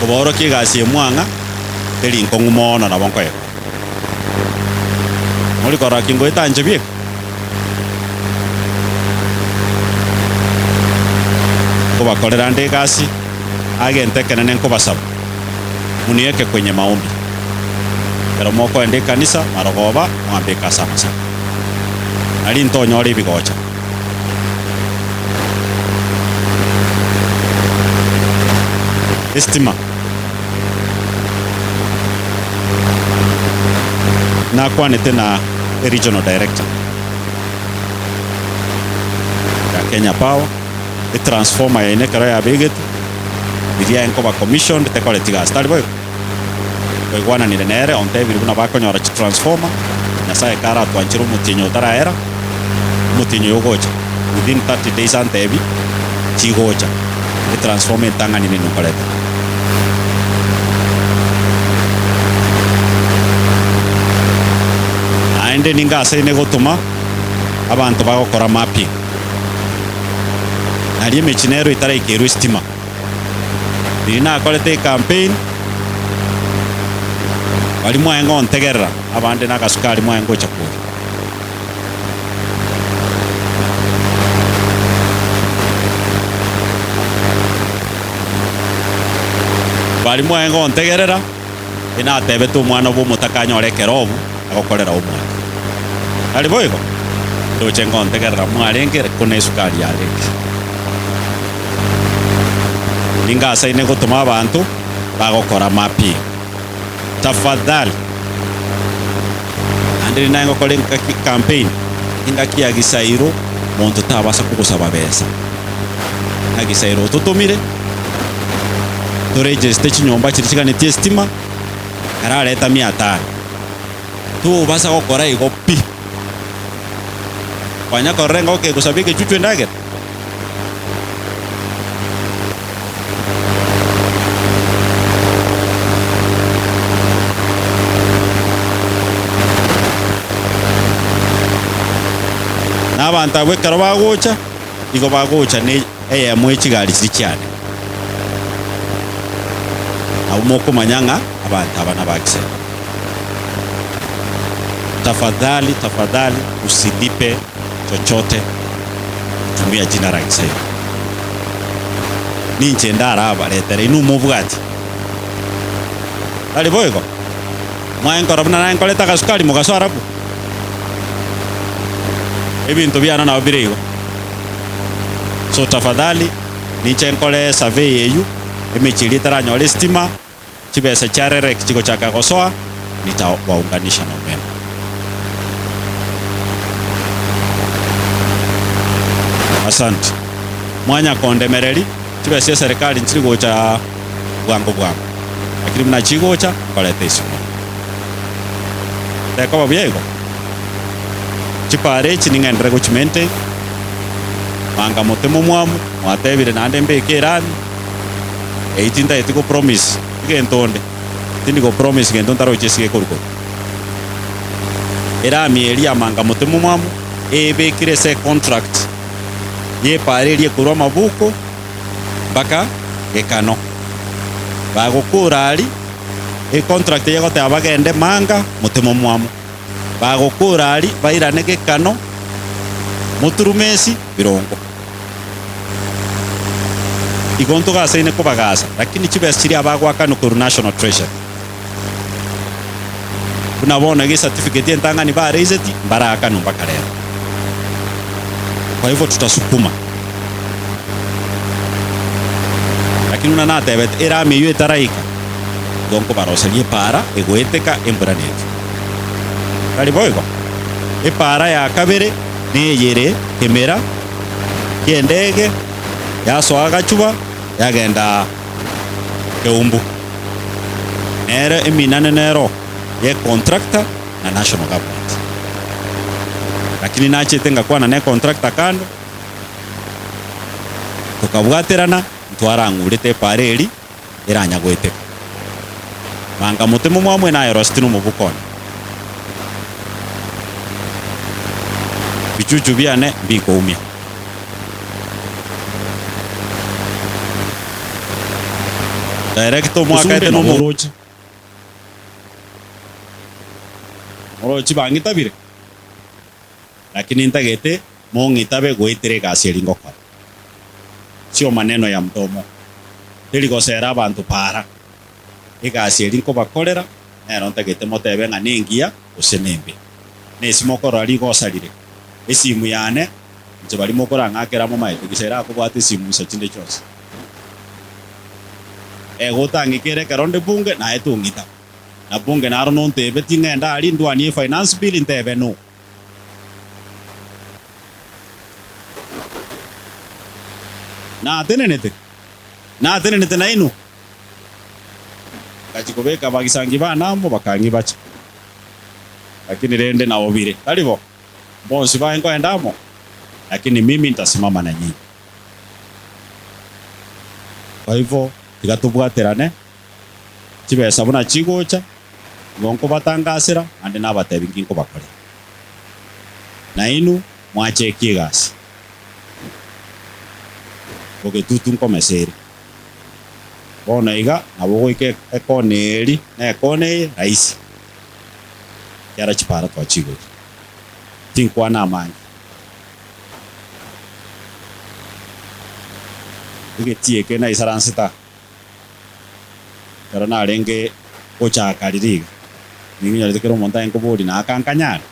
Kobaorokia egasi eye mwang'a, teri nkong'u mono nabo nkoyekora. Mori korora ki ngoeta inche bieka? Nkobakorera nde egasi, agento ekenene nkobasaba, munieke kwenye maombi. Ekero mokoenda ekanisa, marogoba, mwambeke ase amasabo. Nari ntonyore ebigocha. Estima. Nakwanete na regional director ya Kenya Power, etransformer yaino ekero yabegetwe, riria enkoba commissioned tekoreti gasi, tari boigo? Twaigwananire nere ontebirie buna bakonyora chitransformer, Nyasaye karatwanchere omotienyi otaraera, omotienyi oyo ogocha, within 30 days antebi, chigocha, etransformer entang'ani nini nkoreta. Naende ningasaine gotoma abanto bagokora mapping, nario emechie nero etaraikerwe esitima. Riria nakorete ecampaign, baria mwaye ngontegerera, abande na agasukari mwaye ngocha koria. Baria mwaye ngontegerera, inatebete omwana bw'omotaka anyore ekerobu agokorera omwaka. Tari boigo? Ndoche ngontegerera mwarenge ko nesukari yarenge. Ningasaine gotoma abanto bagokora mapping. Tafadhali. Naende riria naye ngokora engaki campaign, engaki ya gisairo monto tabasa kogosaba besa. Ng'a gisairo ototomire, toregeste chinyomba chiria chiganetie estima, arareta mia tano. Tobasa gokora igo pi. Kwanya korora engoko egosaba egechuchu endagera? Na abanto abwo ekero bagocha, nigo bagocha ne eyemo ye chigari chiria chiane. Nabo mokomanya ng'a abanto aba nabakisete. Tafadhali, tafadhali usilipe chochote kutumia jina la Gisairo. Ninche ndarabaretere inwe mobwati. Tari boigo? Mwaenkora buna naye nkorete agasukari mogaso arabwo. Ebinto biane nabo bire igo. So tafadhali ninche nkore survey eywo, emechie eria etaranyore estima, chibesa chia REREC chigochaka gosoa, nitawaunganisha na umeme. Asante. Mwanya kondemereri, chibesa chia serikali nchiri gocha bwango bwango, lakini buna chigocha nkoreta isiko. Tekoba buya igo? Chipara echi ning'enderere gochi maintain, manga mote momwamu, mwatebire naende mbeke erami, Eyio tintageti go promise egento onde, tindi go promise gento ntaroche esike korwa korwa. Erami eria amanga mote momwamu ebekire ase econtract y'epaara eria ekorwa amabuko mpaka gekano. Bagokora aria, econtract eye egoteba bagende manga mote momwamu. Bagokora aria bairane gekano, moturumesi birongo. Igo ntogasaine kobagasa, lakini chibesa chiria abagoakanwa korwa National Treasury. Buna bono iga ecertificate entang'ani bareiseti, mbaraakanu mpaka rero. Kwa hivyo tutasukuma. Lakini buna natebete, erami eyio etaraika, igo nkobaroseria epaara egoeteka embura netwe. Tari boigo? Epaara ya kabere neyere kemera ki'endege, yasoa gachuba, yagenda keumbu. Nere eminane nero ye contractor na national government. Lakini nachete ngakwana ne contractor kando, tokabwaterana ntwarang'urete epaara eri eranya goeteka. Manga mote momwamwe naye Rostina omobuko one. Bichuchu biane mbikoumia. Director omwakaete nomorochi. Morochi bang'itabire, lakini ntagete mong'itabe goetera egasi eri ngokora. Sio maneno ya mdomo, teri gosera abanto para. Egasi eri nkobakorera nero ntagete motebe ng'a nengiya gose nembe. Nesi mokorora rigosa rire esimu yane, inche baria mokorang'akera momaete gisa erakobwate esimu insa chinde chionsi. Egotang'ikera ekero nde bunge naye tong'ita. Na bunge naro nontebe ting'enda aria ndwanie efinance bill ntebe no. Natenenete, natenenete nainwe. Ngachia kobeka abagisangi bane amo, bakang'ibacha. Lakini rende nabo bire, tari bo? Bonsi baye nkoenda amo, lakini mimi ntasimama na nyinyi. Kwa hivyo tiga tobwaterane, chibesa buna chigocha, igo nkobatangasera, naende nabatebi nki nkobakorera. Nainwe mwachekia egasi, bogetutu nkomesa ere. Bono iga nabo ogoika ekona eri na ekona eye rahisi, ekiagera chipara twachigoria. Tinkwana amange. Egetii eke naisaransete aa, ekero narenge gochaka riria iga, ninginyorete kera omonto aye nkoboria naaka nkanyare,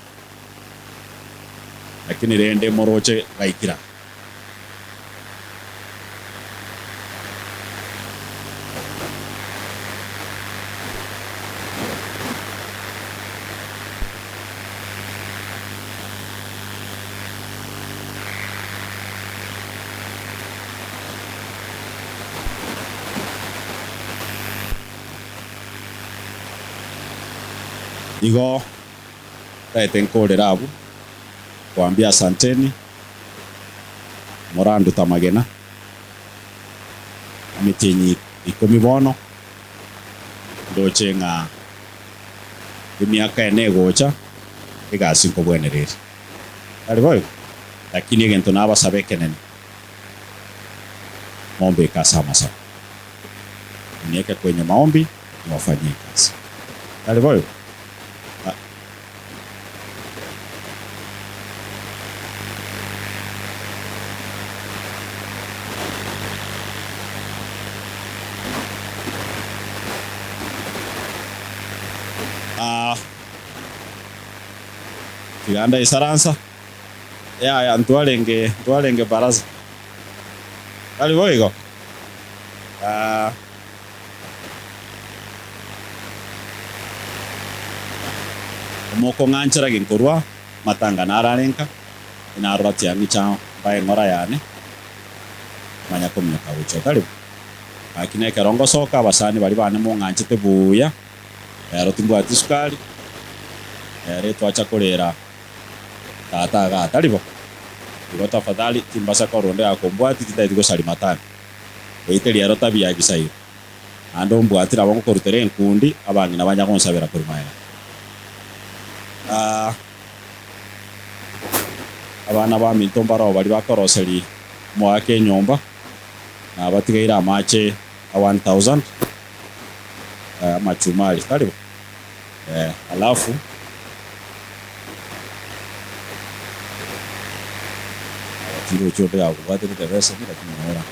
lakini rende moroche gaikire aa. Igo ntaete nkorera abwo, nkoambia asanteni. Moranduta amagena, emetienyi ikomi bono, ndoche ng'a emiaka ene egocha, egasi nkobwenera ere. Tari boigo? Lakini egento nabasaba ekenene, mombeke ase amasabo, munieke kwenye maombi, niwafanyie egasi. Tari boigo? Ah, tiga ndaisaransa. Yaya, ntwarenge, ntwarenge baraza. Tari boigo? Ah. Omokong'anchera ginkorwa matanga narare nka, inarora tiang'icha mbae eng'ora yane, manya kominyoka gochia otari bo. Gaki nekero ngosoka abasani baria bane mong'anchete buya, rero timbwati sukari, rero etwacha korera tata igaa tari bo. Igo tafadhali timbasa korwa onde gakombwati tintageti gosaria matanga. Goiteria ero tabia ebisairo. Naende ombwatire nabo ngokorutera enkundi, abang'ina banya gonsabera korwa magega. Ah, abana baminto mbaroo baria bakoroseria omoaka enyomba, nabatigeire amache a 1000, eh, amachumari, tari bo? Eh, alafu abatindi gochia onde gakobwaterete ebeseni lakini nora.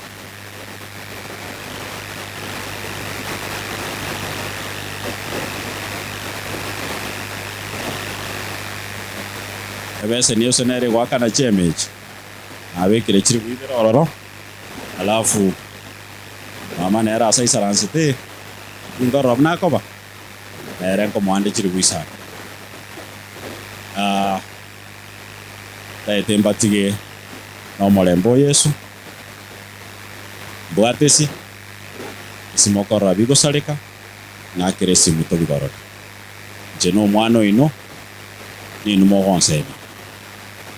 Ebeseni ase nere egoakana chiamechi, nabekire chilifu ibere ororo, alafu mama nere ase aisaransete, ninkorora buna akoba, nere nkomoa nde chilifu isano. Ah, ntaete mbatige nomorembe o Yeso, mbwate esi, esi mokorora bigosareka, ng'akere esimu tobigorore. Inche nomwana oino, ninwe mogonsemia.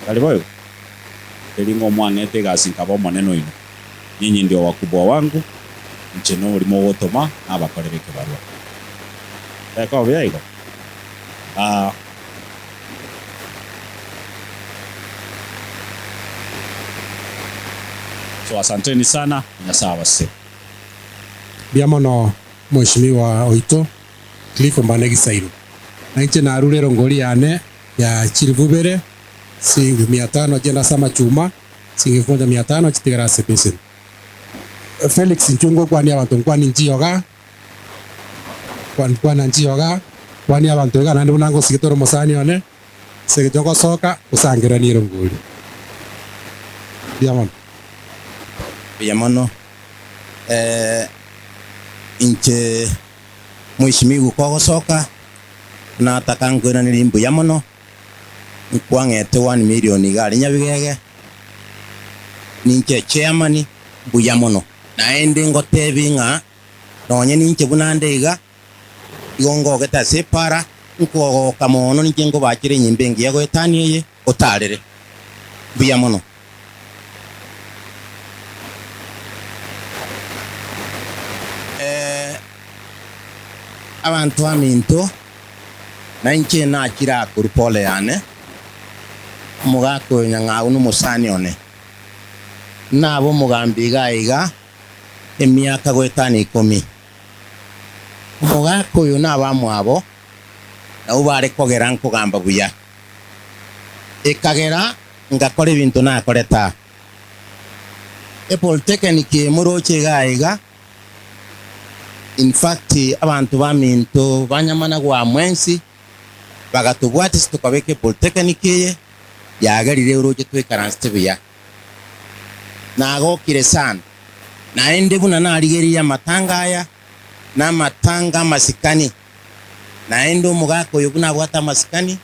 Tari boigo? Teri ng'a omwang'ete egasi nkaba omonene oino, ninyi ndi owakubwa wangu, inche nori mogotoma nabakorere ekebarua. Tekoba buya igo? Aa. So asanteni sana, Nyasaye abasesenie. Mbuya mono Mheshimiwa oito Cliff Ombane Gisairo. Na inche narure erongori yane ya chilifu ibere, siringi mia tano chiende ase amachuma, siringi elfu moja mia tano chitigare ase ebeseni. Felix inchuo ngokwania abanto nkwanie nchiyoga, nkwana nchiyoga, nkwanie abanto iga naende buna ngosigete ore omosani one, ase eng'encho ngosoka gosangererania erongori. Mbuya mono. Mbuya mono. Inche Mheshimiwa kogosoka nataka nkoiranerie mbuya mono, nkwang'ete one million iga aria Nyabigege, ninche chairman mbuya mono. Naende ngotebi ng'a nonye ninche buna nde iga, igo ngogete ase epara, nkogoka mono ninche nkobachera enyimba engiya goetania eye otarere. Mbuya mono. Eh, abanto baminto, na inche nachire aa korwa pole yane, omogaka oyo Nyang'au nomosani one. Nabe omogambi iga iga emiaka goetania ikomi. Omogaka oyo nabamwabo, nabwo bare kogera nkogamba buya. Ekagera ngakora ebinto nakorete aa. Epolytechnic eye moroche iga iga, in fact abanto baminto ba Nyamanagwa mwensi bagatobwatisia tokabeka epolytechnic eye, yagerire oroche toikaransete buya. Nagokire sana. Naende buna narigereire amatanga aya, namatanga amasikani. Naende omogaka oyo buna abwate amasikani,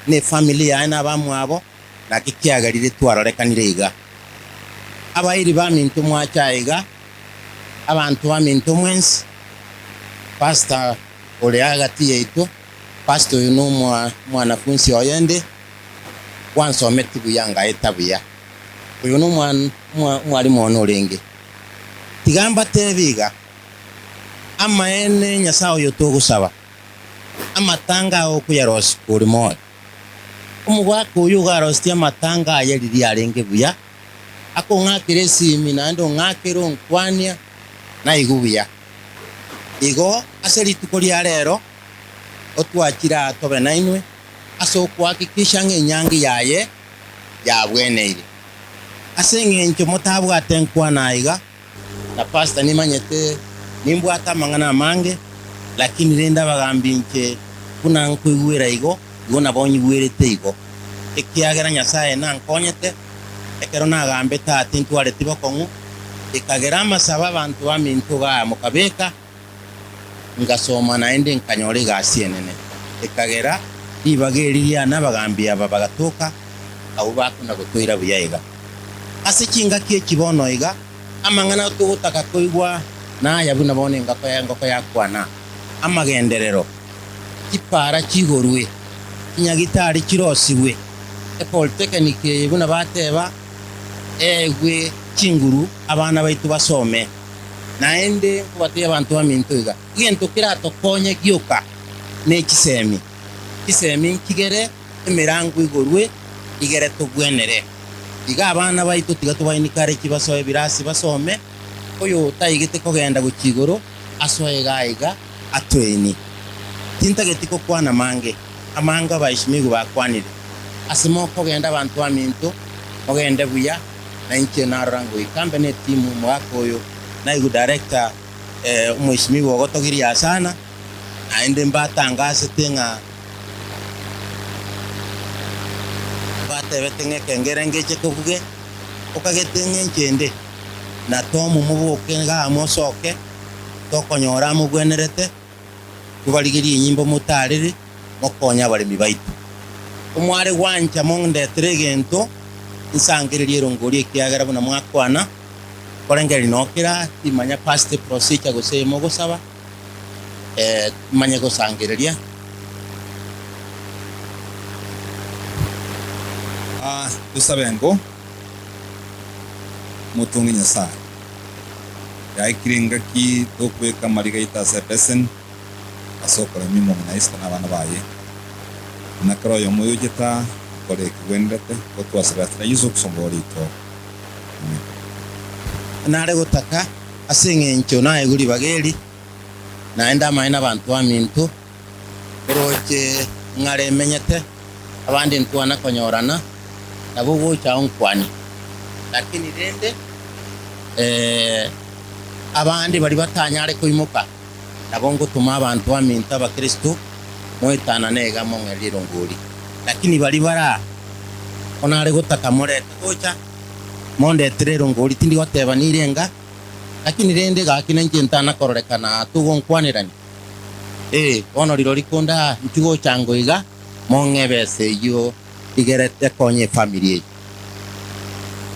na efamiri yaye na abamwabo, naki kiagerire twarorekanire iga. Abairi baminto mwache aiga, abanto baminto mwensi, pastor ore agati yaito, pastor oyo no omwanafunsi oye inde, gwansometi buya ngaeta buya. Oyo no omwalimu one orenge. Tiga mbatebi iga, Amaene Nyasae oyo togosaba, amatanga ao okoyarosia kore moyo. Omogaka oyio ogarosetie amatanga aye riria arenge buya, akong'akera esimi naende ong'akere onkwania, naigwe buya. Igo ase rituko ria rero otwachire aa tobe nainwe ase okohakikisha ng'a enyangi yaye yabweneire. Ase engencho motabwate nkwana aiga, Na pastor nimanyete nimbwate amang'ana amange, lakini rende abagambi inche buna nkoigwera igo, igo nabo nyigwerete igo, ekiagera Nyasae nankonyete ekero nagambete aa tintwareti bokong'u, ekagera amasabo abanto baminto igaa mokabeka, ngasoma naende nkanyora egasi enene, ekagera ribaga eri riane abagambi aba bagatoka, abwo bakona gotoira buya iga. Ase chingaki echi bono iga, amang'ana togotaka koigwa naya buna bono engako y'engoko yakwana, amagenderero, chipara chigorwe, chinyagitari chirosigwe, epolytechnic eye buna bateba eegwe chinguru abana baito basome. Naende nkobatebia abanto baminto iga, egento keratokonye gioka nechisemi, chisemi nchigere emerango igorwe igere tobwenere. Iga abana baito tiga tobaencourage basoe ebirasi basome, oyo otaigete kogenda gochia igoro asoe iga iga atoenie. Tintageti gokwana mange, amange abaeshimigu bakwanire. Ase mokogenda abanto baminto, mogende buya, na inche narora ngoika mbe netimu omogaka oyo naigu director omweshimiwa ogotogiria sana, naende mbatangasete ng'a. Natebete ng'a ekengere ngeche kebuge, okagete ng'a inche inde na Tom moboke iga amo osoke, tokonyora amogwenerete, tobarigerie enyimbo motarere, mokonye abaremi baito. Omware gwancha mondetere egento, nsangererie erongori ekiagera buna mwakwana, korengereria nokera, timanya past procedure gose eye mogosaba, eh, manye gosangereria. Aa, tosabe ngo motonge Nyasae. Yaikire engaki tokobeka amariga aito ase ebeseni ase okoremia omong'ina Esther na abana baye, buna kera oyomo oyochete aa akore ekegwenerete, igo twasabire ase na Yeso Kristo Omobori oito. Amen. Nare gotaka ase engencho naegwe ribaga eri, naende amaene abanto baminto, oroche ng'are emenyete, abande ntwana konyorana, nabo ogocha onkwanie. Lakini rende abande baria batanyare koimoka, nabo ngotoma abanto baminto abakristo moetanane iga mong'e rirongori. Lakini baria bare aa, onare gotaka morete gocha, mondetere erongori, tindi goteba nirenga, lakini rende gaki nainche ntana kororekana aa togonkwanerania. Ee, bono rirorio konde aa, inchuo gocha ango iga, mong'e ebesa eyio igere ekonye efamiri eye.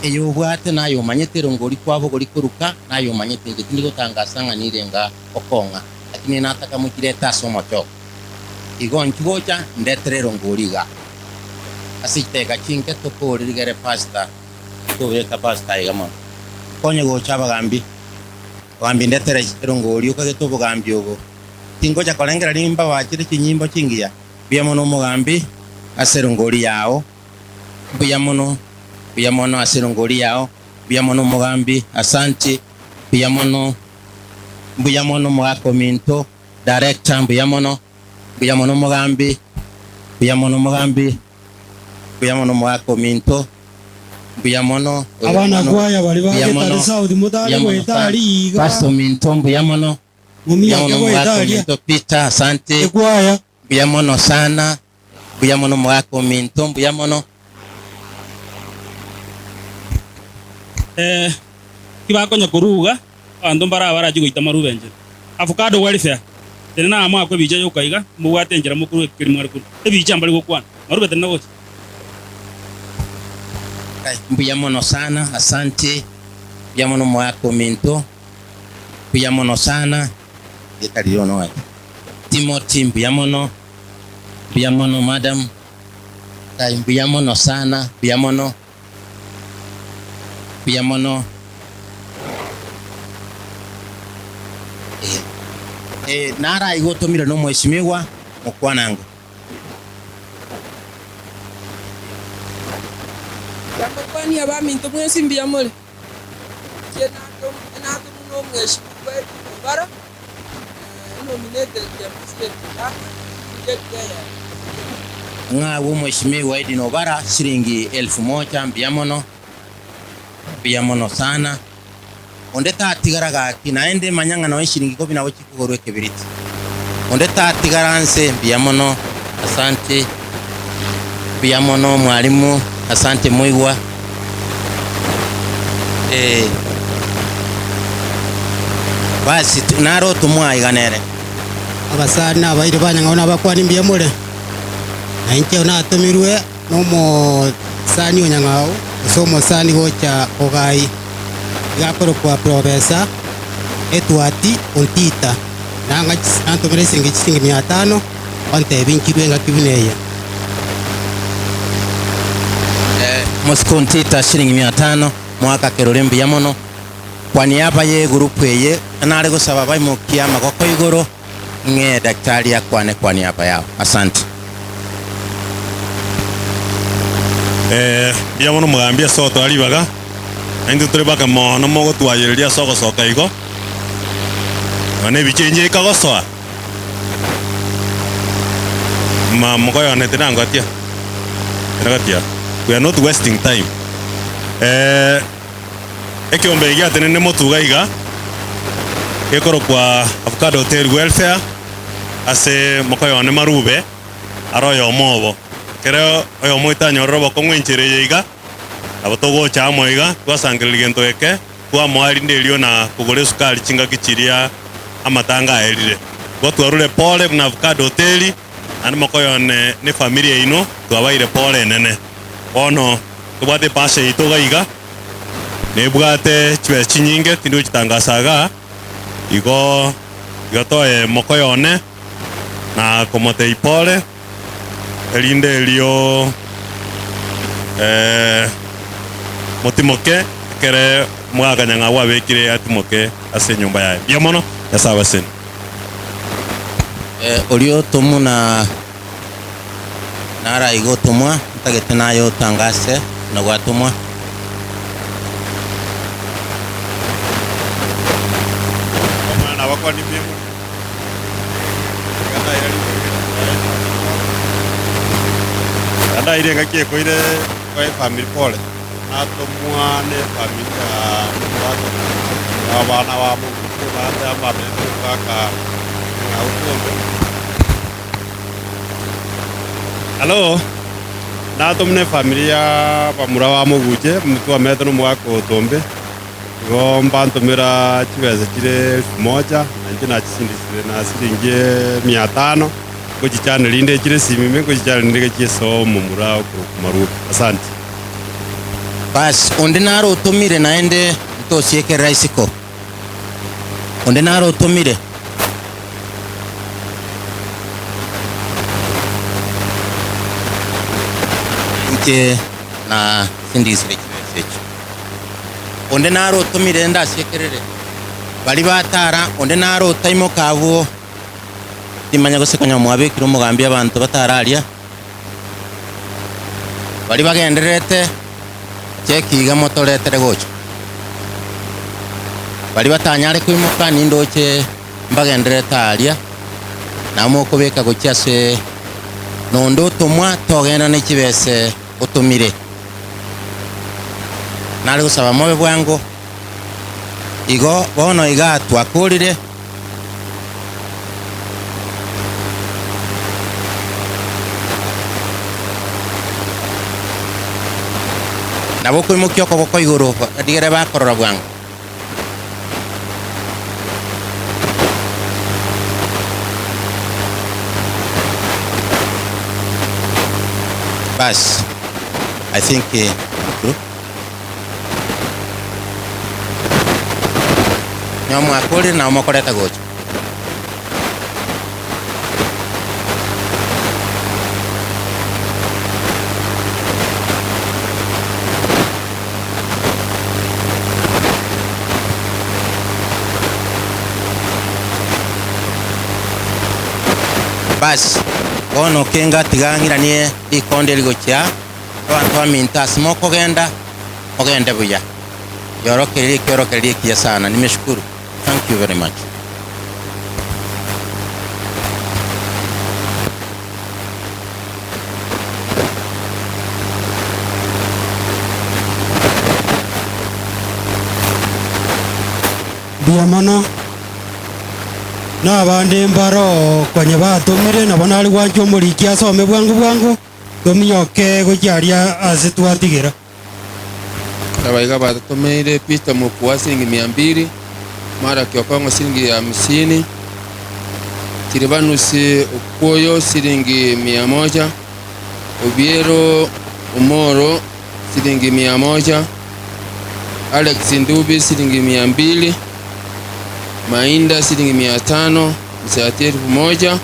Eye obwate naye omanyete erongori kwabogori koruka, naye omanyete inche tindi gotangasa ng'a nirenga okong'a, lakini nataka mochirete ase omochoko. Igo inchuo gocha ndetere erongori igaa. Ase chidakika chinke tokore rigere pastor tobeka pastor aiga mono. Konye gocha abagambi, abagambi ndetere erongori okagete obogambi obo. Tingocha korengereria mbabachere chinyimbo chingiya. Mbuya mono omogambi ase erongori yao. Mbuya mono, mbuya mono ase erongori yao. Mbuya mono omogambi, asanti. Mbuya mono, mbuya mono omogaka ominto, director mbuya mono. Mbuya mono omogambi, mbuya mono omogambi, mbuya mono omogaka ominto, mbuya mono oyo Abana mono, kwaya baria ba mbuya Getare mono, South motare mbuya mono goeta sana. aria iga. Pastor ominto mbuya mono, mbuya Momiake mono goeta omogaka aria. ominto Peter asante, Ekwaya. mbuya mono sana, mbuya mono omogaka ominto, mbuya mono. Eh, tibakonya koruga, abanto mbare abarachie goita amarube enchera. Avocado welfare, tenena amo akwe ebicha yoka iga, mobwate enchera mokorwa ekeri mware korwa. Ebicha mbari gokwana, marube tenena gocha. Mbuya mono sana, asante, mbuya mono omogaka ominto, mbuya mono sana, erieta riria onoete. Timothy mbuya mono, mbuya mono madam, mbuya mono sana, mbuya mono. Mbuya mono. Eh, naro aiga otomire nomwesimigwa mokwanango. Yamokwania abaminto mwensi mbuya more. Inche natomwa nomwesimigwa Edwin Obara, nominated MCA Tigana, Brigade eyemo. Ng'a agwo Mheshimiwa Edwin Obara shilingi elfu moja mbuya mono, mbuya mono sana. Onde tatigara gaki naende manya ng'a nonya shilingi ikomi nabo chikogorwa ekebiriti. Onde tatigara nse mbuya mono, asante, mbuya mono mwalimu, asante moigwa. Eh. Basi naro otomwa iga nere. Abasani na abairi ba Nyang'au nabakwani mbuya more, na inche natomirwe nomosani o Nyang'au, gose omosani gocha Ogai, iga akorokwa Professor Edward Ontita, nang'a nantomere esiringi chisiringi mia tano, ontebie nchirwe engaki buna eye. Mosike Ontita shilingi mia tano, mwaka kerore mbuya mono. Kwa niaba y'egurupu eye nare gosaba baimokie amagoko igoro ng'ee daktari akwane kwa niaba yao. Asante. Eh, mbuya mono omogambi ase ogotoa ribaga, na intwe tore bake mono mogotwayereria ase ogosoka igo, nonya na ebicha enye ekagosoa, ma mokoyone tinangotia, tinangotia, we are not wasting time. Eh, Ekeombe eke giatenenire motuga iga, gekorokwa Avocado Hotel Welfare, ase mokoyone Marube are oyomo obo. Ekero oyomo oito anyorire obokong'u enchera eye iga, nabo togocha amo iga, twasangereria gento eke, twamoa rinde erio na kogora esukari chingaki chiria amatanga aerire. Igo twarure pole buna avocado hoteli, naende mokoyone ne efamiri yaino, twabaire pole enene. Bono tobwate ebahasha yaito iga iga, nebwate chibesa chinyinge, tindi gochitangasa igaa, igo iga toe mokoyone na komotebia pole. Erinde erio motimoke ekere mwakanyang'au abekire atimoke ase enyomba yaye. Mbuya mono, Nyasae abasenie. Oria otomwa na naraiga otomwa, ntagete naye otangase buna gwatomwa. Omwana nabakwanie mbuya mono. Ndaire engaki ekoire koa efamiri pole, natomwa ne efamiri ya omogaka abana ba moguche bande mbamenyete omogaka ng'autombe. Hallo, natomwa ne efamiri ya bamura ba moguche twamenyete na omogaka otombe. Igo mbantomera chibesa chire elfu moja, na inche nachisindisire na siringi mia tano, ngochichane rinde chire esimi ime, ngochichane rinde gachie ase omomura okorokwa Maruo. Asanti. Bas, onde naro otomire naende ntosiekerera isiko. Onde naro otomire. Inche nasindisire chibesa echio. Onde naro otomire ndasiekerere baria batara, onde naro otaimoka abwo. Timanya gose konya mwabekire omogambi abanto batara aria, baria bagendererete cheki iga motoretere gocha. Baria batanyare koimoka nindoche mbagendererete aria, nabo mokobeka gochia ase nonde otomwa togenda ne chibese otomire. Nare gosaba mobe bwango. Igo bono iga twakorire. Nabo okoimokia okoboko igoro, rigere bakorora bwango. Bas, I think eh, through. Nyo mwakorire nao mokoreta gocha. Bas, bono kenga tiga ng'iranie rikonde eri gochia abanto baminto ase mokogenda, mogende buya. Riorokereria ekiorokererio ekiya sana. Nimeshukuru. Thank you very much. Mbuya mono, na abande mbaro konya batomire, nabo nare gwancha omoriki asome bwango bwango, tominyoke gochia aria ase twatigera. Abaiga batotomeire Peter Mokua siringi mia mbili, Malaki Okong'o siringi hamsini, Silvanus Okuoyo siringi mia moja, Obiero Omoro siringi mia moja, Alex Ndubi siringi mia mbili, Mainda siringi mia tano, Msati elfu moja,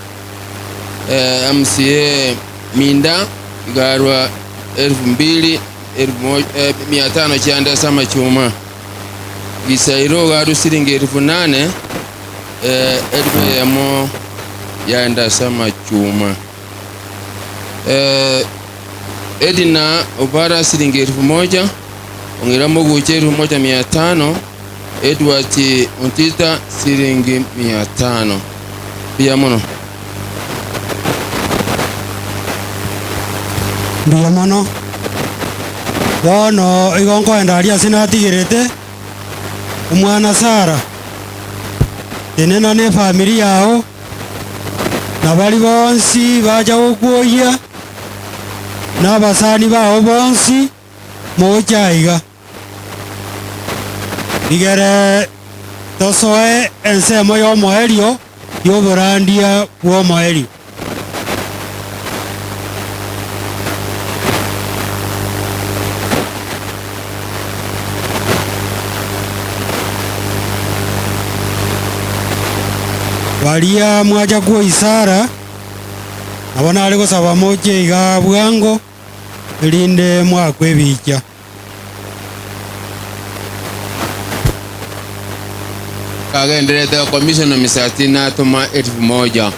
eh, MCA Minda igarwa elfu mbili elfu moja, eh, mia tano chianda ase amachuma Gisairo garwa siringi elfu nane eh, elfu eyemo yaenda ase amachuma eh, Edina Obara siringi elfu moja Ong'ira Moguche elfu moja mia tano Edward Ontita siringi mia tano Mbuya mono. Mbuya mono. Bono igo nkoenda aria ase natigerete omwana Sara, tenena na efamiri yao, na baria bonsi bacha gokwoyia. Na abasani bao bonsi moche aiga. Rigere tosoe ensemo y'omoerio y'oborandia bw'omoerio. Baria mwacha kwoisara, nabo nare gosaba moche iga bwango, erinde mwakwe ebicha. Kagenderete Commissioner Misati natoma elfu moja.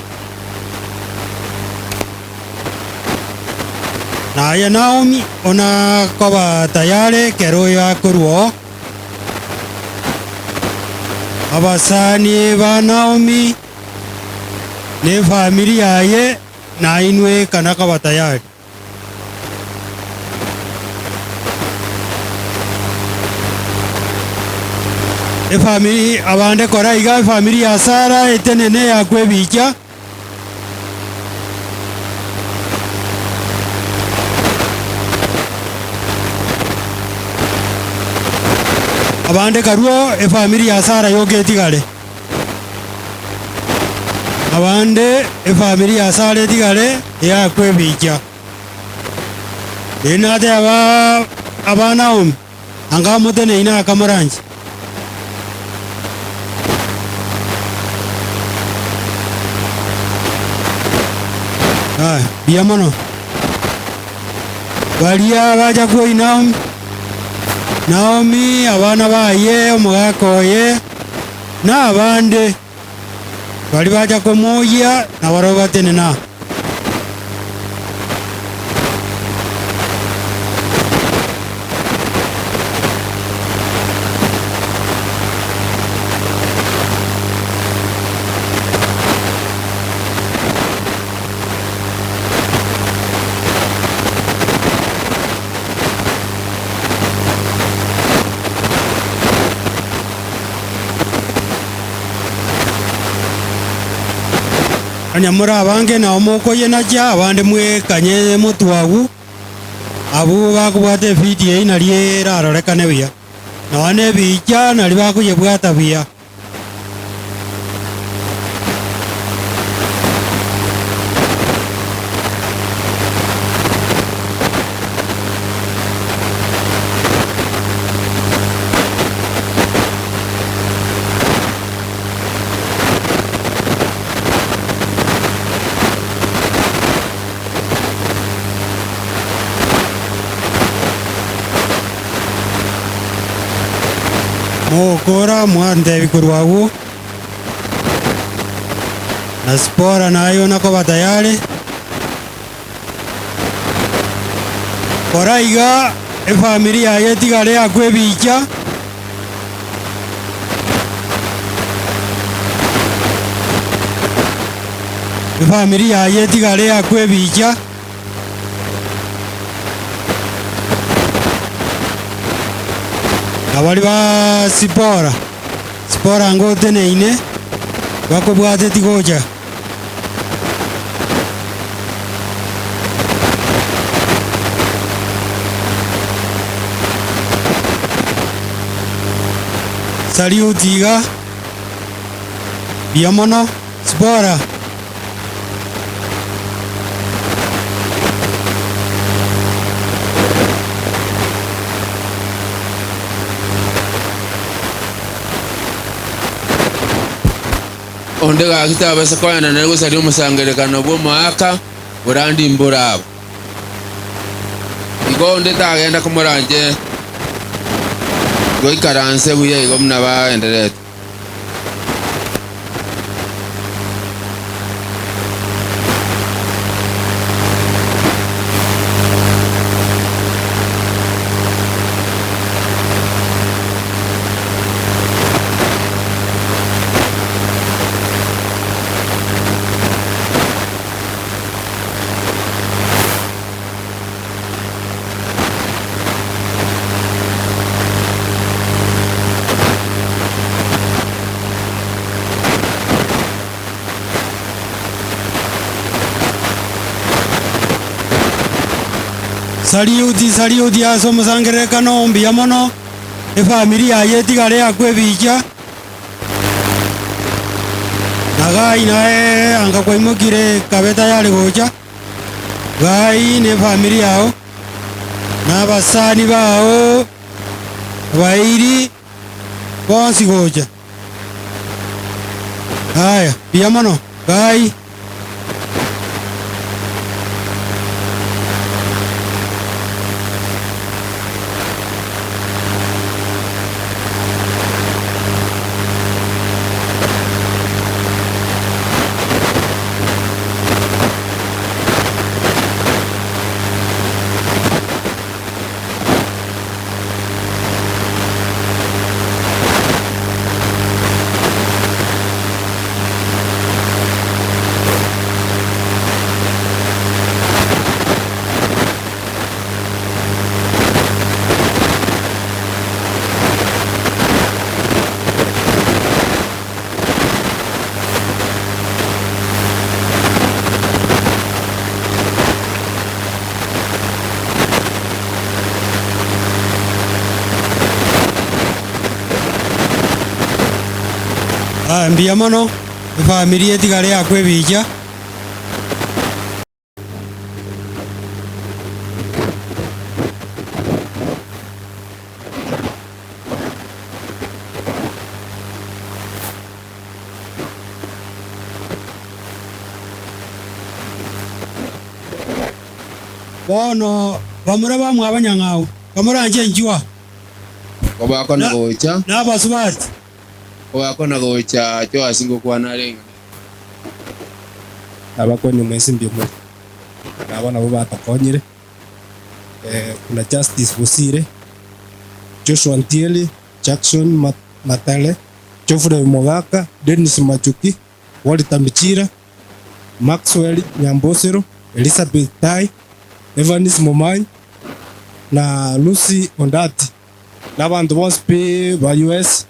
Na aye Naomi, ona koba tayare ekero oyo akorwa oo. Abasani ba Naomi na efamiri yaye nainwe kana koba tayari. Efamiri abande kora iga efamiri ya Sara etenene yakwa ebicha. Abande karwo efamiri ya Sara yoka etigare. Abande efamiri ya Sara etigare eyakwa ebicha. Riria nateba aba Naomi, anga amoteneine akamoranche. Aya, mbuya mono. Baria bacha kwoyia Naomi, Naomi, abana baye, omogaka oye, na abande baria bacha komoyia, nabarabwo batenene aa. Onye more abange nao mokoyenacha, abande mwekanye motwe agwo, abwo bakobwata evidio eyio nario erarorekane buya. Nonya na ebicha nario bakoyebwata buya. Mogokora mwantebie korwa agwo, na Sipora naye onakoba tayari. Kora iga efamiri yaye etigare akwe ebicha. Efamiri yaye etigare akwe ebicha. Na baria ba Sipora, Sipora ngoteneine, bakobwatetie gocha. Salute iga, mbuya mono, Sipora. Onde gaki tabasa koenda nere gosaria omosangererekano bw'omoaka borandi mboro abo. Igo onde tagenda komoranche goikaranse buya igo buna bagendererete. Saliuti, saliuti ase omosangererekano mbuya mono, efamiri yaye etigare yakwa ebicha. Na Gai naye anga kwaimokire kabe tayari gocha, Gai na efamiri yao, na abasani bao abairi bonsi gocha. Aya, mbuya mono, Gai. Aya mbuya mono, efamiri etigare yakwa ebicha. Bono bamura bamwabo nyang'au, bamoranche inchwa. Kobakona gocha. Na abasubati. Kobakona gocha Joasi ngokwana arenge. Abakonye mwensi mbuya more, na aba nabwo batokonyire, buna Justice Bosire, Joshua Ntieri, Jackson Matare, Geoffrey Mogaka, Dennis Machuki, Walter Michira, Maxwell Nyambosero, Elizabeth Tai, Evans Momanyi, na Lucy Ondati, na abanto bonsi pi ba US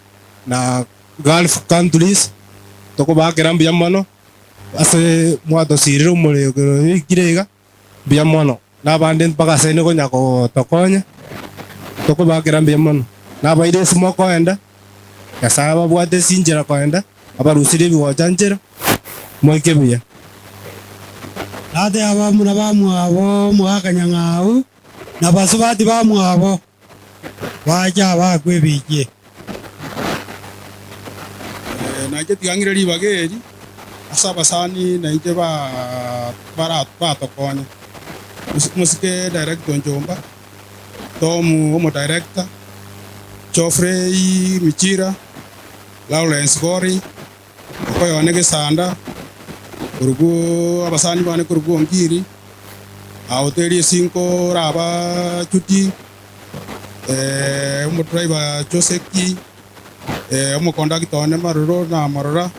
na Gulf countries, tokobaakera mbuya mono ase mwatosirire omorero ekero oikire iga, mbuya mono. Na abande mpaka ase konya gotokonya, tokobaakera mbuya mono. Na abaire ase mokoenda, Nyasae ababwate ase inchera koenda, abarusirie ebigocha nchera, moike buya. Nate abamura bamwabo omogaka nyang'au, na basubati bamwabo, bacha bakwa ebichie. Na inche tiga ng'ire ribaga eri ase abasani na inche batokonye. Omosike director Onchomba, Tom omodirector, Geoffrey Michira, Lawrence Gori, Okoyone Gesanda, korwa abasani bane korwa Ongiri, Aoteri Esinko oraba Judy, omodriver Joseki, omokondakta one Maroro namorora,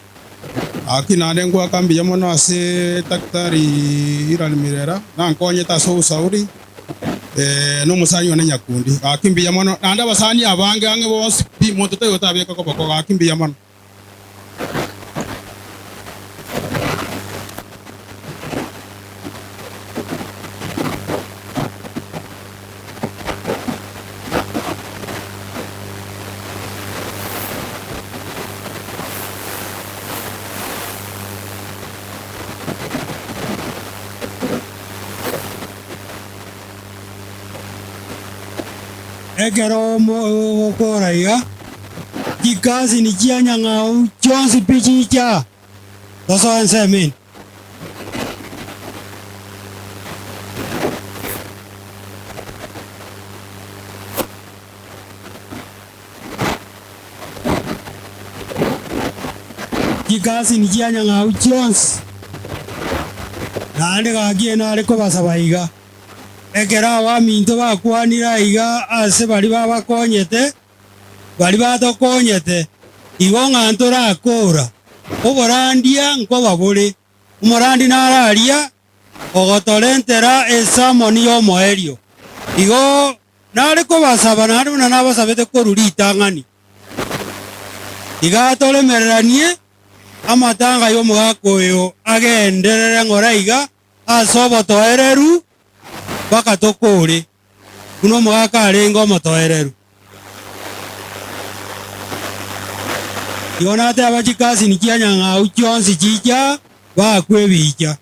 Gaki naende ngoaka mbuya mono ase Daktari Hilary Mirera, nankonyete ase obosauri, na omosani one Nyakundi. Gaki mbuya mono. Naende abasani abange ang'e bonsi pi, monto taiyo otabeka koboko. Gaki mbuya mono. Ekero ogokora iga, chikasini chia nyang'au chionsi pi chicha, tosoe ensemo ende. Chikasini chia nyang'au chionsi, naende gaki nare kobasaba iga, Ekero abaminto bakwanire aiga ase baria babakonyete, baria batokonyete, igo ng'a ntorakora, oborandia nkoba bore. Omorandi nararia ogotorentera esamoni y'omoerio. Igo nare kobasaba naende buna nabasabete korwa ritang'ani, iga toremereranie amatanga y'omogaka oyo agenderere ng'ora iga ase obotoereru mpaka tokore. Buna omogaka arenge omotoereru. Igo nateba chikasini chia Nyang'au chionsi chicha baakwe ebicha.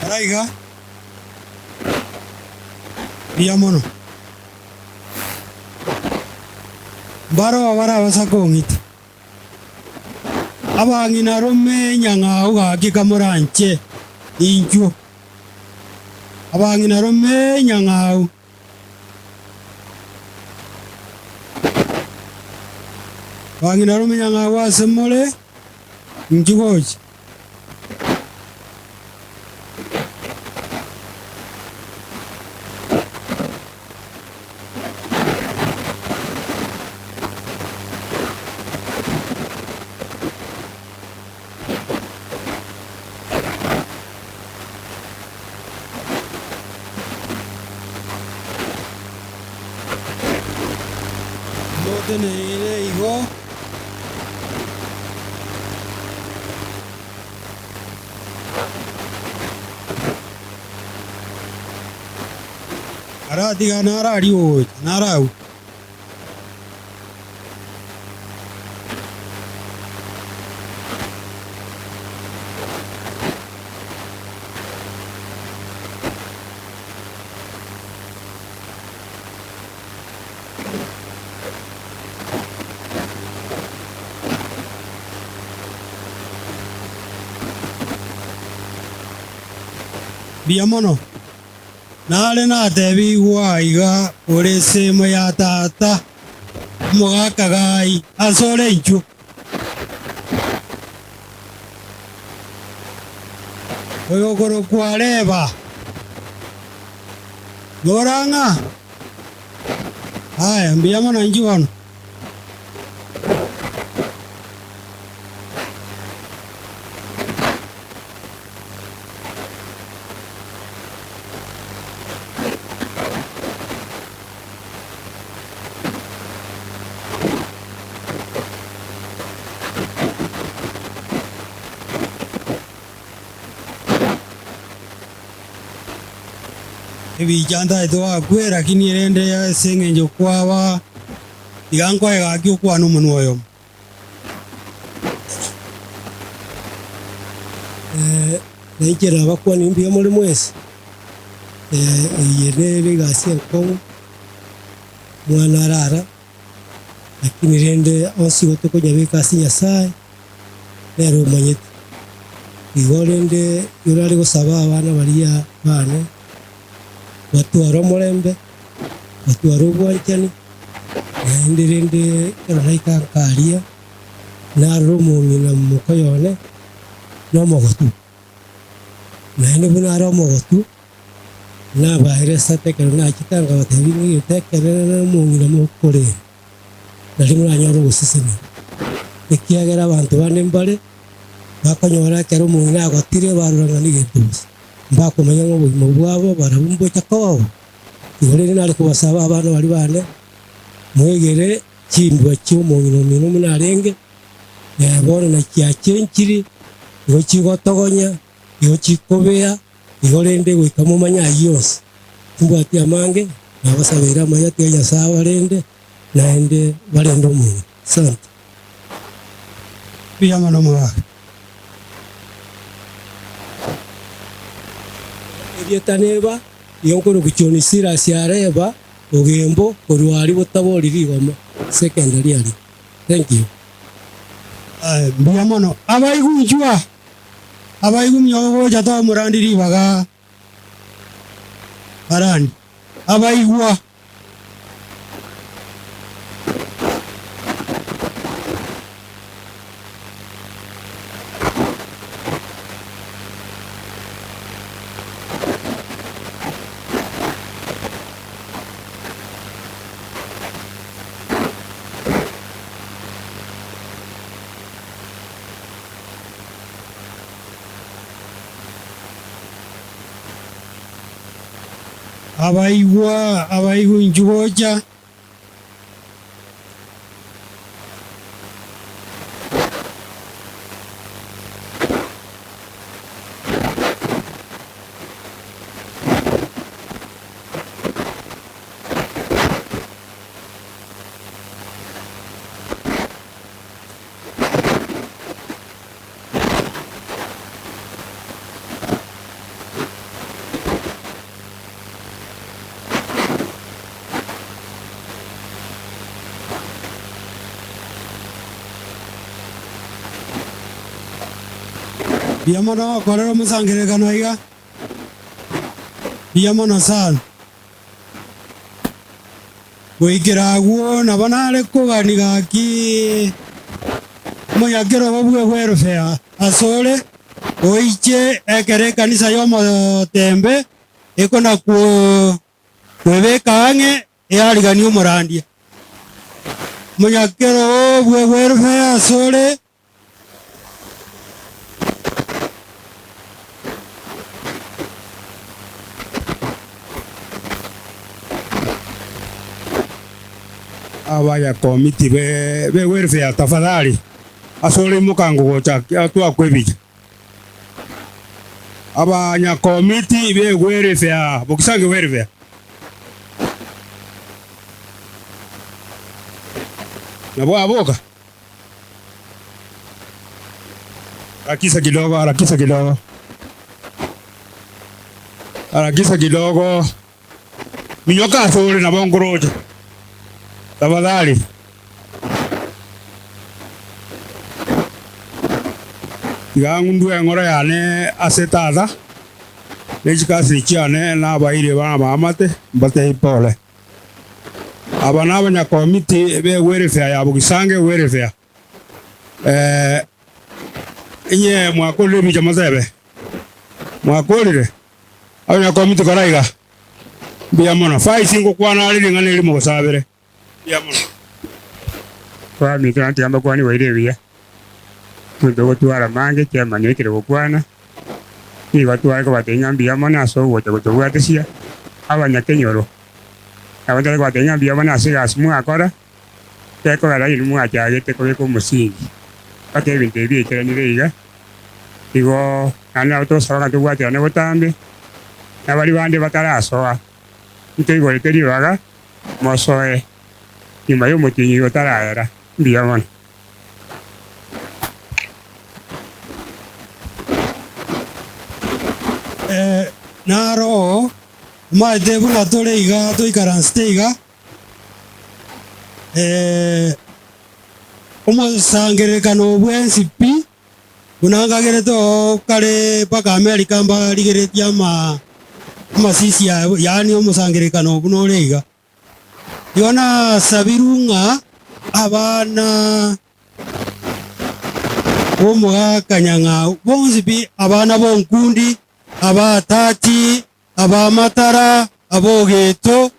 Araiga, mbuya mono. Mbaroo barabasa kong'ita. Abang'ina rome nyang'au gaki kamoranche inchuo. Abang'ina rome nyang'au. Abang'ina rome nyang'au ase more inchuo gocha. Moteneine igo. Aratiga nararia ogocha, naragwe. Mbuya mono. Nare natebigwa iga ore esemo ya tata, omogaka Gai, asore inchuo. Oyokorokwa Reba, Rora ng'a aya mbuya mono inchuo bono. Ebicha ntaete goakwa, lakini erende ase eng'encho kwaba tiga nkoe gaki okwane omonwa oyomo. Nainche nabakwanie mbuya more mwensi, eye nere egasi enkong'u, omwana arara, lakini rende onsi igo tokonyabeka ase Nyasaye, nere omanyete. Igo rende ekero are gosaba abana baria bane, batware omorembe, batware obwanchani, naende rende ekero naika nkaria, narora omong'ina mokoyo one, nomogotu. Naende buna are omogotu, nabaere esete ekero nachete nkabatebia ng'a egento ekenene na omong'ina mokorenda, nario moranyore ogoseseniwa. Ekiagera abanto bande mbare, bakonyora ekero omong'ina agotire barora ng'a negento bosa, mbakomanya ng'a obogima bwabo barabwo mbocha koba bo. Igo rende nare kobasaba abana baria bane, mwegere chimbwa chi'omong'ina omino buna arenge, bono nachiachenchiri, igo chigotogonya, igo chikobea, igo rende goika momanye ayio onsi. Timbwati amange, nabasabeire amaya tiga Nyasae abarende, naende barende omong'ina. Asante. Mbuya mono omogaka. Erieta neba, igo nkorokwa John Silas Areba, Ogembo, korwa aria botabori rigoma, secondary aria. Thank you. Mbuya mono abaigunchwa, abaigumia ogocha tomorandi ribaga. Barandi abaigwa. Abaigwa, abaigwa inchuo gocha. Mbuya mono gokorera omosangererekano aiga, mbuya mono sana. Goikera agwo nabo nare kogania gaki omonyakerogo bw'egwerufea asore, oiche ekero ekanisa y'omotembe ekona kwebeka ang'e eariganie omorandia. Omonyakerogo bw'egwerufea asore. Abaya komiti be be welfare tafadhali ase ore mokango gocha twakwa ebicha. Abanya komiti be welfare bokisange welfare. Nabo aboka. Harakisha kidogo, harakisha kidogo, harakisha kidogo. Minyoka ase ore nabo nkoroche. Tafadhali. Tiga ng'undue eng'ora yane ase tata, ne chikasini chiane nabaeire b'abaamate, mbatebie pole. Aba nabanyakomiti be welfare ya Bogisange welfare. Eh, inye mwakorire ebicha motebe? Mwakorire? Abanyakomiti kora iga. Mbuya mono. Faisi ngokwana are ring'ana eri mogosabere. Mbuya mono. Kwaminto na tiga mbakwanie gwaire ebiya, omonto ogotwara mange ekiamani ekere gokwana, nigo tware kobatebia ng'a mbuya mono ase ogocha gotobwatisia abanyakenyoro. Nabo ntare kobatebia ng'a mbuya mono ase egasi mwakora, gekogera inwe mwachagete kobeka omosingi mpaka ebinto ebi biaikeranire iga. Igo naende nabo togosaba ng'a tobwaterane botambe, na baria bande batarasoa, ntoigorete ribaga mosoe nyuma y'omotienyi oyo otaraera. Mbuya mono. Naro Omanyete buna tore iga toikaransete iga, omosangererekano bwensi pi, buna nkagerete oo kare mpaka America mbarigeretie ama amasisi aya, yaani omosangererekano buna ore iga. Igo nasabirwe ng'a abana b'omogaka nyang'au bonsi pi, abana b'onkundi, abatati, Abamatara, abogeto,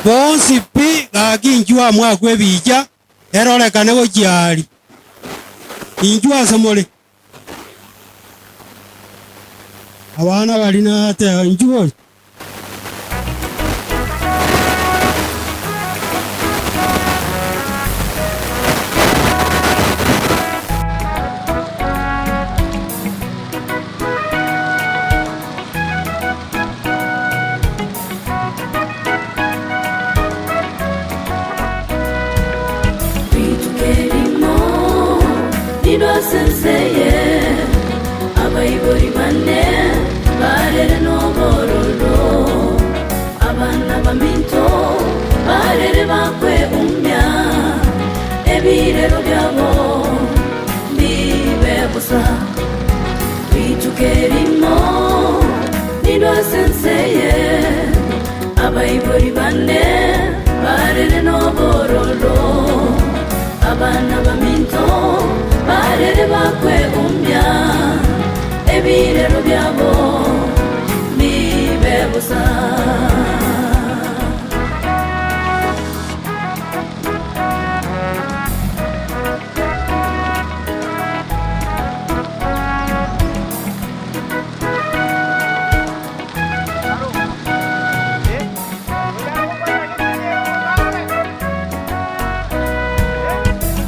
bonsi pi, gaki inchuo amo akwo ebicha, erorekane gochia aria. Inchuo ase more. Abana baria nateba, Inchuo gocha. Rituko erimo nindwe ase ense eye, abaibori bane barere nobororo. Ebirero biabo mbibe bosa.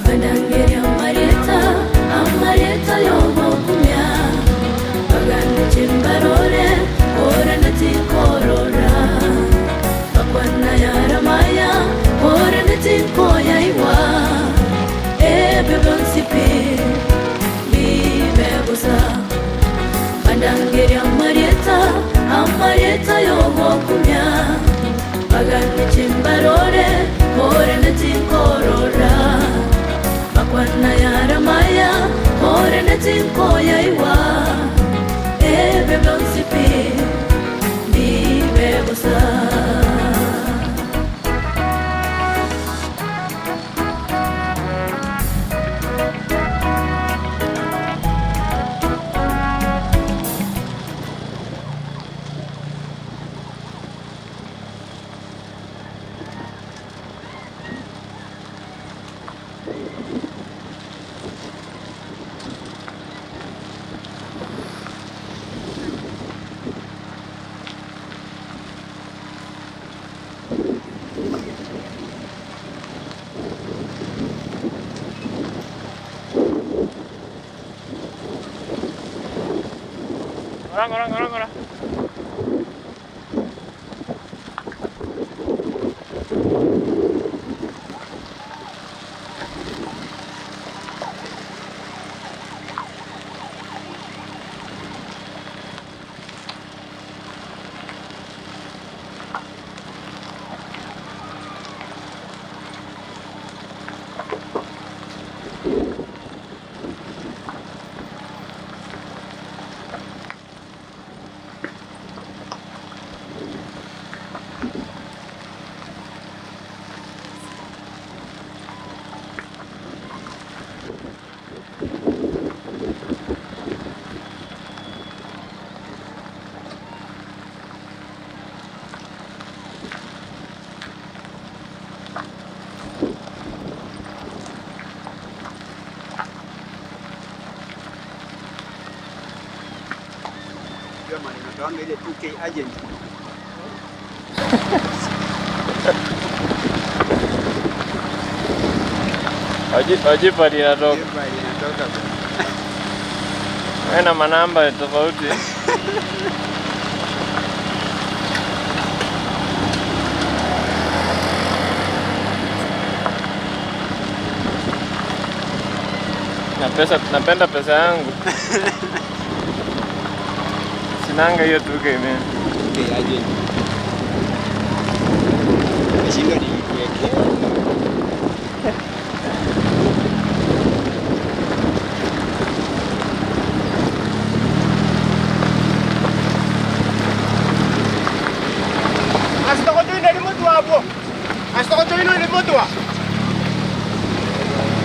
Bandangeria amarieta, amarieta y'ogokumia, Bagande chimbarore, korende tinkorora. Bakwana yaramaya, korende tinkoyaigwa. Ebyo byonsi pi, mbibe bosa. Bandangeria amarieta, amarieta y'ogokumia, Bagande chimbarore, korende tinkorora. Bakwana yaramaya, korende tinkoyaigwa. Ebyo byonsi pi, mbibe bosa. Ngora, ngora, ngora. Jua maneno toanga ile 2K agent. Ojipa linatoka. Ojipa linatoka. Wewe na manamba tofauti. Na pesa, napenda pesa yangu. Sinanga hiyo 2K mimi. 2K agent. Nimeshindwa nilijiwekea.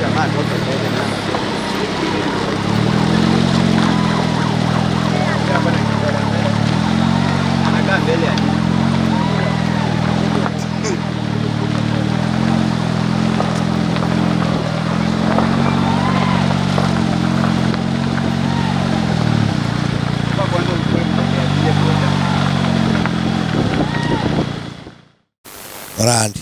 Jamaa toka mbele na. Hapa na kidole mbele. Anakaa mbele ya Kwa kwanza ukuwe mmoja vile boda. Morandi.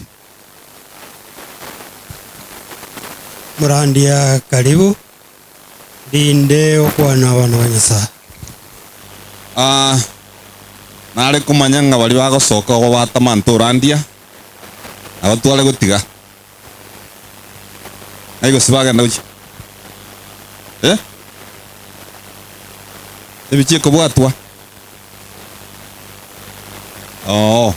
Murandia karibu ndinde okwana abana ba Nyasaye. Ah, nare kumanya ng'a bari bagosoka ogo batamanta orandia abatware gotiga aigo sibagenda gochia eh ebichie kobwatwa oo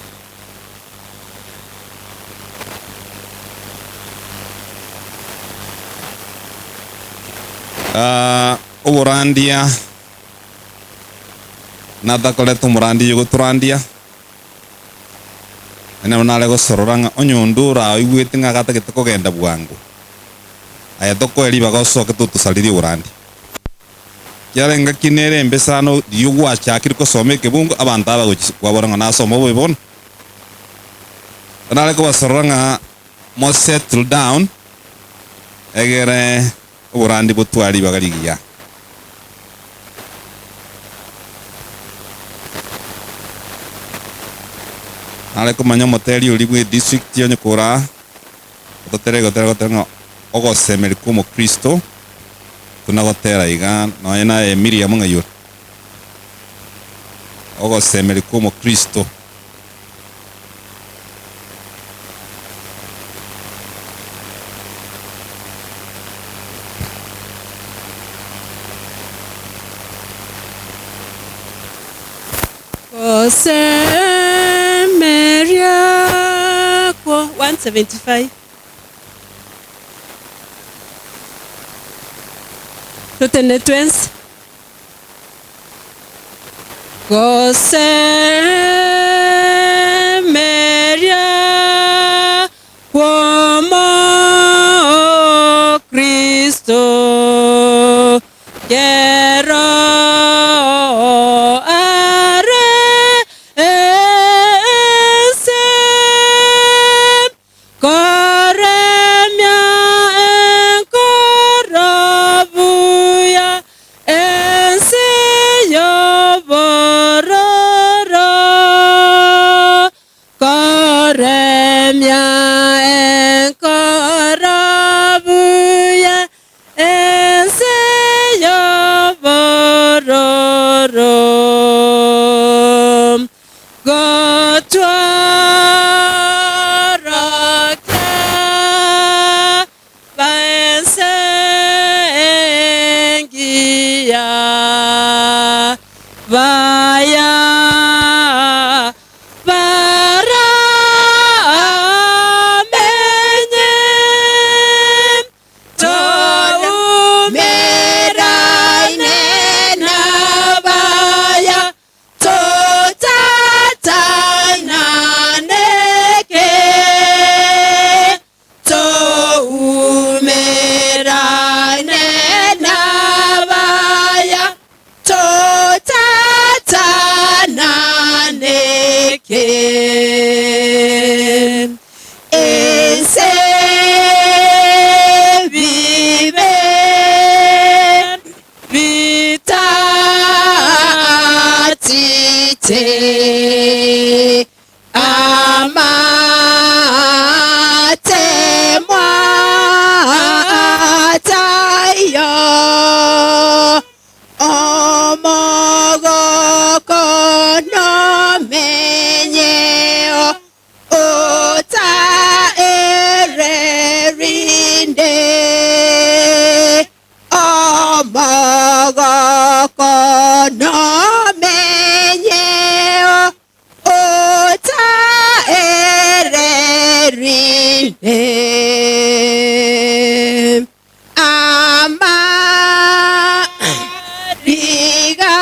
Ah, oborandia natakorete omorandi yogotorandia ene nare gosorora ng'a onyondu ora oigwete ng'a gatagete kogenda bwango aya tokoe ribaga osoke totosaririe oborandi. Ekiagera engaki nere embe sana riria gwachakire kosoma ekebungo, abanto aba gochia kwabora ng'a nasoma obobe bono. Nare kobasorora ng'a mo settle down egere oborandi botware ribaga rigiya. Nare komanya omoteri oria bwe district onye koraa ototere gotera gotera ng'a ogosemeria kwa omokristo buna gotera iga nonye naye Miriam ng'ai ore? Ogosemeria kwa omokristo. Gosemeria kwa 175. Totende twensi. Gosemeria kw'Omokristo kero are ense, koremia enkoro buya ense y'obororo, koremia enkoro buya ense y'obororo. Gotworokia baense engiya, baya baramenye. Toumerane nabaya, totatananeke. Toumerane nabaya, totatananeke. Ense bibe bitatite amatemwa tayo omogoko nomenyeo otaererinde omogoko nomenyeo otaererinde amariga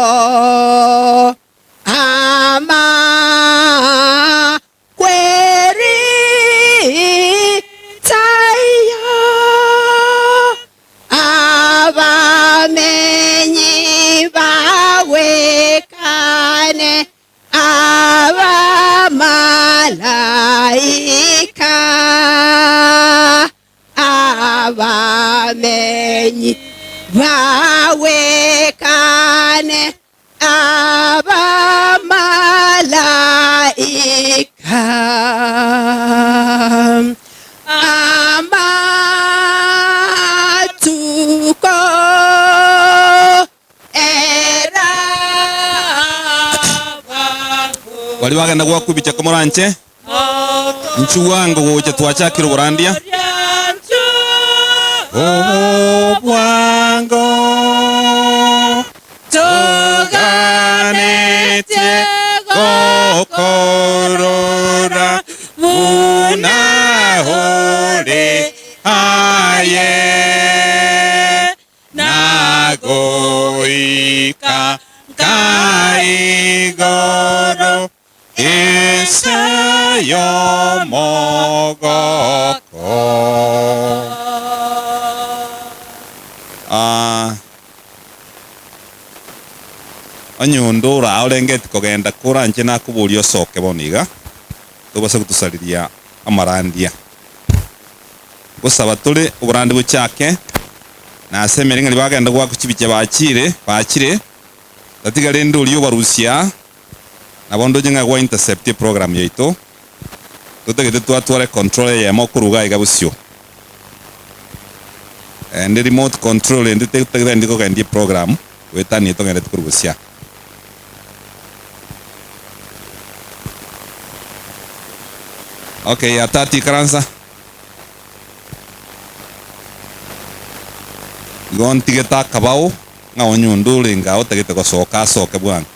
takobao amakweri tayo abamenyi bawekane abamalaika abamenyi bawekane abamalaika amatuko era Baria bagenda goakwa ebichako moranche, inchuo bwango gocha twachakire oborandia. Obwango toganetie gokorora buna ore aye, na goika nka igoro ensemo. y'omogoko. Ah, onye onde ora orengeti kogenda koranche nakoboria osoke bono iga, tobase gotosariria amarandia. Ngosaba tore oborandi bochake, na ase emereng'anio bagenda goaka chibicha bachire, bachire, tatiga rende oria obarusia aa, nabo ndoche ng'a gwa intercept eprogram yaito, totagete twatware control eyemo okoruga iga bosio. Ende remote control ende totagete kogendia eprogram, goetania togendete korwa bosio aa. Okay, atati ikaransa. Igo ntigete akabao ng'a onye onde orenge aa otagete gosoka asoke bwango.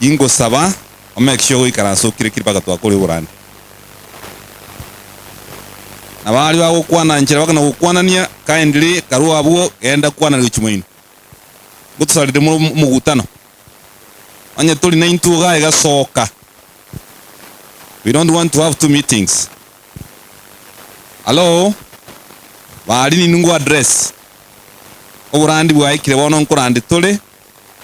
Ingosaba o make sure goikaransa okire kiri mpaka twakore oborandi. Nabo aria bagokwana nchera bakona gokwanania kindly karue abwo genda kwana gochia moino. Ngotosarire more omogutano. Onye tori naintwe iga iga soka. We don't want to have two meetings. Hallo? Baria ninwe ngo address. Oborandi bwaikire bono nkorandi tore,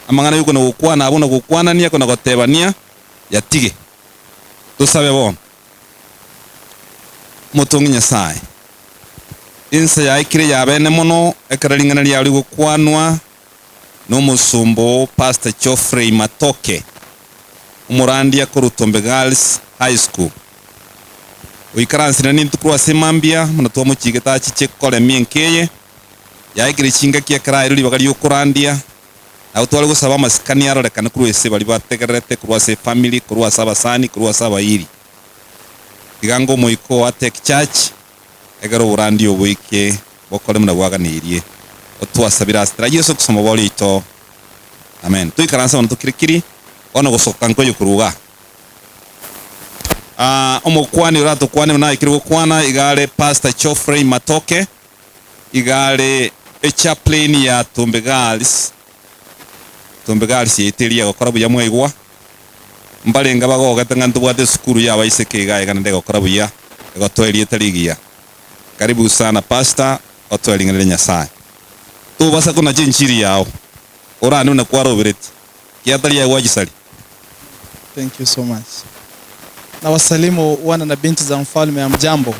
amang'ana yokona gokwana abwo na gokwanania kona gotebania, yatige. Tosabe bono. Omotongi Nyasaye, ensa yaikire yabene mono ekero ring'ana riao rigokwanwa nomosomba oo Pastor Geoffrey Matoke, omorandia korwa Tombe Girls High School. Oikaransire nintwe korwa ase mambia buna twamochigete achiche koremia enka eye, yaikire chingaki ekero aeirwe ribaga riokorandia, nabo tware gosaba amasikani arorekane korwa ase baria bategererete, korwa ase efamiri, korwa ase abasani, korwa ase abairi. Tiga ango omoika oo atake charge, ekero oborandia oboike bokore buna bwaganeirie. Otwasabire ase tera Yeso Kristo Omobori oito. Amen. Toikaranse bono tokire kiri, bono gosoka nkoyo korwa igaa. Ah, omokwani oratokwane buna aikire gokwana iga are Pastor Geoffrey Matoke, iga are echaplain ya Tumbe Girls, Tumbe Girls yaito eria egokora buya mwaigwa. Mbarenge bagogete ng'a ntobwate esukuru y'abaiseke iga iga naende egokora buya, egotoa erieta rigiya. Karibu sana Pastor, otoe ring'ana ria Nyasae. Tobasa konacha enchiri yao, orande buna kwarobereti, kiatari aye gwachisari. Thank you so much. Nawasalimu wana na binti za mfalme, hamjambo?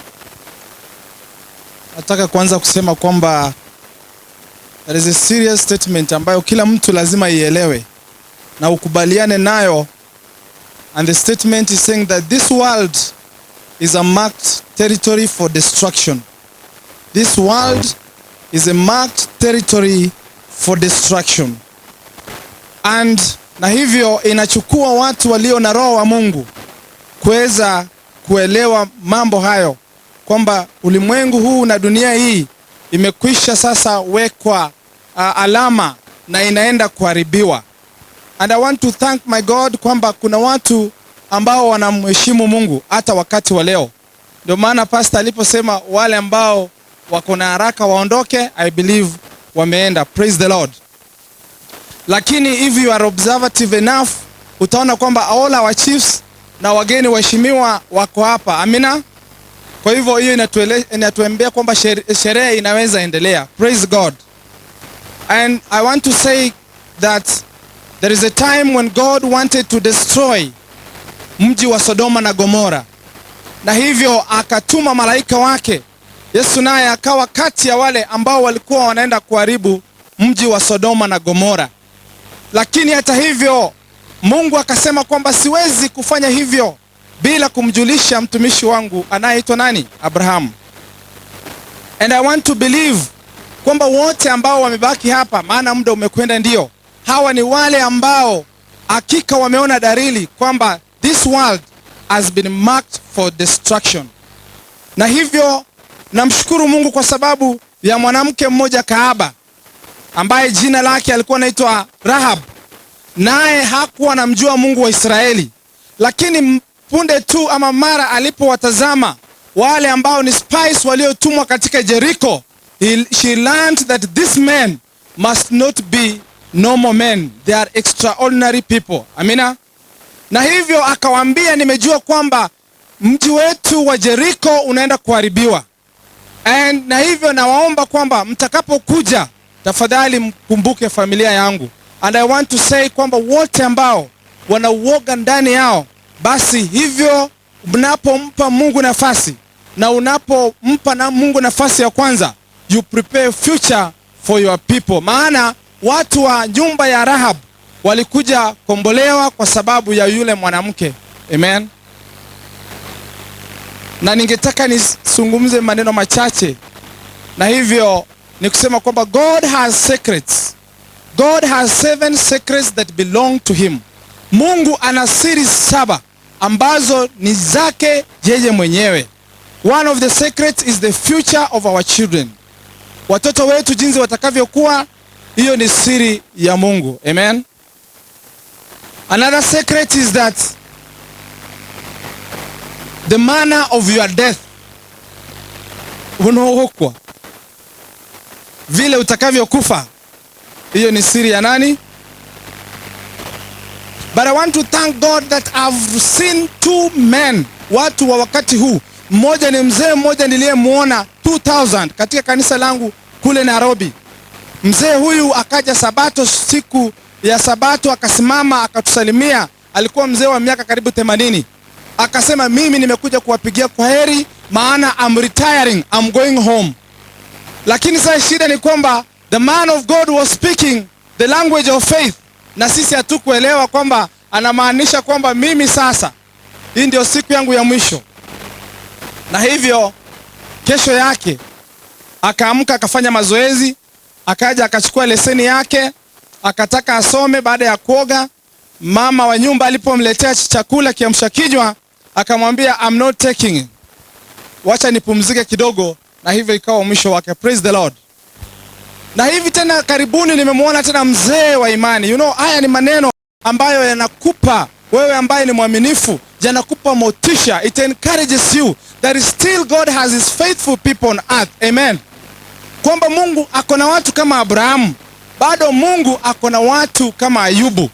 Nataka kuanza kusema kwamba there is a serious statement ambayo kila mtu lazima ielewe na ukubaliane nayo and the statement is saying that this world is a marked territory for destruction. This world is a marked territory for destruction. And na hivyo inachukua watu walio na roho wa Mungu kuweza kuelewa mambo hayo kwamba ulimwengu huu na dunia hii imekwisha sasa wekwa alama na inaenda kuharibiwa. And I want to thank my God kwamba kuna watu ambao wanamheshimu Mungu hata wakati wa leo. Ndio maana pastor aliposema wale ambao wako na haraka waondoke, I believe wameenda. Praise the Lord. Lakini if you are observative enough, utaona kwamba all our chiefs na wageni waheshimiwa wako hapa. Amina. Kwa hivyo hiyo inatuambia kwamba sherehe inaweza endelea. Praise God. And I want to say that there is a time when God wanted to destroy mji wa Sodoma na Gomora, na hivyo akatuma malaika wake. Yesu naye akawa kati ya wale ambao walikuwa wanaenda kuharibu mji wa Sodoma na Gomora. Lakini hata hivyo Mungu akasema kwamba siwezi kufanya hivyo bila kumjulisha mtumishi wangu anayeitwa nani? Abrahamu. And I want to believe kwamba wote ambao wamebaki hapa, maana muda umekwenda, ndio hawa ni wale ambao hakika wameona dalili kwamba this world has been marked for destruction. Na hivyo namshukuru Mungu kwa sababu ya mwanamke mmoja kahaba ambaye jina lake alikuwa anaitwa Rahab, naye hakuwa anamjua Mungu wa Israeli, lakini punde tu ama mara alipowatazama wale ambao ni spies waliotumwa katika Jericho, she learned that these men must not be normal men, they are extraordinary people. Amina. Na hivyo akawaambia, nimejua kwamba Mji wetu wa Jeriko unaenda kuharibiwa. And na hivyo nawaomba kwamba mtakapokuja tafadhali mkumbuke familia yangu. And I want to say kwamba wote ambao wana uoga ndani yao, basi hivyo mnapompa Mungu nafasi na unapompa na Mungu nafasi ya kwanza, you prepare future for your people. Maana watu wa nyumba ya Rahab walikuja kombolewa kwa sababu ya yule mwanamke. Amen. Na ningetaka nizungumze maneno machache, na hivyo ni kusema kwamba God has secrets. God has seven secrets that belong to him. Mungu ana siri saba ambazo ni zake yeye mwenyewe. One of the secrets is the future of our children. Watoto wetu jinsi watakavyokuwa, hiyo ni siri ya Mungu. Amen. Another secret is that the manner of your death, unaokwa vile utakavyokufa, hiyo ni siri ya nani? But I want to thank God that I've seen two men, watu wa wakati huu. Mmoja ni mzee mmoja niliyemwona 2000 katika kanisa langu kule Nairobi. Mzee huyu akaja Sabato, siku ya Sabato akasimama akatusalimia. Alikuwa mzee wa miaka karibu 80. Akasema, mimi nimekuja kuwapigia kwaheri, maana I'm retiring, I'm going home. Lakini sasa shida ni kwamba the man of God was speaking the language of faith, na sisi hatukuelewa kwamba anamaanisha kwamba mimi sasa hii ndio siku yangu ya mwisho. Na hivyo kesho yake akaamka akafanya mazoezi, akaja akachukua leseni yake, akataka asome. Baada ya kuoga, mama wa nyumba alipomletea chakula kiamsha kinywa, akamwambia I'm not taking it, wacha nipumzike kidogo, na hivyo ikawa mwisho wake. Praise the Lord. Na hivi tena karibuni nimemwona tena mzee wa imani. You know, haya ni maneno ambayo yanakupa wewe ambaye ni mwaminifu, yanakupa motisha. It encourages you that still God has his faithful people on earth. Amen. Kwamba Mungu ako na watu kama Abrahamu, bado Mungu ako na watu kama Ayubu.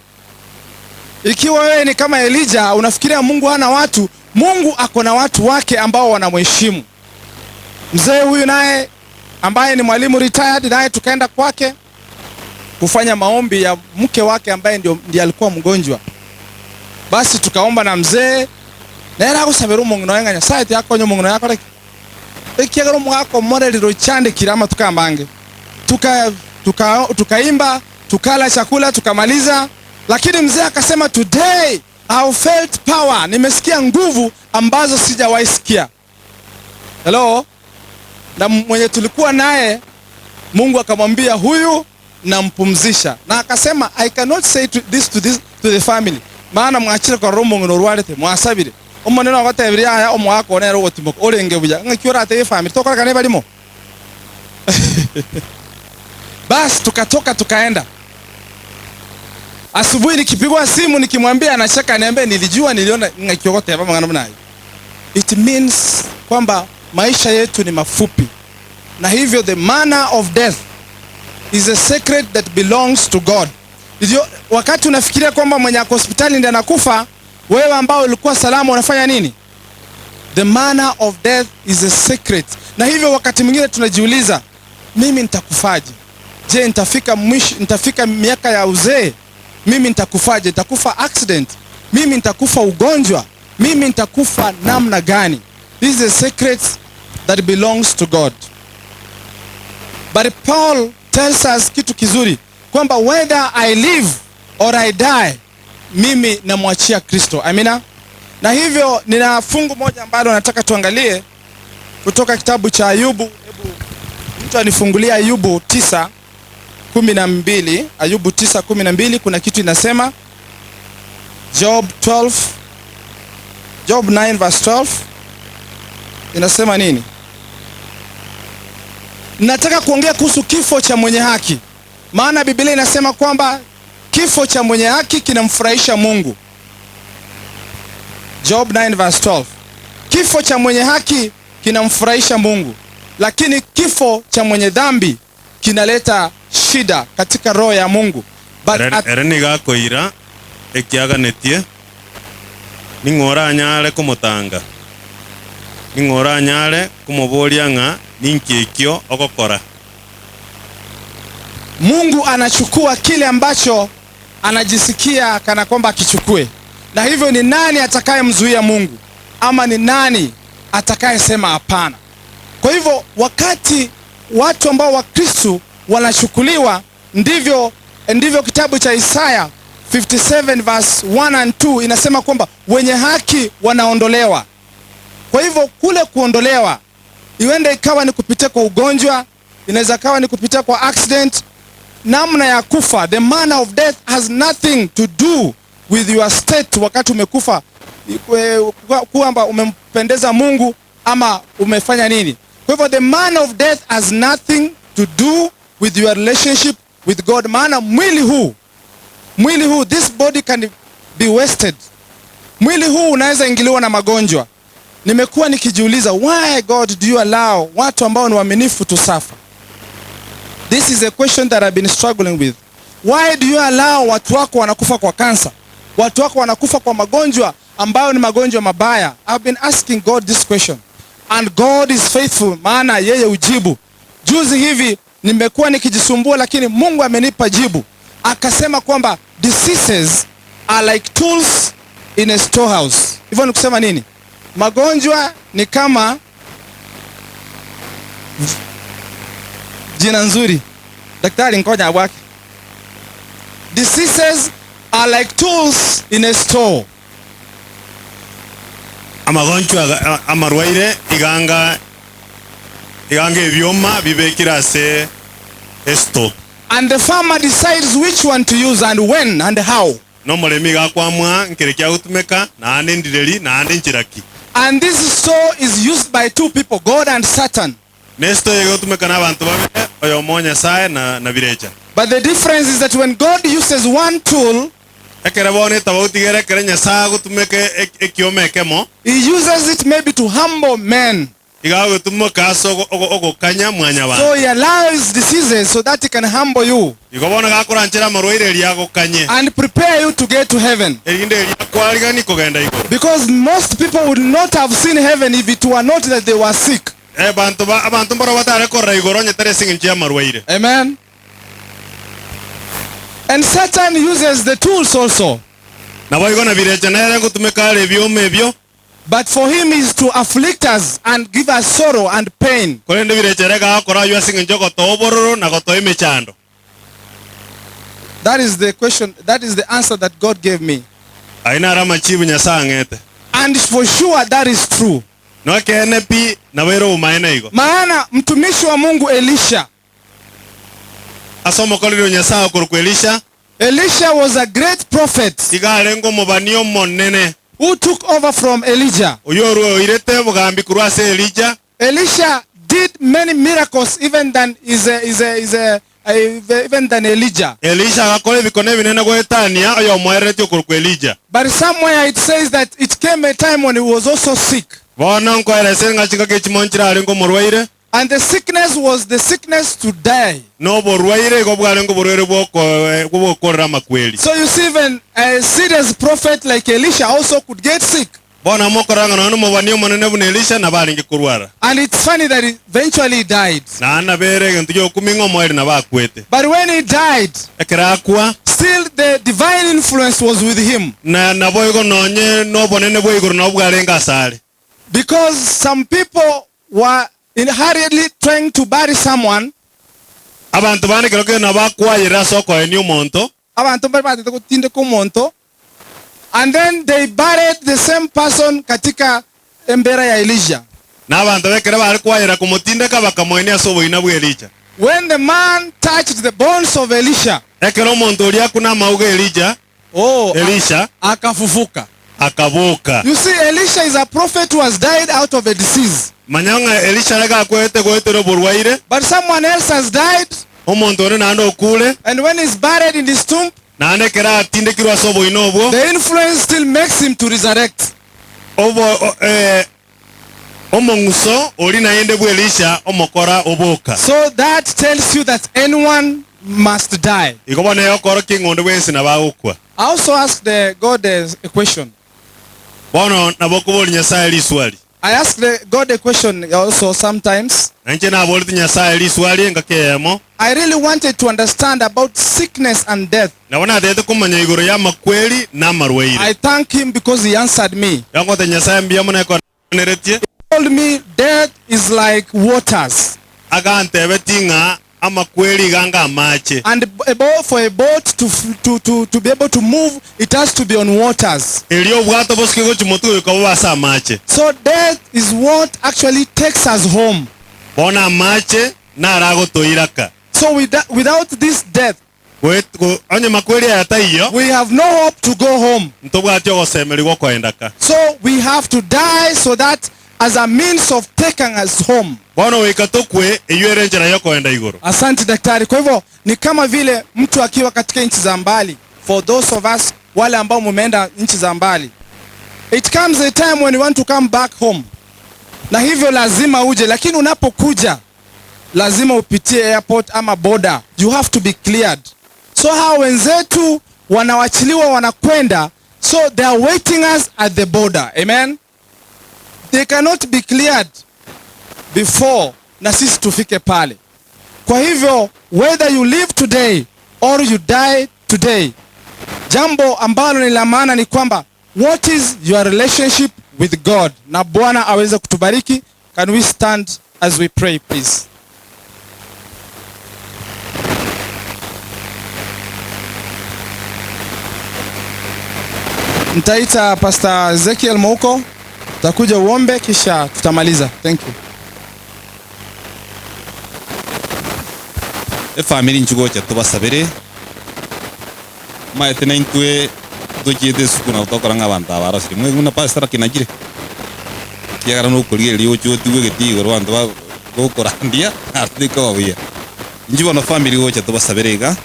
Ikiwa wewe ni kama Elijah, unafikiria Mungu hana watu, Mungu ako na watu wake ambao wanamheshimu. Mzee huyu naye ambaye ni mwalimu retired, naye tukaenda kwake kufanya maombi ya mke wake ambaye ndio ndiye alikuwa mgonjwa. Basi tukaomba na mzee nere agosabera omong'ina oye ng'a Nyasaye tiakonya omong'ina oye akore ki? Ekiagera omogaka omorerire ochandekire amatuko amange. Tuka tuka tukaimba tukala chakula tukamaliza, lakini mzee akasema today I felt power, nimesikia nguvu ambazo sijawahi sikia. Hello? Na mwenye tulikuwa naye Mungu akamwambia huyu nampumzisha, na akasema I cannot say to this, to this, to the family, maana mwachire korora omong'ina orwarete mwasabire omonene ogotebirie aya omogaka one ere ogotimoka orenge buya ng'aki oratebie efamily tokorekana ebarimo Basi tukatoka tukaenda. Asubuhi nikipigwa simu nikimwambia anacheka, niambia nilijua, niliona ng'aki ogoteba amang'ana buna ayio. It means kwamba maisha yetu ni mafupi, na hivyo the manner of death is a secret that belongs to God. Hivyo wakati unafikiria kwamba mwenye ako hospitali ndiye anakufa, wewe ambao ulikuwa salama unafanya nini? The manner of death is a secret. Na hivyo wakati mwingine tunajiuliza, mimi nitakufaje? Je, nitafika mwisho, nitafika miaka ya uzee? Mimi nitakufaje? Nitakufa accident? Mimi nitakufa ugonjwa? Mimi nitakufa namna gani? This is a secret that belongs to God. But Paul tells us kitu kizuri kwamba whether I live or I die, mimi namwachia Kristo. Amina. Na hivyo nina fungu moja ambalo nataka tuangalie kutoka kitabu cha Ayubu. Hebu mtu anifungulie Ayubu 9:12. Ayubu 9:12, kuna kitu inasema. Job 12, Job 9 verse 12 inasema nini? Nataka kuongea kuhusu kifo cha mwenye haki, maana Biblia inasema kwamba kifo cha mwenye haki kinamfurahisha Mungu. Job 9 verse 12. Kifo cha mwenye haki kinamfurahisha Mungu, lakini kifo cha mwenye dhambi kinaleta shida katika roho ya Mungu. But Ere at ere nigo akoira ekiaganetie, ning'o oranyare komotanga? Ning'o oranyare komoboria ng'a ninki ekio ogokora? Mungu anachukua kile ambacho anajisikia kana kwamba akichukue, na hivyo ni nani atakayemzuia Mungu ama ni nani atakayesema hapana? Kwa hivyo wakati watu ambao Wakristo wanachukuliwa, ndivyo ndivyo kitabu cha Isaya 57 verse 1 and 2 inasema kwamba wenye haki wanaondolewa. Kwa hivyo kule kuondolewa iwende ikawa ni kupitia kwa ugonjwa, inaweza kawa ni kupitia kwa accident. Namna ya kufa, the manner of death has nothing to do with your state wakati umekufa, kwamba umempendeza Mungu ama umefanya nini. Kwa hivyo the manner of death has nothing to do with your relationship with God, maana mwili huu, mwili huu, this body can be wasted. Mwili huu unaweza ingiliwa na magonjwa. Nimekuwa nikijiuliza why God do you allow watu ambao ni waaminifu to suffer? This is a question that I've been struggling with. Why do you allow watu wako wanakufa kwa kansa? Watu wako wanakufa kwa magonjwa ambayo ni magonjwa mabaya. I've been asking God this question. And God is faithful, maana yeye ujibu. Juzi hivi nimekuwa nikijisumbua, lakini Mungu amenipa jibu. Akasema kwamba diseases are like tools in a storehouse. Hivyo ni kusema nini? Magonjwa ni kama jina nzuri daktari, ngoja wake. Diseases are like tools in a store. Amagonchwa aga- amarwaire iganga iganga ebyoma bibekire ase esto. And the farmer decides which one to use and when and how. Nomoremi iga akwamua nkere kia gotumeka, naende ndireri, naende nchiraki. And this store is used by two people, God and Satan. Na esto egotumeka nabanto babere, oyomo o Nyasae na na birecha. But the difference is that when God uses one tool, Ekere bono etabauti iga ere ekere Nyasae agotumeka ekioma ekemo, he uses it maybe to humble men. Iga agotumeka ase ogokanya mwanyabanto. So he allows diseases so that he can humble you. Igo bono gakoranchera amarwaire erio agokanye. And prepare you to get to heaven. Erinde erio akwariganie kogenda igoro. Because most people would not have seen heaven if it were not that they were sick. Abanto ba abanto mbarabwo batare korora igoro onye tari ase engencho y'amarwaire. Amen. And Satan uses the tools also. Naboigo na birecha nere ngotumeka are ebioma ebio. But for him is to afflict us and give us sorrow and pain. Korende birecha ere gagokora ayio ase engencho y'ogotoa obororo na gotoa emechando. That is the question, that is the answer that God gave me. Ayio naro amachibu Nyasae ang'ete. And for sure that is true. Nekeene pi, nabo ere obomaene igo. Maana mtumishi wa Mungu Elisha. Ase omokoreri o Nyasae okorokwa Elisha. Elisha was a great prophet. Iga arenge omobani omonene. Who took over from Elijah. Oyio orwe oirete obogambi korwa ase Elija. Elisha did many miracles even than is a, is a, is a, even than Elijah. Elisha agakora ebikone ebinene goetania oyomoereretie okorokwa Elija. But somewhere it says that it came a time when he was also sick. Bono nkoeresa ng'a chingaki echimo nchire arenge omorwaire. And the sickness was the sickness to die. Na oborwaire igo bwarenge oborwaire bw'ogokorera amakweri. So you see even a serious prophet like Elisha also could get sick. Bono mokorora ng'a nonya nomobani omonene buna Elisha nabo arenge korwara. And it's funny that eventually he died. Naende nabere egento gi'okumia ng'a omoerio nabo akwete. But when he died, Ekero akwa, still the divine influence was with him. Na naboigo nonye nobonene bwa igoro nabo bwarenge asare. Because some people were in hurriedly trying to bury someone. Abanto bande ekero kende nabo bakwayerera ase okoenia omonto. Abanto mbare batete gotindeka omonto and then they buried the same person katika embera ya Elijah. Na abanto b'ekero bare kwayerera komotindeka bakamoenia ase oboina bw'Elija. When the man touched the bones of Elisha. Ekero omonto oria akuna amauga 'Elija, Oh, Elisha, akafufuka. Akaboka. You see, Elisha is a prophet who has died out of a disease. Manya ng'a Elisha nigo akwete goetera oborwaire. But someone else has died. Omonto onde naende okure. And when he's buried in his tomb. Naende ekero atindekirwe ase oboina obwo. The influence still makes him to resurrect. Obo, eh, omong'uso oria naende bw'Elisha omokora oboka. So that tells you that anyone must die. Igo bono egokorokia ng'a onde bwensi nabo agokwa. I also asked the God a question. Bono nabo okoboria Nyasae riswari. I ask the God a question also sometimes. Na inche naboretie Nyasae riswari engaki eyemo. I really wanted to understand about sickness and death. Nabo natagete komanya igoro y'amakweri na amarwaire. I thank him because he answered me. Igo ngotebia Nyasae mbuya mono ekoneretie. He told me death is like waters. Agantebetie ng'a amakweri iga anga amache. And a boat, for a boat to, to, to, to be able to move, it has to be on waters. Erio obwato bosuke gochia motwe goika bobe ase amache. So death is what actually takes us home. Bono amache naro agotoiraka. So without this death, Onye makweri aya taiyo, we have no hope to go home. Ntobwati ogosemeria gw'okoenda ka. So we have to die so that as a means of taking us home. Bono goika tokwe, eyio ere enchera y'okoenda igoro. Asante daktari. Kwa hivyo ni kama vile mtu akiwa katika nchi za mbali, for those of us wale ambao mumeenda nchi za mbali, it comes a time when you want to come back home, na hivyo lazima uje, lakini unapokuja lazima upitie airport ama border, you have to be cleared. So hawa wenzetu wanawachiliwa wanakwenda, so they are waiting us at the border. Amen. They cannot be cleared before na sisi tufike pale. Kwa hivyo whether you live today or you die today, jambo ambalo ni la maana ni kwamba what is your relationship with God? Na Bwana aweze kutubariki. Can we stand as we pray please? Nitaita Pastor Ezekiel Mouko, utakuja uombe kisha tutamaliza. Thank you. Efamiri inche gocha tobasabere, Omanyete naintwe tochiete esukuru nabo tokora ng'a abanto aba barosire. Mwe buna pastor akinachire, ekiagera nokorigereria oche otigwe egetii igoro abanto ba gokorandia aro tikoba buya. Inchuo bono family gocha tobasabere iga.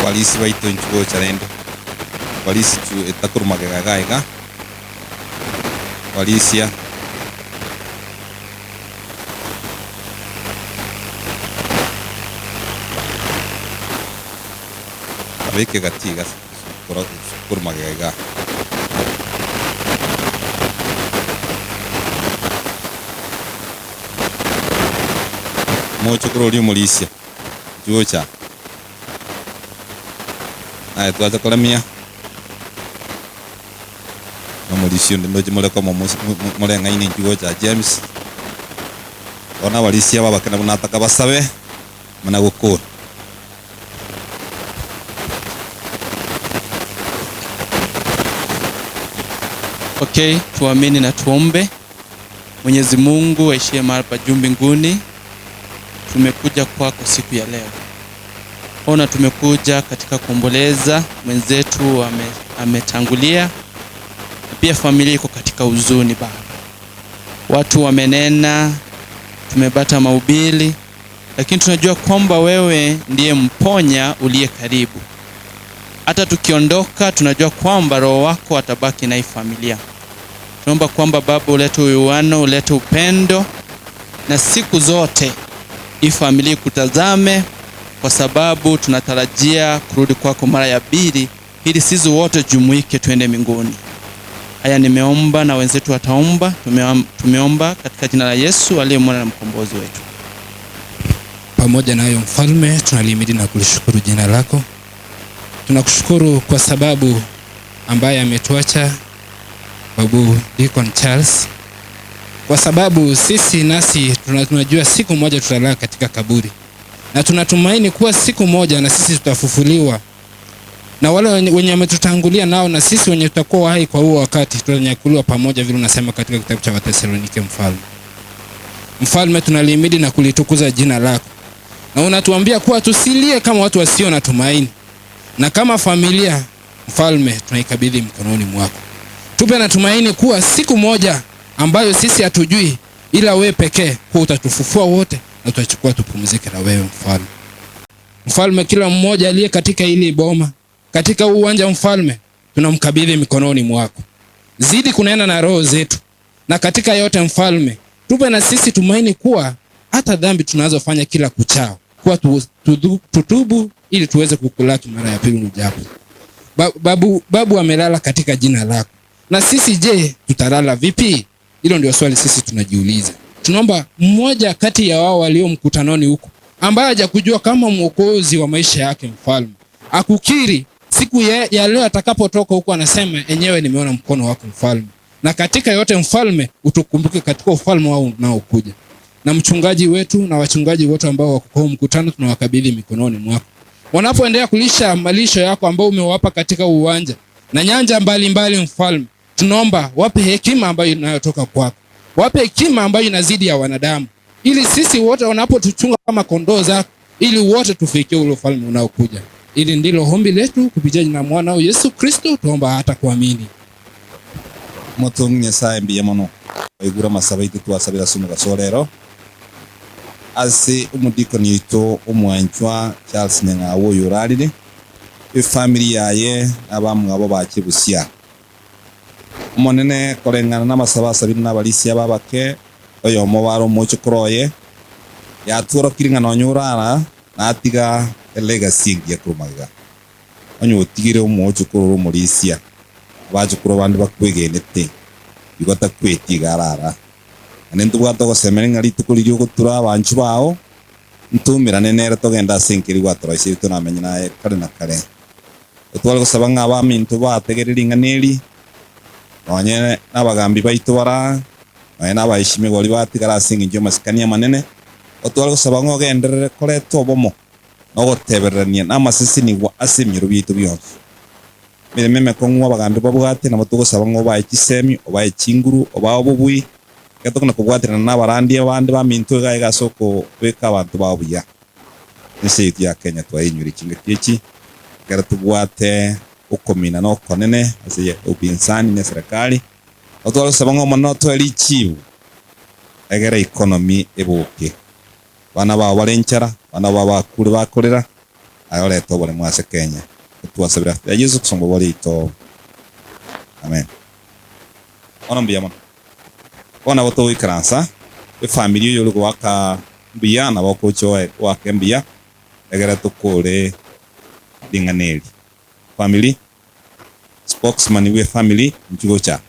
Abarisi baito inchuo gocha rende, abarisi chu etakorwa magega iga iga, abarisia. Abeke gati iga korwa magega igaa. Moche kororia omorisia, inchuo ocha aa. Naye twacha koremia nomorisia onde ndoche more komo moreng'aine inchuo gocha aa James. Bono abarisia aba abake nabwo nataka basabe mana gokora. Okay, tuamini na tuombe. Mwenyezi Mungu aishiye mahali pa juu mbinguni, tumekuja kwako siku ya leo. Ona, tumekuja katika kuomboleza mwenzetu ame, ametangulia, na pia familia iko katika huzuni Baba. Watu wamenena, tumepata mahubiri, lakini tunajua kwamba wewe ndiye mponya uliye karibu. Hata tukiondoka, tunajua kwamba Roho wako atabaki na hii familia. Tunaomba kwamba Baba ulete uwiano, ulete upendo, na siku zote hii familia ikutazame, kwa sababu tunatarajia kurudi kwako mara ya pili, ili sisi wote jumuike tuende mbinguni. Haya nimeomba na wenzetu wataomba. Tumeomba katika jina la Yesu aliye mwana na mkombozi wetu. Pamoja na hayo Mfalme, tunalihimidi na kulishukuru jina lako. Tunakushukuru kwa sababu ambaye ametuacha Babu Deacon Charles, kwa sababu sisi nasi tunajua siku moja tutalala katika kaburi, na tunatumaini kuwa siku moja na sisi tutafufuliwa, na wale wenye wametutangulia nao na sisi wenye tutakuwa hai kwa huo wakati tutanyakuliwa pamoja, vile unasema katika kitabu cha Wathesalonike. Mfalme, Mfalme, tunalihimidi na kulitukuza jina lako, na unatuambia kuwa tusilie kama watu wasio na tumaini, na kama familia Mfalme, tunaikabidhi mkononi mwako. Tupe na tumaini kuwa siku moja ambayo sisi hatujui, ila wewe pekee kuwa utatufufua wote na utachukua tupumzike na wewe Mfalme. Mfalme, kila mmoja aliye katika hili boma, katika uwanja mfalme, tunamkabidhi mikononi mwako. Zidi kunena na roho zetu, na katika yote mfalme, tupe na sisi tumaini kuwa hata dhambi tunazofanya kila kuchao, kuwa tutubu ili tuweze kukulaki mara ya pili ujapo. Babu amelala katika jina lako, na sisi je, tutalala vipi? Hilo ndio swali sisi tunajiuliza. Tunaomba mmoja kati ya wao walio mkutanoni huko ambaye hajakujua kama mwokozi wa maisha yake mfalme, akukiri siku ya leo atakapotoka huko, anasema enyewe nimeona mkono wako mfalme. Na katika yote mfalme, utukumbuke katika ufalme wao unaokuja. Na mchungaji wetu na wachungaji wote ambao wako kwa mkutano tunawakabidhi mikononi mwako. Wanapoendelea kulisha malisho yako ambao umewapa katika uwanja na nyanja mbalimbali mfalme, tunaomba wape hekima ambayo inayotoka kwako. Wape hekima ambayo inazidi ya wanadamu, ili sisi wote wanapotuchunga kama kondoo zako, ili wote tufikie ule ufalme unaokuja. Ili ndilo ombi letu kupitia jina la mwanao Yesu Kristo, tuomba hata kuamini. Motongi Nyasaye mbuya mono oigure amasabo aito twasabire ase omogaso o rero, ase omodikoni oito omwanchwa Charles Nyang'au oyo orarire, efamiri yaye na abamwabo bache busia. Omonene koreng'ana namasabo asabire nabarisia aba abake, oyomo obo are omochokoro oye, yatworokire ng'a nonya orara natiga elegacy engiya korwa magega. Onye otigire omochokoro ore omorisia, abachokoro bande bakwegenete, igo takweti iga arara. Naende ntobwate ogosemeria ng'a rituko riria ogotura abanchwa bao, ntumerane nere togende ase enka eria gwatoroiseire tonamenye naye kare na kare. Otware gosaba ng'a abaminto bategerere ring'ana eri, nonye nabagambi baito bare aa, nonye nabaeshimiwa baria batigara ase engencho y'amasikani amanene, otware gosaba ng'a ogenderere koreta obomo na ogotebererania na amasesenigwa ase ebinyoro biaito bionsi. Emeremo emekong'u abagambi babwate, nabo togosaba ng'a obae chisemi, obae chinguru, obae obobui, ekero tokona kobwaterana nabarandia abande baminto iga iga ase okobeka abanto bao buya. Ense yaito ya Kenya twayenyure chingaki echi, ekero tobwate okomina na okonene ase upinzani na eserekari, nabo tware gosaba ng'a Omonene otoe richibu egere economy eboke. Abana bao bare enchara, abana bao bakure bakorera, aye orete oboremu ase Kenya. Twasabire ase ya Yeso kusoma obori oito. Amen. Bono mbuya mono. Bono nabo togoikaransa, efamiri oyo ore goaka mbuya nabo okocha oake mbuya, egere tokore ring'ana eri. Family, spokesman bwe family inchuo gocha.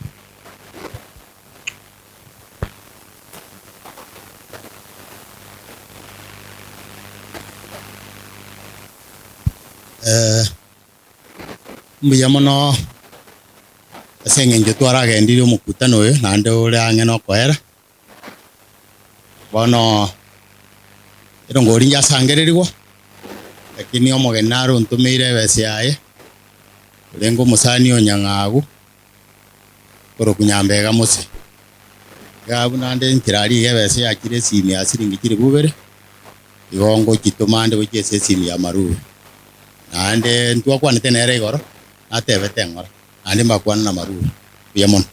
Eh, mbuya mono ase eng'encho twaragendirie omokutano oyo naende ore ang'e nokoera. Bono erongori njasangererigwa, lakini omogeni nare ontomeire ebesa yaye, orenge omosani o Nyang'agu, okorokwa Nyambega Mose. Iga abwo naende nchera aria iga ebesa yachire esimi ya siringi chilifu ibere, igo ngochitoma ande gochia ase esimi ya Marube. Naende ntwakwanete nere igoro, natebete ng'ora, naende mbakwane na Marube. Mbuya mono.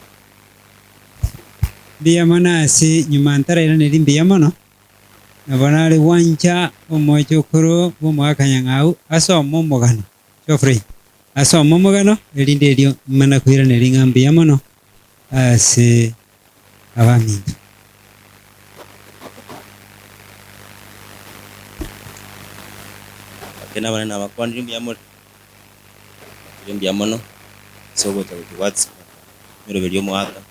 Mbuya mono ase nyuma ntarairaneria mbuya mono, nabo nare gwancha omochokoro bw'omogaka Nyang'au asome omogano, Geoffrey, asome omogano, erinde erio mana koiraneria ng'a mbuya mono ase abaminto. Abakene abanene nabakwanirie mbuya more, Bakire mbuya mono ase ogocha gotobwatisia emeroberi y'omogaka,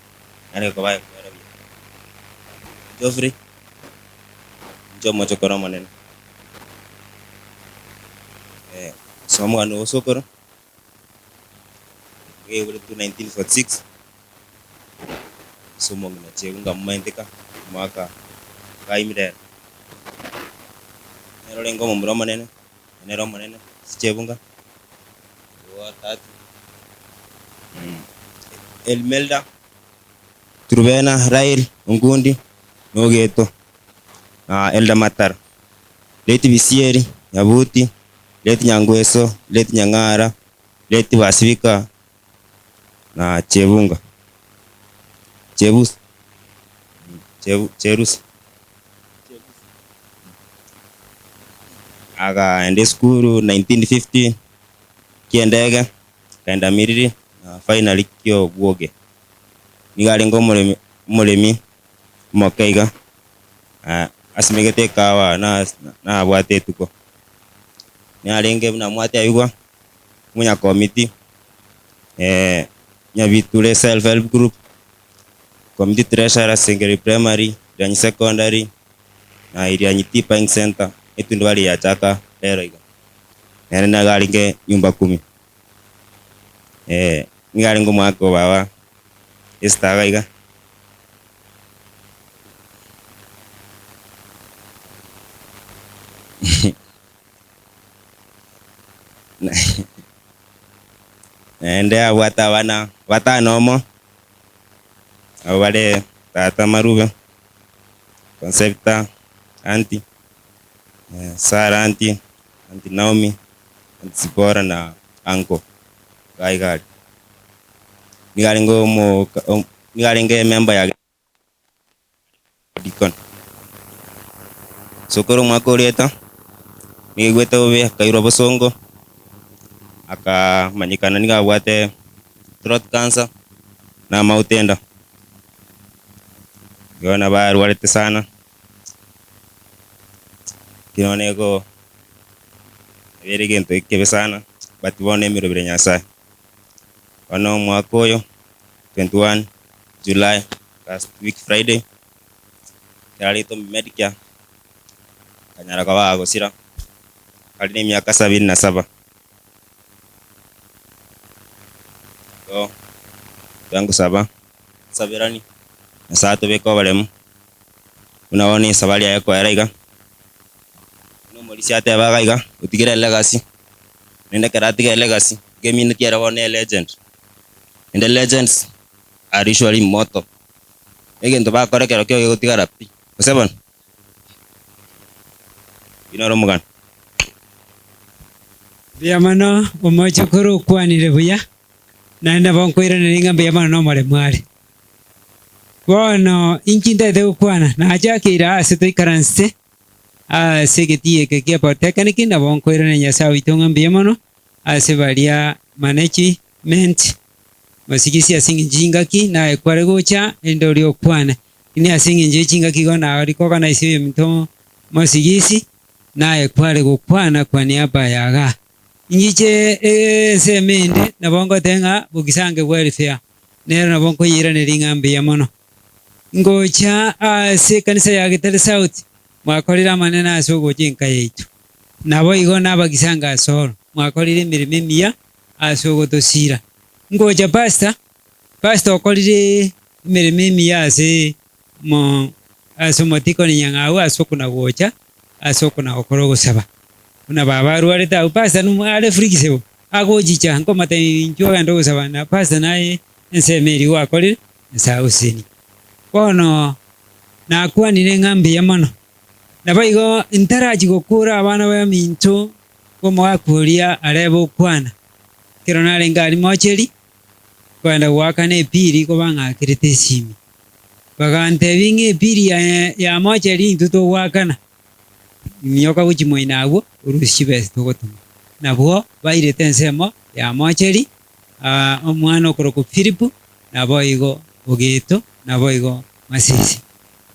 nare koba ekwera buya. Geoffrey, inche omochokoro omonene, ase omogano o sokoro, bwaiboretwe 1946, ase omong'ina Chegu nkamomenteka omogaka Kaimire ere. Nere orenge omomura omonene, nere omonene ase Chebunga. Elimelda, Turubena, Rael, Ongundi, na Ogeto, na Elda Matara, Leti Bisieri, Nyabuti, Leti Nyangweso, Leti Nyang'ara, Leti Basibika, na Chebunga, Chebusa, Cherusa. Akaenda esukuru 1950 ki'endege, akaenda Miriri na finally ki'obwoge. Nigo arenge omoremi omoremi omoke iga, asimegete ekahawa na nabwate etuko. Narenge buna mwatebiwa, omonyakomiti Nyabiture Self Help Group, Committee Treasurer Sengeri Primary, Irianyi Secondary, na Irianyi Tea Buying Centre, etundubari yachaka rero iga. Nere nigo arenge nyumba kumi. Nigo arenge omwaka o baba Esther iga iga. Naende abwate abana batano omo, abwo bare tata Marube, Concepta aunty, Sarah aunty, aunty Naomi, aunty Zipporah na uncle iga iga aria. Nigo arenge omo nigo arenge emember ya Deacon. Sokoro omwaka orieta, nigo aigwete bobe akairwa bosongo, akamanyekana nigo abwate throat cancer na amauta enda. Igo nabo arwarete sana, lakini bono ego ere egento ekebe sana, but bono emeroberi ya Nyasaye. Bono omwaka oyo 21 July last week Friday, ekero aretwe Medicare, akanyara koba agosira, are na emiaka sabini na saba. Igo twankosaba, tosaberani, Nyasaye atobeke oboremu, buna bono esabari yaye ekoera iga, buna omorisia ateba iga iga, otigere elegacy, naende ekero atiga elegacy, iga emineti ere bono ne elegend, naende legends are usually immortal, egento bakora ekero kiao gegotigara pi, gose bono? Oyio noro omogano. Mbuya mono omochokoro okwanire buya, naende nabo nkoiraneria ng'a mbuya mono nomoremu are. Bono inki ntagete gokwana, nachakeire aa ase toikaransete, ase egetii eke kia Polytechnic, nabo nkoiraneria Nyasae oito ng'a mbuya mono, ase baria management, Mosigisi ase engencho y'chingaki, naye kware gocha, erinde oria okwane. Lakini ase engencho ye chingaki igo nari koganise oyominto mosigisi, naye kware gokwana kwa niaba ya igaa. Inchiche ensemo ende, nabo ngoteba ng'a bogisange welfare, nero nabo nkoyeiraneria ng'a mbuya mono. Ngocha ase ekanisa ya Getare South, mwakorire amanene ase ogocha enka yaito. Naboigo nabagisange ase oro, mwakorire emeremo emiya ase ogotosiira. Ngocha pastor, pastor okorire emeremo emiya ase mo ase omotikoni nyang'au ase okona gocha ase okona gokora ogosaba. Buna baba arwarete abwo pastor nomo are flexible agochicha nkomotebia inchuo ogende ogosaba na pastor naye ensemo eria gwakorire Nyasaye agosesenie. Bono nakwanire ng'a mbuya mono. Naboigo ntarachia gokura abana baminto bw'omogaka oria arebe okwana, ekero narenge aria mocheri, nkogenda goakana epiri kobang'akerete esimi. Bagantebia ng'a epiri ya mocheri intwe togoakana, minyoka gochia moino agwo orusie chibesa togotoma. Nabwo bairete ensemo ya mocheri, omwana okorokwa Filipu, naboigo Ogeto, naboigo Masisi.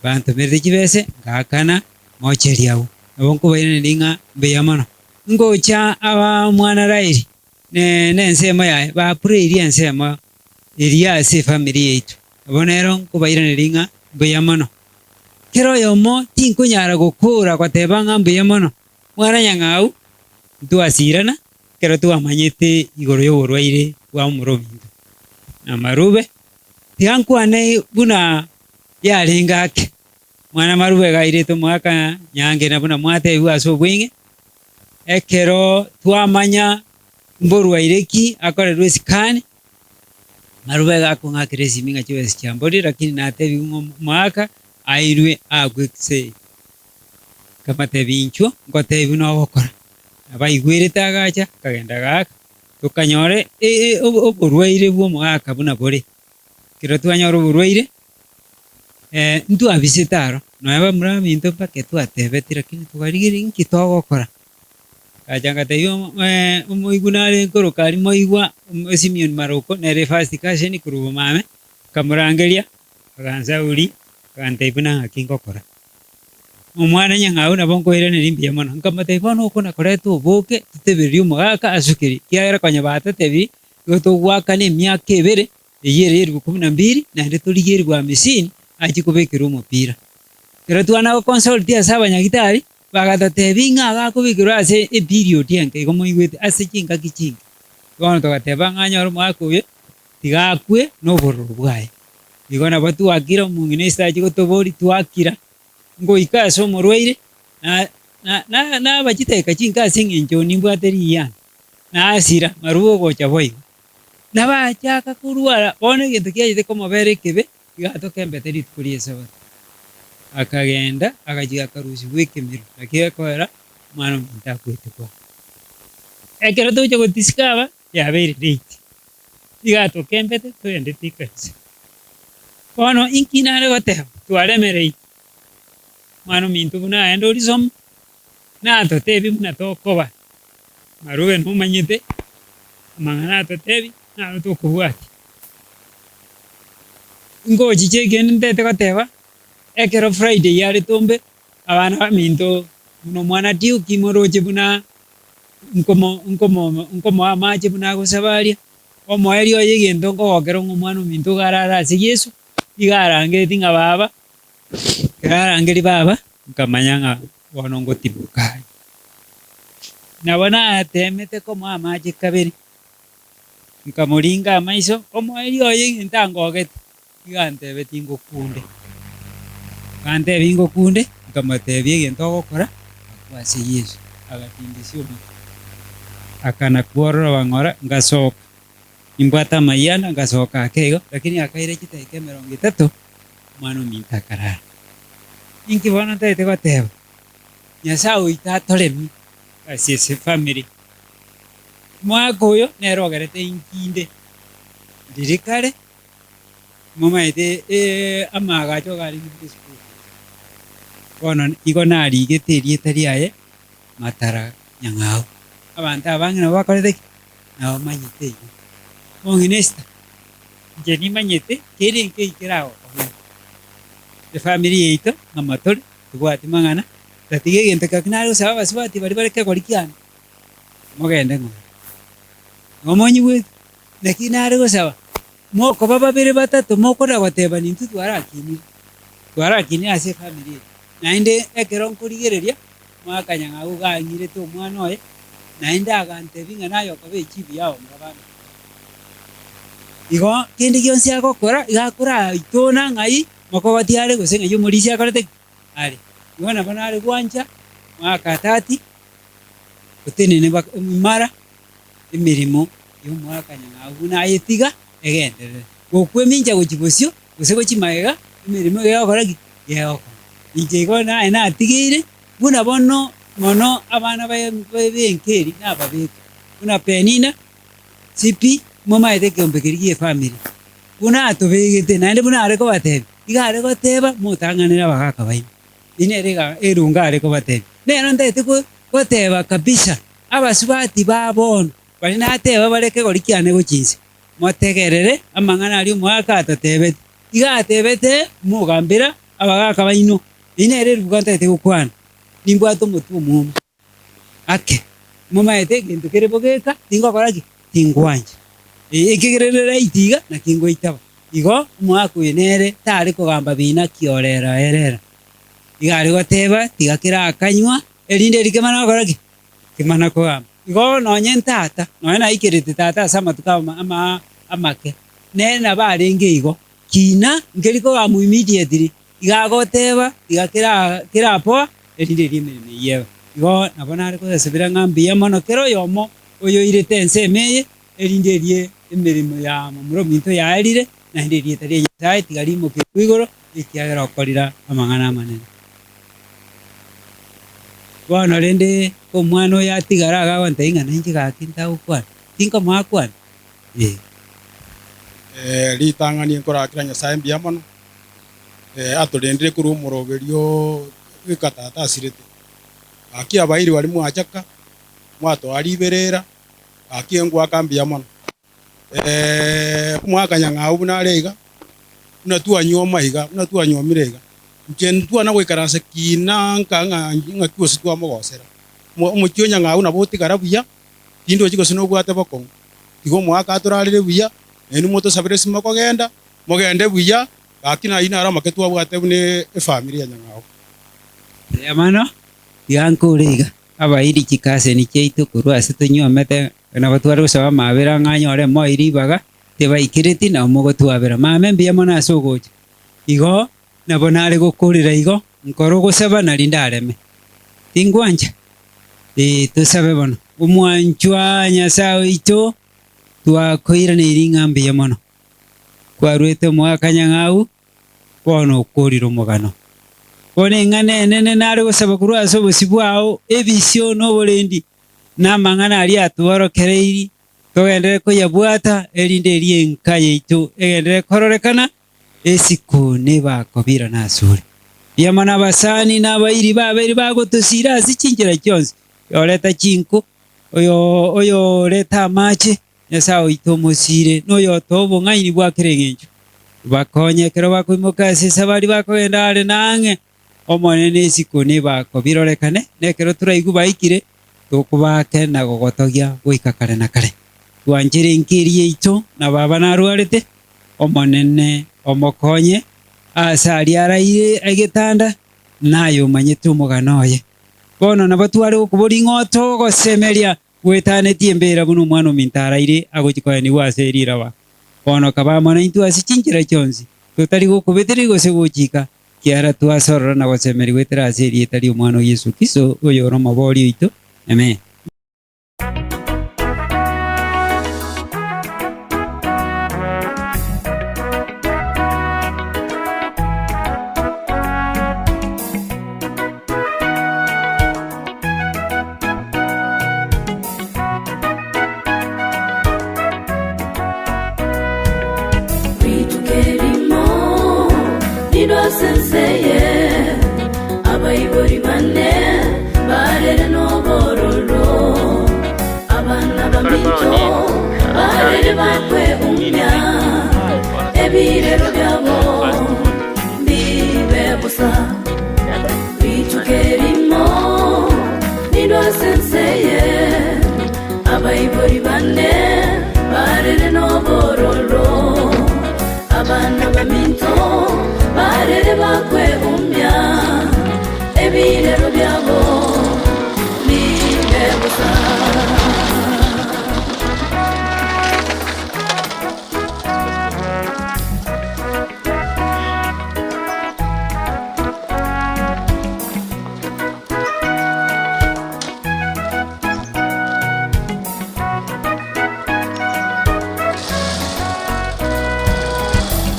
Bantomerete chibese, ngaakana mocheri agwo. Nabo nkobairaneria ng'a mbuya mono. Ngocha aba omwana Raeli ne nensemo yaye bapureirie ensemo eria ase efamiri yaito. Nabo nero nkobairaneria ng'a mbuya mono. Kera oyomo tinkonyara gokora goteba ng'a mbuya mono. Mwana nyang'au, ntwasirana ekero twamanyete igoro y'oborwaire bwa omoro ominto. Na marube, tiga nkwane buna yarenge ake. Mwana marube iga airetwe omwaka nyange na buna mwatebigwe ase obweng'e, ekero twamanya mborwaire ki akorerwe esikani, marube iga akong'akera esimi ng'a chibesa chiamborire lakini natebigwe ng'a omwaka airwe aakwe x-ray. Nkabatebia inchuo ngotebiwe nogokora, nabaigwerete agacha akagenda agaaka, tokanyora oborwaire bwa omogaka buna bore. Ekero twanyora oborwaire. Ntwabisete aro, nonya bamura baminto mpaka twatebeti lakini tokarigereria inki togokora. Ngacha ngatebia omoigwa nare nkoroka aria moigwa Simeon Maroko nere first cousin korwa bomame, nkamorangeria agansauri agantebia buna ng'aki ngokora. Omwana nyang'au nabo nkoiraneria mbuya mono, nkamotebia bono okona koreta oboke totebererie omogaka asukerie, ekiagera konya batotebirie igo togoakana emiaka ebere eyio ere elifu kumi na mbili naende torigie elifu hamisini achie kobekerwa omopira. Ekero twana goconsult ase abanyagitari Bagatotebia ng'a agakobekerwa ase eperiod enke, igo moigwete, ase chingaki chinke. Bono togateba ng'a anyore omogaka oyo, tiga akwe nobororo bwaye. Igo nabo twakira, omong'ina ase achia gotoboria, twakira, ngoika ase omorwaire, na na na naba chidakika chinke ase eng'encho nimbwate riyana, nasira, maruo ogocha boigo. Nabachaka korwara, bono egento kiachete komobera ekebe, Iga atokembete rituko ri'Esabato, akagenda agachia akarusigwa ekemero, naki gekoera omwana omonto akwete kwao. Ekero togocha gotisika aba, yabeire late, iga atokembete togendete ekanisa. Bono inki nare goteba, twaremereiri, omwana ominto buna aye ndori somo, natotebie buna tokoba, marube nomanyete, amang'ana atotebie, naro tokobwatia. Ngochicha ekende ntete goteba, ekero Friday yare tombe, abana baminto buna omwana Duke moroche buna nkomo nkomo nkomoa amache buna agosaba aria, omoerio oye egento nkogokera ng'a omwana ominto iga arare ase Yeso, iga arangeretie ng'a baba, ekero arangeria baba, nkamanya ng'a bono ngotimoka aria. Nabo natemete komoa amache kabere. Nkamoringa amaiso, omoerio oye egento angogete, iga antebetie ngokunde. Agantebia ngokunde, nkamotebia egento ogokora, akwo ase Yeso. Agatingisia omotwe, akana kwororoba ng'ora, ngasoka. Nimbwate amayianda, ngasoka ake igo, lakini akaira chidakika emerongo etato, omwana ominto akarara. Inki bono ntagete goteba? Nyasae oito atoremie ase ase family. Omwaka oyo nere ogerete inkinde ndiri kare, momaete amaagacho iga arenge buna esukuru. Bono igo narigete erieta riaye Matara Nyang'au. Abanto abange nabo bakorete ki? Nabo bamanyete eyio. Omong'ina Esther, inche nimanyete kere nkei keragokong'e. Efamiri yaito ng'ama tore, tobwati mang'ana, tatiga egento gaki nare gosaba abasubati baria bare kegori kiane. Mogende ng'ora. Nomonyigwete? Naki nare gosaba, mokoba babere batato mokona goteba nintwe twarakinire, twarakinire ase efamiri eye. Naende ekero nkorigereria, mwakanyang'au iga ang'irete omwana oye, naende agantebia ng'a naye okoba echibu y'abamura bane. Igo kende gionsi agokora, iga akoraitona ng'ai mokogoti are gose ng'ai omorisia akorete ki? Are. Igo nabo nare gwancha, mwakatati. Otenene imara emeremo y'omoakanyang'au buna ayetiga egenderere. Gokwemincha gochia bosio gose gochia magega, emeremo iga egokora ki? Gegokora. Inche igo naye natigeire buna bono mono abana baye b'enka eri nababeke, buna Penina, Sipi, momaete ekeombe keria gi'efamiri, buna atobegete, naende buna are kobatebia, iga are goteba motang'anere abagaka baino. Eyio nere iga erunga are kobatebia. Nero ntagete goteba kabisa, abasubati ba bono, baria nateba bare kegori kiane gochia inse, motegerere amang'ana aria omogaka atotebete. Iga atebete, Mogambera abagaka baino. Eyio nere eruga ntagete gokwana, nimbwate omotwe omwomo ake, momaete egento kere bogeka, tingokora ki? Tingwancha. Ekegerere right iga, naki ngoitaba. Igo omogaka oyo nere tare kogamba bina kiorera erera. Iga are goteba, tiga kerakanywa, erinde erio kemana gokora ki? Kemana kogamba. Igo nonye ntata, nonye naikerete tata ase amatuko ama ama amake, nere nabo arenge igo, kina nkeri kogambwa immediately, iga agoteba, tiga kera kerapoa, erinde erio emeremo eyio ebe. Igo nabo nare kosasibera ng'a mbuya mono kera oyomo oyoirete ensemo eye, erinde erie emeremo ya momura ominto yaerire, naende erieta ria Nyasae tiga rimokerwe igoro, ekiagera okorire amang'ana amanene. Bono rende omwana oyo atigare iga agontebia ng'a nainche gaki ntagokwana, tinkomoa akwane? Ee. Ritang'ani nkorakera Nyasae mbuya mono, atorendire korwa omoroberio goika tata asirete. Gaki abairi baria mwachaka. Mwatoa riberera, gaki engwaka mbuya mono. Omwaka nyang'au buna are iga, buna twanyuoma iga, buna twanyuomire iga, inche ntwana goikaransa kina nka ng'a ng'aki gose twamogosera. Omochie o nyang'au nabo otigara buya, tindochi gose nobwate bokong'u. Tiga omwaka atorarere buya, nainwe motosabere ase mokogenda, mogende buya, gaki nainwe naro amake twabwate buna efamiri ya nyang'au. Mbuya mono, tiga nkore iga. Abairi chikaseni chiaito korwa ase tonywomete, nabo tware gosaba amaabera ng'a anyore moi ribaga, tibaikireti, nabo mogotwabera. Mame mbuya mono ase ogocha. Igo nabo nare gokorera igo, nkore ogosaba nari ndareme. Tingwancha? Ee, tosabe bono. Omwanchwa Nyasae oito, twakoiraneiri ng'a mbuya mono. Kwarwete omwaka nyang'au, bono okorire omogano. Bono eng'ana enene nare gosaba korwa ase obosio bwao, ebisio na oborendi, na amang'ana aria atworokereirie, togenderere koyabwata, erinde erio enka yaito egenderere kororekana esiko nebakobirana asore. Mbuya mono abasani na abairi babeire bagotosiira ase chinchera chionsi, oyoreta chinko, oyo oyoreta amache, Nyasae oito omosiire, na oyotoa obong'aini bwa kera engencho. Bakonye ekero bakoimoka ase esabari bakogenda aare na ang'e, Omonene isiko nibako birorekane, na ekero toraigwe baikire, tokobaake na gogotogia goika kare na kare. Twanchere enka eria yaito, na baba narwarete, Omonene omokonye aase aria araire egetanda, naye omanyete omogano oye. Bono nabo tware gokoboria ng'a otogosemeria Gwetanetie embeera buna omwana ominto araire agochia koenigwa ase riraba. Bono kaba amo naintwe ase chinchera chionsi, totari gokobetereria gose gochika, kiagera twasorora na gosemeria goetera ase erieta ri'Omwana o Yeso Kristo, oyore Omobooria oito. Amen. Rituko erimo nindwe ase ense eye, abaibori bane barere nobororo, abana baminto barere bakweumia, ebirero biabo mbibe bosa. Rituko erimo nindwe ase ense eye, abaibori bane barere nobororo, abana baminto barere bakweumia, ebirero biabo mbibe bosa.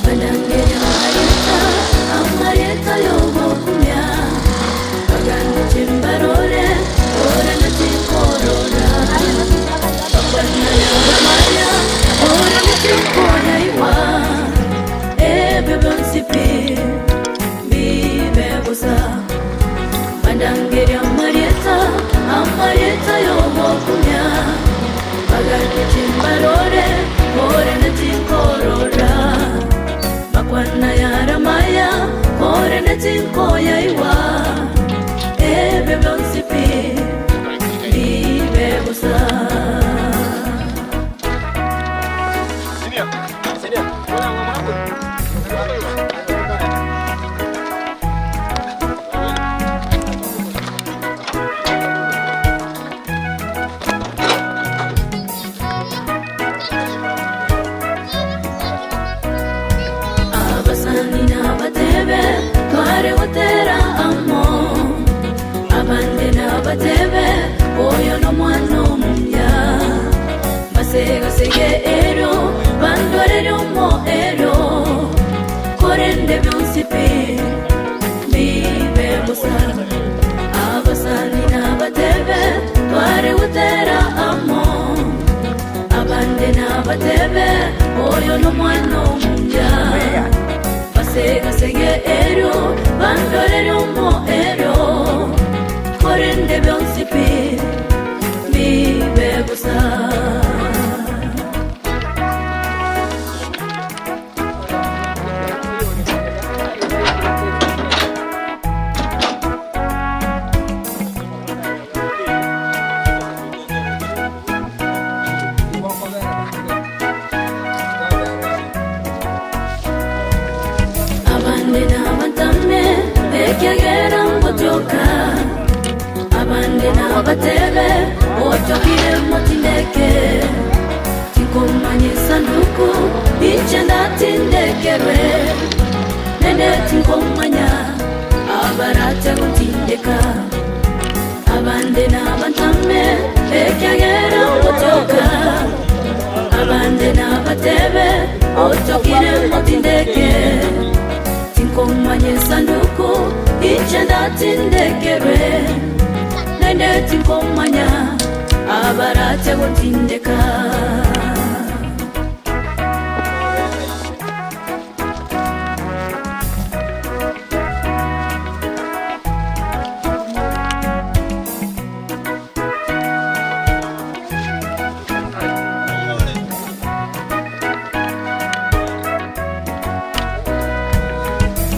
Banangeria amarieta, amarieta y'ogokumia, Bagande chimbarore, ore na chinkorora. Bakwana y'amaya, ore na chinkoyaigwa. Ebio bionsi pi, mbibe bosa. Bandangeria amarieta, amarieta y'ogokumia, Bagande chimbarore, ore na chinkorora. Bakwana y'aramaya, ore na chinkoyaigwa. Ebio bionsi pi, mbibe bosa. Abasani nabatebe tware gotera amo, abande nabatebe oyo nomwana omuya. Basegasege ero bandorere omoero, korende bionsi pi mbibe bosa. Abasani nabatebe tware gotera amo, abande nabatebe oyo nomwana omuya. Basegasege ero bandorere omoero, korende bionsi pi mbibe Ekiagera ngotoka abande nabatebe otokire motindeke tinkomanya esanduku inche ndatindekerwe nende tinkomanya abarate gotindeka abande nabantame ekiagera ngotoka abande nabatebe otokire motindeke tinkomanya esanduku inche ndatindekerwe nende tinkomanya abarate gotindeka.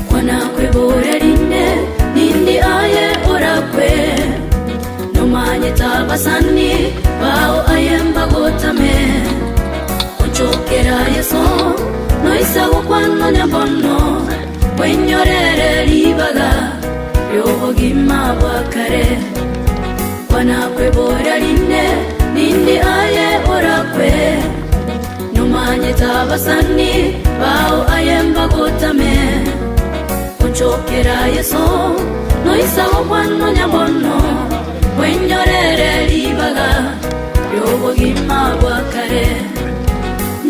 Kwanakwebora rinde nindi aye orakwe nomanye tabasani bao aye mbagotame ochokera Yeso noisago kwanonya mbono wenyorere ribaga ry'obogima bwa kare. Kwanakwebora rinde nindi aye orakwe nomanye tabasani bao aye mbagotame ochokera Yeso noisago kwanonya mbono wenyorere ribaga ry'obogima bwa kare.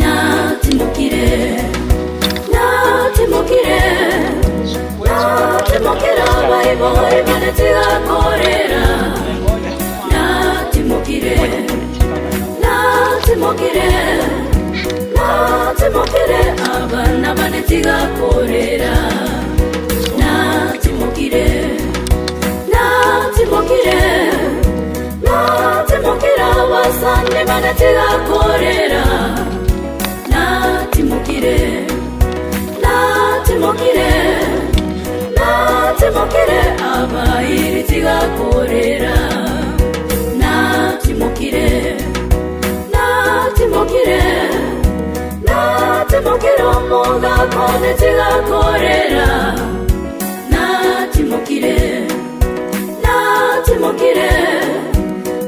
Natimokire, natimokire, natimokira abaibori banetigakorera. Natimokire, natimokire, natimokire abana banetigakorera. Natimokire, natimokire, natimokira abasani banetigakorera. Natimokire, natimokire, natimokire abairitigakorera. Natimokire, natimokire, natimokire omogako netigakorera. Natimokire, natimokire,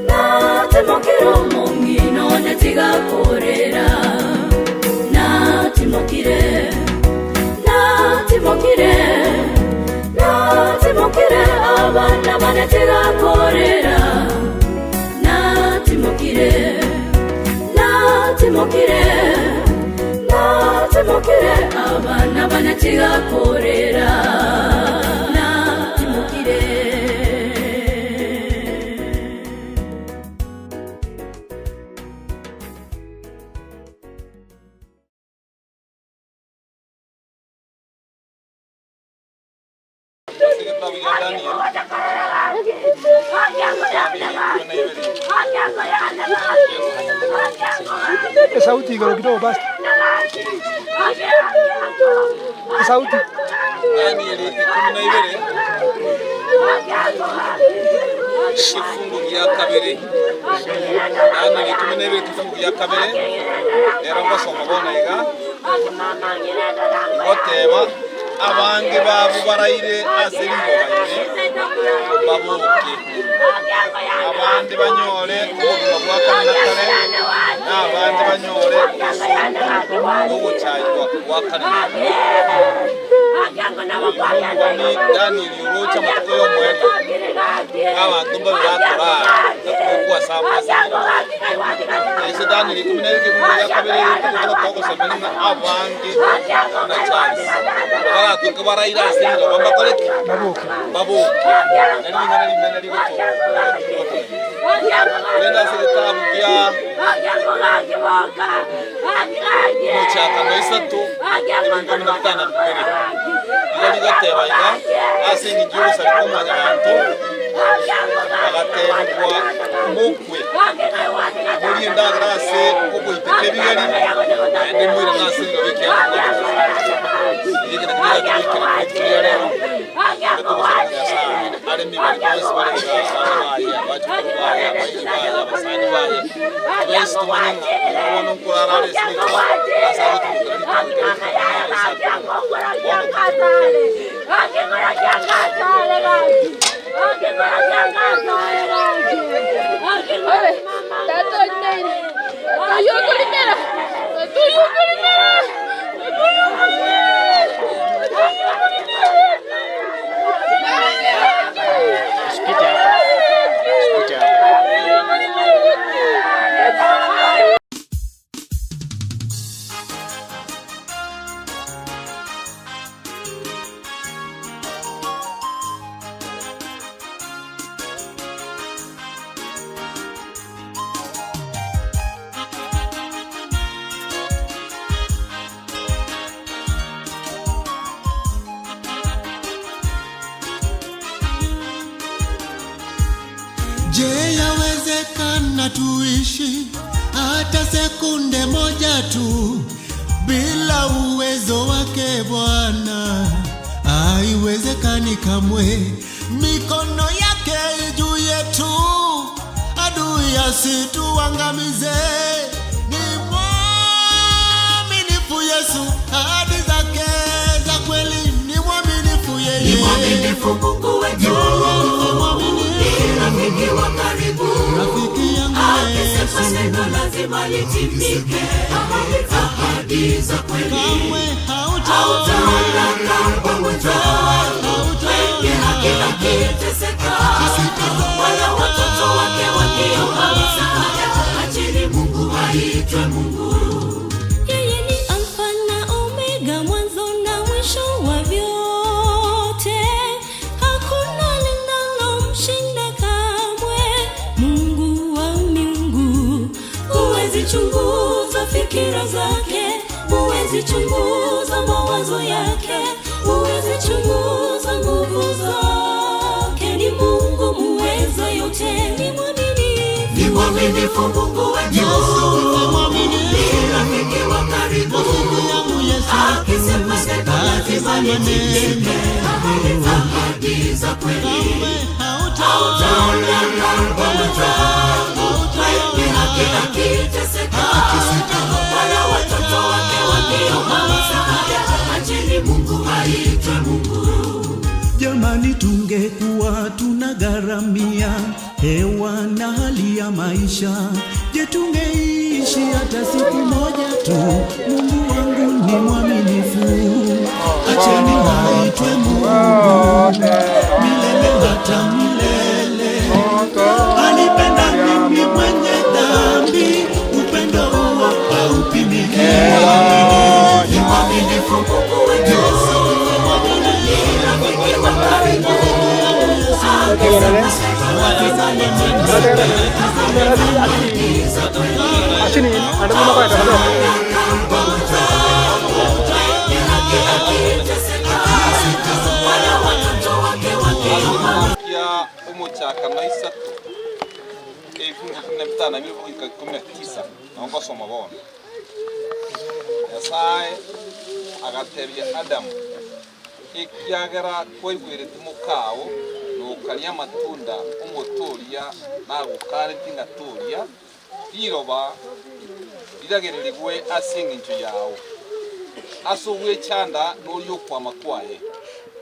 natimokire omong'ino netigakorera. Natimokire, natimokire, natimokire abana banetigakorera. Natimokire, natimokire, natimokire abana banetigakorera. Natimokire. Sauti igoro kidogo basi. Sauti. Danieli 12 kifungu gya kabere. Danieli 12 kifungu gya kabere rero ngosoma bono iga goteba abange babo baraire ase riroba ime baboke abandi banyore obogima bwa kare na kare na abandi banyore ogochaywa gwa kare na kare. Omogani Danieli oroche amatuko ya omweri abantu mbabe bakorara natukokwasambasa ase Danieli 12 kifungu gya kabere togosomera ng'a abange na Charles baratuke baraire ase riroba mbakoreki baboke nari ring'ana rinene rigotogenda ase gitabu kia omochakano isato ebinto na bitano bibere iga rigoteba iga ase eng'encho ya obosari bwa mwanyabanto bagatebigwa mokwe morie endagera ase ogoiteka ebigeri naende moirane ase riroba ekiagera ekiagera rero aremi bari bonsi bari abana baye abachukuru baye abairi baye abasani baye bensi tumanye ng'a obono nkorara are ase riroba ase agotumokera rituko. Je, yawezekana tuishi hata sekunde moja tu bila uwezo wake Bwana? Haiwezekani kamwe. Mikono yake juu yetu, adui asituangamize. Ni mwaminifu Yesu, ahadi zake za kweli. Ni mwaminifu yeye, Ni mwaminifu Mungu wetu, ni rafiki wa karibu, akisema neno lazima litimike. Ahadi za kweli hautaona pamoja, wengi haki akiteseka, wala watoto wake wakiomba msaada. Acheni Mungu aitwe Mungu. Yeye ni Alfa na Omega, mwanzo na mwisho wa vyote. Hakuna linalomshinda kamwe. Mungu wa miungu, huwezi chunguza fikira zake, huwezi chunguza mawazo yake, huwezi chunguza nguvu zake. Ni Mungu muweza yote, ni mwaminifu, Ni mwaminifu Mungu wetu, ni rafiki wa karibu, akisema neno lazima litimike. Ahadi za kweli hautaona pamoja, wengi haki akiteseka, wala watoto wake wakiomba msaada. Acheni Mungu aitwe Mungu. Jamani, tungekuwa tunagharamia hewa na hali ya maisha, je, tungeishi hata siku moja tu? Mungu wangu ni mwaminifu, acheni aitwe Mungu milele hata milele. Alipenda mimi mwenye dhambi, upendo huo haupimiki. Ni mwaminifu Mungu wetu, ni rafiki wa karibu, akisema neno lazima litimike. Ahadi za kweli hautaona pamoja, wengi haki akiteseka, wala watoto wake wakiomba Kia omochaka na isato ebifungu ikomi na bitano na bibere goika ikomi na tisa nabo ngosoma bono. Nyasae agatebia Adamu, Ekiagera kwaigwerete mokao, na okaria amatunda 'omote oria nagokanetie ng'a toria, riroba riragererigwe ase engencho yao, ase ogwechanda norie okwama kwaye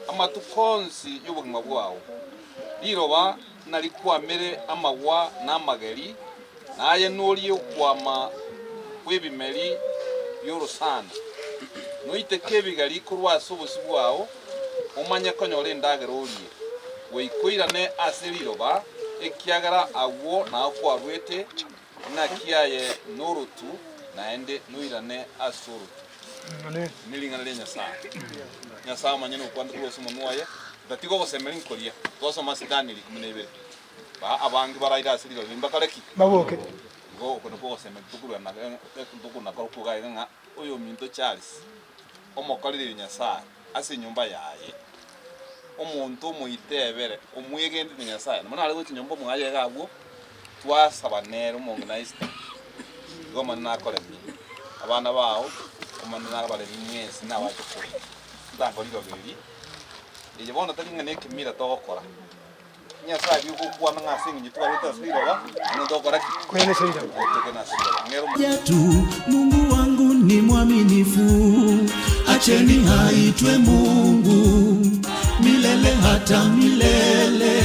amatuko onsi y'obogima bwao. Riroba narikwamere amagwa na amageri, na aye norie okwama kw'ebimeri bi'orosana. Noiteke ebigari korwa ase obosio bwao, omanye konyora endagera orie. Goika oirane ase riroba, ekiagera agwo nao kwarwete, naki aye norotu, naende noirane ase orotu. Nering'ana ria Nyasae. Nyasae omonyene okwanete korwa ase omonwa oye, Tatiga ogosemeria nkoria. Twasoma ase Danieli 12. Ba abange baraire ase riroba eri mbakore ki? Baboke. Igo oko nakwo ogosemeria tokorwana tokonakora iga ng'a oyominto Charles omokoreri oyo Nyasae ase enyomba yaye, omonto omoitebere, omwegenete Nyasae. Nabo nare gocha nyomba omwaye iga abwo, twasaba nere omong'ina Esther, igo Omonene nakoremie abana bao, Omonene nabaremie mwensi na abachokoro. Ntankore riroba eri, eye bono tari ng'a nekemira togokora. Nyasae aria ogokwana ng'a ase eng'encho twarwete ase riroba, naende togokora ki? Koirana ase riroba. Tokoirana ase riroba. Ng'ere omo- Tu, Mungu wangu ni mwaminifu, acheni aitwe Mungu milele hata milele.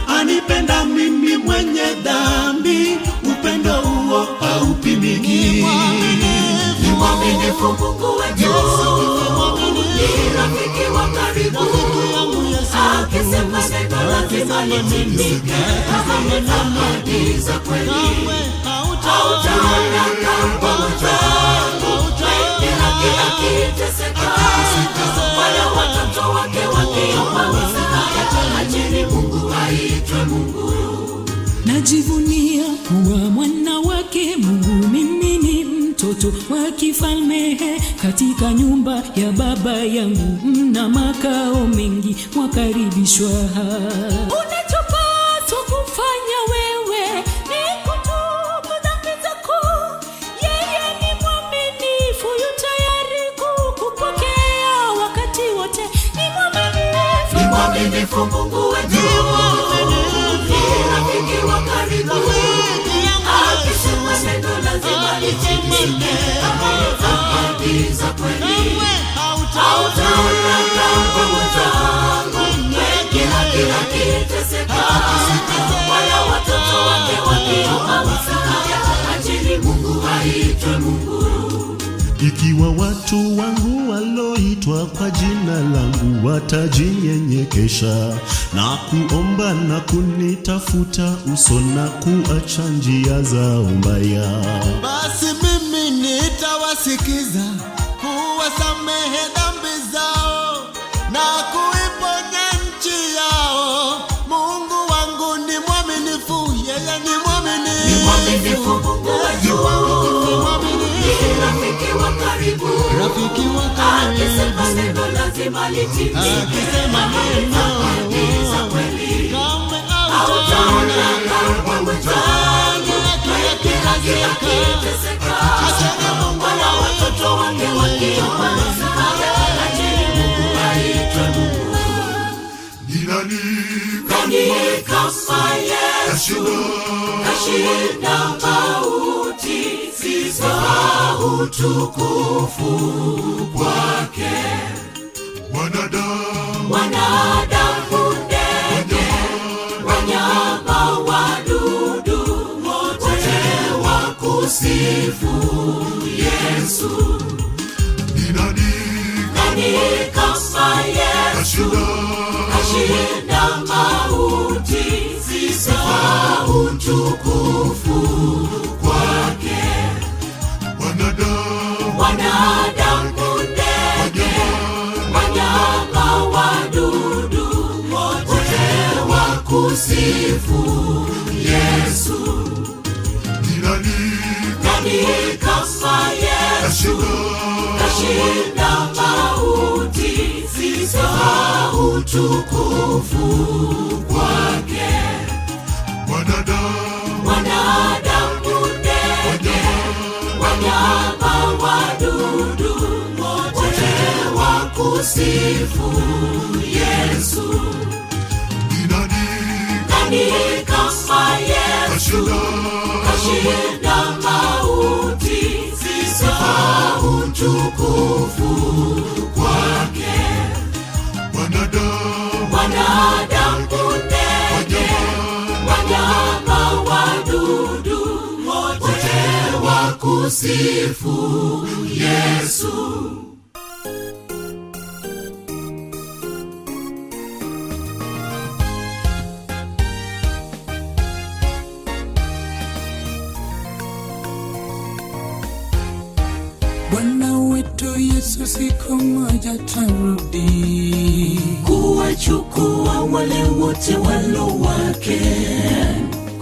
Anipenda mimi mwenye dhambi, upendo huo haupimiki. Ni mwaminifu Mungu wetu, ni rafiki wa karibu, akisema neno lazima litimike. Ahadi za kweli hautaona pamoja, wengi haki akiteseka, wala watoto wake wakiomba msaada. Acheni Mungu aitwe Mungu. Najivunia kuwa mwana wake Mungu, mimi ni mtoto wa kifalme. Katika nyumba ya baba yangu mna makao mengi, mwakaribishwa. Unachopaswa kufanya mwaminifu Mungu wetu, ni rafiki wa karibu, akisema neno lazima litimike, ahadi za kweli hautaona kama mwenzangu, wengi haki akiteseka, wala watoto wake wakiomba msaada, acheni Mungu aitwe Mungu. Ikiwa watu wangu waloitwa kwa jina langu watajinyenyekesha na kuomba na kunitafuta uso na kuacha njia zao mbaya. Basi mimi nitawasikiza, kuwasamehe dhambi zao na kuiponya nchi yao. Mungu wangu ni mwaminifu, yeye ni mwaminifu. Ni mwaminifu Mungu wetu, ni rafiki wa karibu, Rafiki wa karibu. akisema neno lazima litimike, Akisema neno. ahadi za kweli hautaona kama mwenzangu, wengi haki akiteseka, wala watoto wake wakiomba msaada, acheni Mungu aitwe Mungu. Nani kama Yesu kashinda mauti, sifa utukufu kwake. Wanadamu, ndege, wanyama, wadudu, wote wakusifu Yesu. Nani kama Yesu kashinda mauti, sifa utukufu kwake. Wanadamu, ndege, wanyama, wadudu, wote wakusifu Yesu. Nani kama Yesu kashinda mauti, sifa utukufu kwake. Wanadamu, ndege, wanyama, wadudu, wote wakusifu Yesu. Nani kama Yesu kashinda mauti, sifa utukufu kwake. Wanadamu, ndege, wanyama, wadudu, wote wakusifu Yesu. Bwana wetu Yesu siku moja tarudi kuwachukua wale wote walo wake,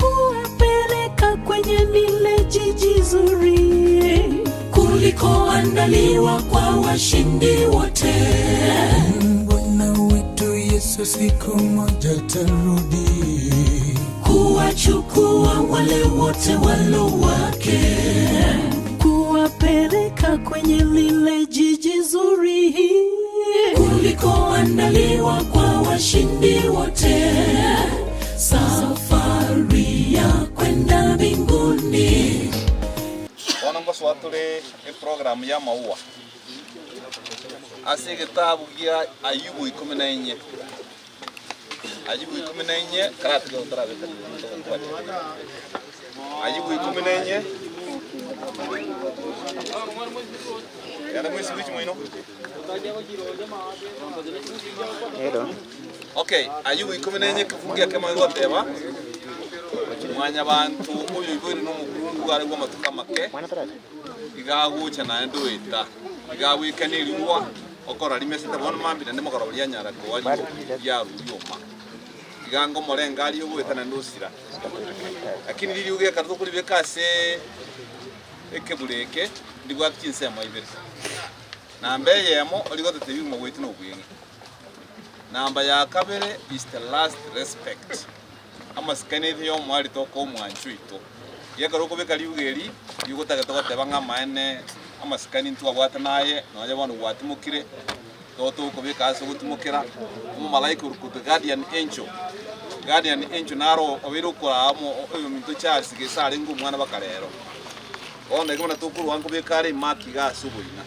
kuwapeleka kwenye lile jiji zuri kulikoandaliwa kwa washindi wote. Bwana wetu Yesu siku moja tarudi Kuwachukua wale wote walo wake, kuwapeleka kwenye lile jiji zuri kulikoandaliwa kwa washindi wote. Safari ya kwenda mbinguni. Bono ngosoa tore eprogram ya amaua ase egetabu gia Ayubu ikomi na inye. Ayubu ikomi na inye, karatiga otarabeka togokwanera. Ayubu ikomi na inye. Genda mwisibu chimoino. Okay, Ayubu ikomi na inye kifungu gia kemo egoteba mwanyabantu oyo iboire na omokungu are bw'amatuko amake iga agocha naende oeta iga agwekana eriua okora rimesete bono mambia naende mogoroba rianyara koa riarwa rioma iga ngomorenga aria ogoeta naende osira lakini riria ogekara tokoribeka ase ekebura eke ndibwate chinsemo ibere namba eyemo origotete bigima goetwa na obweng'e namba ya kabere is the last respect amasikani aito ya omwari tokoa omwancho oito. Gekero okobeka riuga eri, rigotagete goteba ng'a amaene amasikani ntwabwate naye, nonye bono gwatimokire, Igo togokobeka ase ogotimokera omomalaika orokotwe guardian angel. Guardian angel naro obeire okoraa omo oyominto Charles gese arenge omwana baka rero. Bono iga buna tokorwa nkobeka are emark iga ase oboina.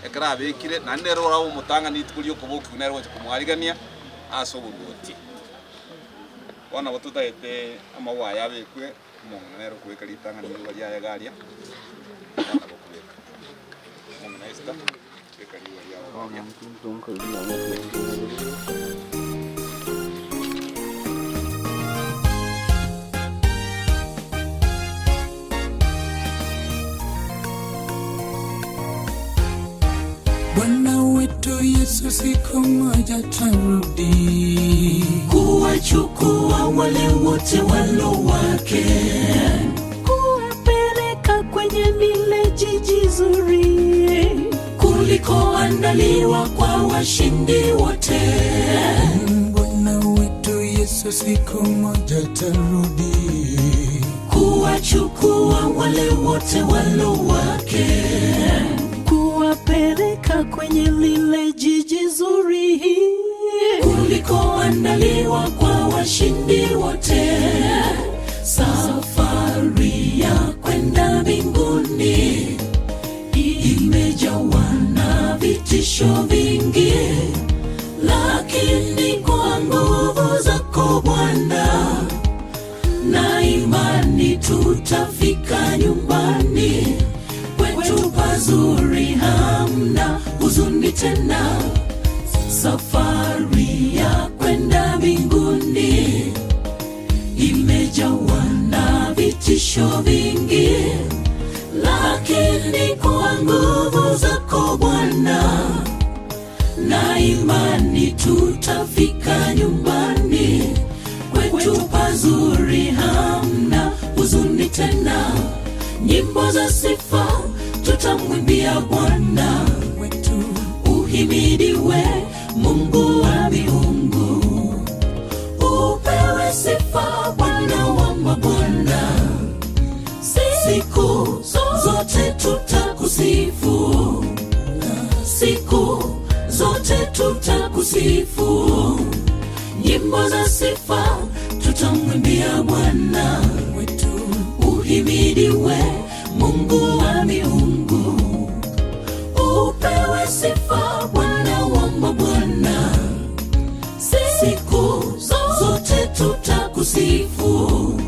Ekero abekire, naende nere orabe omotang'ani rituko ri'okobokigwa nere ogocha komoarigania ase oboruoti. Bono nabo totagete amauga aya abekwe, omong'ina nere okobeka ritang'ani riuga riaye iga aria, bono nabo okobeka. Omong'ina Esther, beka riuga riago iga aria. Bwana wetu Yesu siku moja tarudi kuwachukua wale wote walo wake, kuwapeleka kwenye lile jiji zuri kulikoandaliwa kwa washindi wote. Bwana wetu Yesu siku moja tarudi kuwachukua wale wote walo wake, kuwapeleka kwenye lile jiji zuri kulikoandaliwa kwa washindi wote. Safari ya kwenda mbinguni imejawa na vitisho vingi, lakini kwa nguvu zako Bwana na imani tutafika nyumbani kwetu pazuri, hamna huzuni tena. Safari ya kwenda mbinguni imejawa na vitisho vingi, lakini kwa nguvu zako Bwana na imani tutafika nyumbani kwetu pazuri, hamna huzuni tena. Nyimbo za sifa tutamwimbia Bwana wetu, uhimidiwe Mungu wa miungu, upewe sifa Bwana wa mabwana, siku zote tutakusifu, siku zote tutakusifu, nyimbo za sifa tutamwimbia Bwana wetu, uhimidiwe Mungu wa miungu, upewe sifa Bwana wa mabwana, siku zote tutakusifu,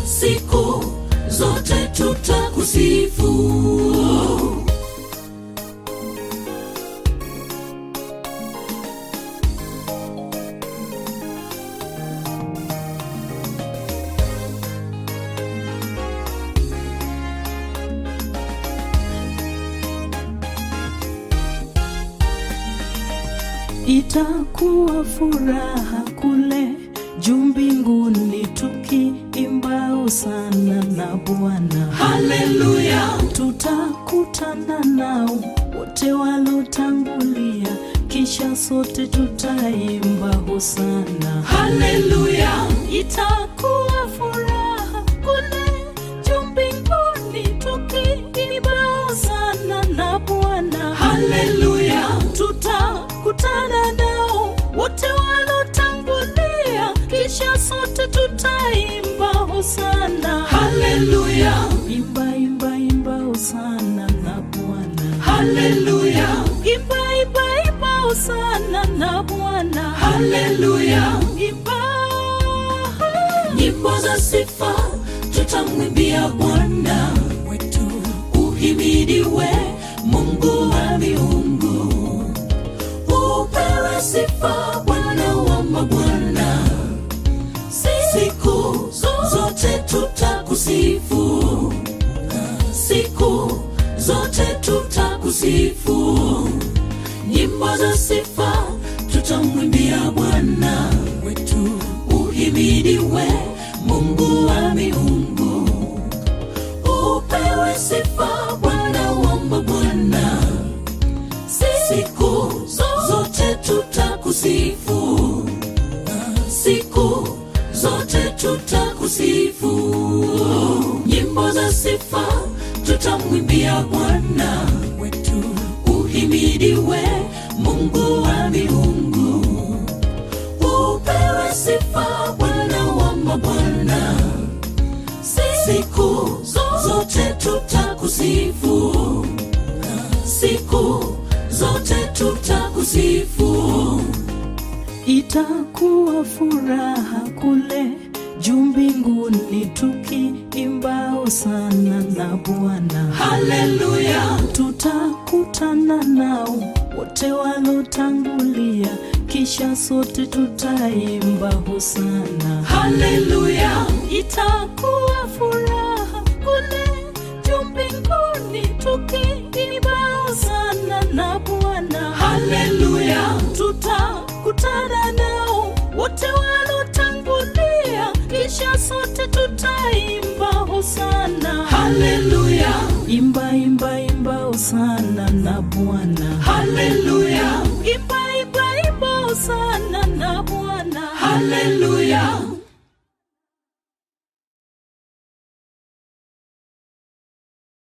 siku zote tutakusifu. Itakuwa furaha kule juu mbinguni tukiimba hosana na Bwana. Haleluya. Tutakutana nao wote walotangulia, kisha sote tutaimba hosana. Haleluya. Itakuwa furaha kule juu mbinguni tukiimba hosana na Bwana. Haleluya. Tutakutana nao wote walotangulia, kisha sote tutaimba hosana. Haleluya. Imba, imba, imba hosana na Bwana. Haleluya. Imba, imba, imba hosana na Bwana. Haleluya. Imba. Nyimbo za sifa tutamwimbia Bwana wetu, uhimidiwe Mungu wa miungu, upewe sifa Bwana wa mabwana, siku zote tutakusifu, siku zote tutakusifu, nyimbo za sifa tutamwimbia Bwana wetu, uhimidiwe Mungu wa miungu, upewe sifa Bwana wa mabwana, siku zote tutakusifu, siku zote tutakusifu, nyimbo za sifa tutamwimbia Bwana wetu, uhimidiwe Mungu tutakusifu. Itakuwa furaha kule juu mbinguni tukiimba hosana na Bwana. Haleluya. Tutakutana nao wote walotangulia, kisha sote tutaimba hosana. Haleluya. Itakuwa furaha kule juu mbinguni tukiimba hosana na Bwana. Haleluya. Tutakutana nao wote walotangulia,